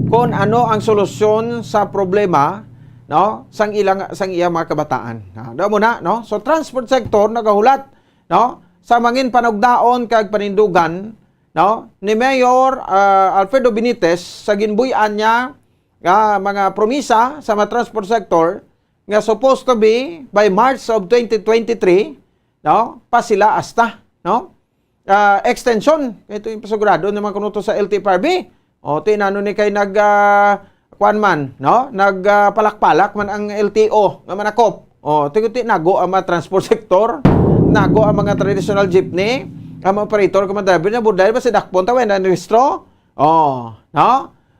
kung ano ang solusyon sa problema, no? Sang ila nga, sang iya mga kabataan. Ah, daw mo na, no? So, transport sector nagahulat, no? Sa mangin panugdaon kag panindugan, no? Ni Mayor, ah, Alfredo Benitez sa ginbuy-an niya nga mga promisa sa mga transport sector nga supposed to be by March of twenty twenty-three, no? Pa sila asta, no? Ah, extension. Ito yung pasugurado naman kuno to sa L T F R B. O, ti nano ni kay nag, ah, kuwan man, no? Nag, ah, palakpalak man ang L T O nga manakop. O, ti, ti nago ang mga transport sector, nago ang mga traditional jeepney, ang mga operator, kag mga driver, nabudlay ba si dakpon ta, wala na rehistro? O, no?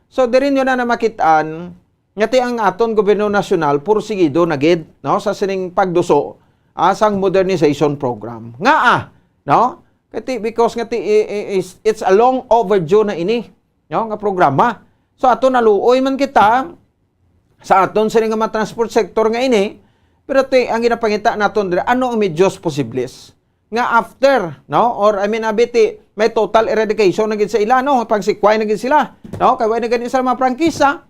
So, diri nyo na namakit-an nga ti ang aton gobyerno nasyonal pursigido na gid, no, sa sining pagduso, ah, sang modernization program. Ngaa, no? Kay ti, because nga ti, i-, i-, is, it's a long overdue na ini, no, nga programa. So, ato naluoy man kita sa aton sini nga mga transport sector nga ini, pero ti, ang ginapangita naton diri, ano ang medyos posibles nga after, no? Or, I mean, abi ti, may total eradication na gid sa ila, no? Pagsikway na gid sila, no? Kay wala na gani sila mga prangkisa.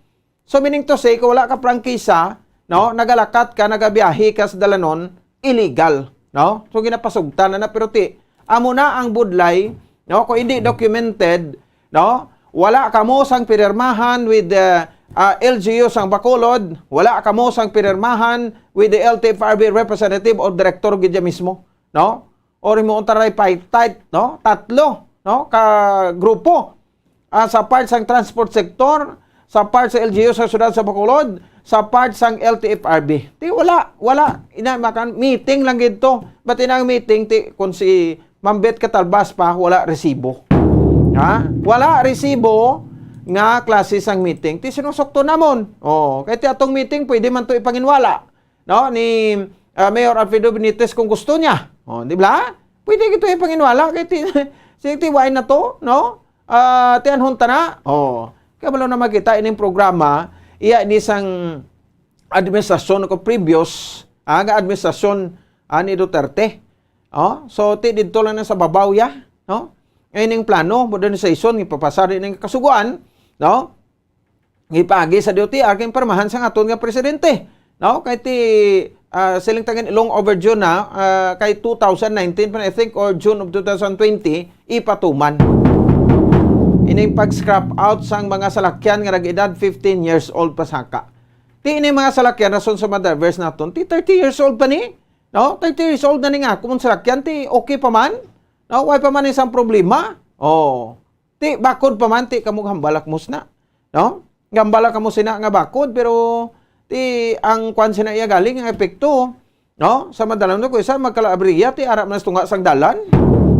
So, meaning to say, kung wala ka prangkisa, no, nagalakat ka, nagabiyahe ka sa dalanon, illegal, no? So, ginapasugtan na na, pero ti, amo na ang budlay, no? Kung hindi documented, no? Wala kamo sang pinirmahan with the, ah, L G U sang Bacolod, wala kamo sang pinirmahan with the L T F R B representative or director gid dyan mismo, no? Or imo ang tripartite, no? Tatlo, no? Ka grupo. Ah, sa part sang transport sector, sa part sa L G U sa siyudad sa Bacolod, sa part sang L T F R B. Ti wala, wala. Ina, makan, meeting lang gid to. But inang meeting, ti, kung si Ma'am Beth Catalbas pa, wala resibo. Ha? Wala resibo nga klase sang meeting. Ti sinusukto namon. Oh, kay ti atong meeting, pwede man to ipanginwala, no, ni, ah, Mayor Alfredo Benitez kung gusto niya. Oh, di ba? Pwede gid to ipanginwala kay ti, si T Y na to, no? Ah, tianhon ta na. Oh, kabalo na makita ining programa, iya ni sang administrasyon ko previous, ah, nga administrasyon, ah, ni Duterte. Oh, so ti didto lang na sa babaw ya, no? Ining plano, modernization, ipapasari ning kasuguan, no? Gipaagi sa D O T R kay pirmahan sang aton nga presidente, no? Kay ti, ah, siling ta gani long overdue na, ah, kay two thousand nineteen pa, I think, or June of two thousand twenty, ipatuman. Ining pag-scrap out sang mga salakyan nga nag-edad fifteen years old pasaka. Ti ini mga salakyan, rason sa mga drivers naton, ti thirty years old pa ni, no? Thirty years old na ni nga, kung salakyan, ti okay pa man, no? Way pa man isang problema. Oh. Ti bakod pa man, ti kamo hambal kamo sina, no? Hambal kamo sina nga bakod, pero ti ang kwan sina iya galing ang epekto, no? Sa madalang no, kung isa magkalaabriya, ti ara man sa tunga sang dalan,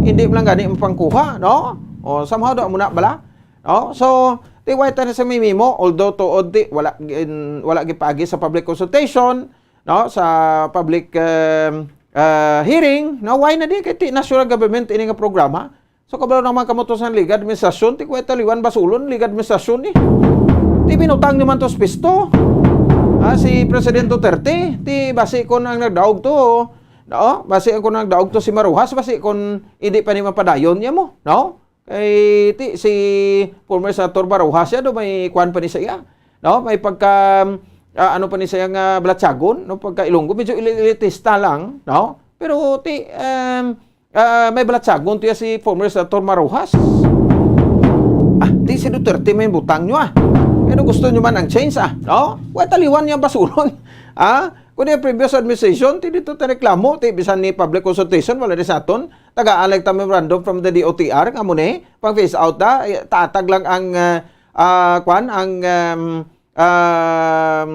hindi man lang gani mapangkuha, no? O, somehow, do muna bala, no? So, ti way ta na sa mimimo, although tuod, ti wala gin-, wala gipaagi sa public consultation, no? Sa public, um, uh, hearing, no? Why na di kay ti national government ini nga programa? So, kabalo naman kamo to sa legal administrasyon, ti kuway taliwan basulon, legal administrasyon ni. Ti binutang nyo man to sa pisto. Ah, si President Duterte, ti basi kon ang nagdaog to, no? Basi ang kon nagdaog to si Maruhas, basi kon hindi pa ni mapadayon niya mo, no? Kay ti, si former Senator Maruhas siya, do may kwan pa ni sa iya, no? May pagka, ah, ano pa ni sa iya nga balatyagon, no? Pagka Ilonggo, medyo ili-, elitista lang, no? Pero ti, um, ah, may balatyagon tiya si former Senator Maruhas. Ah, di si Duterte may butang nyo, ah. Ano gusto nyo man ang change, ah? No? Wa taliwan niyang basulon. Ah? Kung yung previous administration, ti dito ta reklamo, ti bisan ni public consultation, wala ni sa aton. Tagaan lang ta memorandum from the D O T R, nga mo ni, pang phase out ta, eh, tatag lang ang, ah, ah, kwan, ang, um, um,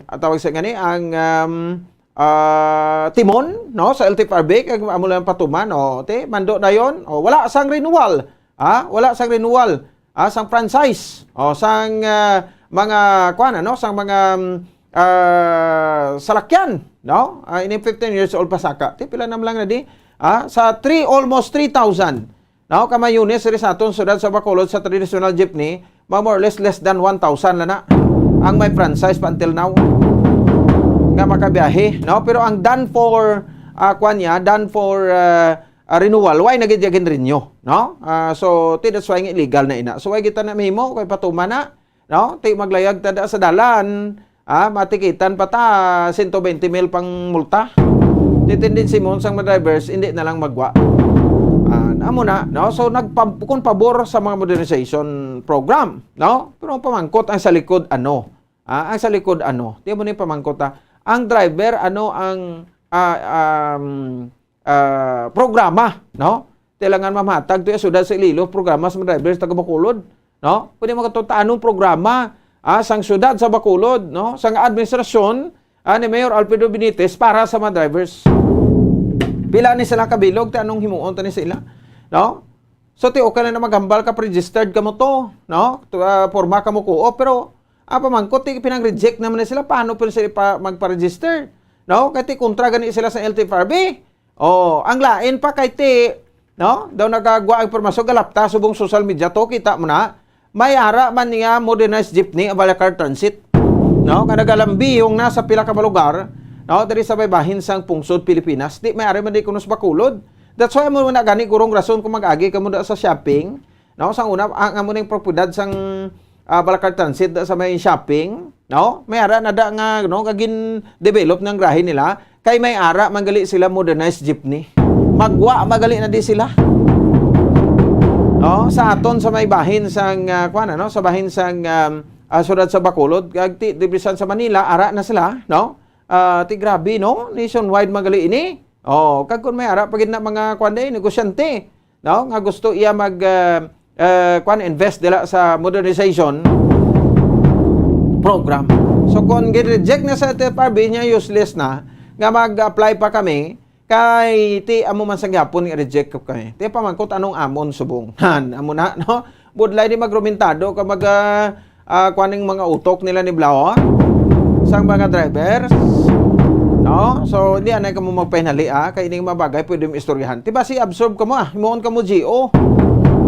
ang tawag sa gani, ang, um, ah, timon, no, sa L T F R B, kag amo lang patuman, o, ti, mando na yon. O, wala sang renewal, ha? Wala sang renewal, ha? Sang franchise, o, sang, ah, mga, kwan, ano, sang mga, um, ah, salakyan, no? Ah, ini fifteen years old pa saka. Ti, pila na lang na di? Ah, sa three, almost three thousand. No, kamayones diri sa aton siyudad sa Bacolod sa traditional jeepney, mga more or less less than one thousand lang na ang may franchise pa until now nga makabiyahe, no? Pero ang done for, ah, kwan niya, done for, ah, ah, renewal, why na gid ya ginrenew, no? Ah, so, ti, that's why nga illegal na ina. So, why kita na mahimo kay patuman na, no? Ti maglayag ta da sa dalan, ah, matikitan pa ta, sento bente mil pang multa. Ti tendency mo sang mga drivers, hindi na lang magwa. Ah, amo na, no? So, nagpa-, kung pabor sa mga modernization program, no? Pero ang pamangkot, ang sa likod, ano? Ah, ang sa likod, ano? Di mo ni pamangkot, ah. Ang driver, ano ang, ah, um, ah, programa, no? Kailangan mamatag to yung siyudad sa Iloilo, programa sa mga drivers taga Bacolod, no? Pwede magkatuta anong programa, ah, sang siyudad sa Bacolod, no? Sang administrasyon, ah, ni Mayor Alfredo Benitez para sa mga drivers. Pila ni sila kabilog, ti anong himuon ta ni sila, no? So, ti okay lang na maghambal ka, registered ka mo to, no? To, ah, porma ka mo ko, pero, ah, pamangkot, ti pinang-reject naman na sila, paano pa sila pa, magpa-register? No? Kaya ti kontra gani sila sa L T F R B. Oh, ang lain pa kay ti, no? Daw nagagwa ang impormasyon, galapta subong social media to, kita mo na. May ara man niya modernized jeepney ang Balakar Transit. No? Nga nagalambiyong na sa pila ka mga lugar, no? Diri sa may bahin sang pungsod Pilipinas. Di may ara man di kuno sa Bacolod. That's why mo na gani gurong rason kung mag-agi ka mo da sa shopping, no? Sang una, ang amo ning propiedad sang, ah, Balakar Transit da sa may shopping, no? May ara na da nga, no, nga gin-develop ng grahe nila. Kay may ara man gali sila modernized jeepney. Magwa magali na di sila. No? Sa aton sa may bahin sang, ah, kuwan, ano? Sa bahin sang, um, ah, siyudad sa Bacolod, kag ti, dibisan sa Manila, ara na sila, no? Ah, ti grabe, no? Nationwide magali ini. Oh, kag kung may ara pa gid na mga kuwan di, negosyante, no? Nga gusto iya mag, ah, ah, kuwan, invest dila sa modernization program. So, kung gin-reject na sa L T F R B niya, useless na nga mag-apply pa kami, kay ti amo man sa gyapon nga reject ko kay. Ti pamangkot anong amon subong. Han, amo na, no? Budlay di magrumentado ka mag, ah, ah, kuan ning mga utok nila ni Blau, ah, sang mga drivers. No? So, hindi anay kamo magpahinali, ah, kay ining mga bagay pwede mo istoryahan. Ti basi absorb kamo, ah, himuon kamo G O.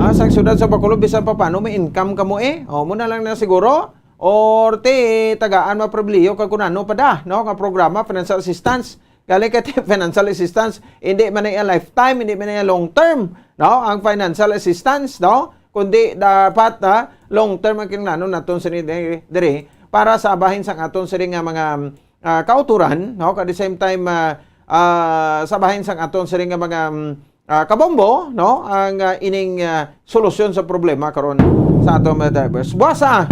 Ah, sa siyudad sa Bacolod, bisan pa paano may income kamo, eh. O, mo na lang na siguro. Or ti, tagaan mo pribilehiyo kag kung ano pa da, no? Nga programa, financial assistance. Galing kay ti financial assistance, hindi man na iya lifetime, hindi man na iya long term, no? Ang financial assistance, no? Kundi dapat, ah, long term ang kinahanglan naton sini diri, diri para sa bahin sang aton sini nga mga, ah, kauturan, no? At the same time, ah, ah, sa bahin sang aton sini nga mga, mm, ah, kabombo, no? Ang, ah, ining, ah, solusyon sa problema karon sa aton mga drivers. Buwasa!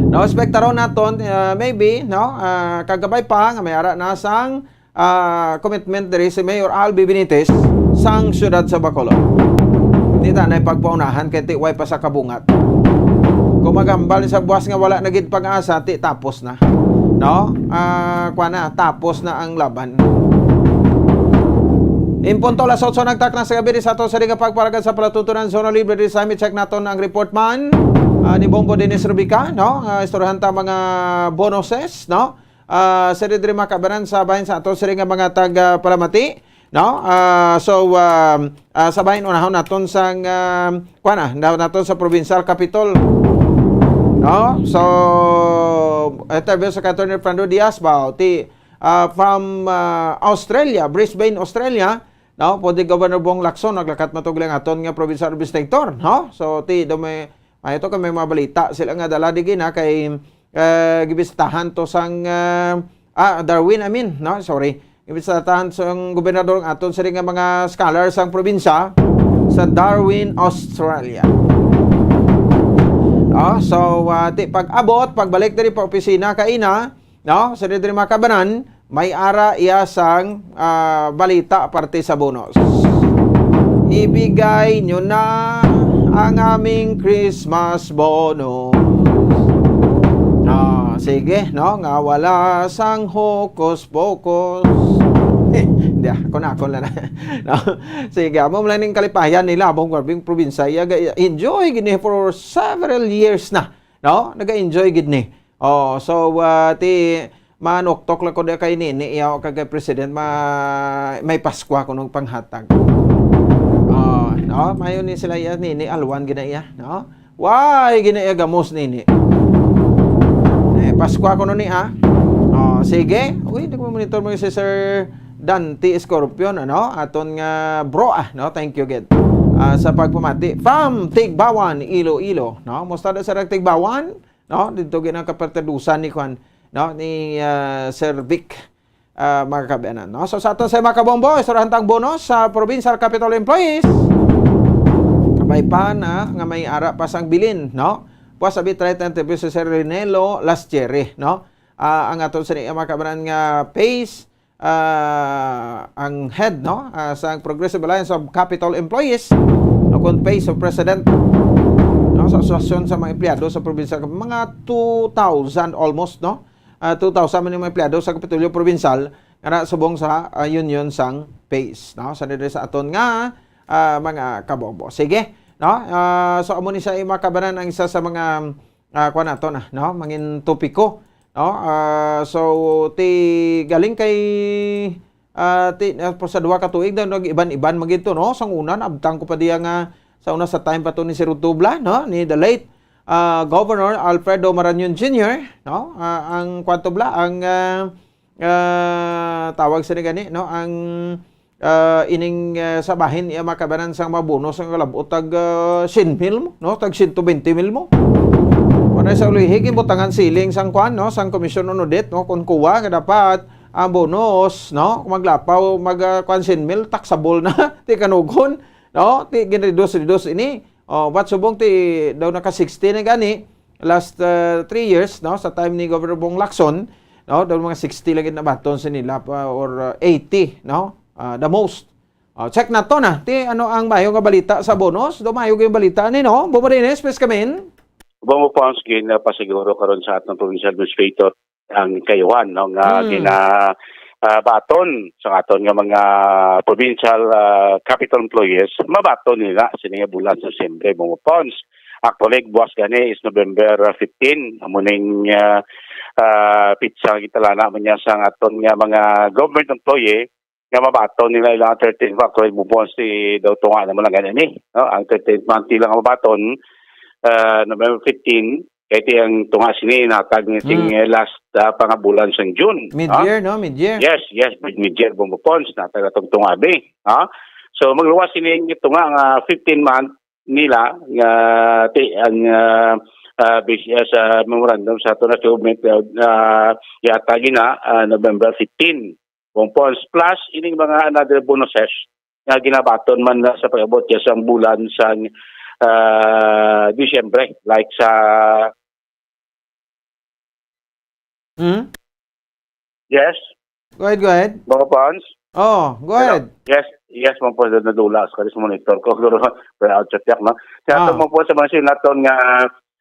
No, expectaron naton, ah, maybe, no? Ah, kagabay pa nga may ara na sang, ah, commitment diri si Mayor Albi Benitez sang siyudad sa Bacolod. Di ta na pagpaunahan kay ti way pa sa kabungat. Kung magambal sa buwas nga wala na gid pag-asa, ti tapos na. No? Ah, kuwan na, tapos na ang laban. In punto alas otso nagtakna sa gabi, di sa ato sa di nga pagpalagad sa palatuntunan, Zona Libre, di sa mi check naton ang report man, ah, ni Bombo Dennis Rubica, no? Ah, istoryahan ta mga bonuses, no? Ah, sa diri mga kabanan sa bahin sa ato sa di nga mga taga Palamati, no? Ah, so, ah, ah, sa bahin unahon naton sang, ah, kuwan na, na-, naton sa provincial capitol. No? So, interview sa Attorney Fernando Diaz ba? Ti, ah, from, ah, Australia, Brisbane, Australia, no? Pwede Governor Bong Lacson, naglakat matugli ang aton nga provincial administrator, no? So, ti, do may, may ito kay may mga balita sila nga dala di gina kay, eh, gibisitahan to sang, ah, ah, Darwin, I mean, no? Sorry. Gibisitahan sang gobernador ang aton sila nga mga scholars sang probinsya sa Darwin, Australia. Oh, so, ah, ti, pag-abot, pagbalik diri pa opisina kaina, no? Sa diri mga kabanan, may ara iya sang, ah, balita parte sa bonus. Ibigay nyo na ang aming Christmas bonus. Ah, sige, no? Nga wala sang hokus-pokus. Hindi, ako na, ako na. No? Sige, amo lang ning kalipayan nila, abong garbing probinsya. Iya, ga-, enjoy gini for several years na. No? Naga-enjoy gid ni. Oh, so, ah, ti, manuktok lang ko diya kay Nini, iya, o kay President, ma-, may Paskwa ko nung panghatag. Oh, no? Mayo ni sila iya, Nini, alwan gina iya, no? Why gina iya gamos, Nini? Eh, Paskwa ko nun ni, ah. Oh, sige. Uy, nagmamonitor mo si Sir Dante Escorpion, ano? Aton nga bro, ah, no? Thank you, gid. Ah, sa pagpamati. From Tigbawan, Iloilo, no? Musta na sa Tigbawan? No? Dito ginang kapartadusan ni Kwan, no? Ni, ah, Sir Vic, ah, mga kabianan, no? So, sa aton sa mga kabombo, istoryahan tang bonus sa provincial capital employees. Kabay pa na nga may ara pa sang bilin, no? Puas abi try tang interview sa Sir Renelo Lastiere, no? Ah, ang aton sa mga kabanan nga PACE, ah, ang head, no, ah, sa Progressive Alliance of Capitol Employees, no, kun PACE of President, no, sa Asosasyon sa mga Empleyado sa Probinsya, mga two thousand almost, no? Ah, two thousand man yung mga empleyado sa Kapitolyo Provincial nga nasubong sa, ah, union sang PACE, no? Sa diri sa aton nga, ah, mga kabobo. Sige, no? Ah, so, amo ni sa mga kabanan ang isa sa mga, ah, kuwan nato na, no? Mangin topiko, no? Ah, so, ti galing kay, ah, ti, ah, sa duha ka tuig daw, nag-iban-iban man gid to, no? Sang una, naabtan ko pa diya nga, sa una sa time pa to ni Sir Tubla, no? Ni the late, ah, Governor Alfredo Marañon Junior, no? Ah, ang kwan to bala, ang, ah, ah, tawag sini gani, no? Ang, ah, ining, ah, sa bahin iya makabanan sang mga bonus ang kalabot tag, ah, siyam mil mo, no? Tag siyento bente mil mo. Wala sa ulihi, ginbutangan siling sang kwan, no? Sang Commission on Audit, no? Kung kuha nga dapat ang bonus, no? Kung maglapaw, mag, ah, kwan, siyam mil, taxable na, ti kanugon, no? Ti ginreduce-reduce ini. Oh, but subong ti daw naka sixty na gani last, uh, three years, no, sa time ni Governor Bong Lacson, no, daw mga sixty lagi nabaton sa nila pa, or, uh, eighty, no, uh, the most. Oh, check na to na. Ti ano ang mayo nga balita sa bonus? Do mayo yung balita ni, no? Bumo Dennis, please come in. Bumo Pons, gin, uh, pasiguro karon sa atong provincial administrator ang kayuhan, no, nga Hmm. gina, ah, baton sa aton nga mga provincial, ah, capital employees, mabaton nila sini nga bulan sa Disyembre, Bumo Pons. Actually, buwas gani is November fifteen. Amo ning, ah, ah, pitsa nga gitalana man niya sa aton nga mga government employee nga mabaton nila ilang thirteen pa. Actually, Bumo Pons, si daw tunga naman lang gani ni, no? Ang thirteenth month nila nga mabaton, ah, November fifteen, kay ti ang tunga sini, natag ni sing, Hmm. eh, last, ah, pangabulan sang June, no? Mid-year, no? Mid-year. Yes, yes, mid-, mid-year, Bumo Pons, natag atong tunga, be, ha? So, magluwas sini nga tunga nga fifteen month nila, nga ti-, ang, ah, ah, base, ah, sa memorandum sa ato na government, ah, yata gina, ah, November fifteen. Bumo Pons, plus ining mga another bonuses nga ginabaton man na sa pag-abot niya sa bulan sa, ah, Disyembre, like sa Hmm? Yes. Go ahead, go ahead. Bumo Pons? Oh, go Hello. ahead. Yes, yes, Bumo Pons, nadula sa kalis monitor ko. Pero, pero out sa tiyak, no? Sa Ah. ato, Bumo Pons, sa mga sinaton nga,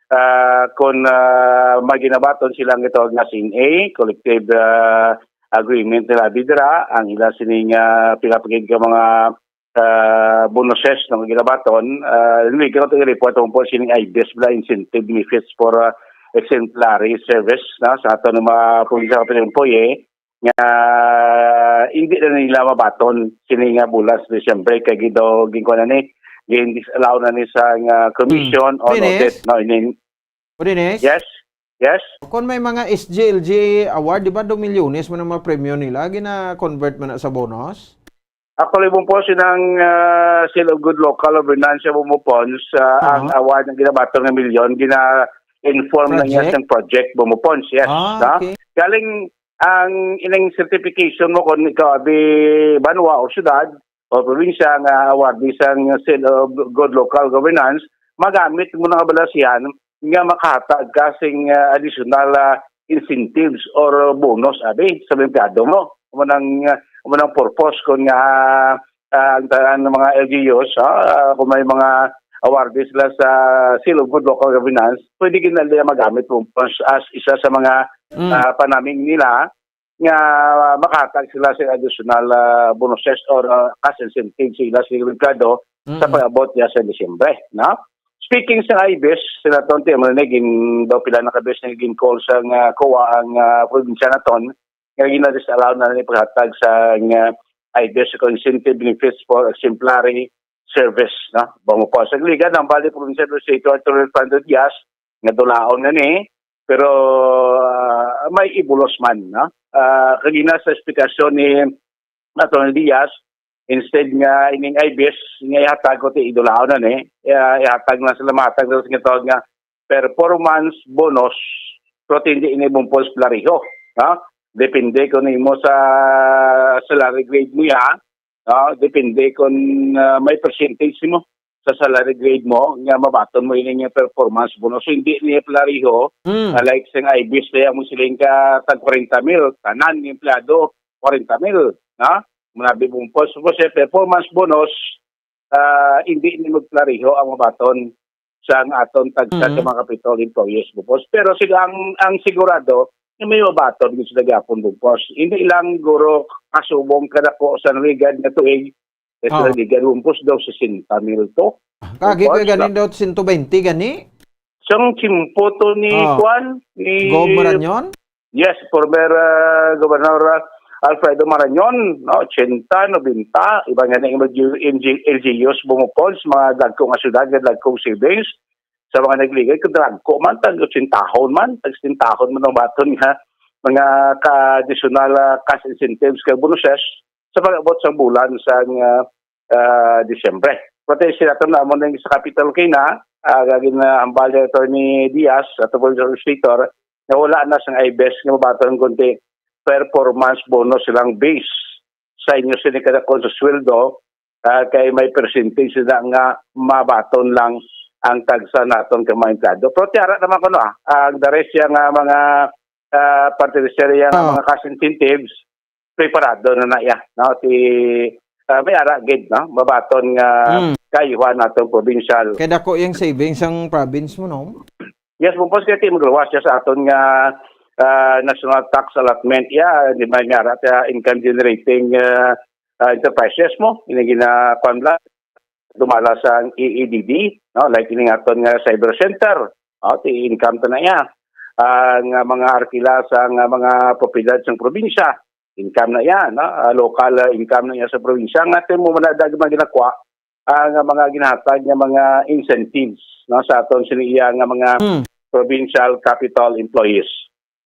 ah, kung, ah, may ginabaton sila ang gitawag nga C N A, collective, ah, agreement nila, bidra, ang ila sining, ah, pila pa gid ka mga, ah, bonuses nga ginabaton, ah, hindi ka ito i-report ang po sining I B E S bala, incentive benefits for, ah, exemplary service, no? Sa ato ng mga provincial employee, nga hindi na nila mabaton sini nga bulan sa December kay gido, ginkuha na ni, gin-disallow na ni sa nga commission Hmm. on Dennis? audit, no? Ini-, Pwede, Nis? Yes. Yes. Kung may mga S G L G award, di ba, do milyones man ang mga premyo nila, gina-convert man na sa bonus? Actually, Bong Pons, inang ah, Seal of Good Local Governance, Bong Pons, ah, ang Aha. Award nga ginabaton nga milyon, gina-inform na niya Project? sang project, Bong Pons, yes. Ah, No? okay. Galing ang ining certification mo kung ikaw abi banwa o syudad o probinsya nga awardee sang Seal of Good Local Governance, magamit mo na nga balansehan nga makahatag ka sing ah, additional ah, incentives or bonus abi sa empleyado mo. Amo nang ah, amo nang purpose kon nga ah, ang tanan ng mga L G Us, ah, kung may mga awardee sila sa Seal of Good Local Governance, pwede gid nila magamit mo as, as isa sa mga Mm. ah, panaming nila nga makahatag sila sa additional ah, bonuses or ah, cash incentive sa ila sa empleyado sa Mm. pag-abot niya sa Disyembre, no? Speaking sa IBES, Senator Tonti, mo na gin daw pila na ka beses na gin-call sa nga COA ang ah, probinsya naton nga gina-disallow na ni paghatag sa nga IBES sa incentive benefits for exemplary service, no? Bang mo po sa liga ng Bali Provincial Legislator Arthur Fernando Diaz nga dulaon na ni, pero ah, may ibulos man, no? Ah, kagina sa esplikasyon ni Attorney Diaz, instead nga ining IBES nga ihatag ko ti idulaon na ni, ah, ihatag na sila matag sa nga tawag nga performance bonus, pero hindi ini bumpos plariho, no? Depende kung imo sa salary grade mo ya, no? Depende kung ah, may percentage mo sa salary grade mo nga mabaton mo ini nga performance bonus. So, hindi niya plariho, Mm. ah, like sa IBES na mo siling ka tag kwarenta mil, tanan ni empleyado, kwarenta mil, no? Manabi mo po, so, sa performance bonus, ah, hindi ni magplariho ang mabaton sa ang aton tagsa Mhm. sa mga Capitol employees, bupos. Pero sig ang, ang sigurado, nga may mabaton gid sila gyapon, bupos. Hindi lang guro kasubong kadako sa nagligad nga tuig, eh, sa Oh. nagligad, bupos daw, sesenta mil to. Kagi ko Bupos, ganin daw sento bente gani. Siyang tiyempo to ni Oh. Kwan, ni Gov Marañon? Yes, former ah, Governor ah, Alfredo Marañon, no, ochenta, nobenta, iba nga na yung L G Us bumupon sa mga dagko nga syudad, nga dagkong savings, sa mga nagligay, kung dagko man, tag ochentahon man, tag setentahon man ang baton nga mga ka-, additional ah, cash incentives kag bonuses sa pag-abot sa bulan sa ah, ah, Disyembre. Pati sila ito na mo sa Capitol kay na, ah, gagin na ang bali Attorney Diaz, at the Legislator, na wala na sang IBES nga mabaton kundi performance bonus silang base sa inyo sini kadakon sa sweldo, ah, kay may percentage sila nga mabaton lang ang tagsa naton kay mga empleyado. Pero tiara naman ko, no, ah, ang the rest siya nga mga ah, parte de serie nga Oo. mga cash incentives, preparado na na iya, no? Ti ah, may ara gid, no? Mabaton nga Mm. kaayuhan atong provincial. Kay dako yung savings ang province mo, no? Yes, bupos kay ti magluwas siya sa aton nga ah, national tax allotment, ya, di ba nga ara ta income generating ah, ah, enterprises mo, ini gina kwan lang, dumala sa E E D D, no? Like ini nga aton nga cyber center, no? Ti income to na iya. Ang ah, mga arkila sa nga mga propiedad sa probinsya, income na iya, no? Ah, local ah, income na iya sa probinsya. Nga atin mo man na mga ginakwa, ang ah, mga ginahatag nga mga incentives, no, sa aton sini iya nga mga Mm. provincial capital employees,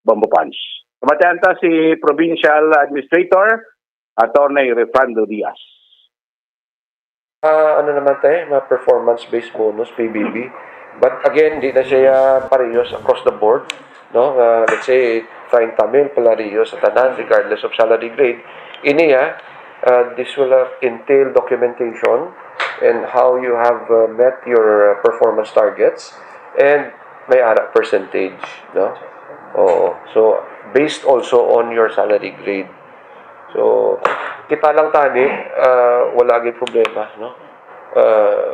Bombo Punch. Kamatian ta si Provincial Administrator Attorney Refrando Diaz. Ah, ano naman tayo, mga performance-based bonus, P B B. But again, di na siya parehas across the board, no? Ah, let's say, treinta mil parehas sa tanan, regardless of salary grade. Ini, ah, ah, this will ah, entail documentation and how you have ah, met your ah, performance targets and may ara percentage, no? Oo. So, based also on your salary grade. So, kita lang tani, ah, wala gyud problema, no? Ah,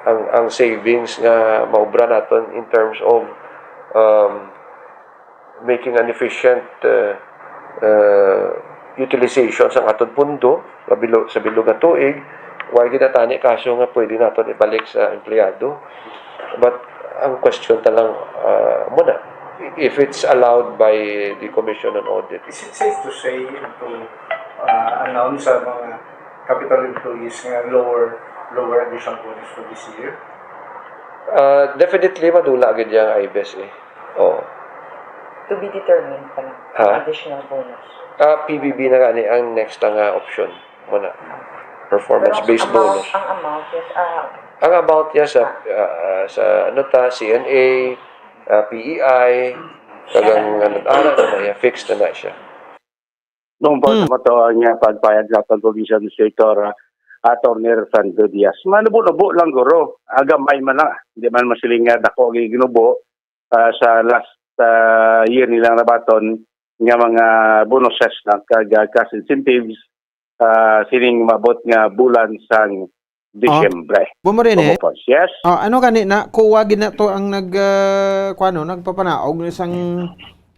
ang ang savings nga maubra naton in terms of um, making an efficient uh, uh, utilization sa aton pundo sa bilog, sa bilog nga tuig, wala gyud na tani kaso nga pwede naton ibalik sa empleyado. But ang question ta lang uh, muna, if it's allowed by the Commission on Audit. Is it safe to say and to uh, announce sa mga capital employees nga lower lower additional bonus for this year? Ah, definitely, madula gid yang IBES eh. Oh. To be determined pa lang. Ha? Additional bonus. Ah, PBB na gani ang next na nga option. Muna. Performance-based Pero ang amount, bonus. Ang amount, yes. Ah, Ang amount niya sa ah, sa ano ta, CNA, ah, PEI, kag ang ano, ano na niya, fixed na na siya. Nung Hmm. mo to ang uh, pagpayag sa atong provincial administrator, uh, Attorney Refrando Diaz. Manubo-nubo lang guro. Agamay man lang. Hindi man masiling nga dako ang ginubo uh, sa last uh, year nilang nabaton nga mga bonuses na kag uh, cash incentives uh, sining mabot nga bulan sang Disyembre. Bumo rin eh. Yes. Ah, ano gani na kuha gid na to ang nag uh, kuano nagpapanaog ni sang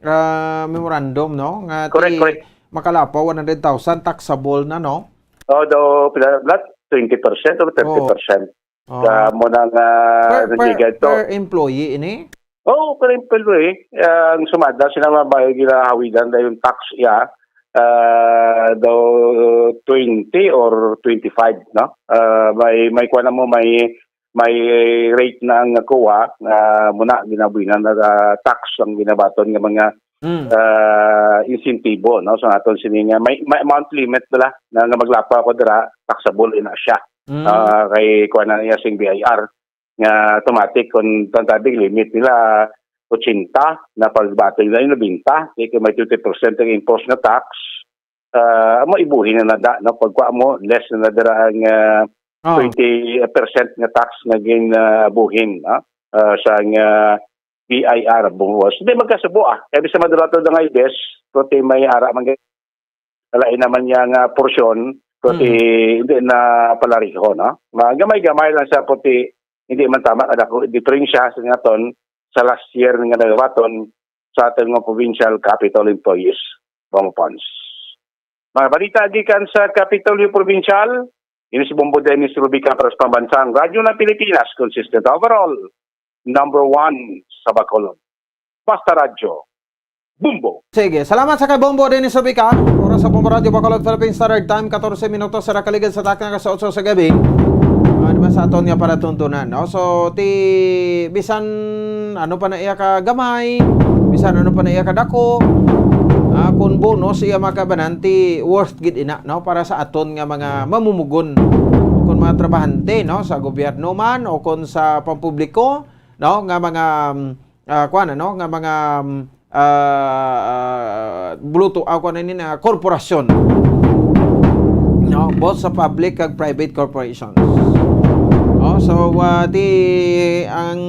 uh, memorandum no nga ti Correct, correct. Makalapaw one hundred thousand taxable na no? Although pila not twenty percent or thirty percent. Oh. Sa mo nang uh, per, per, nagigad to. Per employee ini? Oo, per employee. Ang sumada sila mabayo ginahawidan na yung tax iya uh, daw twenty or twenty-five, no? Uh, may may kuha na mo may may rate na ang kuha uh, muna ginabuhinan na uh, tax ang ginabaton nga mga Mm. uh, insentibo, no? So aton sini nga may, may amount limit bala na nga maglapa ko dira, taxable ina siya. Mm. Ah, kay kuha na niya sing BIR nga automatic kung tantabig limit nila eighty na pagbaton nila yung ninety, kay kung may twenty percent ang impose na tax, ah, amo ibuhin na nada, no? Pagkuha mo, less na nadara ang ah, Oh. twenty percent nga tax nga gin ah, buhin, no? Ah, sa nga BIR buwas. Hindi magkasubo ah. Kaya bisa madulato na nga ibes, kundi may ara man gid. Lain naman niya nga porsyon, kundi hindi na palariho, no? Magamay-gamay lang sa puti, hindi man tama nga dako diferensya sa naton sa last year nga nagabaton sa aton nga provincial capital employees, Bong Pons. Mga balita gikan sa Kapitolyo Provincial, ini si Bombo Dennis Rubica para sa Pambansang Radyo ng Pilipinas, consistent overall, number one sa Bacolod. Basta Radyo, Bombo. Sige, salamat sa kay Bombo Dennis Rubica. Oras sa Bombo Radyo Bacolod, Philippine Standard Time, katorse minutos sa nakaligid sa takna ka sa otso sa gabi. Ano naman sa aton nga palatuntunan, no? So, ti bisan ano pa na iya ka gamay, bisan ano pa na iya ka dako, ah, kung bonus iya makabananti, worth gid ina, no? Para sa aton nga mga mamumugon, kung mga trabahante, no? Sa gobyerno man o kung sa pampubliko, no? Nga mga, um, ah, kuwan, ano? Nga mga, um, ah, ah, bluto, ah, kuwan, ano yun, ah, korporasyon. No? Both sa public kag private corporations. Oh, so, ah, ti, ang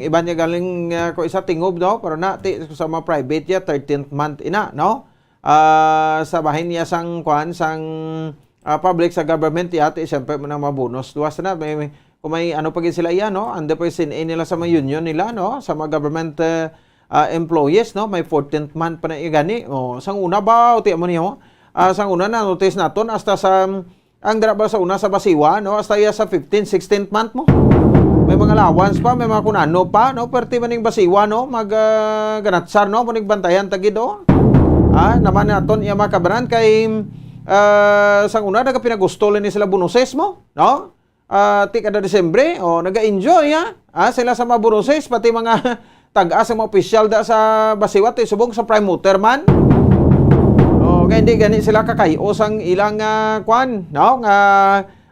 iban niya galing ah, ko isa tingob, no? Pero na, ti, sa mga private ya, thirteenth month ina, no? Ah, sa bahin niya sang, kuwan, sang ah, public sa government ya, ti, siyempre, mo na mga bonus. Duwas na, may, may, kung may ano pa gid sila iya, no? Under pa yung sin nila sa mga union nila, no? Sa mga government ah, ah, employees, no? May fourteenth month pa na iya gani. Oh, sang una ba, o ti, amo niyo? Ah, sang una na, notice naton, hasta sa, ang dira ba sa una sa Basiwa, no? Hasta iya sa fifteenth, sixteenth month mo. May mga allowance pa, may mga kunano pa, no? Perti man ning Basiwa, no? Mag ah, ganatsar, no? Mo nagbantayan ta gid, oh. Ah, naman naton iya mga kabaran kay ah, sang una nagapinagusto lang ni sila bonuses mo, no? Ah, ti kada Disyembre, oh, naga-enjoy ha. Ah, sila sa mga bonuses, pati mga tag-as sa mga opisyal da sa Basiwa, ti subong sa prime motor man. Oh, nga hindi gani sila kakay-o sang ilang ah, kwan, no? Nga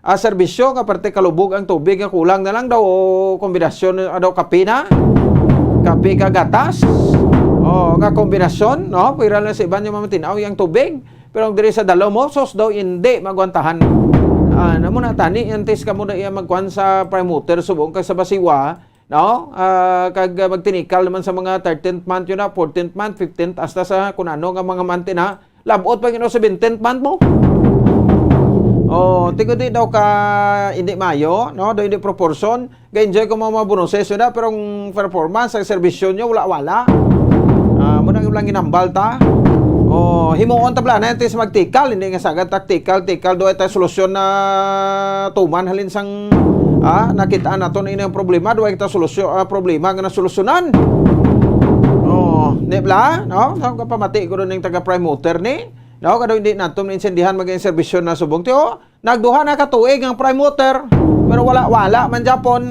ah, serbisyo nga parte kalubog ang tubig nga kulang na lang daw o kombinasyon ah, daw kape na, kape ka gatas. Oh, nga kombinasyon, no? Pwera lang sa iban yung mamatinaw yung tubig. Pero ang diri sa Dalo mo, sos daw hindi magwantahan. Ah, namo na tani, antes ka mo na iya magkuhan sa prime motor, subong kag sa Basiwa, no? Ah, kag ah, magtinikal naman sa mga thirteenth month yun na, fourteenth month, fifteenth, hasta sa kung ano nga mga month na, labot pa yun, seventeenth month mo. Oh, tigo di daw ka hindi mayo, no? Daw hindi proportion. Ga-enjoy ko mga, mga bonuses yun na, pero ang performance, ang serbisyo nyo, wala-wala. Ah, mo nang lang ginambal ta. Oh, himuon ta pala na yung magtikal, hindi nga sagad taktikal, tikal, do ay tayo solusyon na tuman halin sang ah, nakita nato na ini ang problema, do ay kita solusyon, ah, problema nga nasolusyonan. Oh, di ba? No? Sa kapamati ko rin yung taga Prime Motor ni, no? Kado hindi nato maintindihan maging serbisyo na subong ti, oh, nagduha na ka tuig ang Prime Motor, pero wala, wala man Japon.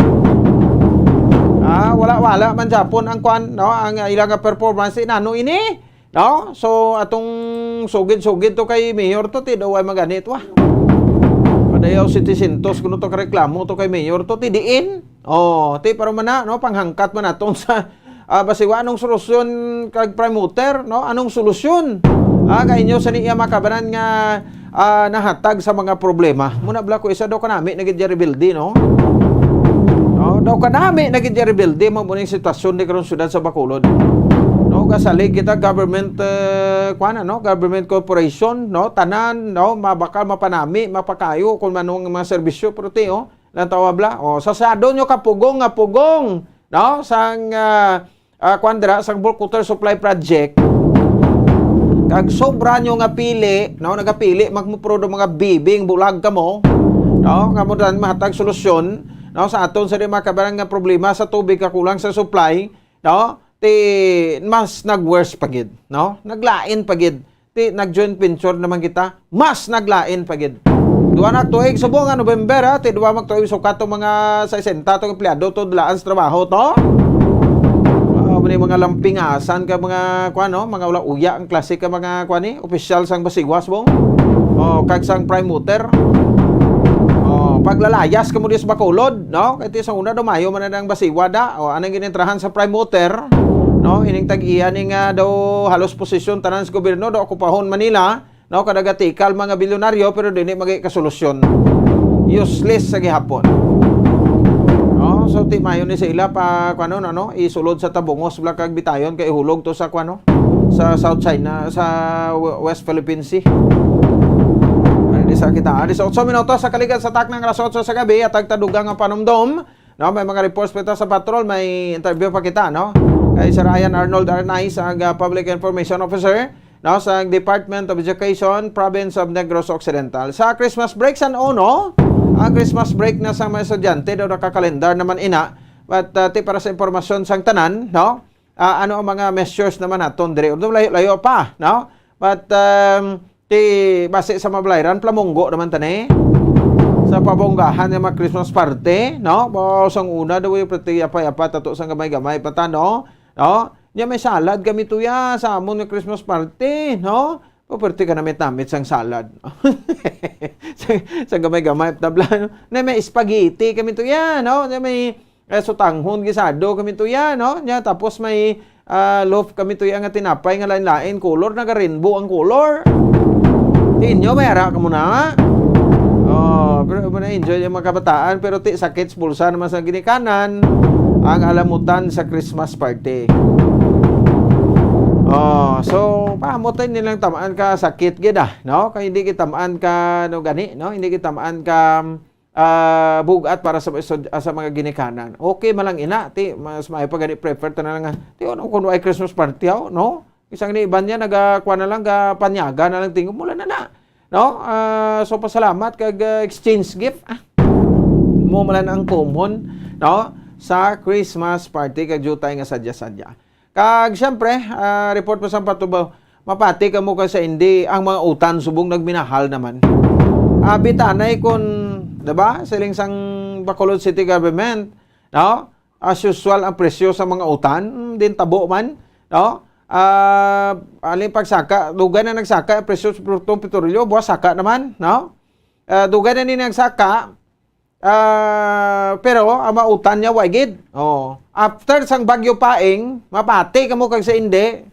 Ah, wala, wala man japon ang kwan, no? Ang, ah, ila nga performance, inano ini? No? So, atong sugid-sugid to kay Mayor to, ti daw ay maganit, wa? Padayaw setecientos kuno to kareklamo to kay Mayor to, ti diin? Oh, ti, pero man na, no? Panghangkat man naton sa, ah, basi wa, anong solusyon kag Prime Water, no? Anong solusyon? Ah, kay inyo sa niya makabanan nga, ah, nahatag sa mga problema. Muna bala ko, isa daw kanami na gid ya rebelde, no? No, daw kanami na gid ya rebelde, mao mo ning sitwasyon ni karon siyudad sa Bacolod. No, kasalig kita government, eh, kuan, ano, government corporation, no, tanan, no, mabakal, mapanami, mapakayo kung manong mga serbisyo, pero ti, oh, lang tawag bala, oh, sa sado nyo kapugong nga pugong, no, sang, ah, ah, kuan dira, sang bulk water supply project, kag sobra nyo nga pili, no, nagapili magmuprodo mga bibing bulag kamo, no, kamo dan mahatag solusyon, no, sa aton sa di makabarang nga problema sa tubig, kakulang sa supply, no, ti mas nag-worse pa gid, no, naglain pa gid. Ti nag-joint venture naman kita, mas naglain pa gid. Duha na tuig subong nga November, ha, ti duha magtuig sukat tong mga sesenta tong empleyado to dlaan sa trabaho to. Ah, mani mga lampingasan ka mga, kuan, no, mga ula-uya ang klase ka mga, kuan, ni opisyal sang Basigwa subong. Oh, kag sang Prime Water. Oh, paglalayas ka mo di sa Bacolod, no? Kay ti sa una daw mayo man na ang Basigwa da. Oh, anang ginintrahan sa Prime Water, no? Ining tag-iya ni nga daw halos posisyon tanan sa gobyerno, daw okupahon Manila, no? Kada gatikal mga bilyonaryo, pero dili magi kasolusyon. Useless sa gihapon. No? So, ti mayo ni sa ila pa, kuno, ano, isulod sa tabungos bala kag bitayon kay ihulog to sa, kuno, sa South China, sa W-, West Philippine Sea. Ano di sa kita? Ah, disiotso minutos sa kaligan sa taknang alas otso sa gabi, at tagtadugang ang panumdom. No, may mga reports pa ito sa patrol, may interview pa kita, no? Kay Sir Ryan Arnold Arnaiz, ang, ah, Public Information Officer, no, sa Department of Education, Province of Negros Occidental. Sa Christmas break, san uno, ang Christmas break na sa mga estudyante, daw nakakalendar naman ina. But, ah, ti para sa impormasyon sang tanan, no? Ah, ano ang mga measures naman naton diri? Although layo-layo pa, no? But, um, ti basi sa Mablairan, plamunggo naman tani. Sa pabonggahan nga mga Christmas party, no? Ba, sang una daw, yung party yapa-yapa, tato sang gamay-gamay pa ta, no? No? Nya may salad kami tuya sa amon nga Christmas party, no? Pwerte ka namit-namit sang salad. Sa, sa gamay-gamay, tabla, no? Na may spaghetti kami tuya, no? Na may, eh, sutanghon gisado kami tuya, no? Nya, tapos may, ah, loaf kami tuya nga tinapay nga lain-lain color, naga-rainbow ang color. Ti inyo, may ara ka mo na. Oh, pero mo na-enjoy yung mga kabataan, pero ti sakit sa bulsa naman sa ginikanan ang alamutan sa Christmas party. Oh, so, pahamot tayo nilang tamaan ka sakit gid, ah, no? Kay hindi kita tamaan ka, no, gani, no? Hindi kita tamaan ka, ah, bugat para sa, sa, sa mga ginikanan. Okay man lang ina, ti, mas maayo pa gani prefer ta na lang nga, ti, ano, kung ay Christmas party, aw, no? Isang ni iban niya, nagakuha na lang, ga-, panyaga na lang, tingog mo lang na na. No? Ah, so, pasalamat kag, ah, exchange gift. Ah, mo man lang ang common, no? Sa Christmas party, kag jutay nga sadya-sadya. Kag, siyempre, ah, report pa sa patubaw, mapati ka mo ka sa hindi, ang mga utan subong nagminahal naman. Abi tanay kun, diba? Siling sang Bacolod City Government, no? As usual, ang presyo sa mga utan, mm, din tabo man, no? Ah, aling pagsaka, dugay na nagsaka ang presyo sa produktong petrolyo, buwas saka naman, no? Ah, dugay na ni nagsaka, ah, pero ang mga utan niya, way gid. Oh, after sang Bagyo Paeng, mapati kamo kag sa hindi,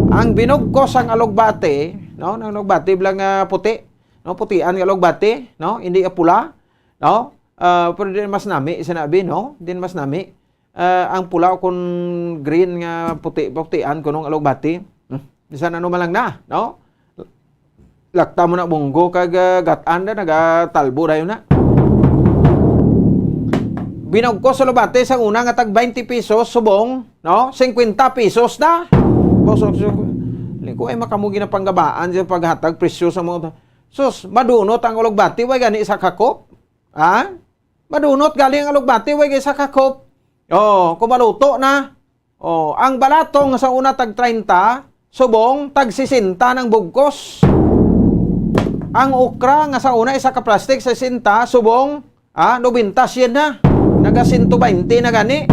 ang binugkos sang alugbati, no? Nang alugbati bala nga puti, no? Putian nga alugbati, no? Hindi nga pula, no? Ah, pero din mas nami, sinabi, no? Din mas nami. Ah, ang pula o kun green nga puti, putian kunong alugbati. Hmm. Bisan ano man lang na, no? Lakta mo na bunggo kag, ah, gat-an na, nagatalbo dayon na. Binugkos sa alugbati sang una nga tag twenty pesos subong, no? Fifty pesos na. Bosok, lingko ay makamugi na panggabaan sa paghatag presyo sa mga, sus, madunot ang alugbati, way gani sa kakop. Ha? Madunot gali ang alugbati, way gay sa kakop. Oh, kung maluto na. Oh, ang balatong sa una tag treinta, subong tag sesenta nang bugkos. Ang okra nga sa una isa ka plastic, sesenta, subong, ah, nobenta, syen na. Naga sento baynte na gani.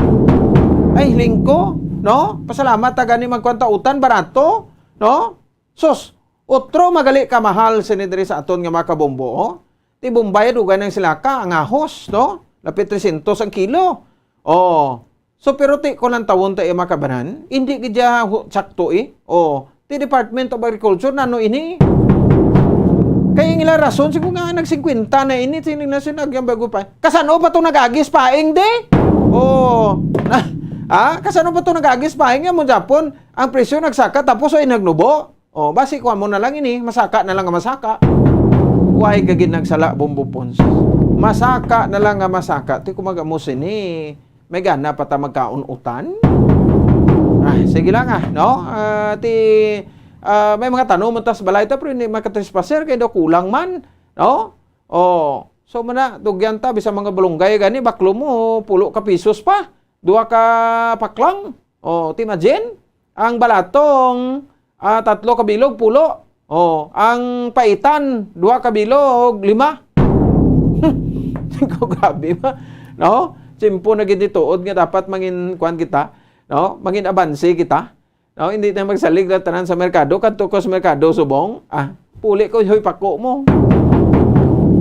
Ay, hiling ko, no? Pasalamat ta gani magkuan ta utan, barato, no? Sus, otro magali ka mahal sini diri sa aton nga mga kabombo, oh. Ti Bombay, dugay nang sila ka, ang ahos, no? Lapit trescientos ang kilo. Oh. So, pero ti ko lang tawon ta iya makabanan, hindi gid siya hu-, sakto, eh. Oh. Ti Department of Agriculture, nano ini? Kaya ang ila rason, siguro nga nag-singkwenta na ini, sining na sinag yung bago pa. Kasano pa to nag-agis paing, di? Oh. Na, ah, kasano pa to nag-agis paing nga mo Japon? Ang presyo nagsaka, tapos ay nagnubo. Oh, basi kuha mo na lang ini, masaka na lang nga masaka. Why ka gid nagsala, Bombo Pons? Masaka na lang nga masaka. Ti kumaga mo sini. May gana pa ta magkaon utan? Ah, sige lang ah, no? Ah, ti, ah, may mga tanom man tas balay ta, pero hindi makatrespaser kay daw kulang man, no? Oh, so mana, dugyan ta, bisa mga bulunggay gani, baklo mo, pulo ka pisos pa, duha ka paklang. Oh, ti imagine, ang balatong, ah, tatlo ka bilog, pulo. Oh, ang paitan, duha ka bilog, lima. Ko, grabe ba? No? Tiyempo na gid ni tuod nga dapat mangin kuan kita, no? Mangin abanse kita. No, hindi na magsalig na tanan sa merkado. Kadto ko sa merkado subong, ah, puli ko, hoy, pako mo.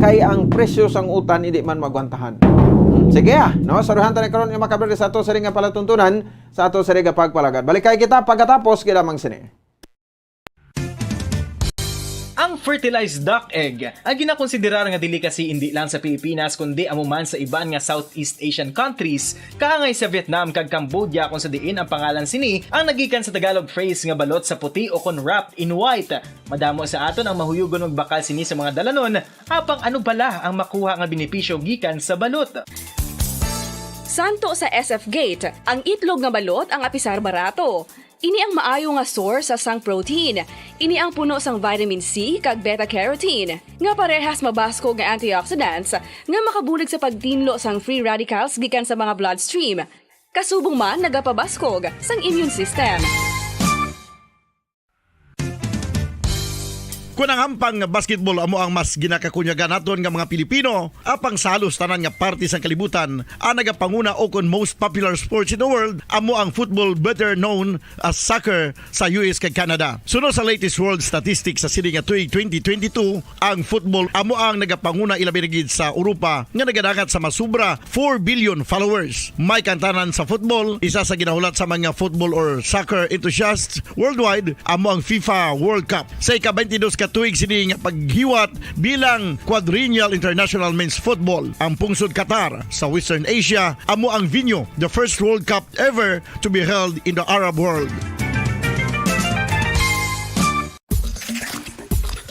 Kay ang presyo sang utan hindi man magwantahan. Hmm, sige ah, no? Saruhan ta na karon nga makabrad sa ato sa ring nga palatuntunan, sa ato sa ring nga pagpalagad. Balik kay kita pagkatapos, kailamang sini. Ang fertilized duck egg ay ginakonsiderar nga delicacy indi lang sa Pilipinas kundi amo man sa iban nga Southeast Asian countries, kaangay sa Vietnam kag Cambodia, kung sa diin ang pangalan sini ang nagikan sa Tagalog phrase nga balot sa puti o kon wrapped in white. Madamo sa aton ang mahuyugon magbakal sini sa mga dalanon, apang ano bala ang makuha nga benepisyo gikan sa balot? Santo sa S F Gate, ang itlog nga balot ang apisar barato. Ini ang maayo nga source sa sang protein. Ini ang puno sang vitamin C kag beta-carotene, nga parehas mabaskog nga antioxidants nga makabulig sa pagtinlo sang free radicals gikan sa mga bloodstream. Kasubong man nagapabaskog sang immune system. Kon ang hampang nga basketball amo ang mas ginakakunyagan naton nga mga Pilipino, apang sa halos tanan nga parte sang kalibutan, ang nagapanguna o kon most popular sports in the world amo ang football, better known as soccer, sa U S kag Canada. Suno sa latest world statistics sa sini nga tuig twenty twenty-two, ang football amo ang nagapanguna ilabi na gid sa Europa nga nagadangat sa masubra four billion followers. May kantanan sa football, isa sa ginahulat sa mga football or soccer enthusiasts worldwide amo ang FIFA World Cup. Sa ika-twenty-dos ka tuig sini nga paghiwat bilang Quadrennial International Men's Football, ang pungsod Qatar sa Western Asia amo ang venue, the first World Cup ever to be held in the Arab world.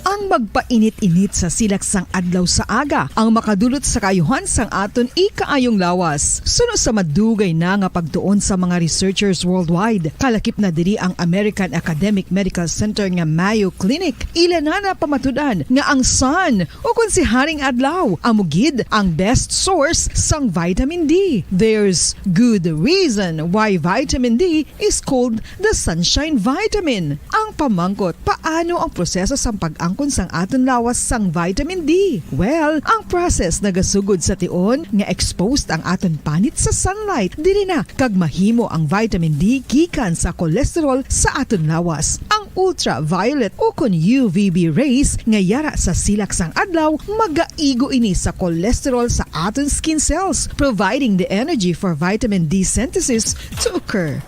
Ang magpainit-init sa silak sang adlaw sa aga ang makadulot sa kaayuhan sang aton ikaayong lawas. Suno sa madugay na nga pagtuon sa mga researchers worldwide, kalakip na diri ang American Academic Medical Center nga Mayo Clinic. Ila na napamatud-an nga ang sun, o kon si Haring Adlaw, amo gid ang best source sang vitamin D. There's good reason why vitamin D is called the sunshine vitamin. Ang pamangkot, paano ang proseso sang pag-angkon sang aton lawas sang vitamin D? Well, ang process nagasugod sa tion nga exposed ang aton panit sa sunlight. Diri na kag mahimo ang vitamin D gikan sa cholesterol sa aton lawas. Ang ultraviolet o kon U V B rays nga yara sa silak sang adlaw magaigo ini sa cholesterol sa aton skin cells, providing the energy for vitamin D synthesis to occur.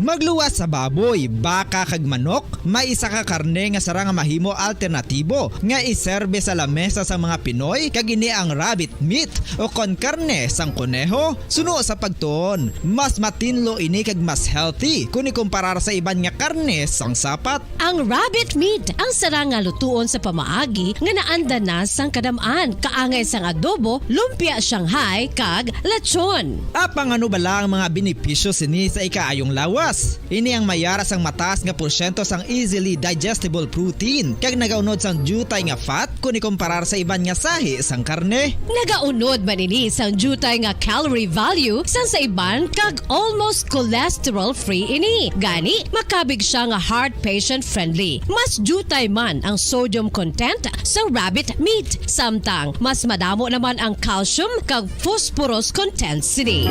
Magluwas sa baboy, baka kag manok, may isa ka karne nga sarang nga mahimo alternatibo nga iserbe sa lamesa sang mga Pinoy, kag ini ang rabbit meat o kon karne sang koneho. Suno sa pagtuon, mas matinlo ini kag mas healthy kon ikumparar sa iban nga karne sang sapat. Ang rabbit meat ang sarang nga lutuon sa pamaagi nga naanda na sang kadam-an, kaangay sang adobo, lumpia Shanghai, kag lechon. Apang ano bala ang mga benepisyo sini sa ikaayong lawas? Ini ang may ara sang mataas nga porsyento sang easily digestible protein, kag nagaunod sang diutay nga fat kon ikomparar sa iban nga sahi sang karne. Nagaunod man ini sang diutay nga calorie value sang sa iban, kag almost cholesterol-free ini. Gani, makabig siya nga heart patient-friendly. Mas diutay man ang sodium content sa rabbit meat, samtang mas madamo naman ang calcium kag phosphorus content sini.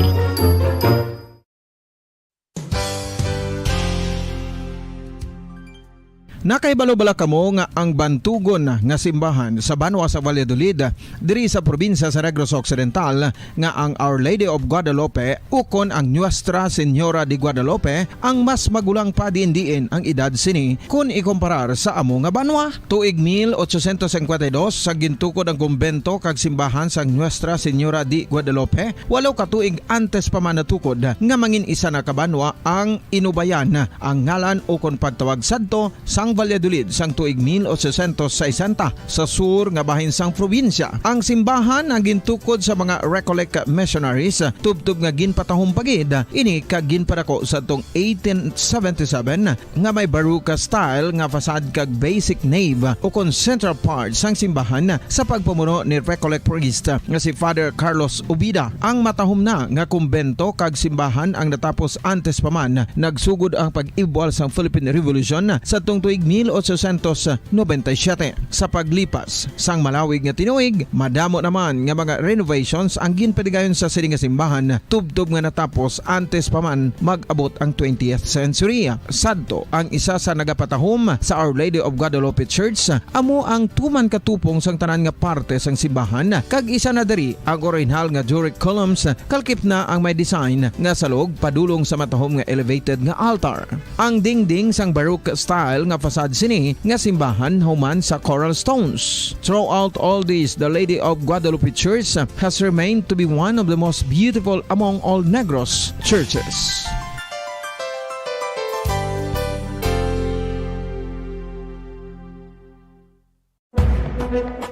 Nakahibalo bala kamo nga ang bantugon nga simbahan sa banwa sa Valladolid, diri sa probinsya sa Negros Occidental, nga ang Our Lady of Guadalupe ukon ang Nuestra Señora de Guadalupe ang mas magulang pa diin-diin ang edad sini kon ikomparar sa amo nga banwa? Tuig mil ochocientos cincuenta y dos sa gintukod ang kumbento kag simbahan sang Nuestra Señora de Guadalupe, walo ka tuig antes pa man natukod nga mangin isa na ka banwa ang inubayan ang ngalan ukon pagtawag sadto sang Valladolid sang tuig mil ochocientos sesenta sa sur nga bahin sang probinsya. Ang simbahan ang gintukod sa mga Recollect missionaries, tubtob nga ginpatahom pa gid ini kag ginpadako sadtong eighteen seventy-seven nga may Baroque style nga facade kag basic nave ukon central part sang simbahan sa pagpamuno ni Recollect priest nga si Father Carlos Ubida. Ang matahom na nga kumbento kag simbahan ang natapos antes pa man nagsugod ang pag-ibwal sang Philippine Revolution sadtong tuig mil ochocientos noventa y siete. Sa paglipas sang malawig nga tinuig, madamo naman nga mga renovations ang ginpadigayon sa sini nga simbahan, tubtob nga natapos antes pa man mag-abot ang twentieth century. Sadto, ang isa sa nagapatahom sa Our Lady of Guadalupe Church amo ang tuman ka tupong sang tanan nga parte sang simbahan, kag isa na diri ang orihinal nga Doric columns, kalkip na ang may design nga salog padulong sa matahom nga elevated nga altar. Ang dingding sang Baroque style nga facade sini nga simbahan human sa coral stones. Throughout all this, the Lady of Guadalupe Church has remained to be one of the most beautiful among all Negros churches.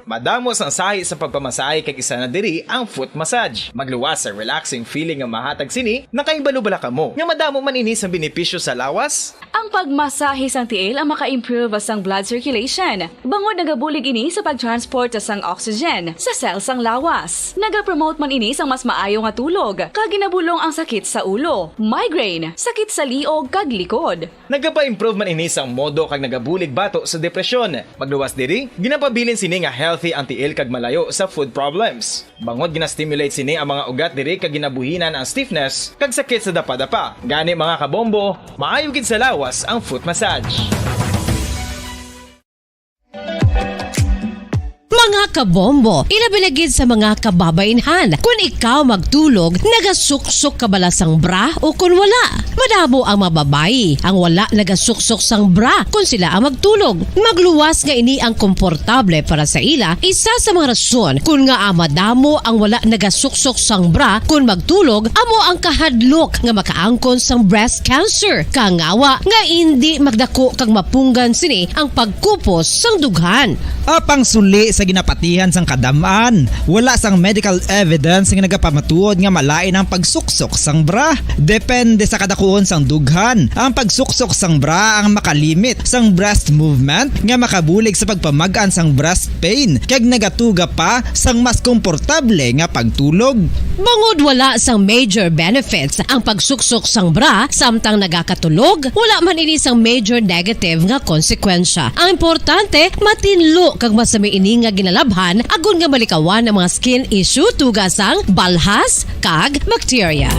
Madamo sang sahi sa pagpamasahe, kag isa na diri ang foot massage. Magluwas sa relaxing feeling nga mahatag sini. Nakahibalo bala kamo nga madamo man ini sa benepisyo sa lawas? Ang pagmasahe sang tiil ang maka-improve sang blood circulation, bangod nagabulig ini sa pag-transport sang oxygen sa cell sang lawas. Nagapromote man ini sang mas maayo nga tulog, kag ginabulong ang sakit sa ulo, migraine, sakit sa liog, kag likod. Nagapa-improve man ini sang modo kag nagabulig bato sa depresyon. Magluwas diri, ginapabilin sini nga healthy ang tiil kag malayo sa foot problems. Bangod gina-stimulate sini ang mga ugat diri kag ginabuhinan ang stiffness kag sakit sa dapadapa. Gani, mga kabombo, maayo gid sa lawas ang foot massage. Mga kabombo, ilabi na gid sa mga kababainhan, kun ikaw magtulog, nagasuksok ka bala sang bra o kun wala? Madamo ang mga babayi ang wala nagasuksok sang bra kun sila ang magtulog. Magluwas nga ini ang komportable para sa ila, isa sa mga rason kun ngaa madamo ang wala nagasuksok sang bra kun magtulog amo ang kahadlok nga makaangkon sang breast cancer, kangawa nga indi magdako kag mapunggan sini ang pagkupos sang dughan. Apang suli sa ginapatihan sang kadam-an, wala sang medical evidence nga nagapamatuod nga malain ang pagsuksok sang bra. Depende sa kadakuon sang dughan. Ang pagsuksok sang bra ang makalimit sang breast movement nga makabulig sa pagpamag-an sang breast pain kag nagatuga pa sang mas komportable nga pagtulog. Bangod wala sang major benefits ang pagsuksok sang bra samtang nagakatulog, wala man ini sang major negative nga konsekwensya. Ang importante, matinlo kag masami ini nga ginalabhan agod nga malikawan ang mga skin issue, tuga sang balhas kag bakterya.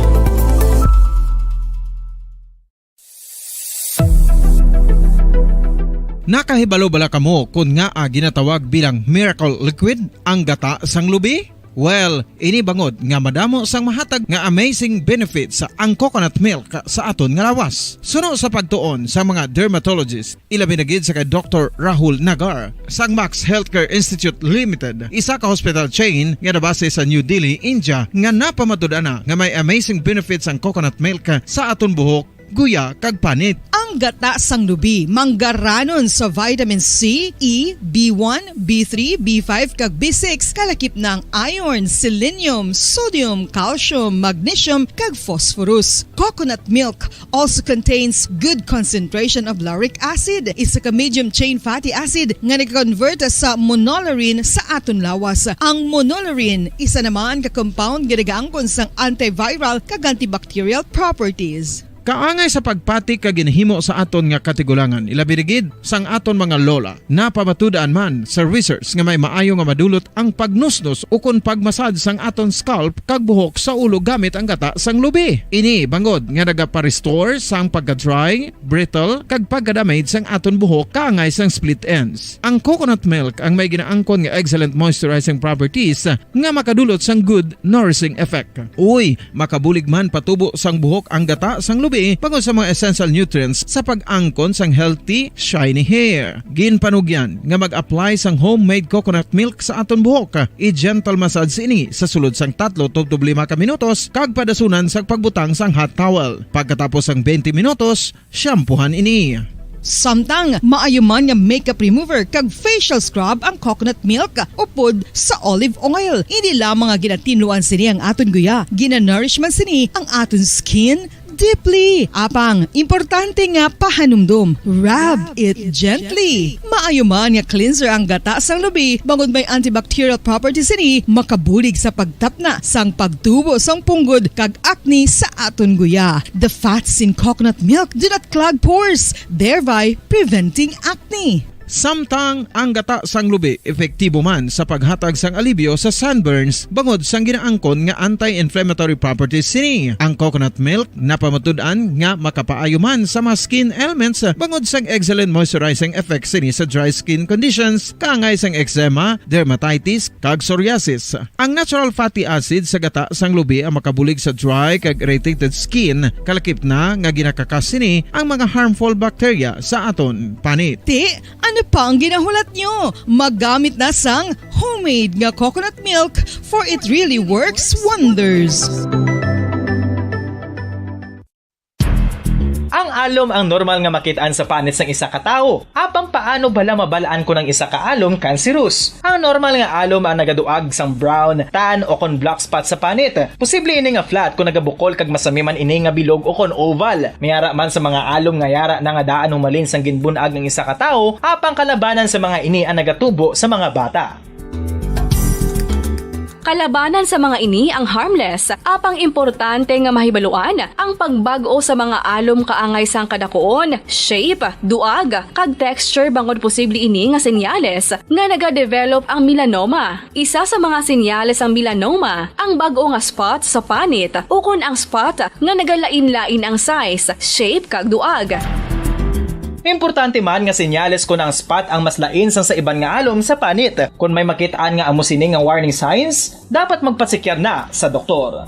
Nakahibalo bala kamo kon ngaa ginatawag bilang miracle liquid ang gata sang lubi? Well, ini bangod nga madamo sang mahatag nga amazing benefits ang coconut milk sa aton nga lawas. Suno sa pagtuon sa mga dermatologist, ilabi na gid sa kay Doktor Rahul Nagar sang Max Healthcare Institute Limited, isa ka hospital chain nga nabase sa New Delhi, India, nga napamatud-an na nga may amazing benefits ang coconut milk sa aton buhok guya, kag panit. Ang gata sang lubi manggaranon sa vitamin C, E, B one, B three, B five, kag B six, kalakip na ang iron, selenium, sodium, calcium, magnesium, kag phosphorus. Coconut milk also contains good concentration of lauric acid, isa ka medium chain fatty acid nga nag-convert sa monolaurin sa aton lawas. Ang monolaurin isa naman ka compound nga nagaangkon sang antiviral kag antibacterial properties. Kaangay sa pagpati kag ginhimo sa aton nga katigulangan, ilabi na gid sang aton mga lola. Napamatud-an man sa research nga may maayo nga madulot ang pagnusnos ukon pagmasad sang aton scalp kag buhok sa ulo gamit ang gata sang lubi. Ini bangod nga nagapa-restore sang pagka-dry, brittle, kag pagka-damage sang aton buhok kaangay sang split ends. Ang coconut milk ang may ginaangkon nga excellent moisturizing properties nga makadulot sang good nourishing effect. Uy, makabulig man patubo sang buhok ang gata sang lubi bangod sa mga essential nutrients sa pag-angkon sang healthy, shiny hair. Ginpanugyan nga mag-apply sang homemade coconut milk sa aton buhok. I-gentle massage ini sa sulod sang tatlo tubtob lima ka minutos kag padasunan sa pagbutang sang hot towel. Pagkatapos sang twenty minutos, shampoohan ini. Samtang maayo man nga makeup remover kag facial scrub ang coconut milk upod sa olive oil. Hindi lamang nga ginatinluan sini ang aton guya, ginanourish man sini ang aton skin deeply. Apang importante nga pahanumdom, rub it gently. Maayo man nga cleanser ang gata sang lubi bangod may antibacterial properties sini, makabulig sa pagtapna sang pagtubo sang punggod kag acne sa aton guya. The fats in coconut milk do not clog pores, thereby preventing acne. Samtang ang gata sang lubi epektibo man sa paghatag sang alibyo sa sunburns bangod sang ginaangkon nga anti-inflammatory properties sini. Ang coconut milk napamatud-an nga makapaayo man sa mga skin ailments bangod sang excellent moisturizing effects sini sa dry skin conditions kaangay sang eczema, dermatitis, kag psoriasis. Ang natural fatty acid sa gata sang lubi ang makabulig sa dry kag irritated skin, kalakip na nga ginakakas sini ang mga harmful bacteria sa aton panit. Ti, ano pa ang ginahulat nyo? Maggamit na sang homemade nga coconut milk, for it really works wonders. Ang alom ang normal nga makit-an sa panit sang isa ka tawo. Apang paano bala mabal-an kon ang isa ka alom cancerous? Ang normal nga alom ang nagaduag sang brown, tan, o kon black spot sa panit. Posible ini nga flat kon nagabukol kag masami man ini nga bilog o kon oval. May ara man sa mga alom nga yara na nga daan humalin sang ginbun-ag ang isa ka tawo, apang kalabanan sa mga ini ang nagatubo sa mga bata. Kalabanan sa mga ini ang harmless, apang importante nga mahibaluan ang pagbag-o sa mga alom kaangay sang kadakuon, shape, duag, kag texture bangod posible ini nga senyales nga nagadevelop ang melanoma. Isa sa mga senyales sang melanoma ang bag-o nga spot sa panit ukon ang spot nga nagalain-lain ang size, shape, kag duag. Importante man nga senyales kon ang spot ang mas lain sang sa iban nga alom sa panit. Kon may makit-an nga amo sini nga warning signs, dapat magpasekyar na sa doktor.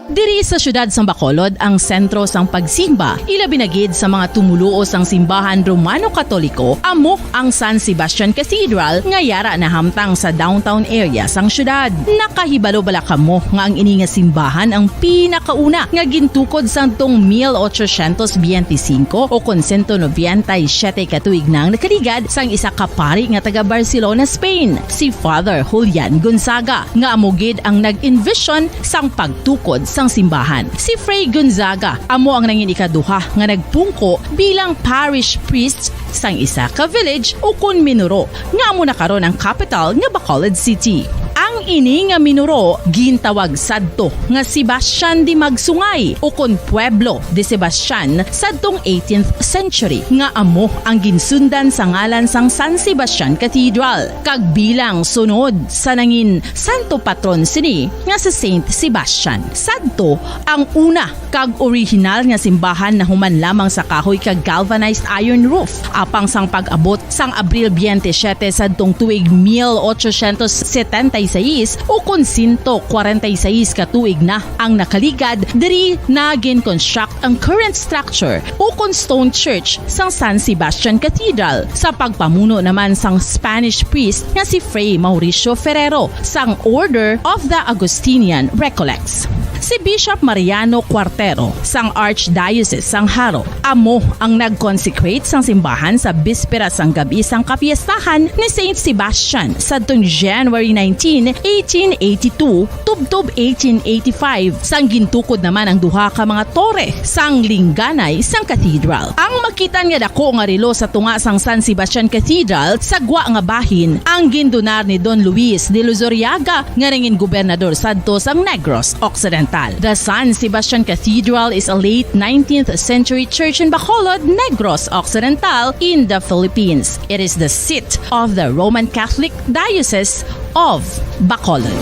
Diri sa siyudad sang Bacolod ang sentro sang pagsimba, ilabi na gid sa mga tumoluo sang simbahan Romano Katoliko, amo ang San Sebastian Cathedral nga yara nahamtang sa downtown area sang siyudad. Nakahibalo bala kamo nga ang ini nga simbahan ang pinakauna nga gintukod sang tong mil ochocientos biyente singko o kon sento nobenta y siyete ka tuig na ang nakaligad sang isa ka pari nga taga Barcelona, Spain, si Father Julian Gonzaga, nga amo gid ang nag-envision sang pagtukod sang simbahan. Si Fray Gonzaga amo ang nangin ikaduha nga nagpungko bilang parish priest sang isa ka village ukon minuro nga amo na karon ang kapital nga Bacolod City. Ang ini nga minuro gintawag sadto nga Sebastian de Magsungay ukon Pueblo de Sebastian sadtong eighteenth century, nga amo ang ginsundan sa ngalan sang San Sebastian Cathedral. Kag bilang sunod sa nangin santo patron sini nga si Saint Sebastian, sadto ang una kag orihinal nga simbahan nahuman lamang sa kahoy kag galvanized iron roof. Apang sang pag-abot sang Abril biyente siyete sadtong tuig mil ochocientos setenta y seis, is ukon sento kwarenta y seis ka tuig na ang nakaligad diri na gin-construct ang current structure ukon stone church sang San Sebastian Cathedral sa pagpamuno naman sang Spanish priest nga si Fray Mauricio Ferrero sang Order of the Augustinian Recollects. Si Bishop Mariano Cuartero sang Archdiocese sang Jaro amo ang nag-consecrate sang simbahan sa bispera sang gab-i sang kapiestahan ni Saint Sebastian sadtong January nineteen, eighteen eighty-two, tubtob eighteen eighty-five, sang gintukod naman ang duha ka mga tore sang lingganay sang cathedral. Ang makitan nga dako nga relo sa tunga sang San Sebastian Cathedral sa gwa nga bahin ang gindunar ni Don Luis de Luzuriaga nga nangin gobernador sadto sang Negros Occidental. The San Sebastian Cathedral is a late nineteenth century church in Bacolod, Negros Occidental, in the Philippines. It is the seat of the Roman Catholic Diocese of Bacolod.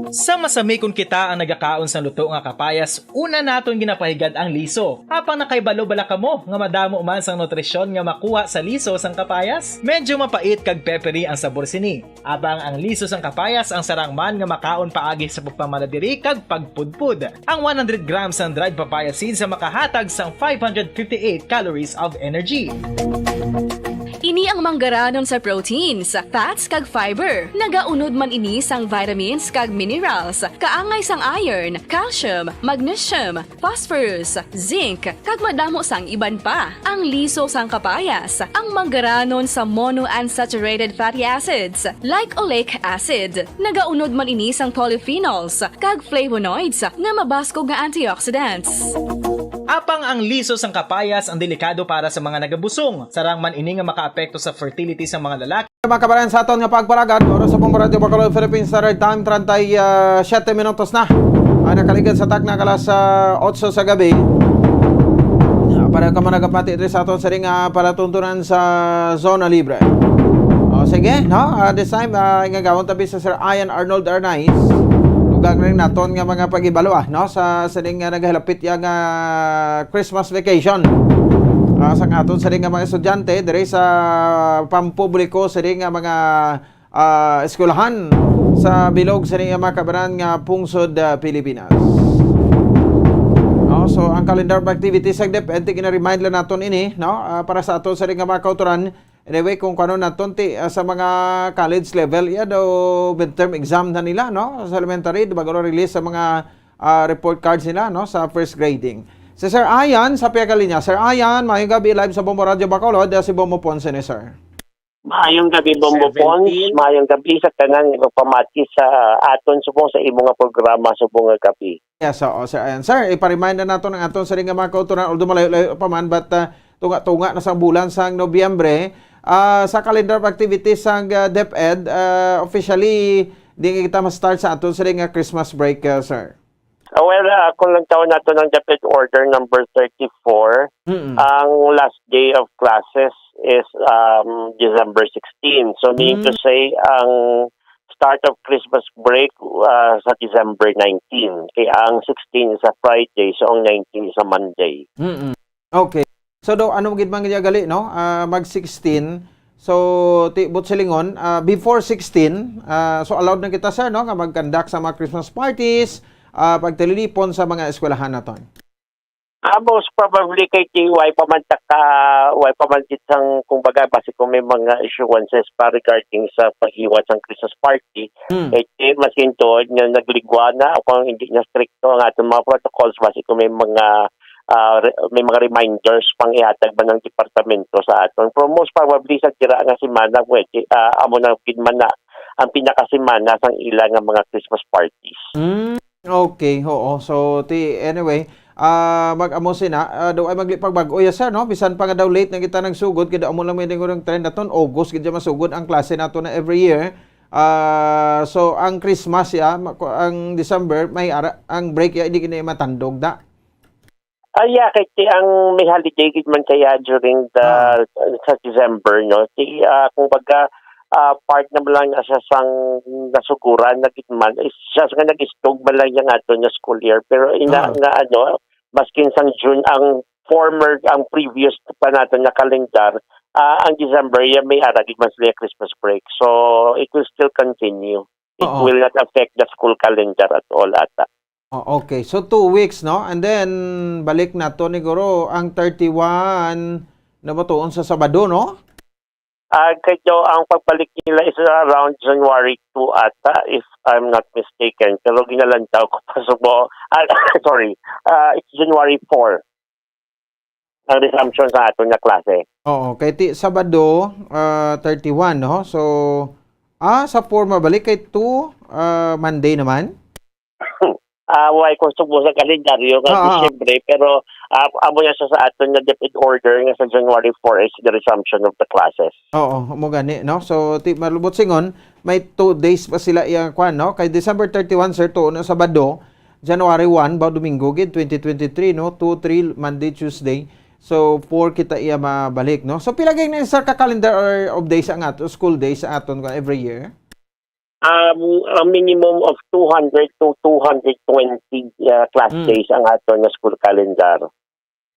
Sa masami kon kita ang nagakaon sang luto nga kapayas, una naton ginapahigad ang liso. Apang nakahibalo bala kamo nga madamo man sang nutrisyon nga makuha sa liso sang kapayas? Medyo mapait kag peppery ang sabor sini. Apang ang liso sang kapayas ang sarang man nga makaon paagi sa pagpamala diri kag pagpudpod. Ang one hundred grams sang dried papaya seeds ang makahatag sang five hundred fifty-eight calories of energy. Ini ang manggaranon sa proteins, fats, kag fiber. Nagaunod man ini sang vitamins kag minerals, kaangay sang iron, calcium, magnesium, phosphorus, zinc, kag madamo sang iban pa. Ang liso sang kapayas, ang manggaranon sa monounsaturated fatty acids, like oleic acid. Nagaunod man ini sang polyphenols kag flavonoids nga mabaskog nga antioxidants. Apang ang liso sang kapayas ang delikado para sa mga nagabusong. Sarang man ini nga makaapekto sa fertility sa mga lalaki. Mga kabayan, sa aton nga pagpalagad, oras sa Bombo Radyo Bacolod, Philippine Standard Time, treinta y siete minutos na ang nakaligad sa takna kalas sa otso sa gabi. Ah, para ka man nagapati diri sa aton sining, ah, palatuntunan sa Zona Libre. O, sige, no? Ah, this time, ah, ingagawon tabi sa Sir Ian Arnold Arnaiz. Dugang rin naton nga mga pag-ibalo, ah, no? Sa sining nga nagahilapit ya nga Christmas vacation. Ah, sa aton sining nga mga estudyante, diri sa pampubliko, sining nga mga, ah, eskwelahan sa bilog sining nga mga kabaran nga pungsod, ah, Pilipinas. No? So, ang calendar of activities sa DepEd, gina-remind lang naton ini, no? Ah, para sa aton sining nga mga kautoran, anyway, kung kuno naton ti, ah, sa mga college level, ya daw midterm exam na nila, no? Sa elementary, di ba, guro release sa mga, ah, report cards nila, no? Sa first grading. Si Sir Ian sa pihak linya. Sir Ian, mayong gabi, live sa Bombo Radyo Bacolod, ah, si Bombo Ponce ni sir. Mayong gabi, Bombo Pons. Seventeen. Mayong gabi sa tanan nga pamati sa aton subong sa imo nga programa subong nga gabi. Yes, oo, Sir Ian. Sir, ipa-remind na nato ang aton sining nga mga kautoran, although malayo-layo pa man, but, ah, tunga-tunga na sa bulan sang Nobyembre, ah, sa calendar of activities sang, ah, DepEd, ah, officially, di kita ma-start sa aton sining nga Christmas break, ah, sir. Ah, well, ah, kung lang tawon nato ng DepEd Order number thirty-four, Mm-mm. ang last day of classes is, um, December sixteen. So, mean to Mm. say, ang start of Christmas break, ah, sa December nineteen. Kaya ang sixteen is a Friday, so ang nineteen is a Monday. Mm-mm. Okay. So, daw, ano gid man niya gali, no? Ah, mag sixteen. So, ti-, buot silingon, ah, before sixteen, ah, so allowed na kita, sir, no, nga mag-conduct sa mga Christmas parties, ah, pagtililipon sa mga eskwelahan naton. Ah, most probably kay ti-, way pa man ta ka, way pa man gid sang, kumbaga, basi kung may mga issuances pa regarding sa paghiwat sang Christmas party, Hmm. kay ti-, maski tuod nga nagligwa na o kung hindi na stricto ang aton mga protocols, basi kung may mga, ah, re-, may mga reminders pang ihatag man ng departamento sa aton. Pero most probably sa dira nga semana, pwede, ah, amo na gid man na ang pinakasemana sang ila nga mga Christmas parties. Hmm. Okay, oo. So, ti-, anyway, ah, mag-amo sina, ah, daw ay maglipag bag-o, yes, sir, no? Bisan pa nga daw late na kita nagsugod, kay daw amo lang may dingurang trend naton, August gid siya masugod ang klase nato na every year. Ah, so, ang Christmas, ya, ma-, ko-, ang December, may ara, ang break, ya, hindi kini matandog, da? Ah, yeah, kay ti ang may holiday gid man kaya during the, Ah. sa December, no? Ti, ah, kumbaga, ah, part naman lang na siya sang nasuguran na gid man, is siya nga nag-istog man lang yung ato nga school year. Pero ina Ah. nga, ano, maskin sang June ang former, ang previous pa naton nga kalendar, ah, ang December, ya may ara gid man sila Christmas break. So, it will still continue. It Oo. will not affect the school calendar at all ata. Oh, okay. So, two weeks, no? And then, balik na to, niguro, ang thirty-one na ba to? Sa Sabado, no? Ah, kay Joe, ang pagbalik nila is around January two ata, if I'm not mistaken. Pero ginalantaw ko pa subo. Ah, sorry. Ah, it's January four. Ang resumption sa aton nga klase. Oo, kay ti Sabado, ah, thirty-one, no? So, ah, sa four mabalik, kay two, ah, Monday naman? Ah, why ko subo sa kalendaryo nga Ah, ah. Disyembre, pero, ah, amo na siya sa aton nga DepEd order nga sa January four is the resumption of the classes. Oo, mo gani, no? So, ti malubot singon, may two days pa sila iya kwan, no? Kay December thirty-one, sir, tuon na Sabado, January one, ba Domingo gid, twenty twenty-three, no? Two, three, Monday, Tuesday. So, four kita iya mabalik, no? So, pila gid ni, sir, ka calendar or of days ang ato, school days ang aton kwan every year? Um, a minimum of two hundred to two hundred twenty, uh, class Hmm. days ang aton nga school calendar.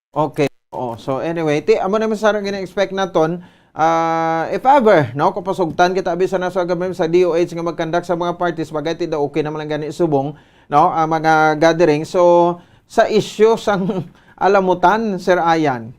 Okay. Oh, so anyway, ti amo naman sa gina-expect naton, ah, if ever, no, kapasugtan kita, abi sa naso government sa D O H nga mag-conduct sa mga parties, bagay ti daw okay naman lang gani subong, no, ang mga gathering. So, sa issue sang alamutan, Sir Ayan?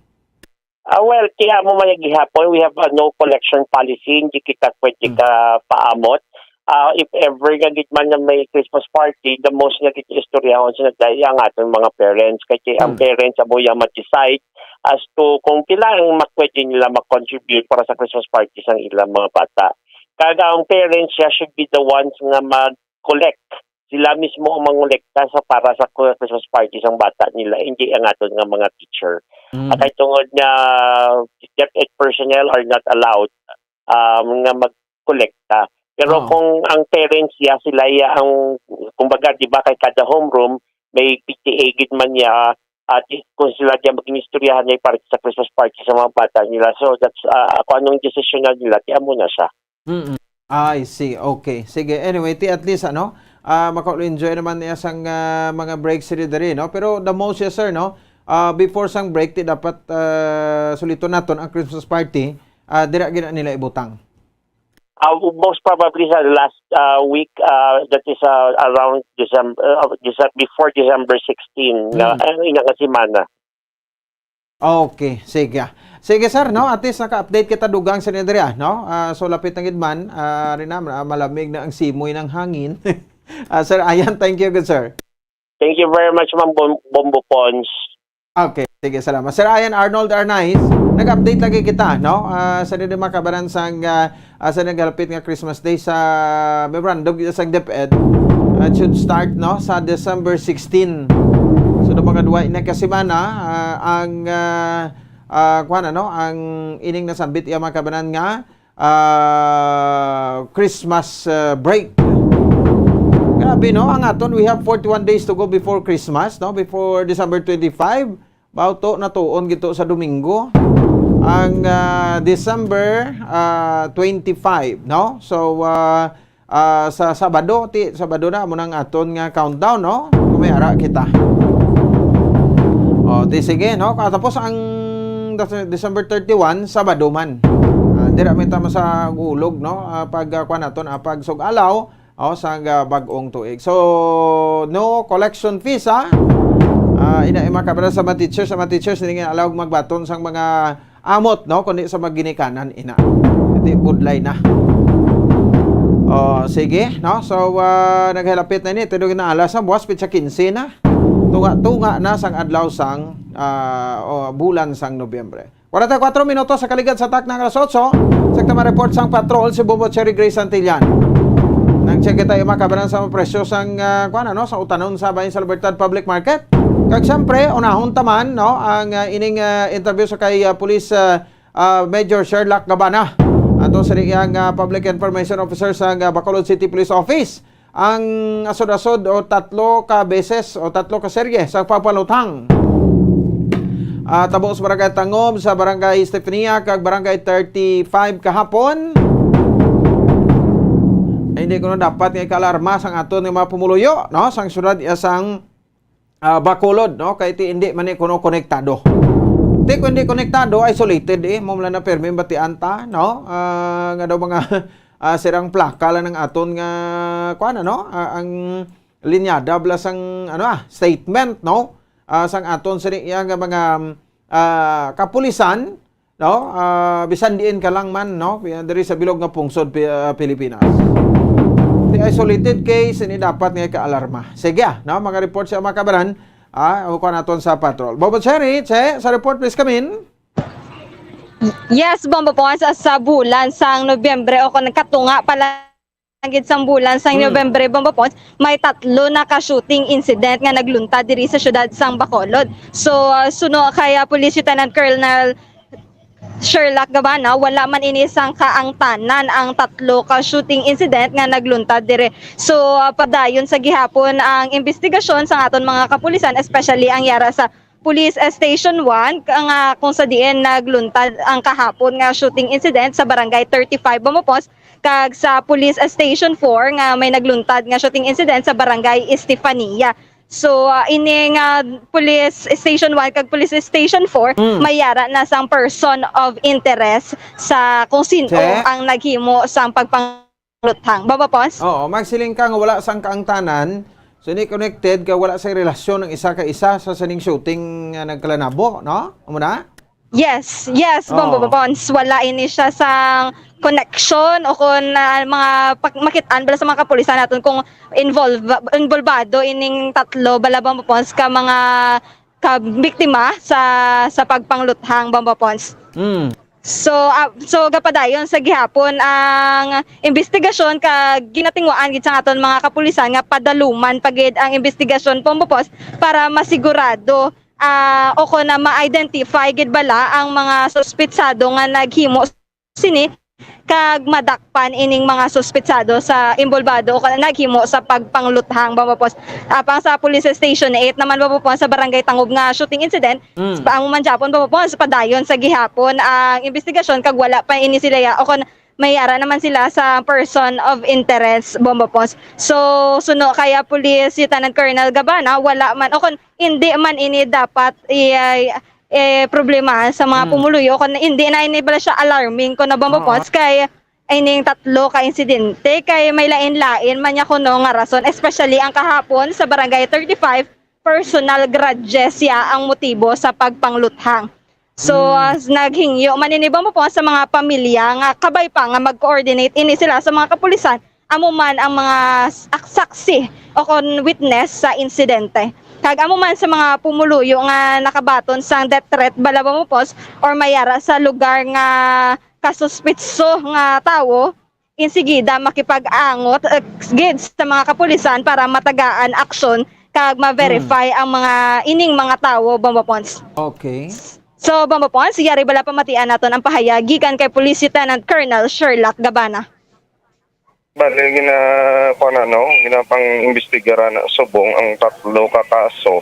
Ah, well, kaya mo man gihapon, we have a no collection policy, hindi kita pwede Hmm. ka paamot. Ah, if ever nga gid man na may Christmas party, the most nga gid istoryahon sa nagdaya ang aton mga parents. Kay ang Hmm. parents amo yang mag-decide as to kung pila ang mak-, pwede nila mag-contribute para sa Christmas party sang ilang mga bata. Kag ang parents siya should be the ones nga mag-collect. Sila mismo ang mangolekta sa, para sa Christmas party sang bata nila, hindi ang aton nga mga teacher. Mm. At ay tungod nga DepEd personnel are not allowed, um, nga magkolekta. Pero Oo. kung ang parents ya, sila ya ang, kumbaga, di ba, kay kada homeroom, may P T A gid man ya, at kung sila diya mag-inistoryahan na para sa Christmas party sa mga bata nila. So, that's, ah, kung anong desisyon na nila, ti amo na siya. Mm. I see. Okay. Sige. Anyway, ti at least, ano, ah, makaul-enjoy naman niya sang, ah, mga break sila diri, no? Pero the most, yes, sir, no? Ah, before sang break, ti dapat, ah, suliton naton ang Christmas party, ah, dira gina nila ibutang. Ah, most probably sa last, ah, week, ah, that is, ah, around December, ah, Decem-, before December sixteen, na, Mm. ay, ina nga semana. Okay, sige. Sige, sir, no? At least naka-update kita dugang sa nila diri, ah, no? Ah, so, lapit na gid man, ah, rin na, ah, malamig na ang simoy ng hangin. Ah, Sir Ayan, thank you, good sir. Thank you very much, Ma'am Bom-, Bombo Pons. Okay, sige, salamat. Sir Ayan Arnold Arnaiz, nag-update lagi kita, no? Ah, sa nila makabaran sang, ah, ah, sa nagalapit nga Christmas Day sa memorandum gid sang DepEd, ah, should start, no, sa December sixteen. So, na mga duwa na ka semana, ah, ang, ah, ah, kuwan, ano, ang ining nasambit iya mga kabanan nga, ah, Christmas, ah, break. Grabe, no? Ang aton, we have forty-one days to go before Christmas, no? Before December twenty-five. Bauto na tuon gito sa Domingo. Ang, ah, December, ah, twenty-five, no? So, ah, ah, sa Sabado, ti, Sabado na, amo nang aton nga countdown, no? Kung may ara kita. O, ti, sige, no? Katapos ang Des-, December thirty-one, Sabado man. Ah, dira man ta masagulog, no? Ah, pag, ah, kuwan naton, ah, pag sug-alaw, o, sa, ah, bag-ong tuig. So, no collection fees, ha? Ah, ina, ina, mga kabaran sa mga teachers, sa mga teachers, hindi nga allowed magbaton sang mga amot, no? Kundi sa mga ginikanan, ina. Hindi, budlay na. O, sige, no? So, ah, naghalapit na ini. Tulo na alas sa buwas, petsa quince na. Tunga-tunga na sang adlaw sang, ah, o, bulan sang Nobyembre. Forty-four minutos sa kaligad sa takna nga alas otso. Sa tama report sang patrol si Bombo Cherry Grace Santillan. Nang check kita yung mga kabanan sa mga presyo sang, ah, kuwan, ano, sa utanon sa bayan sa Libertad Public Market. Kag siyempre, unahon taman, no, ang, ah, ining, ah, interview sa kay, ah, Police, ah, ah, Major Sherlock Gabana. Ato sa iyang, ah, Public Information Officer sa, ah, Bacolod City Police Office. Ang asod-asod o tatlo ka beses o tatlo ka serye sa pagpaluthang. Ah, tabo sa Barangay Tangom, sa Barangay Stefania, kag Barangay thirty-five kahapon. Ay, hindi ko na dapat nga ikalarma sang aton nga mga pumuluyo, no? Sang syudad, iya sang ah, Bacolod, no? Kay ti hindi man ni kuno konektado. Te, kung di konektado, isolated eh. Mo lang na permi batian ta, no? Ah, nga daw mga ah, sirang plaka lang ang aton nga, kuan, ano? Ah, ang linyada bala sang, ano, ah, statement, no? Ah, sang aton sini iya nga mga, ah, kapulisan, no? Ah, bisan diin ka lang man, no? Diri sa bilog nga pungsod Pi-, ah, Pilipinas. Di isolated case, ini dapat nga ka-alarma. Sige, ah, no? Mga report sa mga kabaran, ah, kuan naton sa patrol. Bobo Cherry, Che, sa report, please come in. Yes, Bombo Pons, sa bulan sang Nobyembre o kung nagkatunga pala gid sang bulan sang Mm. Nobyembre, Bombo Pons, may tatlo na ka shooting incident nga nagluntad diri sa siyudad sang Bacolod. So, uh, suno kay uh, Police Lieutenant Colonel Sherlock Gabana, wala man ini sang kaangtanan ang tatlo ka shooting incident nga nagluntad dire. So, uh, padayon sa gihapon ang investigasyon sa aton mga kapulisan, especially ang yara sa Police Station one, ka-, nga kung sa diin nagluntad ang kahapon nga shooting incident sa Barangay thirty-five Bombo Pons, kag sa Police Station four nga may nagluntad nga shooting incident sa Barangay Estefania. So, ah, ini nga Police Station one kag Police Station four, Mm. may yara na sang person of interest sa kung sino Che? ang naghimo sang pagpang luthang. Baba, Pons? Oo, magsiling ka nga wala sang kaangtanan, so ni connected ka, wala sang relasyon ang isa ka isa sa sining shooting nga nagkalanabo, no? Amo na? Yes, yes, Oo. Bombo Pons. Wala ini siya sang connection o kung ah, mga pag- makitaan bala sa mga kapulisan naton kung involve, involvado ining tatlo bala, Bombo Pons, ka mga ka biktima sa sa pagpangluthang, Bombo Pons. Mm. So, ah, so gapadayon sa gihapon ang investigasyon kag ginatingwaan gid sa aton mga kapulisan nga padaluman pa gid ang investigasyon, Bombo Pons, para masigurado ah, o kon na ma-identify gid bala ang mga suspitsado nga naghimo sini kag madakpan ining mga suspitsado sa involvado o kon naghimo sa pagpangluthang, Bombo Pons. Apang sa Police Station eight naman, Bombo Pons, sa Barangay Tangob nga shooting incident, Mm. pa amo man gyapon, Bombo Pons, padayon sa gihapon ang investigasyon kag wala pa ini sila ya o kon may ara naman sila sa person of interest, Bombo Pons. So, suno kaya Police Lieutenant Colonel Gabana, wala man, o kon hindi man ini dapat i-, eh, problema sa mga Mm. pumuluyo, kung hindi na ini bala siya alarming, kuno, Bombo Oo. Pons, kay ining tatlo ka insidente kay may lain-lain man niya kuno nga rason, especially ang kahapon sa Barangay thirty-five, personal grudges siya ang motibo sa pagpangluthang. So, Mm. as naghingyo man ini, Bombo Pons, sa mga pamilya nga kabay pa nga mag-coordinate ini sila sa mga kapulisan, amo man ang mga s-, ak-, saksi o kon witness sa insidente. Kag amo man sa mga pumuluyo nga nakabaton sang death threat bala, Bombo Pons, or may ara sa lugar nga kasuspitso nga tawo, insigida makipag-angot, eh, gid sa mga kapulisan para matagaan aksyon kag ma-verify ang mga ining mga tawo, Bombo Pons. Okay. So, Bombo Pons, yari bala pamatian naton ang pahayag gikan kay Police Lieutenant Colonel Sherlock Gabana. Bali, gina, kuwan, ano, ginapang-imbestigaran na subong ang tatlo ka kaso.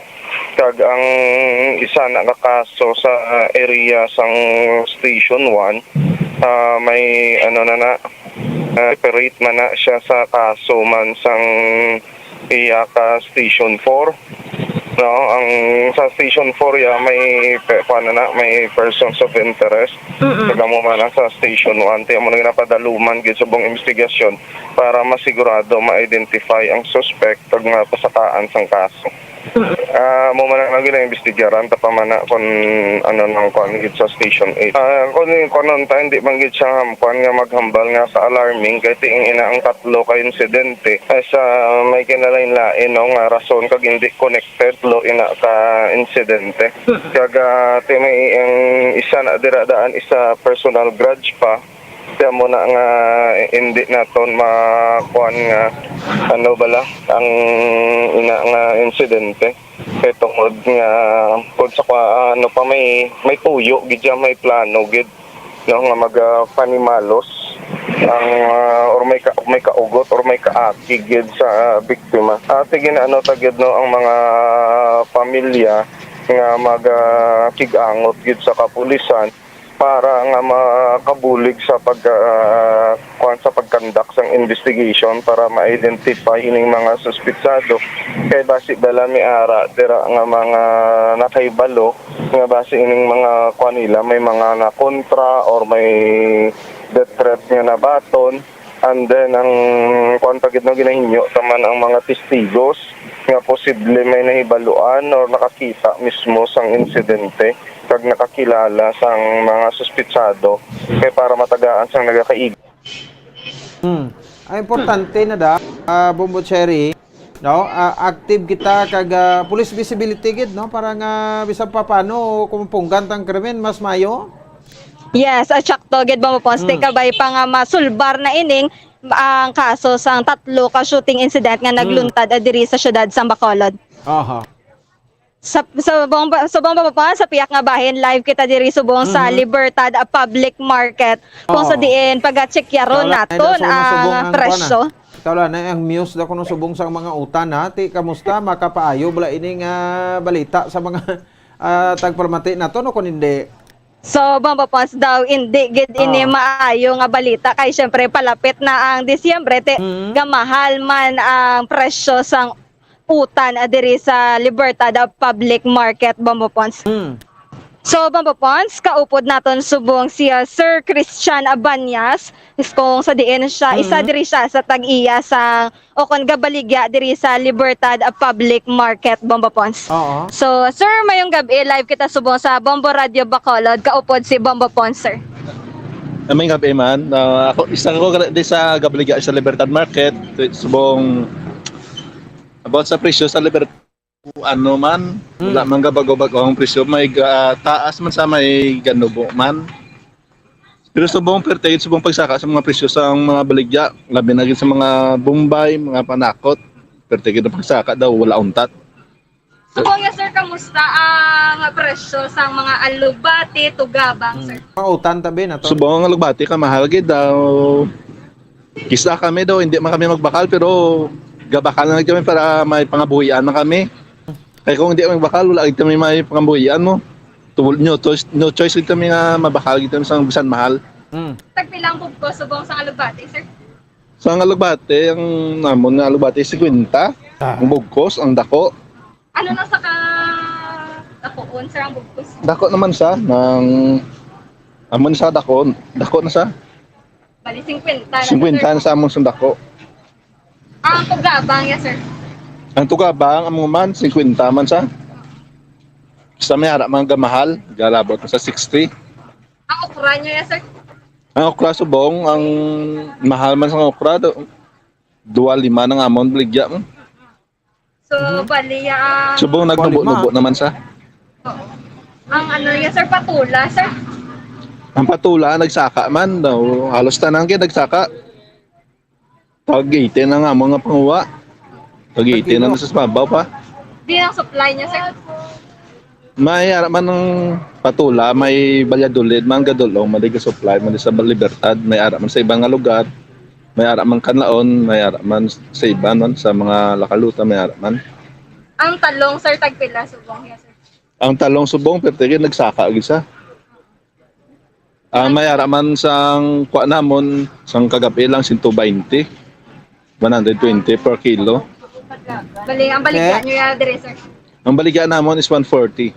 Kag ang isa na ka kaso sa area sang Station one, ah, may, ano na na, ah, separate man na siya sa kaso man sang iya ka Station four. No, ang sa Station four ya may pe-, kuwan na na, may persons of interest. Mm-mm. Kag amo man ang sa Station one, ti amo na ginapadaluman gid subong investigasyon para masigurado ma-identify ang suspect kag mapasakaan sang kaso. Ah, amo man ang ginaimbestigaran ta pa man na kung ano nang kuwan gid sa Station eight. Ah, kung kuwanon ta, hindi man gid siya ham-, kuwan nga maghambal nga sa alarming kay tiing ina ang tatlo ka insidente ay sa may kinalain-lain, no, nga rason kag hindi connected lo ina ka insidente. Kag, ah, ti may ang isa na dira daan isa personal grudge pa. Kaya mo na nga hindi naton makuan nga ano bala ang ina nga insidente. Kay tungod nga kung sa kwa-, ano pa may, may tuyo gid siya, may plano gid, no, nga magpanimalos ang, ah, or may ka-, may kaugot or may kaakig gid sa, ah, biktima. Ati ginaano ta gid, no, ang mga pamilya nga mag, ah, kig-angot gid sa kapulisan. para nga makabulig sa pag, ah, kuwan, sa pag-conduct sang investigation para ma-identify ining mga suspitsado. Kay basi bala may ara dira nga mga nakahibalo nga basi ining mga kuwan nila may mga nakontra or may death threat nga nabaton. And then, ang kuwan pa gid, no, ginahinyo taman ang mga testigos nga posible may nahibaluan or nakakita mismo sang insidente kag nakakilala sang mga suspitsado kay para matagaan sang nagakaigo. Hmm. Ang importante na da, ah, Bombo Cherry, no? Ah, active kita kag ah, police visibility gid, no, para nga bisan pa paano kung punggan tang krimen mas mayo. Yes, at sakto gid, Bombo Pons, Mm. kabay pa nga masulbar na ining ang kaso sang tatlo ka shooting incident nga nagluntad ah, diri sa siyudad sang Bacolod. Aha. Sa subong subong, Bombo Pons, sa piyak nga bahin, live kita diri subong sa Mhm. Libertad ah, Public Market, kung sa Oo. diin pagachekyaron Wala na, naton subong-subong ang ang presyo. Kuwan, ah. Ikaw lang na ang muse na kuno subong sang mga utan, ha? Ti, kamusta? Makapaayo bala ining ah, balita sa mga ah, tagpalamati nato, no, kung hindi? So, Bombo Pons, daw hindi gid ini Ah. maayo nga balita kay syempre palapit na ang Disyembre, ti, Mhm. nga mahal man ang presyo sang utan ah, diri sa Libertad ah, Public Market, Bombo Pons. Hmm. So, Bombo Pons, kaupod naton subong si ah, Sir Christian Abanyas, is kung sa diin siya, isa Mhm. diri siya sa tag-iya sa o kon gabaligya diri sa Libertad ah, Public Market, Bombo Pons. Oo. So, sir, mayong gabi, live kita subong sa Bombo Radio Bacolod, kaupod si Bombo Pons, sir. Aming gabi man. Ah, ako, isa ko gali di sa gabaligya sa Libertad Market, subong about sa presyo sa Libertad, ano man, Mm. wala man gabago-bago ang presyo, may ga- taas man sa may ganubo man. Pero subong pertigid subong pagsaka sa mga presyo sa mga baligya, labi na gid sa mga Bombay, mga panakot. Pertigid ang pagsaka daw, wala untat. Subong nga, sir, kamusta ang presyo sang mga alugbati, tugabang, sir? Mga utan tabi na to. Subong ang alugbati ka mahal gid daw. Kisa kami daw, hindi man kami magbakal, pero gabakal na lang kami para may pangabuhian man kami. Kay kung hindi kami magbakal, wala gid kami may pangabuhian mo. Tubol, no choice, no choice gid kami nga mabakal gid kami sa bisan mahal. Hmm. Tagpila ang bugkos subong sang alugbati, sir? Sa ang alugbati, ang namon nga alugbati, singkwenta. Ah. Ang bugkos, ang dako. Ano na sa ka dakuon, sir, ang bugkos? Dako naman sa, nang, amon sa dako, dako na sa. Bali, singkwenta na, Singkwenta sir. Na sa amon sa dako. Ang tugabang, yes, sir. Ang tugabang, amo man, singkwenta man sa. Sa may ara man gamahal, galabot na sa sixty. Ang okra niyo, yes, sir. Ang okra subong, ang mahal man sa okra, do, duwa lima nang amon, baligya mo. So, bali, ang, Subong, nagnubo-nubo naman sa. Ang ano, yes, sir, patula, sir. Ang patula, nagsaka man. Daw, halos tanan kay nagsaka. Tag eighty na nga mo nga panguha. Tag eighty na sa babaw pa. Di ang supply niya, sir. May ara man ang patula, may Valladolid man, gadulong, may ga-supply man sa Libertad, may ara man sa ibang nga lugar, may ara man Canlaon, may ara man sa iban man, sa mga Lakaluta, may ara man. Ang talong, sir, tagpila subong, yes, sir. Ang talong subong, pero tigil nagsaka gid sa. Ah, may ara man sang kuha namon, sang kagabi lang, sento baynte. One hundred twenty per kilo. Bali, ang baligya Eh? Niyo ya dire, sir. Ang baligya namon is one forty.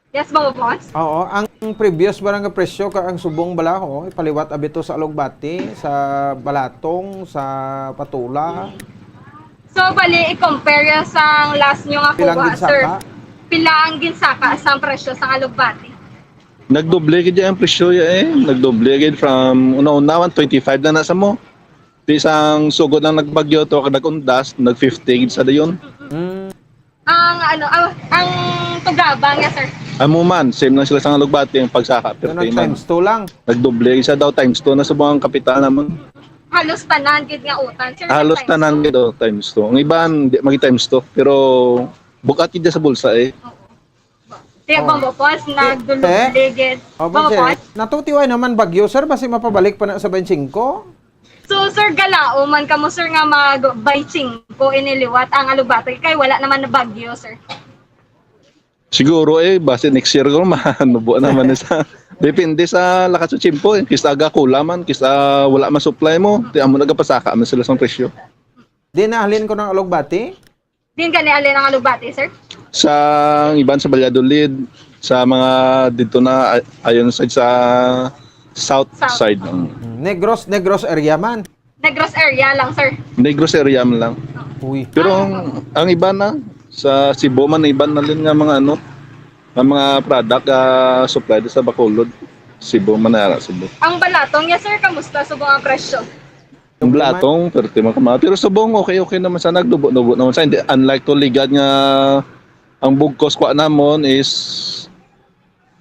Yes, Bombo Pons. Oo, ang previous ba nga presyo ka ang subong bala, oh, ipaliwat abi to sa alugbati, sa balatong, sa patula. So, bali, i-compare ya sang last niyo nga Pilang kuha, ginsaka? Sir. Pila ang ginsaka sa presyo sang alugbati? Nagdoble gid ang presyo ya eh. Nagdoble gid from una-una, one twenty-five na nasa mo. Di sang sugod lang nagbagyo to, kag nag-undas, nag-fifty gid sa dayon. Mm. Ang ano, ang, ang tugabang niya, sir. Amo man, same lang sila sa alugbati ang pagsaka per Ano, day man. times two lang. Nagdoble siya daw, times two na sa mga kapital naman. Halos tanan gid nga utan, sir. Halos Times tanan two. gid, oh, times two. Ang iban, di magi times two. Pero bukat gid sa bulsa eh. Tiya, Bombo Pons, nagdulog Eh? ligid. Oh, Bombo sir, Pons. Natutiway naman bagyo, sir, basi mapabalik pa na sa twenty-five. So, sir, galao man kamo, sir, nga mag-twenty-five ini liwat ang alugbati kay wala naman na bagyo, sir. Siguro eh, basi next year ko, manubo naman sa, depende sa lakat sa tiyempo eh. Kis aga kulang man, kis wala man supply mo, ti amo nagapasaka man sila sang presyo. Di na halin ko ng alugbati? Din gani alin ang alugbati, sir? Sa iban sa Valladolid, sa mga dito na ay- ayon sa, sa south, South. Side. Mm. Negros, Negros area man. Negros area lang, sir. Negros area man lang. Uy. Pero ang, ang iba na, sa Cebu man, iban na rin nga mga ano, nga mga product ah, supplied sa Bacolod. Cebu man na, Cebu. Ang balatong niya, sir, kamusta subong ang presyo? Ang blatong, pero ti man kamahal. Pero subong, okay, okay naman sa nagdubo-dubo naman sa. Hindi, unlike to ligad nga ang bugkos kwa namon is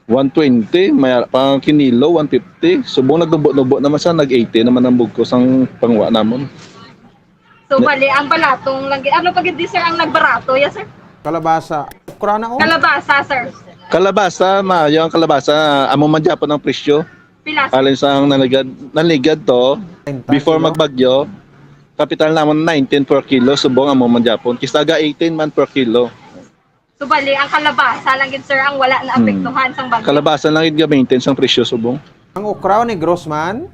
one twenty, may ara pa kinilo, one fifty. Subong nagdubo-dubo naman sa, nag eighty naman ang bugkos ang pangwa namon. So, bali, ang balatong lang. Ano pa gid, sir, ang nagbarato? Yes, sir? Kalabasa. Okra na, oh. Kalabasa, sir. Kalabasa, maayo ang kalabasa. Amo man gyapon ang presyo. Pila, sir? Alin sa ang naligad, naligad to, Treinta before kilo. Magbagyo, kapital namon nineteen per kilo, subong amo man gyapon. Kis aga eighteen man per kilo. So, bali, ang kalabasa lang gid, sir, ang wala na apektuhan sang bagyo. Kalabasa lang gid gamitin sang presyo subong. Ang okra ni Grossman?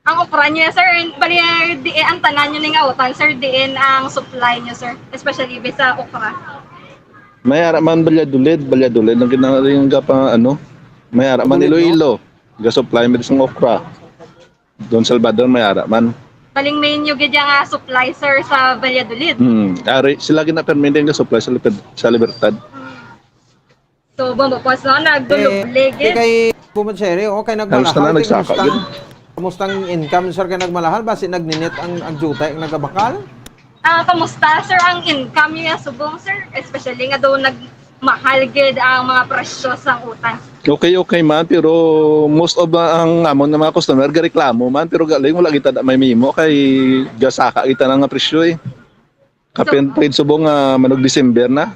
Ang okra niya, sir, bali, di eh, ang tanan niyo ning autan, sir, diin ang supply niyo, sir, especially sa okra. May ara man Valladolid, Valladolid ang kinahanglan gapa ano. May ara man Valladolid, Iloilo, ga-supply mi sang okra. Don Salvador may ara man. Baling main niyo gid nga supply, sir, sa Valladolid. Hmm, ari sila gina permi din ga-supply sa, Liber- sa Libertad. So, bombo po, so, nagdulublig Eh, kay Bumod Sherry, oh, kay Halos na nagmalahal. lang nagsaka Kamusta, gid. Kamustang income, sir, kay nagmalahal? Basi nagninit ang, ang jutay, ang nagabakal? Ah, kamusta, sir, ang income niya subong, sir? Especially nga daw nagmahal gid ang mga presyo sa utang. Okay, okay man, pero most of uh, ang amon nga mga customer gareklamo man, pero galing wala kita na may mimo kay gasaka kita na nga presyo eh. Kapin pwede subong nga manog December na.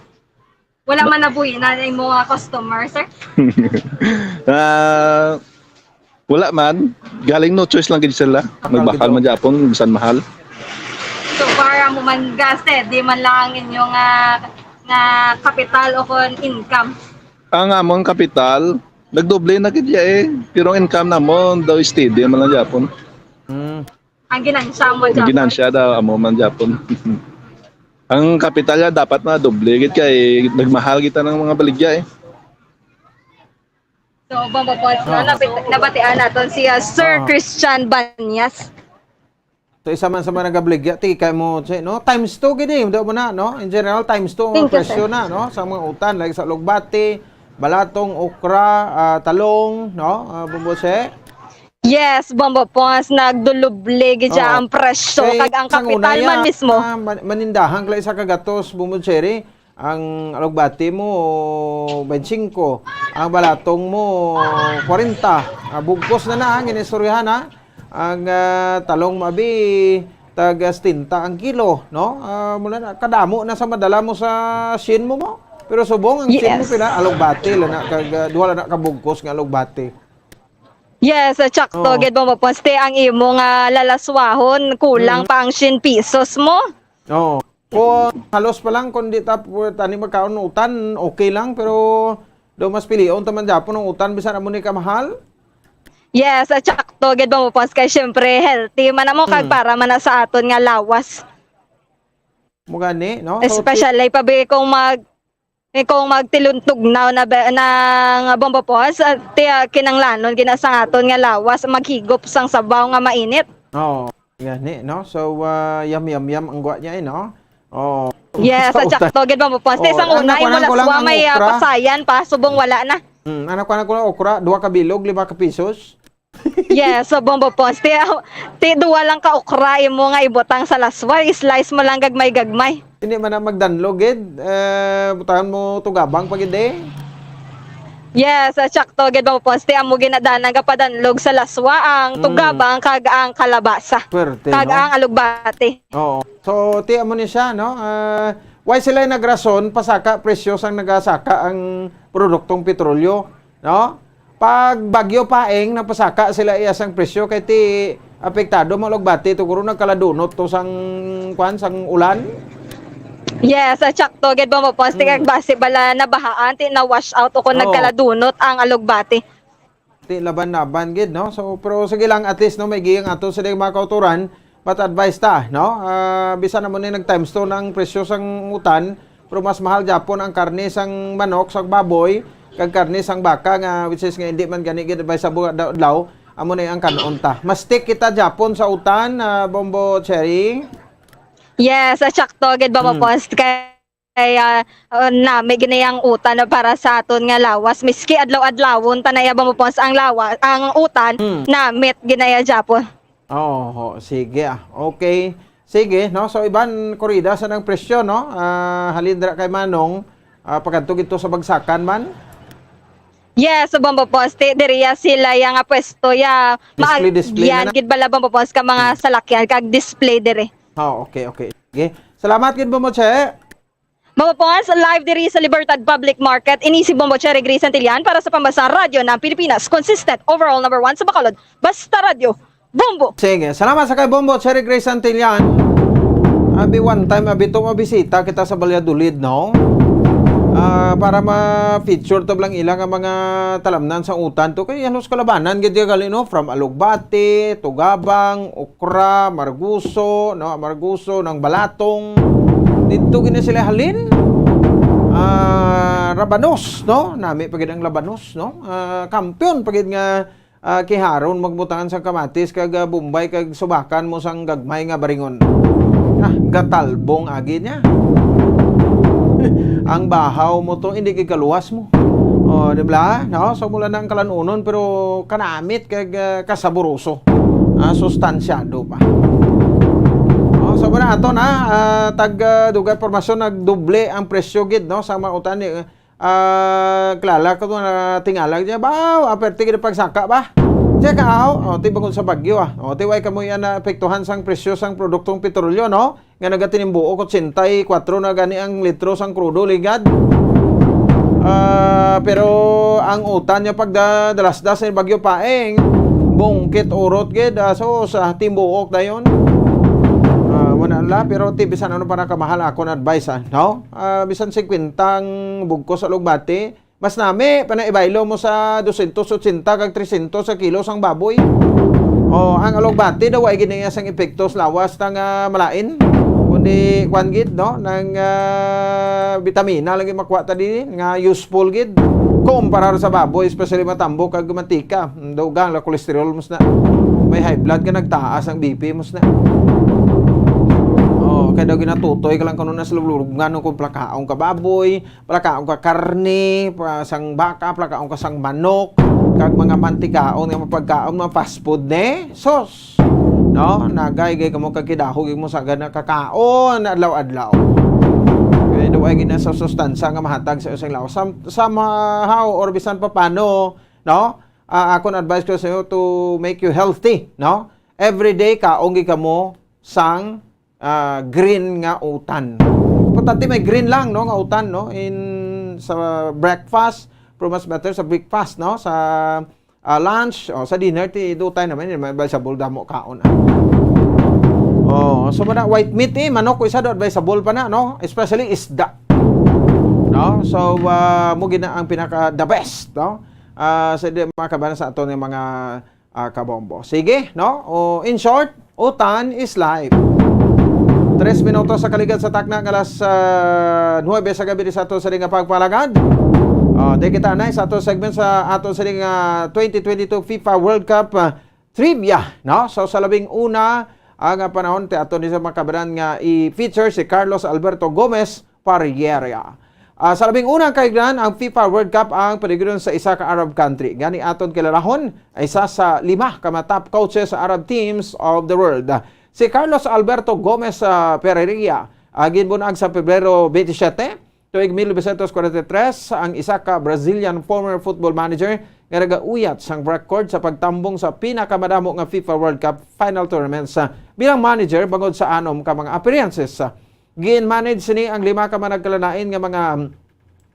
Wala man nabuhi na yung mga customer, sir? Ah, wala man, galing no choice lang gid sila. Magbakal man gyapon bisan mahal. So far, amo man ga steady man lang ang inyong ah, nga kapital o kon income. Ang among kapital nagdoble na gid ya eh. Pero ang income namon daw steady man lang gyapon. Hmm. Ang ginansya mo Ang dyan. ginansya daw amo man gyapon. Ang kapital ya dapat na doble gid kay nagmahal kita ng mga baligya eh. So, bombo po, so, nabit- nabatian naton si ah, Sir Ah. Christian Banyas. So, isa man sa mga nagabaligya, ti kay mo, si, no? Times two gid eh, daw mo na, no? In general, times two ang Thank you, presyo sir. Na, no? Sa mga utan, like sa alugbati, balatong, okra, ah, talong, no? Uh, Bumbo Sherry. Yes, bombo po, nagdulubli gid siya Oo. ang presyo Kay kag ang sang kapital una, man ya, mismo. Ah, man- manindahan kala isa ka gatos, Bumbo Sherry. Ang alugbati mo, twenty-five. Ang balatong mo, forty. Ah, bugkos na na, ang inistoryahan, ha? Ang ah, talong mabi, tag setenta ang kilo, no? Ah, mula na, kadamo na sa madala mo sa shin mo mo. Pero subong ang shin mo Yes. Pila, alugbati, la na, kag, ah, duha la na kabugkos nga alugbati. Yes, uh, tsakto, Oo. Gid mo, Poste, ang imo nga lalaswahon, kulang Mhm. pa ang shin pesos mo. Oo. Kung halos pa lang, kung di ta pu- tani magkaon ng utan, okay lang, pero do mas pilion ta man gyapon ang utan bisan amo ni kamahal. Yes, uh, tsakto, Gid mo, Poste, kay syempre healthy man amo kag Mm. para man na sa aton nga lawas. Mo gani, no? So, Especially pa bi kung mag eh, kung magtiluntugnaw na ba, ng bombo pos, at tiya, kinanglanon gina sa aton nga lawas maghigop sang sabaw nga mainit. Oo, gani, no? So, ah, yam, yam, yam ang gwa niya, eh, no? Oh. Yes, Sa at utan. tsakto gid, bombo pos. Oh, Sang una, anak ko imo lang, ko lang laswa ang may ah, okra. Pasayan pa, subong wala na. Hmm, anak ko lang, ko lang okra, dua ka bilog, lima ka pesos. Yes, so bombo pos. Ti, ti duwa lang ka okra imo nga ibutang sa laswa, slice mo lang gagmay-gagmay. Hindi man na magdanlog, gid. Eh, butangan mo tugabang pa, gid, eh. Yes, at tsakto gid, bombo pos. Ti amo ginadana nga padanlog sa laswa ang Mm. tugabang kag ang kalabasa. Swerte, Kag no? Ang alugbati. Oo. So, ti amo ni siya, no? Ah, why sila nagrason pasaka presyo sang nagasaka ang produktong petrolyo, no? Pag bagyo paeng napasaka sila iya sang presyo kay ti apektado mo lugbati to guro nagkaladunot to sang kwan sang ulan. Yes, at sakto gid, Bombo Pons, ti kag basi bala nabahaan, ti na-wash out o kung Oo. nagkaladunot ang alugbati. Ti laban-laban gid, no? So, pero sige lang, at least, no, may giyang ato sa mga kauturan, but advice ta, no? Ah, bisan na mo ni nag-times two ang presyo sang utan, pero mas mahal gyapon ang karne sang manok, sang baboy, kag karne sang baka nga, which is nga hindi man gani gid advisable adlaw-adlaw, amo na ang kanon ta. Mas stick kita gyapon sa utan, ah, Bombo Cherry. Yes, at sakto gid, Bombo Mm. Pons. Kay, ah, ah, nami gid na yang utan na para sa aton nga lawas. Miski adlaw-adlawon ta na iya, Bombo Pons, ang lawa-, ang utan, Mm. namit gid na iya gyapon. Oo, sige, ah. Okay. Sige, no? So, iban, korida sa nang presyo, no? Ah, halin dira kay Manong, ah, pagkadto gid to sa bagsakan man. Yes, Bombo Pons, ti diri ya sila ya nga pwesto ya. Display, display na yan na. Gid bala, Bombo Pons, ka mga Hmm. salakyan kag display diri. Oh, okay, okay. Sige. Salamat gid, Bombo Che. Bombo Pons, live diri sa Libertad Public Market. Ini si Bombo Cherry Grace Santillan para sa Pambansang Radyo ng Pilipinas. Consistent, overall number one sa Bacolod. Basta Radyo, Bombo! Sige, salamat sa kay Bombo Cherry Grace Santillan. Abi one time, abi two, mabisita kita sa Valladolid, no? Ah, para ma-feature to lang ila nga mga talamnan sa utan to. Kay halos kalabanan gid ya gali, no? From Alugbati, Tugabang, Okra, Marguso, no? Marguso, Nang Balatong. Didto gid na sila halin. Ah, Rabanos, no? Nami pa gid ang Labanos, no? Ah, kampiyon pa gid nga, ah, kiharon magbutangan sang kamatis kag, ah, Bombay kag subakan mo sang gagmay nga baringon. Ah, gatalbong agi niya. Ang bahaw mo to, hindi kay kaluwas mo. Oh, di ba? No? So, mula na ang kalanunon, pero kanamit kag, ah, kasaboroso. Ah, sustansyado pa. Oh, so, muna ato na, ah, tag, ah, dugay pormasyon, nagdoble ang presyo gid, no, sa mga utan ni, ah, klala ko na tingala niya, ba, aperte gid ang pagsaka ba? Check out, oh, ti bangod sa bagyo, ah. Oh, ti way kamo yan na epektuhan sang presyo sang produktong petrolyo, no? Nga nagatinimbuok, ochenta y cuatro na gani ang litro sang krudo, ligad. Ah, pero ang utan niya pagdadalasdas ni Bagyo Paeng, bungkit urot gid, ah, so sa timbuok dayon. Ah, wala la, pero ti bisan ano pa nakamahal, akon advice, ah, no? Ah, bisan singkwenta ang bugkos sa Alugbati, mas nami pa na ibaylo mo sa dosyentos ochenta kag tresyentos sa kilo sang baboy. O, ang Alugbati daw ay gid niya sang epekto sa lawas ta nga malain, kundi kwan gid, no, nang, ah, bitamina lagi makuha ta diri nga useful gid kumparar sa baboy, especially matambok kag mantika. Dugang la cholesterol mo na. May high blood ka, nagtaas ang B P mo na. Oh, kaya daw ginatutoy ka lang kuno na sa lulubngan kung plakaon ka baboy, plakaon ka karne, pa, sang baka, plakaon ka sang manok, kag mga mantikaon nga mapagkaon, mga fast food, ne? Sos! No? Nagay, gay kamo kag kidahog mo sa gana kakaon, adlaw-adlaw. Kaya daw ay gina sa sustansa nga mahatag sa isang lawas. Sam-, somehow, or bisan pa paano, no? Ah, akon advice ko sa iyo to make you healthy, no? Every day, kaon gid kamo sang, ah, green nga utan. Importante may green lang, no, nga utan, no? In, sa breakfast, pero mas better sa breakfast, no? Sa, ah, lunch, o sa dinner, ti dutay naman, yun, may vegetable damo kaon, ah. Oh, so, muna, white meat, eh, manok, ko isa do, advisable pa na, no? Especially isda. No? So, ah, mo gina ang pinaka the best, no? Ah, sa di, mga kabana sa ato ng mga, ah, kabombo. Sige, no? O, in short, utan is life. Tres minutos sa kaligad sa takna nga alas, ah, nuwebe sa gabi sa ato sa nga pagpalagad. Ah, di kita na sa ato segment sa ato sa nga twenty twenty-two FIFA World Cup, ah, trivia, no? So, sa labing una, ang, ah, panahon, ti ato ni sa mga kabanan nga i-feature si Carlos Alberto Gomez Parrieria. Ah, sa labing una, kaignan, ang FIFA World Cup ang panigiron sa isa ka Arab country. Gani aton kilalahon, isa sa lima ka mga top coaches sa Arab teams of the world. Si Carlos Alberto Gomez, ah, Parrieria, ah, ginbunag sa Pebrero twenty-seven, tuig mil novecientos kwarenta y tres, ang isa ka Brazilian former football manager nga nagauyat sang record sa pagtambong sa pinakamadamo nga FIFA World Cup final tournaments, ah, bilang manager bangod sa anom ka mga appearances. Gin-manage ni ang lima ka managkalalain nga mga,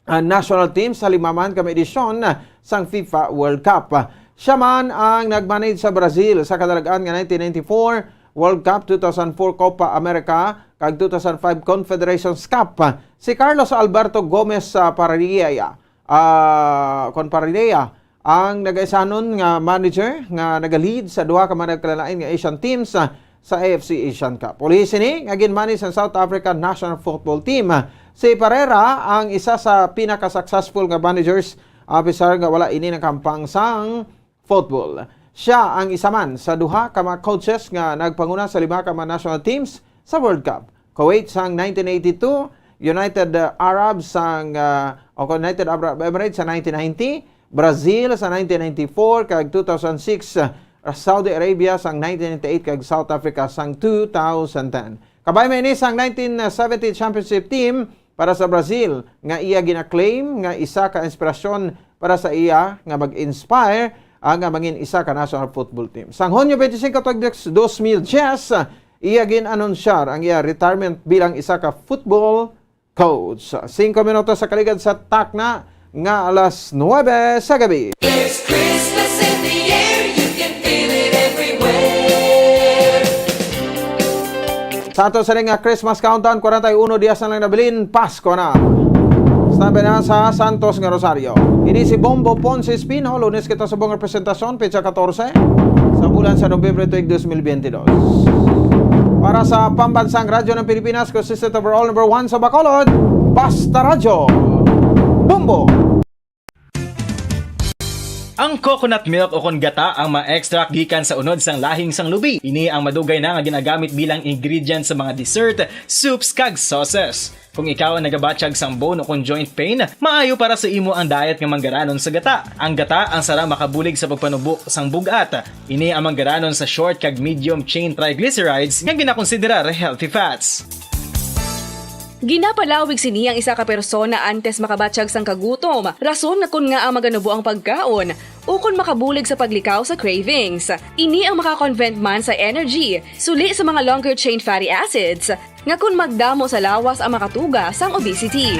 ah, national teams sa lima man ka mga edisyon, ah, sang FIFA World Cup. Siya man ang nag-manage sa Brazil sa kadalagan nga nineteen ninety-four, World Cup, two thousand four Copa America, kag two thousand five Confederations Cup. Si Carlos Alberto Gomez, ah, Parrilla, ah, kon Parrilla, ang nagaisanon nga manager nga nagalead sa duha ka managkalalain nga Asian teams, ah, sa A F C Asian Cup. Uli sini nga ginmanage sang South Africa national football team. Si Parreira ang isa sa pinaka-successful nga managers, apisar nga wala ini nakahampang sang football. Sia ang isa man sa duha ka mga coaches nga nagpanguna sa lima ka mga national teams sa World Cup. Kuwait sang nineteen eighty-two, United, uh, Arab sang, uh, o United Arab Emirates sa nineteen ninety, Brazil sa nineteen ninety-four, kag two thousand six, uh, Saudi Arabia sang nineteen ninety-eight, kag South Africa sang two thousand ten. Kabay man ini sang nineteen seventy championship team para sa Brazil nga iya gina-claim nga isa ka inspirasyon para sa iya nga mag-inspire, ah, nga mangin isa ka national football team. Sang Hunyo twenty-five tuig dos mil diyes, iya gin-anunsyar ang iya retirement bilang isa ka football coach. Singko minutos sa kaligad sa takna nga alas nuebe sa gabi. There's Christmas in the air, you can feel it everywhere. Sa ato sa nga Christmas countdown, kwarenta y uno dias na lang nabilin, Pasko na. Stampe na sa Santos nga Rosario. Ini si Bombo Ponce Espino, Lunes kita subong nga presentasyon, petsa katorse sa bulan sa Nobyembre tuig dos mil biyente dos. Para sa Pambansang Radyo ng Pilipinas, consistent overall number one sa Bacolod, Basta Radyo. Bombo! Ang coconut milk o kon gata ang ma-extract gikan sa unod sang lahing sang lubi. Ini ang madugay na nga ginagamit bilang ingredient sa mga dessert, soups, kag sauces. Kung ikaw ang nagabatyag sang bone o kon joint pain, maayo para sa imo ang diet nga manggaranon sa gata. Ang gata ang sarang makabulig sa pagpanubo sang bug-at. Ini ang manggaranon sa short kag medium chain triglycerides nga ginakonsiderar healthy fats. Ginapalawig sini ang isa ka persona antes makabatyag sang kagutom, rason nga kon ngaa maganubo ang pagkaon, ukon makabulig sa paglikaw sa cravings. Ini ang maka-convert man sa energy, suli sa mga longer chain fatty acids, nga kon magdamo sa lawas ang makatuga sang obesity.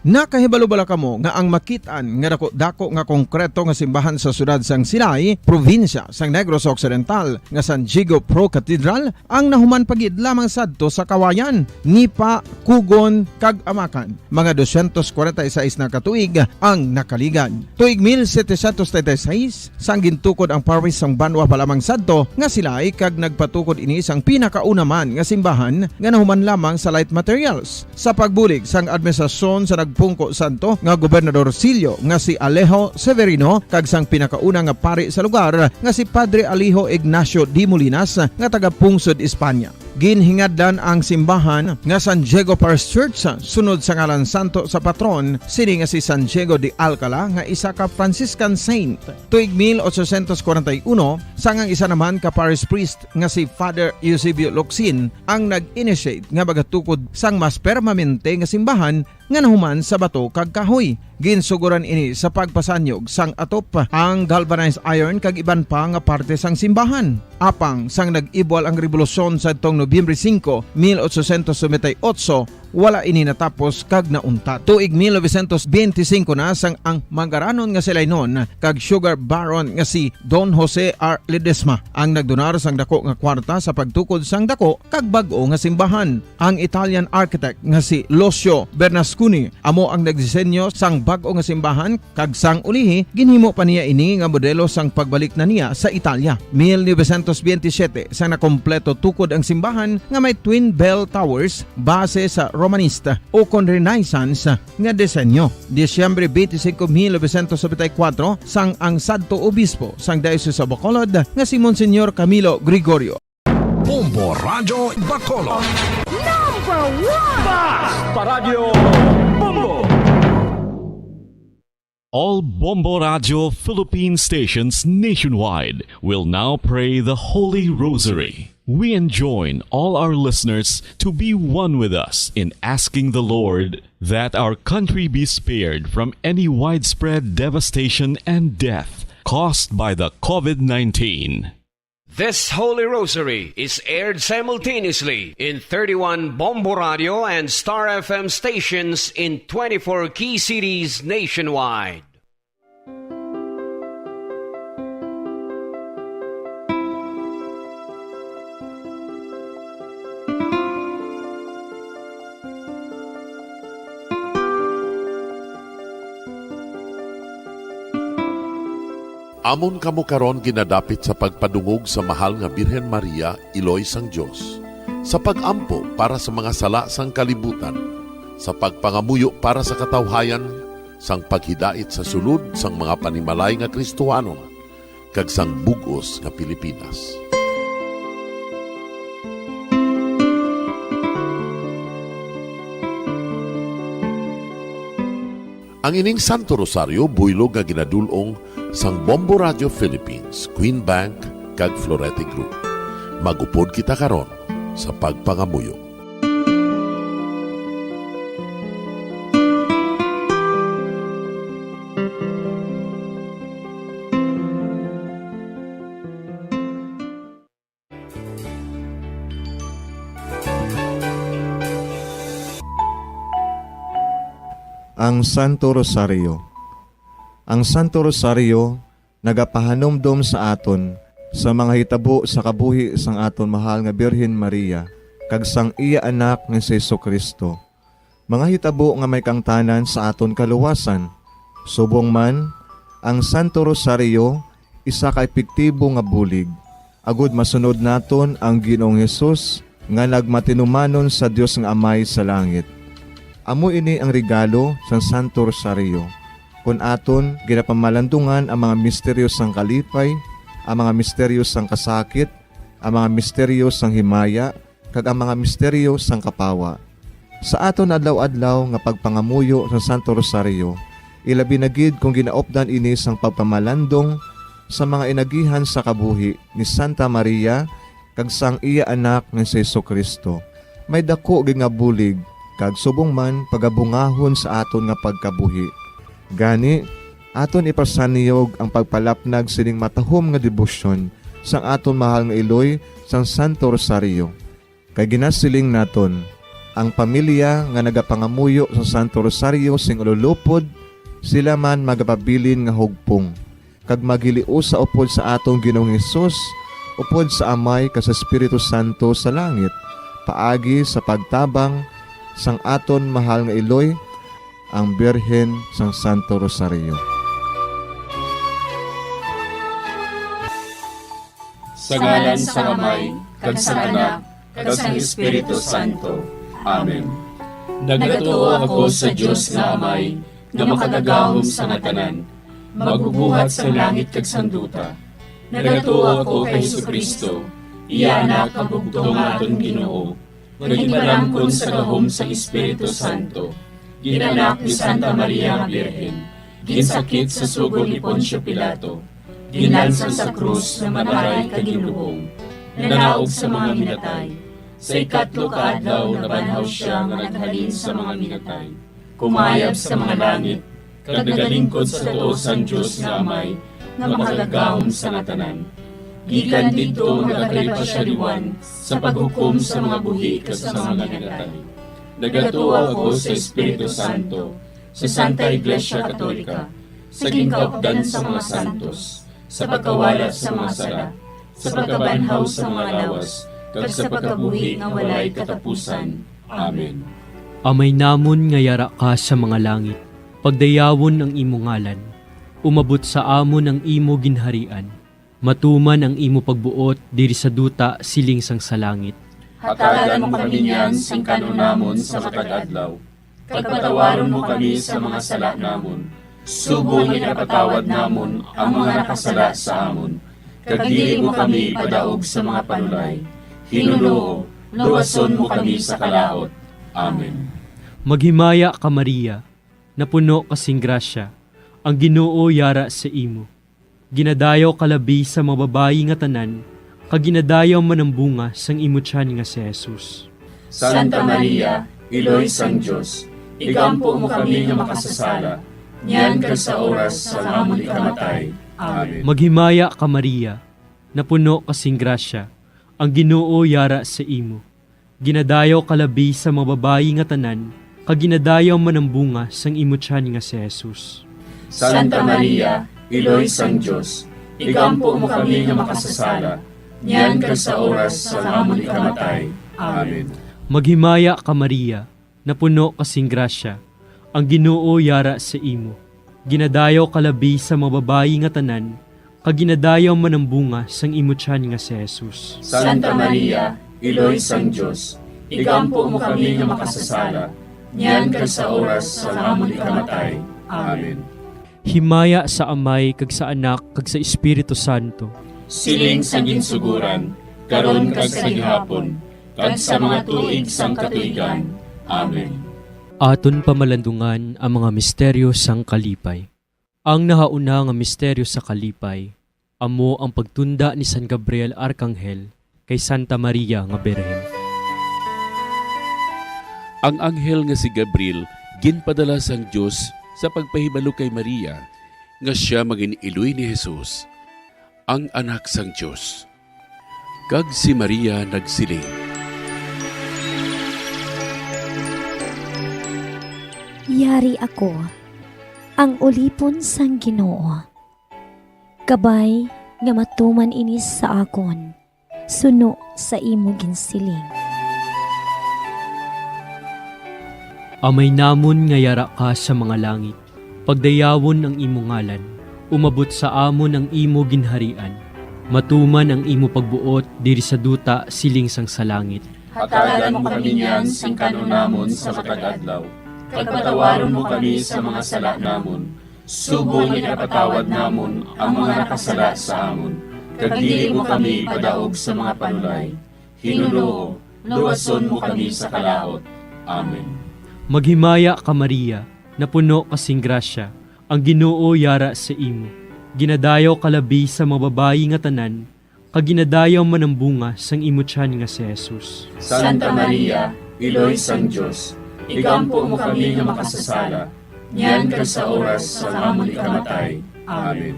Nakahibalo bala kamo nga ang makit-an nga dako-dako nga konkreto nga simbahan sa siyudad sang Silay, probinsya sang Negros Occidental, nga San Diego Pro Cathedral, ang nahuman pa gid lamang sadto sa Kawayan, Nipa, Cogon, kag Amacan? Mga dosyentos kwarenta y seis na ka tuig ang nakaligad. Tuig mil setecientos treinta y seis, sang gintukod ang parish sang banwa pa lamang sadto nga Silay, kag nagpatukod ini sang pinakauna man nga simbahan nga nahuman lamang sa light materials. Sa pagbulig sang administrasyon sa nagpungko sadto nga gobernador silyo nga si Alejo Severino kag sang pinakauna nga pari sa lugar nga si Padre Alejo Ignacio de Molinas nga taga-pungsod Espanya. Ginhingadlan ang simbahan nga San Diego Parish Church sunod sa ngalan santo sa patron sini nga si San Diego de Alcala nga isa ka Franciscan saint. Tuig mil ochocientos kwarenta y uno, sang ang isa naman ka parish priest nga si Father Eusebio Locsin ang nag-initiate nga magatukod sang mas permanente nga simbahan nga nahuman sa bato kag kahoy. Ginsuguran ini sa pagpasanyog sang atop, ang galvanized iron kag iban pa nga parte sang simbahan. Apang sang nag-ibwal ang rebolusyon sadtong Nobyembre singko, mil ochocientos noventa y ocho, wala ini natapos kag nauntat. Tuig mil novecientos benti singko na sang ang manggaranon nga Silaynon kag sugar baron nga si Don Jose R. Ledesma ang nagdonar sang dako nga kwarta sa pagtukod sang dako kag bag-o nga simbahan. Ang Italian architect nga si Lucio Bernasconi amo ang nagdisenyo sang bag-o nga simbahan, kag sang ulihi ginhimo pa niya ini nga modelo sang pagbalik na niya sa Italia. Mil novecientos benti siyete, sang nakompleto tukod ang simbahan nga may twin bell towers base sa Romanista o kon Renaissance nga disenyo. Disyembre benti singko, mil novecientos nobenta y kuwatro, sang ang sadto obispo sang Diocese of Bacolod nga si Monsignor Camilo Gregorio. Bombo Radyo Bacolod. Number one! Basta Radyo Bombo! All Bombo Radyo Philippine stations nationwide will now pray the Holy Rosary. We enjoin all our listeners to be one with us in asking the Lord that our country be spared from any widespread devastation and death caused by the COVID nineteen. This Holy Rosary is aired simultaneously in thirty-one Bombo Radio and Star F M stations in twenty-four key cities nationwide. Amon kamo karon ginadapit sa pagpadungog sa Mahal nga Birhen Maria, Iloy sang Dios, sa pag-ampo para sa mga sala sang kalibutan, sa pagpangamuyo para sa katawhayan, sang paghidait sa sulod sang mga panimalay nga Kristohanon, kag sang bug-os nga Pilipinas. Ang ining Santo Rosario buylog nga ginadul-ong sang Bombo Radio Philippines, Queen Bank, kag Florete Group. Mag-upod kita karon sa pagpangamuyo. Ang Santo Rosario. Ang Santo Rosario nagapahanumdom sa aton sa mga hitabo sa kabuhi sang aton mahal nga Birhen Maria kag sang iya Anak nga si Jesu-Cristo, mga hitabo nga may kaangtanan sa aton kaluwasan. Subong man, ang Santo Rosario isa ka epektibo nga bulig agod masunod naton ang Ginoong Hesus nga nagmatinumanon sa Dios nga Amay sa langit. Amo ini ang regalo sang Santo Rosario, kon aton ginapamalandungan ang mga misteryo sang kalipay, ang mga misteryo sang kasakit, ang mga misteryo sang himaya, kag ang mga misteryo sang kapawa. Sa aton adlaw-adlaw nga pagpangamuyo sa Santo Rosario, ilabi na gid kon ginaupdan ini sang pagpamalandong sa mga inagihan sa kabuhi ni Santa Maria kag sang iya Anak nga si Jesu-Cristo, may daku gid nga bulig kag subong man pagabungahon sa aton nga pagkabuhi. Gani, aton ipasanyog ang pagpalapnag sining matahom nga debosyon sang aton mahal nga iloy sang Santo Rosario. Kay ginasiling naton, ang pamilya nga nagapangamuyo sa Santo Rosario sing ululupod, sila man magapabilin nga hugpong, kag maghiliusa upod sa aton Ginoong Hesus, upod sa Amay kag sa Espiritu Santo sa langit, paagi sa pagtabang sang aton mahal nga iloy, ang Birhen sang Santo Rosario. Sa ngalan sang Amay, kag sang Anak, kag sang Espiritu Santo. Amen. Nagatuo ako sa Dios nga Amay, nga makagagahom sa nga tanan, magbubuhat sang langit kag sang duta. Nagatuo ako kay Jesu-Cristo, iya Anak nga bugtong nga aton Ginoo, nga ginpalamkon sa gahom sang Espiritu Santo, ginanak ni Santa Maria nga Birhen, ginsakit sa sugo ni Poncio Pilato, ginlansang sa krus, namatay kag ginlubong, nanaog sa mga minatay. Sa ikatlo ka adlaw nabanhaw sia nga naghalin sa mga minatay. Kumayab sa mga langit, kag nagalingkod sa tuo sang Dios nga Amay, nga makagagahom sa nga tanan. Gikan didto magakalipasyariwan sa paghukom sa mga buhi kag sa mga minatay. Nagatuo ako sa Espiritu Santo, sa Santa Iglesia Katolika, sa ginkaupdan sa mga santos, sa pagkawala sa mga sala, sa pagkabanhaw sa mga lawas, kag sa pagkabuhi nga walay katapusan. Amen. Amay namon nga yara ka sa mga langit, pagdayawon ang imo ngalan. Umabot sa amon ang imo ginharian. Matuman ang imo pagbuot diri sa duta siling sang sa langit. Hatagan mo kami niyan sing kan-on namon sa matag adlaw. Kag patawaron mo kami sa mga sala namon, subong nga ginapatawad namon ang mga nakasala sa amon. Kag dili mo kami ipadaog sa mga panulay. Ginoo, luwason mo kami sa kalaut. Amen. Maghimaya ka, Maria, napuno ka sing grasya, ang Ginoo yara sa imo. Ginadayaw ka labi sa mga babayi nga tanan, kag ginadayaw man ang bunga sang imo tiyan nga si Jesus. Santa Maria, Iloy sang Dios, igampo mo kami nga makasasala, niyan kag sa oras sang amon ikamatay. Amen. Maghimaya ka, Maria, napuno ka sing grasya, ang Ginoo yara sa imo. Ginadayaw ka labi sa mga babayi nga tanan, kag ginadayaw man ang bunga sang imo tiyan nga si Jesus. Santa Maria, Iloy sang Dios, igampo mo kami nga makasasala, niyan kag sa oras sang amon ikamatay. Amen. Maghimaya ka, Maria, napuno ka sing grasya, ang Ginoo yara sa imo. Ginadayaw ka labi sa mga babayi nga tanan, kag ginadayaw man ang bunga sang imo tiyan nga si Jesus. Santa Maria, Iloy sang Dios, igampo mo kami nga makasasala, niyan kag sa oras sang amon ikamatay. Amen. Himaya sa Amay, kag sa Anak, kag sa Espiritu Santo. Siling sa ginsuguran, karon kag sa gihapon, kag sa mga tuig sang katuigan. Amen. Aton pamalandungan ang mga misteryo sang kalipay. Ang nahauna nga misteryo sa kalipay amo ang pagtunda ni San Gabriel Arkanghel kay Santa Maria nga Birhen. Ang anghel nga si Gabriel ginpadala sang Dios sa pagpahibalo kay Maria nga sia mangin-iloy ni Jesus, ang Anak sang Dios. Kag si Maria nagsiling, "Yari ako, ang ulipon sang Ginoo. Kabay nga matuman ini sa akon, suno sa imo ginsiling." Amay namon nga yara ka sa mga langit, pagdayawon ang imo ngalan, umabot sa amon ang imo ginharian, matuman ang imo pagbuot diri sa duta siling sang sa langit. Hatagan mo kami niyan sing kan-on namon sa matag adlaw, kag patawaron mo kami sa mga sala namon, subong nga ginapatawad namon ang mga nakasala sa amon, kag dili mo kami ipadaog sa mga panulay. Ginoo, luwason mo kami sa kalaut. Amen. Maghimaya ka, Maria, napuno ka sing grasya, ang Ginoo yara sa imo. Ginadayaw ka labi sa mga babayi nga tanan, kag ginadayaw man ang bunga sang imo tiyan nga si Jesus. Santa Maria, Iloy sang Dios, igampo mo kami nga makasasala, niyan kag sa oras sang amon ikamatay. Amen.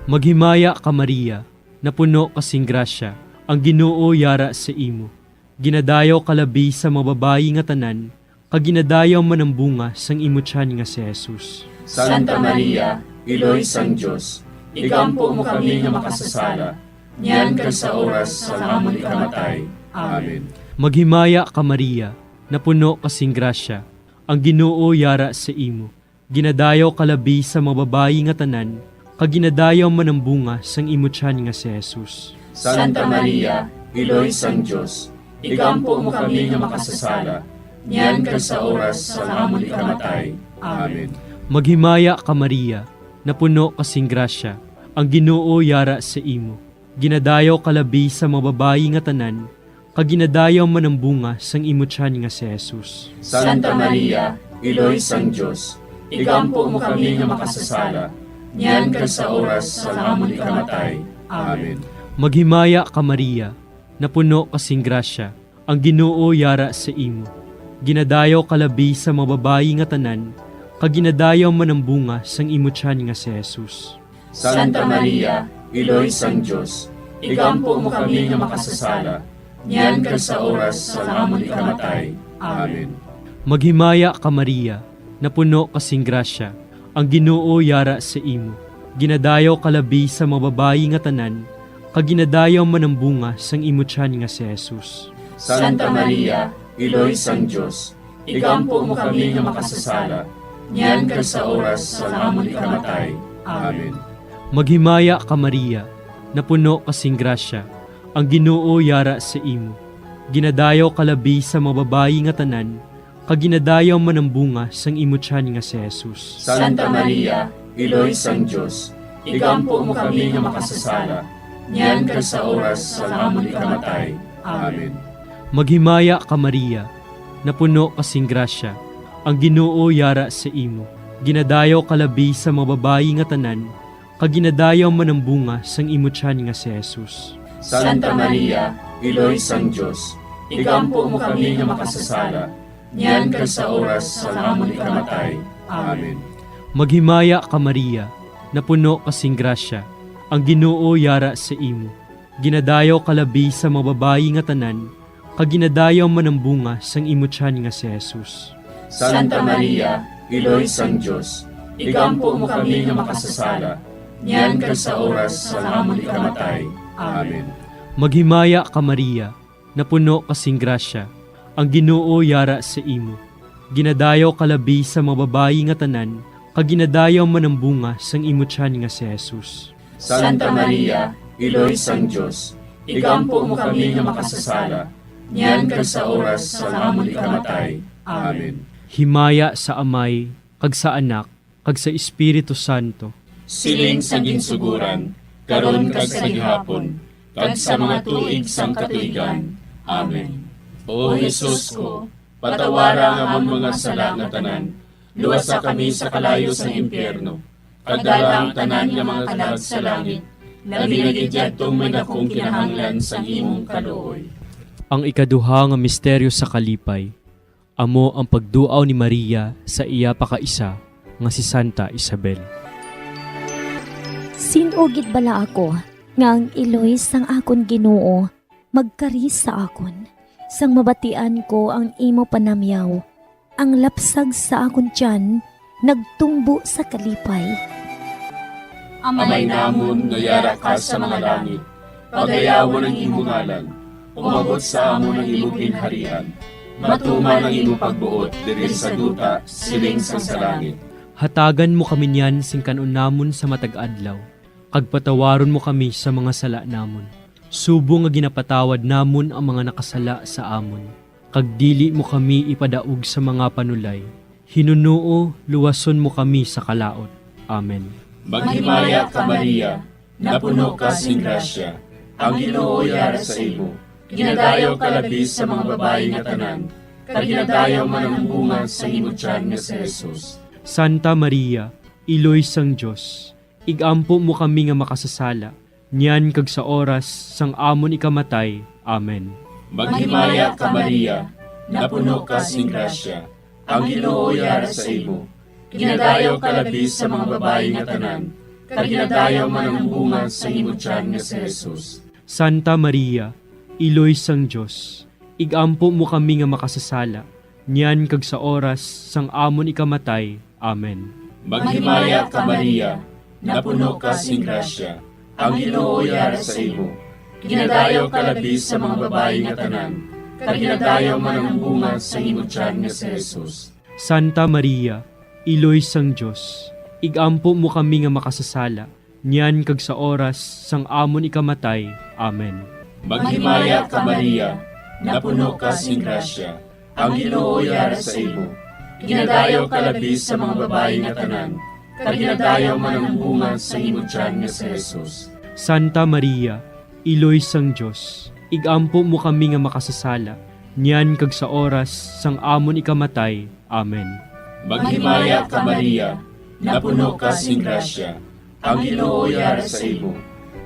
Maghimaya ka, Maria, napuno ka sing grasya, ang Ginoo yara sa imo. Ginadayaw ka labi sa mga babayi nga tanan, kag ginadayaw man ang bunga sang imo tiyan nga si Jesus. Santa Maria, Iloy sang Dios, igampo mo kami nga makasasala, niyan kag sa oras sang amon ikamatay. Amen. Maghimaya ka, Maria, napuno ka sing grasya, ang Ginoo yara sa imo. Ginadayaw ka labi sa mga babayi nga tanan, kag ginadayaw man ang bunga sang imo tiyan nga si Jesus. Santa Maria, Iloy sang Dios, igampo mo kami nga makasasala, niyan kag sa oras sang amon ikamatay. Amen. Maghimaya ka, Maria, napuno ka sing grasya, ang Ginoo yara sa imo. Ginadayaw ka labi sa mga babayi nga tanan, kag ginadayaw man ang bunga sang imo tiyan nga si Jesus. Santa Maria, Iloy sang Dios, igampo mo kami nga makasasala, niyan kag sa oras sang amon ikamatay. Amen. Maghimaya ka, Maria, napuno ka sing grasya, ang Ginoo yara sa imo. Ginadayaw ka labi sa mga babayi nga tanan, kag ginadayaw man ang bunga sang imo tiyan nga si Jesus. Santa Maria, Iloy sang Dios, igampo mo kami nga makasasala, niyan kag sa oras sang amon ikamatay. Amen. Maghimaya ka, Maria, napuno ka sing grasya, ang Ginoo yara sa imo. Ginadayaw ka labi sa mga babayi nga tanan, kag ginadayaw man ang bunga sang imo tiyan nga si Jesus. Santa Maria, Iloy sang Dios, igampo mo kami nga makasasala, niyan kag sa oras sang amon ikamatay. Amen. Maghimaya ka, Maria, napuno ka sing grasya, ang Ginoo yara sa imo. Ginadayaw ka labi sa mga babayi nga tanan, kag ginadayaw man ang bunga sang imo tiyan nga si Jesus. Santa Maria, Iloy sang Dios, igampo mo kami nga makasasala, niyan kag sa oras sang amon ikamatay. Amen. Maghimaya ka, Maria, napuno ka sing grasya, ang Ginoo yara sa imo. Ginadayaw ka labi sa mga babayi nga tanan, kag ginadayaw man ang bunga sang imo tiyan nga si Jesus. Santa Maria, Iloy sang Dios, igampo mo kami nga makasasala, niyan kag sa oras sang amon ikamatay. Amen. Maghimaya ka, Maria, napuno ka sing grasya, ang Ginoo yara sa imo. Ginadayaw ka labi sa mga babayi nga tanan, kag ginadayaw man ang bunga sang imo tiyan nga si Jesus. Santa Maria, Iloy sang Dios, igampo mo kami nga makasasala, niyan kag sa oras sang amon ikamatay. Amen. Maghimaya ka, Maria, napuno ka sing grasya, ang Ginoo yara sa imo. Ginadayaw ka labi sa mga babayi nga tanan, kag ginadayaw man ang bunga sang imo tiyan nga si Jesus. Santa Maria, Iloy sang Dios, igampo mo kami nga makasasala, niyan kag sa oras sang amon ikamatay. Amen. Himaya sa Amay, kag sa Anak, kag sa Espiritu Santo. Siling sa ginsuguran, karon kag sa gihapon, kag sa mga tuig sang katuigan. Amen. O Jesus ko, patawara ang amon mga sala nga tanan, luwasa kami sa kalayo sang impyerno, kag dala ang tanan nga mga kalag sa langit, labi na gid yadtong may dakong kinahanglan sang imong kaluoy. Ang ikaduha nga misteryo sa kalipay, amo ang pagduaw ni Maria sa iya pakaisa nga si Santa Isabel. Sin-o gid bala ako nga ang iloy sang akon Ginoo magkari sa akon? Sang mabatian ko ang imo panamyaw, ang lapsag sa akon tiyan nagtumbo sa kalipay. Amay namon nga yara ka sa mga langit, pagayawon ang imo ngalan. Umabot sa amon ang imo ginharian. Matuman ang imo pagbuot diri sa duta siling sang sa langit. Hatagan mo kami niyan sing kan-on namon sa matag adlaw, kag patawaron mo kami sa mga sala namon, subong nga ginapatawad namon ang mga nakasala sa amon. Kag dili mo kami ipadaog sa mga panulay. Hinunoo, luwason mo kami sa kalaut. Amen. Maghimaya ka, Maria, napuno ka sing grasya, ang Ginoo yara sa imo. Ginadayaw ka labi sa mga babayi nga tanan, kag ginadayaw man ang bunga sa imo tiyan nga si Jesus. Santa Maria, Iloy sang Dios, igampo mo kami nga makasasala, niyan kag sa oras sang amon ikamatay. Amen. Maghimaya ka, Maria, napuno ka sing grasya, ang Ginoo yara sa imo. Ginadayaw ka labi sa mga babayi nga tanan, kag ginadayaw man ang bunga sa imo tiyan nga si Jesus. Santa Maria, Iloy sang Dios, igampo mo kami nga makasasala, niyan kag sa oras sang amon ikamatay. Amen. Maghimaya ka, Maria, napuno ka sing grasya, ang Ginoo yara sa imo. Ginadayaw ka labi sa mga babayi nga tanan, kag ginadayaw man ang bunga sa imo tiyan nga si Jesus. Santa Maria, Iloy sang Dios, igampo mo kami nga makasasala, niyan kag sa oras sang amon ikamatay. Amen. Maghimaya ka, Maria, napuno ka sing grasya, ang Ginoo yara sa imo. Ginadayaw ka labi sa mga babayi nga tanan, kag ginadayaw man ang bunga sa imo tiyan nga si Jesus. Santa Maria, Iloy sang Dios, igampo mo kami nga makasasala, niyan kag sa oras sang amon ikamatay. Amen. Maghimaya ka, Maria, napuno ka sing grasya, ang Ginoo yara sa imo.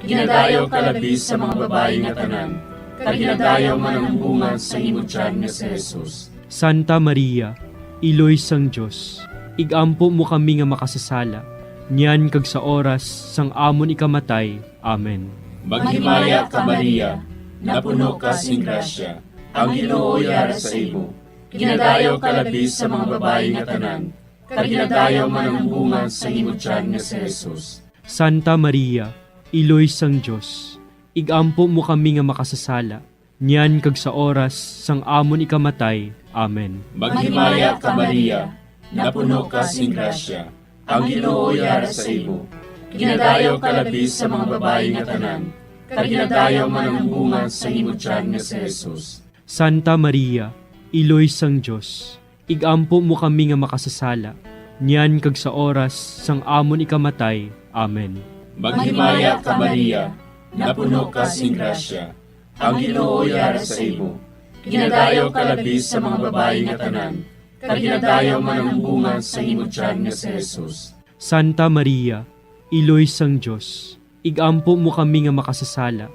Ginadayaw ka labi sa mga babayi nga tanan, kag ginadayaw man ang bunga sa imo tiyan nga si Jesus. Santa Maria, Iloy sang Dios, igampo mo kami nga makasasala, niyan kag sa oras sang amon ikamatay. Amen. Maghimaya ka, Maria, napuno ka sing grasya, ang Ginoo yara sa imo. Ginadayaw ka labi sa mga babayi nga tanan, kag ginadayaw man ang bunga sa imo tiyan nga si Jesus. Santa Maria, Iloy sang Dios, igampo mo kami nga makasasala, niyan kag sa oras sang amon ikamatay. Amen. Maghimaya ka, Maria, napuno ka sing grasya, ang Ginoo yara sa imo. Ginadayaw ka labi sa mga babayi nga tanan, kag ginadayaw man ang bunga sa imo tiyan nga si Jesus. Santa Maria, Iloy sang Dios, igampo mo kami nga makasasala, niyan kag sa oras sang amon ikamatay. Amen. Maghimaya ka, Maria, napuno ka sing grasya, ang Ginoo yara sa imo. Ginadayaw ka labi sa mga babayi nga tanan, kag ginadayaw man ang bunga sa imo tiyan nga si Jesus. Santa Maria, Iloy sang Dios, igampo mo kami nga makasasala,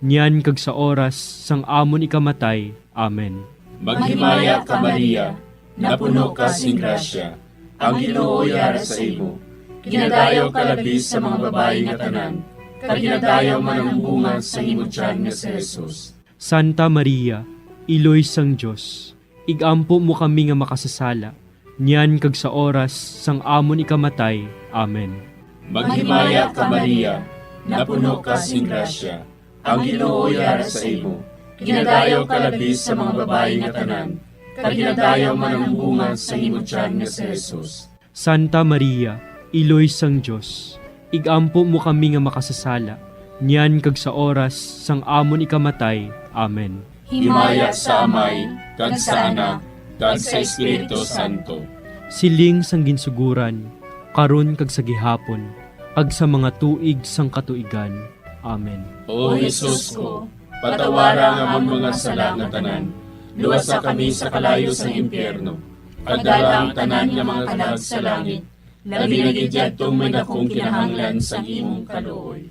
niyan kag sa oras sang amon ikamatay. Amen. Maghimaya ka, Maria, napuno ka sing grasya, ang Ginoo yara sa imo. Ginadayaw ka labi sa mga babayi nga tanan, kag ginadayaw man ang bunga sa imo tiyan nga si Jesus. Santa Maria, Iloy sang Dios, igampo mo kami nga makasasala, niyan kag sa oras sang amon ikamatay. Amen. Maghimaya ka, Maria, napuno ka sing grasya, ang Ginoo yara sa imo. Ginadayaw ka labi sa mga babayi nga tanan, kag ginadayaw man ang bunga sa imo tiyan nga si Jesus. Santa Maria, Iloy sang Dios, Igampo mo kami nga makasasala, niyan kag sa oras sang amon ikamatay. Amen. Himaya sa Amay, kag sa Anak, kag sa Espiritu Santo. Siling sang ginsugoran, karon kag sa gihapon, kag sa mga tuig sang katuigan. Amen. O Jesus ko, patawara ang amon mga sala nga tanan, luwasa kami sa kalayo sang impyerno, pagdala ang tanan nga mga kalag sa langit, labi na gid yadtong may dakong kinahanglan sang imong kaluoy.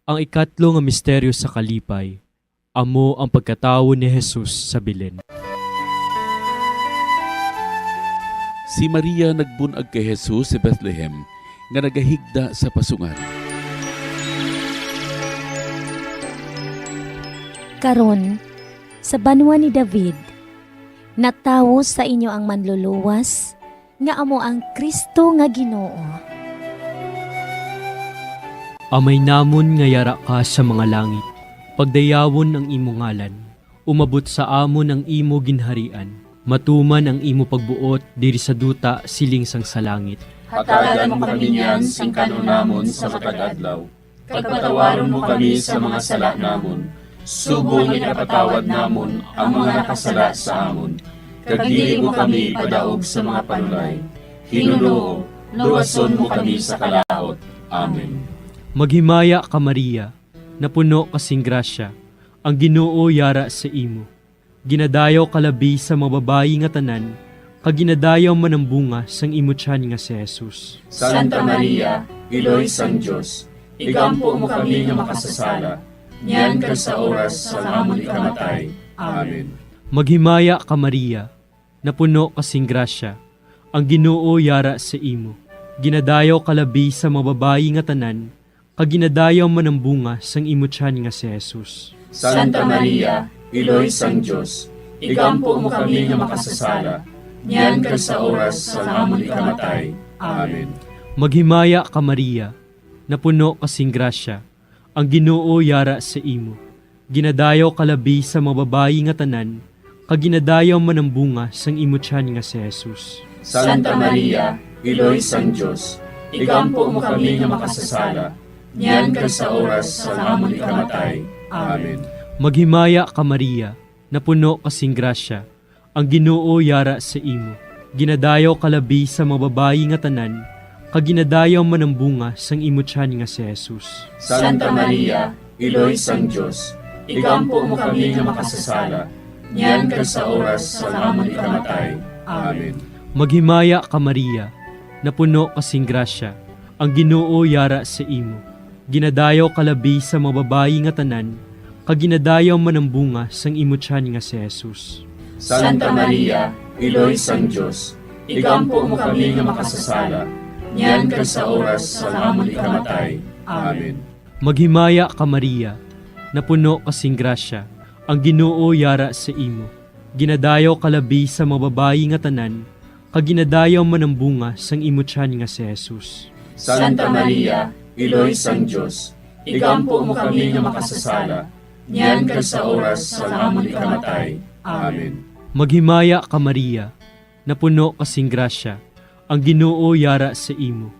Ang ikatlo nga misteryo sa kalipay, amo ang pagkatawo ni Jesus sa Belen. Si Maria nagbun-ag kay Jesus sa Bethlehem, nga nagahigda sa pasungan. Karon, sa banwa ni David, natawo sa inyo ang Manluluwas, nga amo ang Cristo nga Ginoo. Amay namon nga yara ka sa mga langit, pagdayawon ang imo ngalan. Umabot sa amon ang imo ginharian. Matuman ang imo pagbuot diri sa duta siling sang sa langit. Hatagan mo kami niyan sing kan-on namon sa matag adlaw, kag patawaron mo kami sa mga sala namon, subong nga ginapatawad namon ang mga nakasala sa amon, kag dili mo kami ipadaog sa mga panulay. Ginoo, luwason mo kami sa kalaut. Amen. Maghimaya ka, Maria, napuno ka sing grasya, ang Ginoo yara sa imo. Ginadayaw ka labi sa mga babayi nga tanan, kag ginadayaw man ang bunga sang imo tiyan nga si Jesus. Santa Maria, Iloy sang Dios, igampo mo kami nga makasasala, niyan kag sa oras sang amon ikamatay. Amen. Maghimaya ka, Maria, napuno ka sing grasya, ang Ginoo yara sa imo. Ginadayaw ka labi sa mga babayi nga tanan, kag ginadayaw man ang bunga sang imo tiyan nga si Jesus. Santa Maria, Iloy sang Dios, igampo mo kami nga makasasala, niyan kag sa oras sang amon ikamatay. Amen. Maghimaya ka, Maria, napuno ka sing grasya, ang Ginoo yara sa imo. Ginadayaw ka labi sa mga babayi nga tanan, kag ginadayaw man ang bunga sang imo tiyan nga si Jesus. Santa Maria, Iloy sang Dios, igampo mo kami nga makasasala, niyan kag sa oras sang amon ikamatay. Amen. Maghimaya ka, Maria, napuno ka sing grasya, ang Ginoo yara sa imo. Ginadayaw ka labi sa mga babayi nga tanan, kag ginadayaw man ang bunga sang imo tiyan nga si Jesus. Santa Maria, Iloy sang Dios, igampo mo kami nga makasasala, niyan kag sa oras sang amon ikamatay. Amen. Maghimaya ka, Maria, napuno ka sing grasya, ang Ginoo yara sa imo. Ginadayaw ka labi sa mga babayi nga tanan, kag ginadayaw man ang bunga sang imo tiyan nga si Jesus. Santa Maria, Iloy sang Dios, igampo mo kami nga makasasala, niyan kag sa oras sang amon ikamatay. Amen. Maghimaya ka, Maria, napuno ka sing grasya, ang Ginoo yara sa imo. Ginadayaw ka labi sa mga babayi nga tanan, kag ginadayaw man ang bunga sang imo tiyan nga si Jesus. Santa Maria, Iloy sang Dios, igampo mo kami nga makasasala, niyan kag sa oras sang amon ikamatay. Amen. Maghimaya ka, Maria, napuno ka sing grasya, ang Ginoo yara sa imo.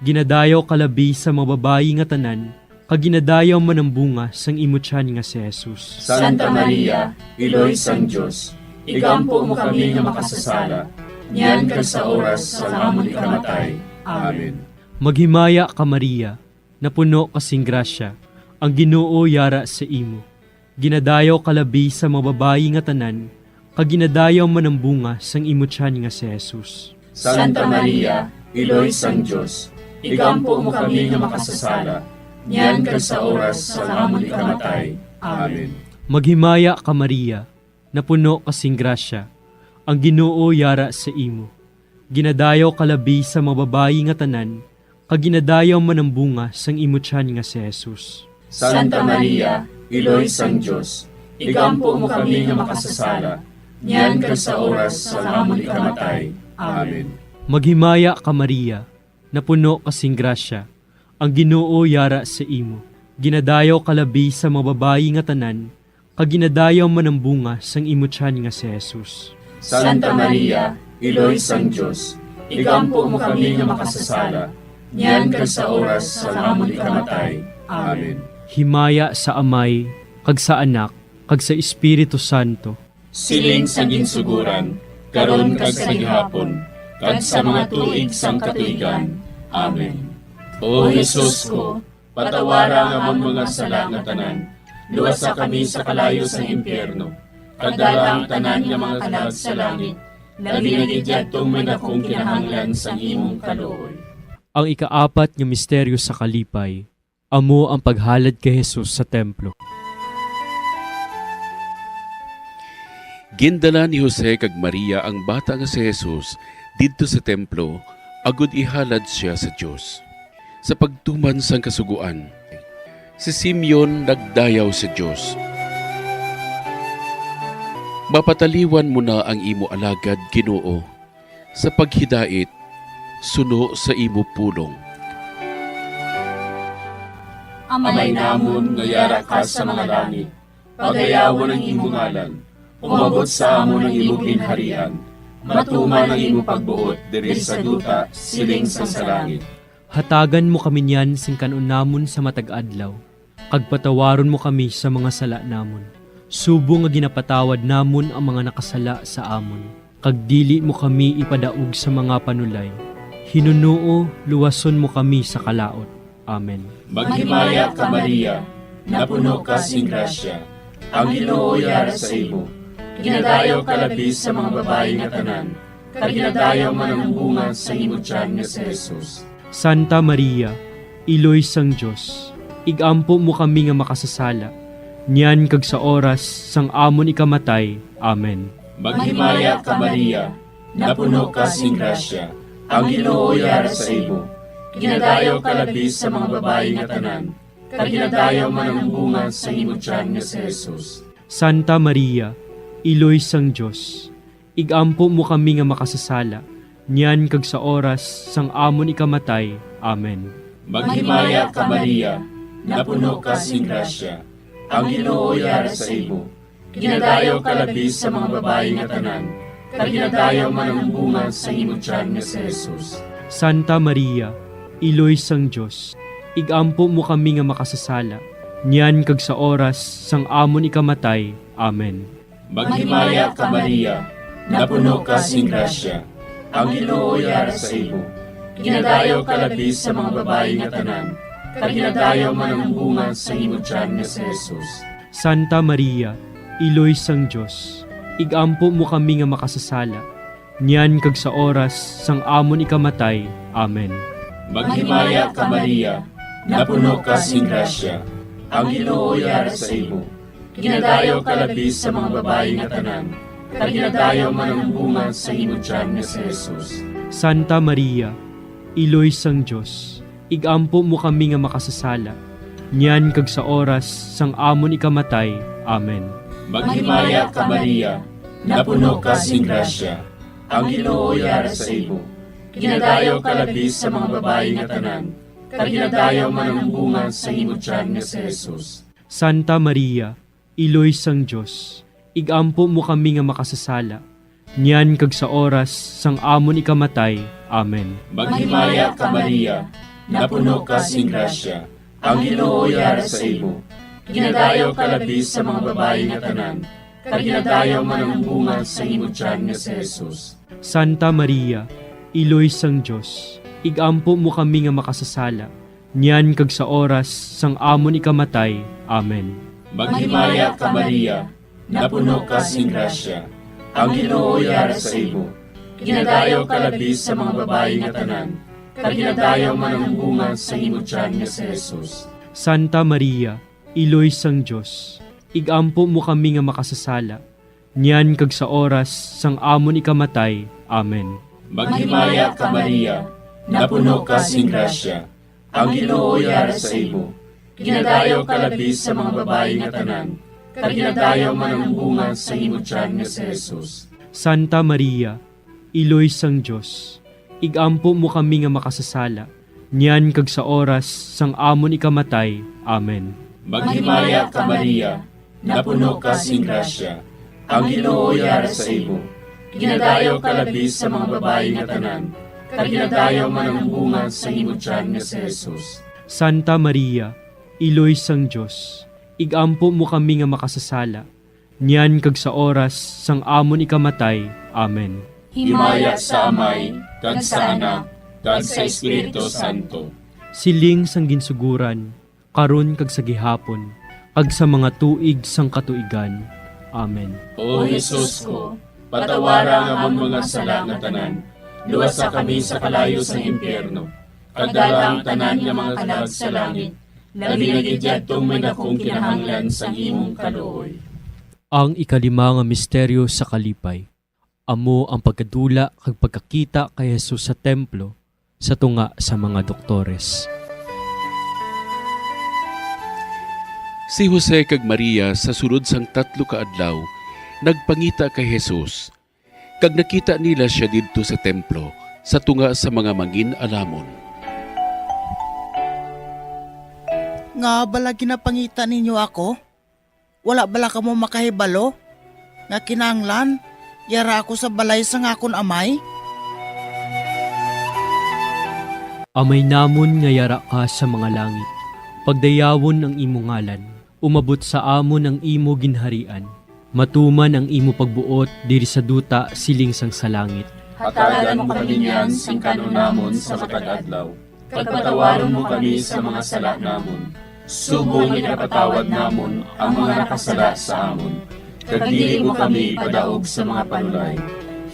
Ginadayaw ka labi sa mga babayi nga tanan, kag ginadayaw man ang bunga sang imo tiyan nga si Jesus. Santa Maria, Iloy sang Dios, igampo mo kami nga makasasala, niyan kag sa oras sang amon ikamatay. Amen. Maghimaya ka, Maria, napuno ka sing grasya, ang Ginoo yara sa imo. Ginadayaw ka labi sa mga babayi nga tanan, kag ginadayaw man ang bunga sang imo tiyan nga si Jesus. Santa Maria, Iloy sang Dios, igampo mo kami nga makasasala, niyan kag sa oras sang amon ikamatay. Amen. Maghimaya ka, Maria, napuno ka sing grasya, ang Ginoo yara sa imo. Ginadayaw ka labi sa mga babayi nga tanan, kag ginadayaw man ang bunga sang imo tiyan nga si Jesus. Santa Maria, Iloy sang Dios, igampo mo kami nga makasasala, niyan kag sa oras sang amon ikamatay. Amen. Maghimaya ka, Maria, napuno ka sing grasya, ang Ginoo yara sa imo. Ginadayaw ka labi sa mga babayi nga tanan, kag ginadayaw man ang bunga sang imo tiyan nga si Jesus. Santa Maria, Iloy sang Dios, igampo mo kami nga makasasala, niyan kag sa oras sang amon ikamatay. Amen. Himaya sa Amay, kag sa Anak, kag sa Espiritu Santo. Siling sa ginsuguran, karon kag sa gihapon, kag sa mga tuig sang katuigan. Amen. O Jesus ko, patawara ang amon mga sala nga tanan, luwasa kami sa kalayo sang impyerno, kag dala ang tanan nga mga kalag sa langit, labi na gid yadtong may dakong kinahanglan sang imong kaluoy. Ang ikaapat nga misteryo sa kalipay, amo ang paghalad kay Jesus sa templo. Gindala ni Jose kag Maria ang bata nga si Jesus didto sa templo, agod ihalad sia sa Dios. Sa pagtuman sang Kasugoan, si Simeon nagdayaw sa Dios: "Mapataliwan mo na ang imo alagad, Ginoo, sa paghidait suno sa imo pulong." Amay namon nga yara ka sa mga langit, pagayawon ang imo ngalan. Umabot sa amon ang imo ginharian. Matuman ang imo pagbuot diri sa duta, siling sang sa langit. Hatagan mo kami niyan sing kan-on namon sa matag adlaw, kag patawaron mo kami sa mga sala namon, subong nga ginapatawad namon ang mga nakasala sa amon. Kag dili mo kami ipadaog sa mga panulay. Hinunoo, luwason mo kami sa kalaut. Amen. Maghimaya ka, Maria, napuno ka sing grasya, ang Ginoo yara sa imo. Ginadayaw ka labi sa mga babayi nga tanan, kag ginadayaw man ang bunga sang imo tiyan nga si Jesus. Santa Maria, Iloy sang Dios, ig-ampo mo kami nga makasasala, niyan kag sa oras sang amon ikamatay. Amen. Maghimaya ka, Maria, napuno ka sing grasya, ang Ginoo yara sa imo. Ginadayaw ka labi sa mga babayi nga tanan, kag ginadayaw man ang bunga sang imo tiyan nga si Jesus. Santa Maria, Iloy sang Dios, ig-ampo mo kami nga makasasala, niyan kag sa oras sang amon ikamatay. Amen. Maghimaya ka, Maria, napuno ka sing grasya, ang Ginoo yara sa imo. Ginadayaw ka labi sa mga babayi nga tanan, kag ginadayaw man ang bunga sang imo tiyan nga si Jesus. Santa Maria, Iloy sang Dios, ig-ampo mo kami nga makasasala, niyan kag sa oras sang amon ikamatay. Amen. Maghimaya ka, Maria, napuno ka sing grasya, ang Ginoo yara sa imo. Ginadayaw ka labi sa mga babayi nga tanan, kag ginadayaw man ang bunga sang imo tiyan nga si Jesus. Santa Maria, Iloy sang Dios, ig-ampo mo kami nga makasasala, niyan kag sa oras sang amon ikamatay. Amen. Maghimaya ka, Maria, napuno ka sing grasya, ang Ginoo yara sa imo. Ginadayaw ka labi sa mga babayi nga tanan, kag ginadayaw man ang bunga sang imo tiyan nga si Jesus. Santa Maria, Iloy sang Dios, ig-ampo mo kami nga makasasala, niyan kag sa oras sang amon ikamatay. Amen. Maghimaya ka, Maria, napuno ka sing grasya, ang Ginoo yara sa imo. Ginadayaw ka labi sa mga babayi nga tanan, kag ginadayaw man ang bunga sang imo tiyan nga si Jesus. Santa Maria, Iloy sang Dios, ig-ampo mo kami nga makasasala, niyan kag sa oras sang amon ikamatay. Amen. Maghimaya ka, Maria, napuno ka sing grasya, ang Ginoo yara sa imo. Ginadayaw ka labi sa mga babayi nga tanan, kag ginadayaw man ang bunga sang imo tiyan nga si Jesus. Santa Maria, Iloy sang Dios, ig-ampo mo kami nga makasasala, niyan kag sa oras sang amon ikamatay. Amen. Maghimaya ka, Maria, napuno ka sing grasya, ang Ginoo yara sa imo. Ginadayaw ka labi sa mga babayi nga tanan, kag ginadayaw man ang bunga sang imo tiyan nga si Jesus. Santa Maria, Iloy sang Dios, ig-ampo mo kami nga makasasala, niyan kag sa oras sang amon ikamatay. Amen. Maghimaya ka, Maria, napuno ka sing grasya, ang Ginoo yara sa imo. Ginadayaw ka labi sa mga babayi nga tanan, kag ginadayaw man ang bunga sang imo tiyan nga si Jesus. Santa Maria, Iloy sang Dios, ig-ampo mo kami nga makasasala, niyan kag sa oras sang amon ikamatay. Amen. Maghimaya ka, Maria, napuno ka sing grasya, ang Ginoo yara sa imo. Ginadayaw ka labi sa mga babayi nga tanan, kag ginadayaw man ang bunga sang imo tiyan nga si Jesus. Santa Maria, Iloy sang Dios, igampo mo kami nga makasasala, niyan kag sa oras sang amon ikamatay. Amen. Himaya sa Amay, kag sa Anak, kag sa Espiritu Santo. Siling sang ginsuguran, karon kag sa gihapon, kag sa mga tuig sang katuigan. Amen. O Jesus ko, patawara ang amon mga sala nga tanan, luwasa kami sa kalayo sang impyerno, kag dala ang tanan nga mga kalag sa langit, labi na gid yadtong may dakong kinahanglan sang imong kaluoy. Ang ikalima nga misteryo sa kalipay, amo ang pagkadula kag pagkakita kay Jesus sa templo sa tunga sa mga doktores. Si Jose kag Maria sa sulod sang tatlo ka adlaw nagpangita kay Jesus, kag nakita nila sia didto sa templo sa tunga sa mga mangin-alamon. Ngaa bala ginapangita ninyo ako? Wala bala kamo makahibalo nga kinahanglan yara ako sa balay sang akon Amay? Amay namon nga yara ka sa mga langit, pagdayawon ang imo ngalan, umabot sa amon ang imo ginharian, matuman ang imo pagbuot diri sa duta siling sang sa langit. Hatagan mo kami niyan sing kan-on namon sa matag adlaw, kag patawaron mo kami sa mga sala namon, subong nga ginapatawad namon ang mga nakasala sa amon, kag dili mo kami ipadaog sa mga panulay.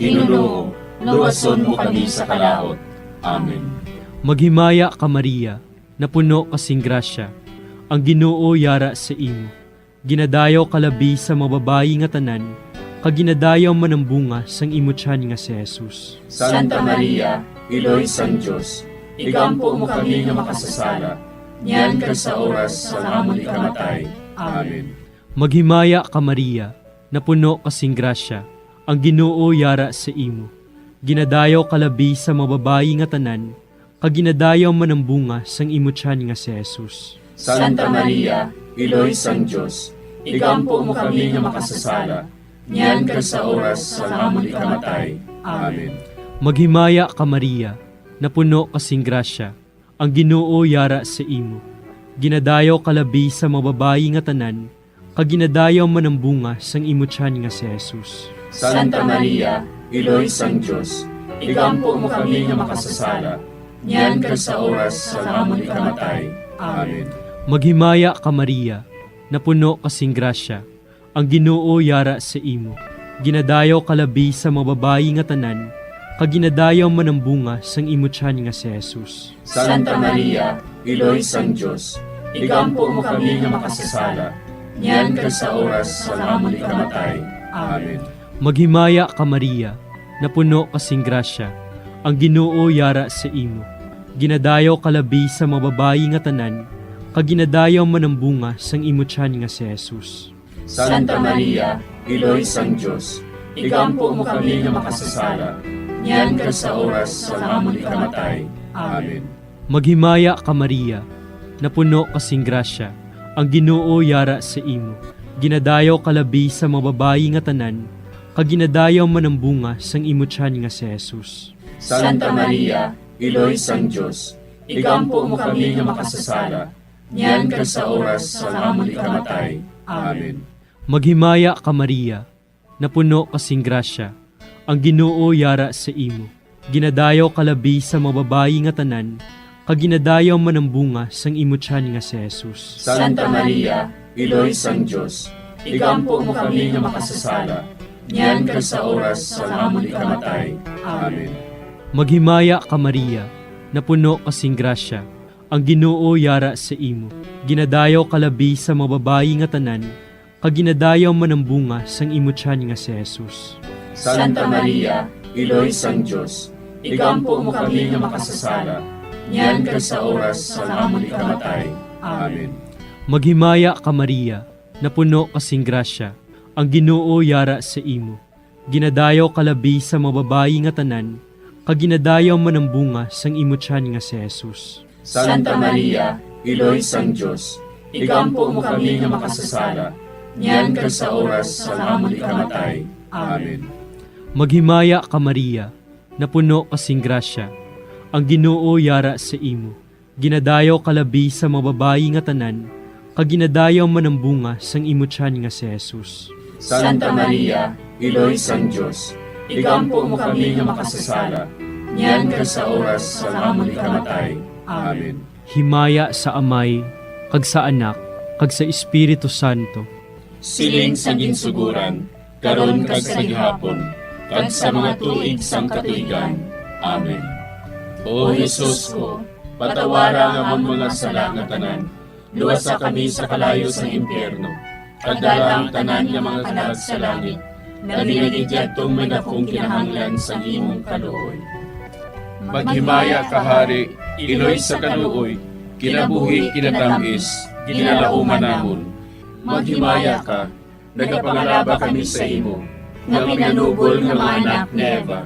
Ginoo, luwason mo kami sa kalaut. Amen. Maghimaya ka, Maria, napuno ka sing grasya, ang Ginoo yara sa imo. Ginadayaw ka labi sa mga babayi nga tanan, kag ginadayaw man ang bunga sang imo tiyan nga si Jesus. Santa Maria, Iloy sang Dios, igampo mo kami nga makasasala, niyan kag sa oras sang amon ikamatay. Amen. Maghimaya ka, Maria, napuno ka sing grasya, ang Ginoo yara sa imo. Ginadayaw ka labi sa mga babayi nga tanan, kag ginadayaw man ang bunga sang imo tiyan nga si Jesus. Santa Maria, Iloy sang Dios, igampo mo kami nga makasasala, niyan kag sa oras sang amon ikamatay. Amen. Maghimaya ka, Maria, napuno ka sing grasya, ang Ginoo yara sa imo. Ginadayaw ka labi sa mga babayi nga tanan, kag ginadayaw man ang bunga sang imo tiyan nga si Jesus. Santa Maria, Iloy sang Dios, igampo mo kami nga makasasala, niyan kag sa oras sang amon ikamatay. Amen. Maghimaya ka, Maria, napuno ka sing grasya, ang Ginoo yara sa imo. Ginadayaw ka labi sa mga babayi nga tanan, kag ginadayaw man ang bunga sang imo tiyan nga si Jesus. Santa Maria, Iloy sang Dios, igampo mo kami nga makasasala, niyan kag sa oras sang amon ikamatay. Amen. Maghimaya ka, Maria, napuno ka sing grasya, ang Ginoo yara sa imo. Ginadayaw ka labi sa mga babayi nga tanan, kag ginadayaw man ang bunga sang imo tiyan nga si Jesus. Santa Maria, Iloy sang Dios, igampo mo kami nga makasasala, niyan kag sa oras sang amon ikamatay. Amen. Maghimaya ka, Maria, napuno ka sing grasya, ang Ginoo yara sa imo. Ginadayaw ka labi sa mga babayi nga tanan, kag ginadayaw man ang bunga sang imo tiyan nga si Jesus. Santa Maria, Iloy sang Dios, igampo mo kami nga makasasala, niyan kag sa oras sang amon ikamatay. Amen. Maghimaya ka, Maria, napuno ka sing grasya, ang Ginoo yara sa imo. Ginadayaw ka labi sa mga babayi nga tanan, kag ginadayaw man ang bunga sang imo tiyan nga si Jesus. Santa Maria, Iloy sang Dios, igampo mo kami nga makasasala, niyan kag sa oras sang amon ikamatay. Amen. Maghimaya ka, Maria, napuno ka sing grasya, ang Ginoo yara sa imo. Ginadayaw ka labi sa mga babayi nga tanan, kag ginadayaw man ang bunga sang imo tiyan nga si Jesus. Santa Maria, Iloy sang Dios, igampo mo kami nga makasasala, niyan kag sa oras sang amon ikamatay. Amen. Maghimaya ka, Maria, napuno ka sing grasya, ang Ginoo yara sa imo. Ginadayaw ka labi sa mga babayi nga tanan, kag ginadayaw man ang bunga sang imo tiyan nga si Jesus. Santa Maria, Iloy sang Dios, igampo mo kami nga makasasala, niyan kag sa oras sang amon ikamatay. Amen. Maghimaya ka, Maria, napuno ka sing grasya, Ang Ginoo yara sa imo. Ginadayaw ka labi sa mga babayi nga tanan, kag ginadayaw man ang bunga sang imo tiyan nga si Jesus. Santa Maria, Iloy sang Dios, igampo mo kami nga makasasala, niyan kag sa oras sang amon ikamatay. Amen. Himaya sa Amay, kag sa Anak, kag sa Espiritu Santo. Siling sang ginsugoran, karon kag sa gihapon, kag sa mga tuig sang katuigan. Amen. O Jesus ko, patawara ang amon mga sala nga tanan, luwasa kami sa kalayo sang impyerno, kag dala ang tanan nga mga kalag sa langit, labi na gid yadtong may dakong kinahanglan sang imong kaluoy. Maghimaya ka, Hari, Iloy sa kaluoy, kinabuhi, kinatam-is, ginalauman namon. Maghimaya ka, nagapangalaba kami sa imo, nga pinanugol nga mga anak ni Eva.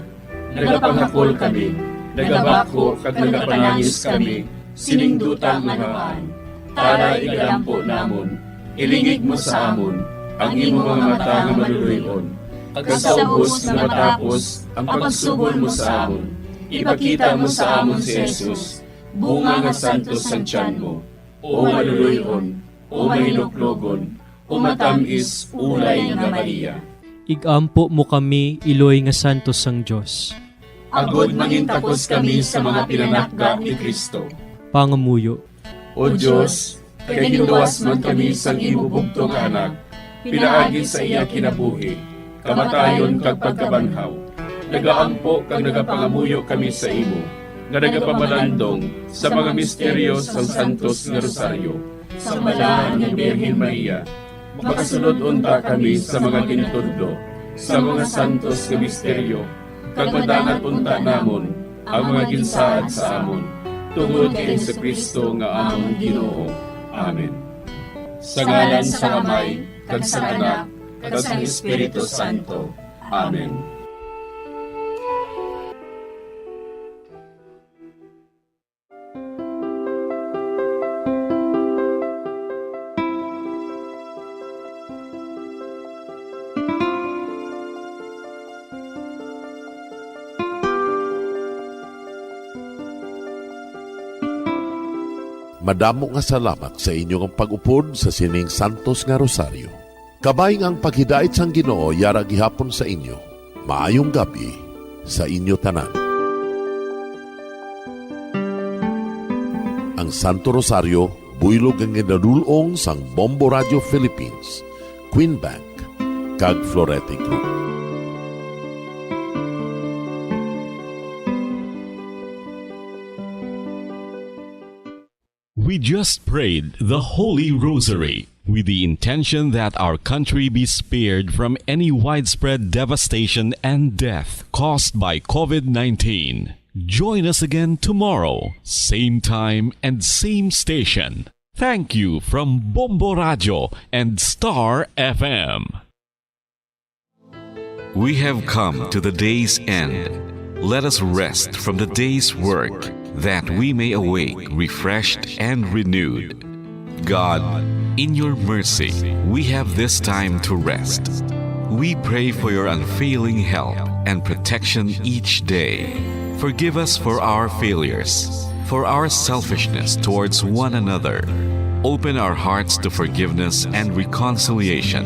Nagapangakol kami, nagabakho kag nagapanangis kami sining duta nga namaan. Tara, igalampo namon, ilingig mo sa amon ang imo mga mata nga maluloy-on, kag sa ubos nga matapos ang pagsugol mo sa amon, ipakita mo sa amon si Jesus, bunga nga santos sang tiyan mo, O maluloy-on, o mahinuklogon, o matam-is ulay nga Maria. Igampo mo kami, Iloy nga santos sang Dios. Agod mangintakos kami sa mga pinanakda ni Cristo. Pangamuyo. O Dios, kay ginluwas man kami sang imo bugtong nga Anak, pinaagi sa iya kinabuhi, kamatayon, kag pagkabanhaw, nagaampo kag nagapangamuyo kami sa imo, nga nagapamalandong sa mga misteryo sang Santos nga Rosaryo. Sa Balaan nga Birhen Maria, makasulod unta kami sa mga gintudlo sa mga santos nga misteryo, kag madangat unta namon ang mga ginsaad sa amon, tungod kay Jesu-Cristo nga amon Ginoo. Amen. Sa ngalan sang Amay, kag sang Anak, kag sang Espiritu Santo. Amen. Madamo nga salamat sa inyo nga pag-upod sa sining santos nga rosaryo. Kabay nga ang paghidait sang Ginoo yara gihapon sa inyo. Maayong gab-i sa inyo tanan. Ang Santo Rosario, buylog nga ginadul-ong sang Bombo Radio Philippines, Queen Bank, kag Florete Group. We just prayed the Holy Rosary with the intention that our country be spared from any widespread devastation and death caused by covid nineteen. Join us again tomorrow, same time and same station. Thank you from Bombo Radio and Star F M. We have come to the day's end. Let us rest from the day's work, that we may awake refreshed and renewed. God, in your mercy, we have this time to rest. We pray for your unfailing help and protection each day. Forgive us for our failures, for our selfishness towards one another. Open our hearts to forgiveness and reconciliation.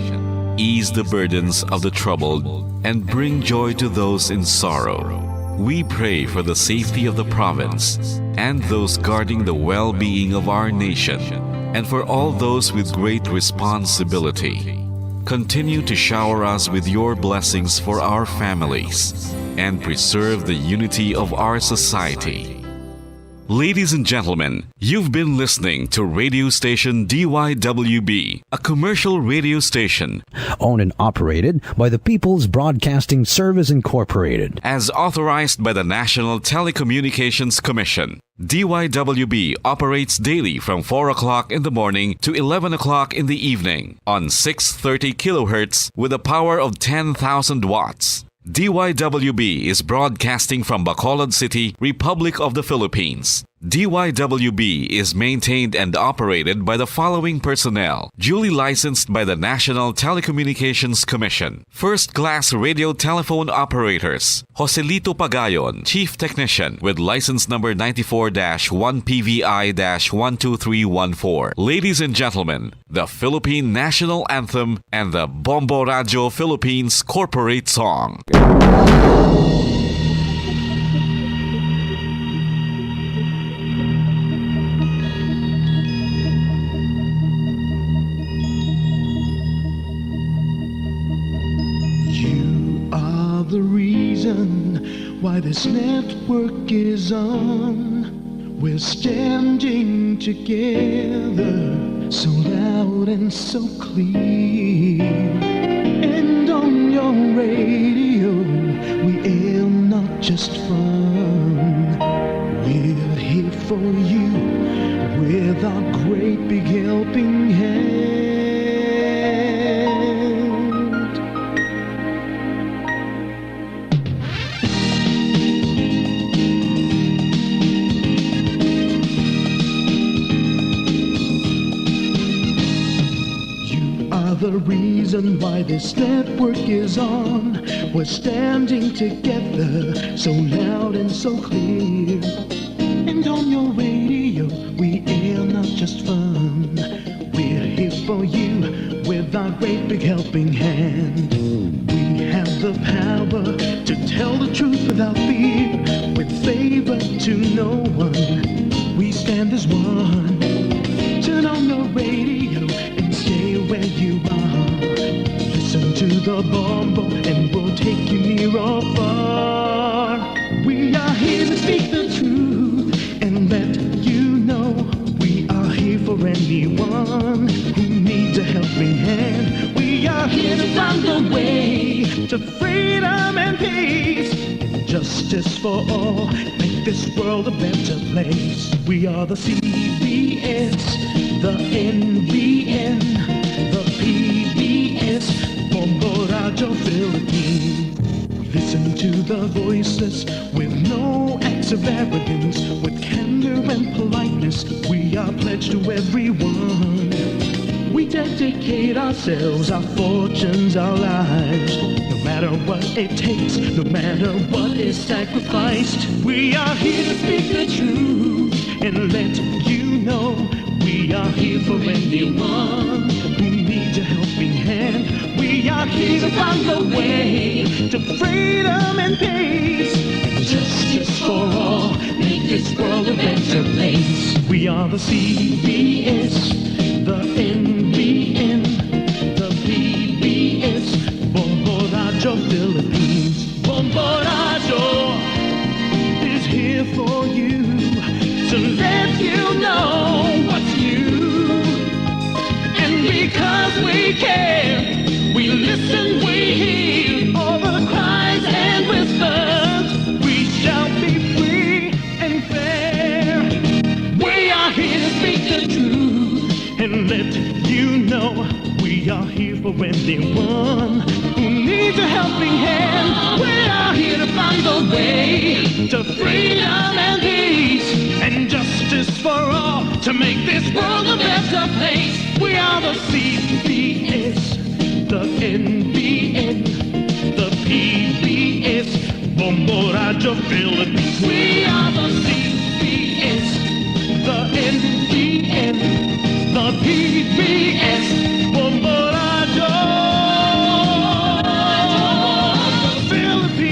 Ease the burdens of the troubled and bring joy to those in sorrow. We pray for the safety of the province and those guarding the well-being of our nation, and for all those with great responsibility. Continue to shower us with your blessings for our families and preserve the unity of our society. Ladies and gentlemen, you've been listening to radio station D Y W B, a commercial radio station owned and operated by the People's Broadcasting Service Incorporated. As authorized by the National Telecommunications Commission. D Y W B operates daily from four o'clock in the morning to eleven o'clock in the evening on six thirty kilohertz with a power of ten thousand watts. D Y W B is broadcasting from Bacolod City, Republic of the Philippines. D Y W B is maintained and operated by the following personnel, duly licensed by the National Telecommunications Commission. First class radio telephone operators, Joselito Pagayon, Chief Technician, with license number ninety-four dash one P V I dash one two three one four. Ladies and gentlemen, the Philippine National Anthem and the Bombo Radio Philippines Corporate Song. You are the reason why this network is on. We're standing together, so loud and so clear. And on your radio, we air not just fun. We're here for you with our great big helping hand. You are the reason why this network is on. We're standing together, so loud and so clear. And on your radio, we air not just fun. We're here for you with our great big helping hand. We have the power to tell the truth without fear, with favor to no one. We stand as one. Turn on your radio and stay where you are. Listen to the Bombo and we'll take you near or far. We are here to speak the truth and let you know we are here for anyone who needs a helping hand. We are here to find a way to freedom and peace and justice for all. Make this world a better place. We are the C B S, the N B N, the P B S, Bombo Radio Philippines. We listen to the voiceless with no acts of arrogance, with candor and politeness. We are pledged to everyone. We dedicate ourselves, our fortunes, our lives. No matter what it takes, no matter what is sacrificed, we are here to speak the truth and let you know we are here for anyone who needs a helping hand. We are here to find the way to freedom and peace and justice for all. Make this world a better place. We are the C B S, the N B N, the P B S, Bombo Radio Philippines. Bombo Radio is here for you to let you know what's new. And because we care, we listen, we hear all the cries and whispers. We shall be free and fair. We are here to speak the truth and let you know we are here for anyone who needs a helping hand. We are here to find the way to freedom and peace and justice for all, to make this world a better place. We are the C B S, the N B N, the P B S, Bombo Radio Philippines. We are the C B S, the N B N, the P B S, Bombo Radio Philippines.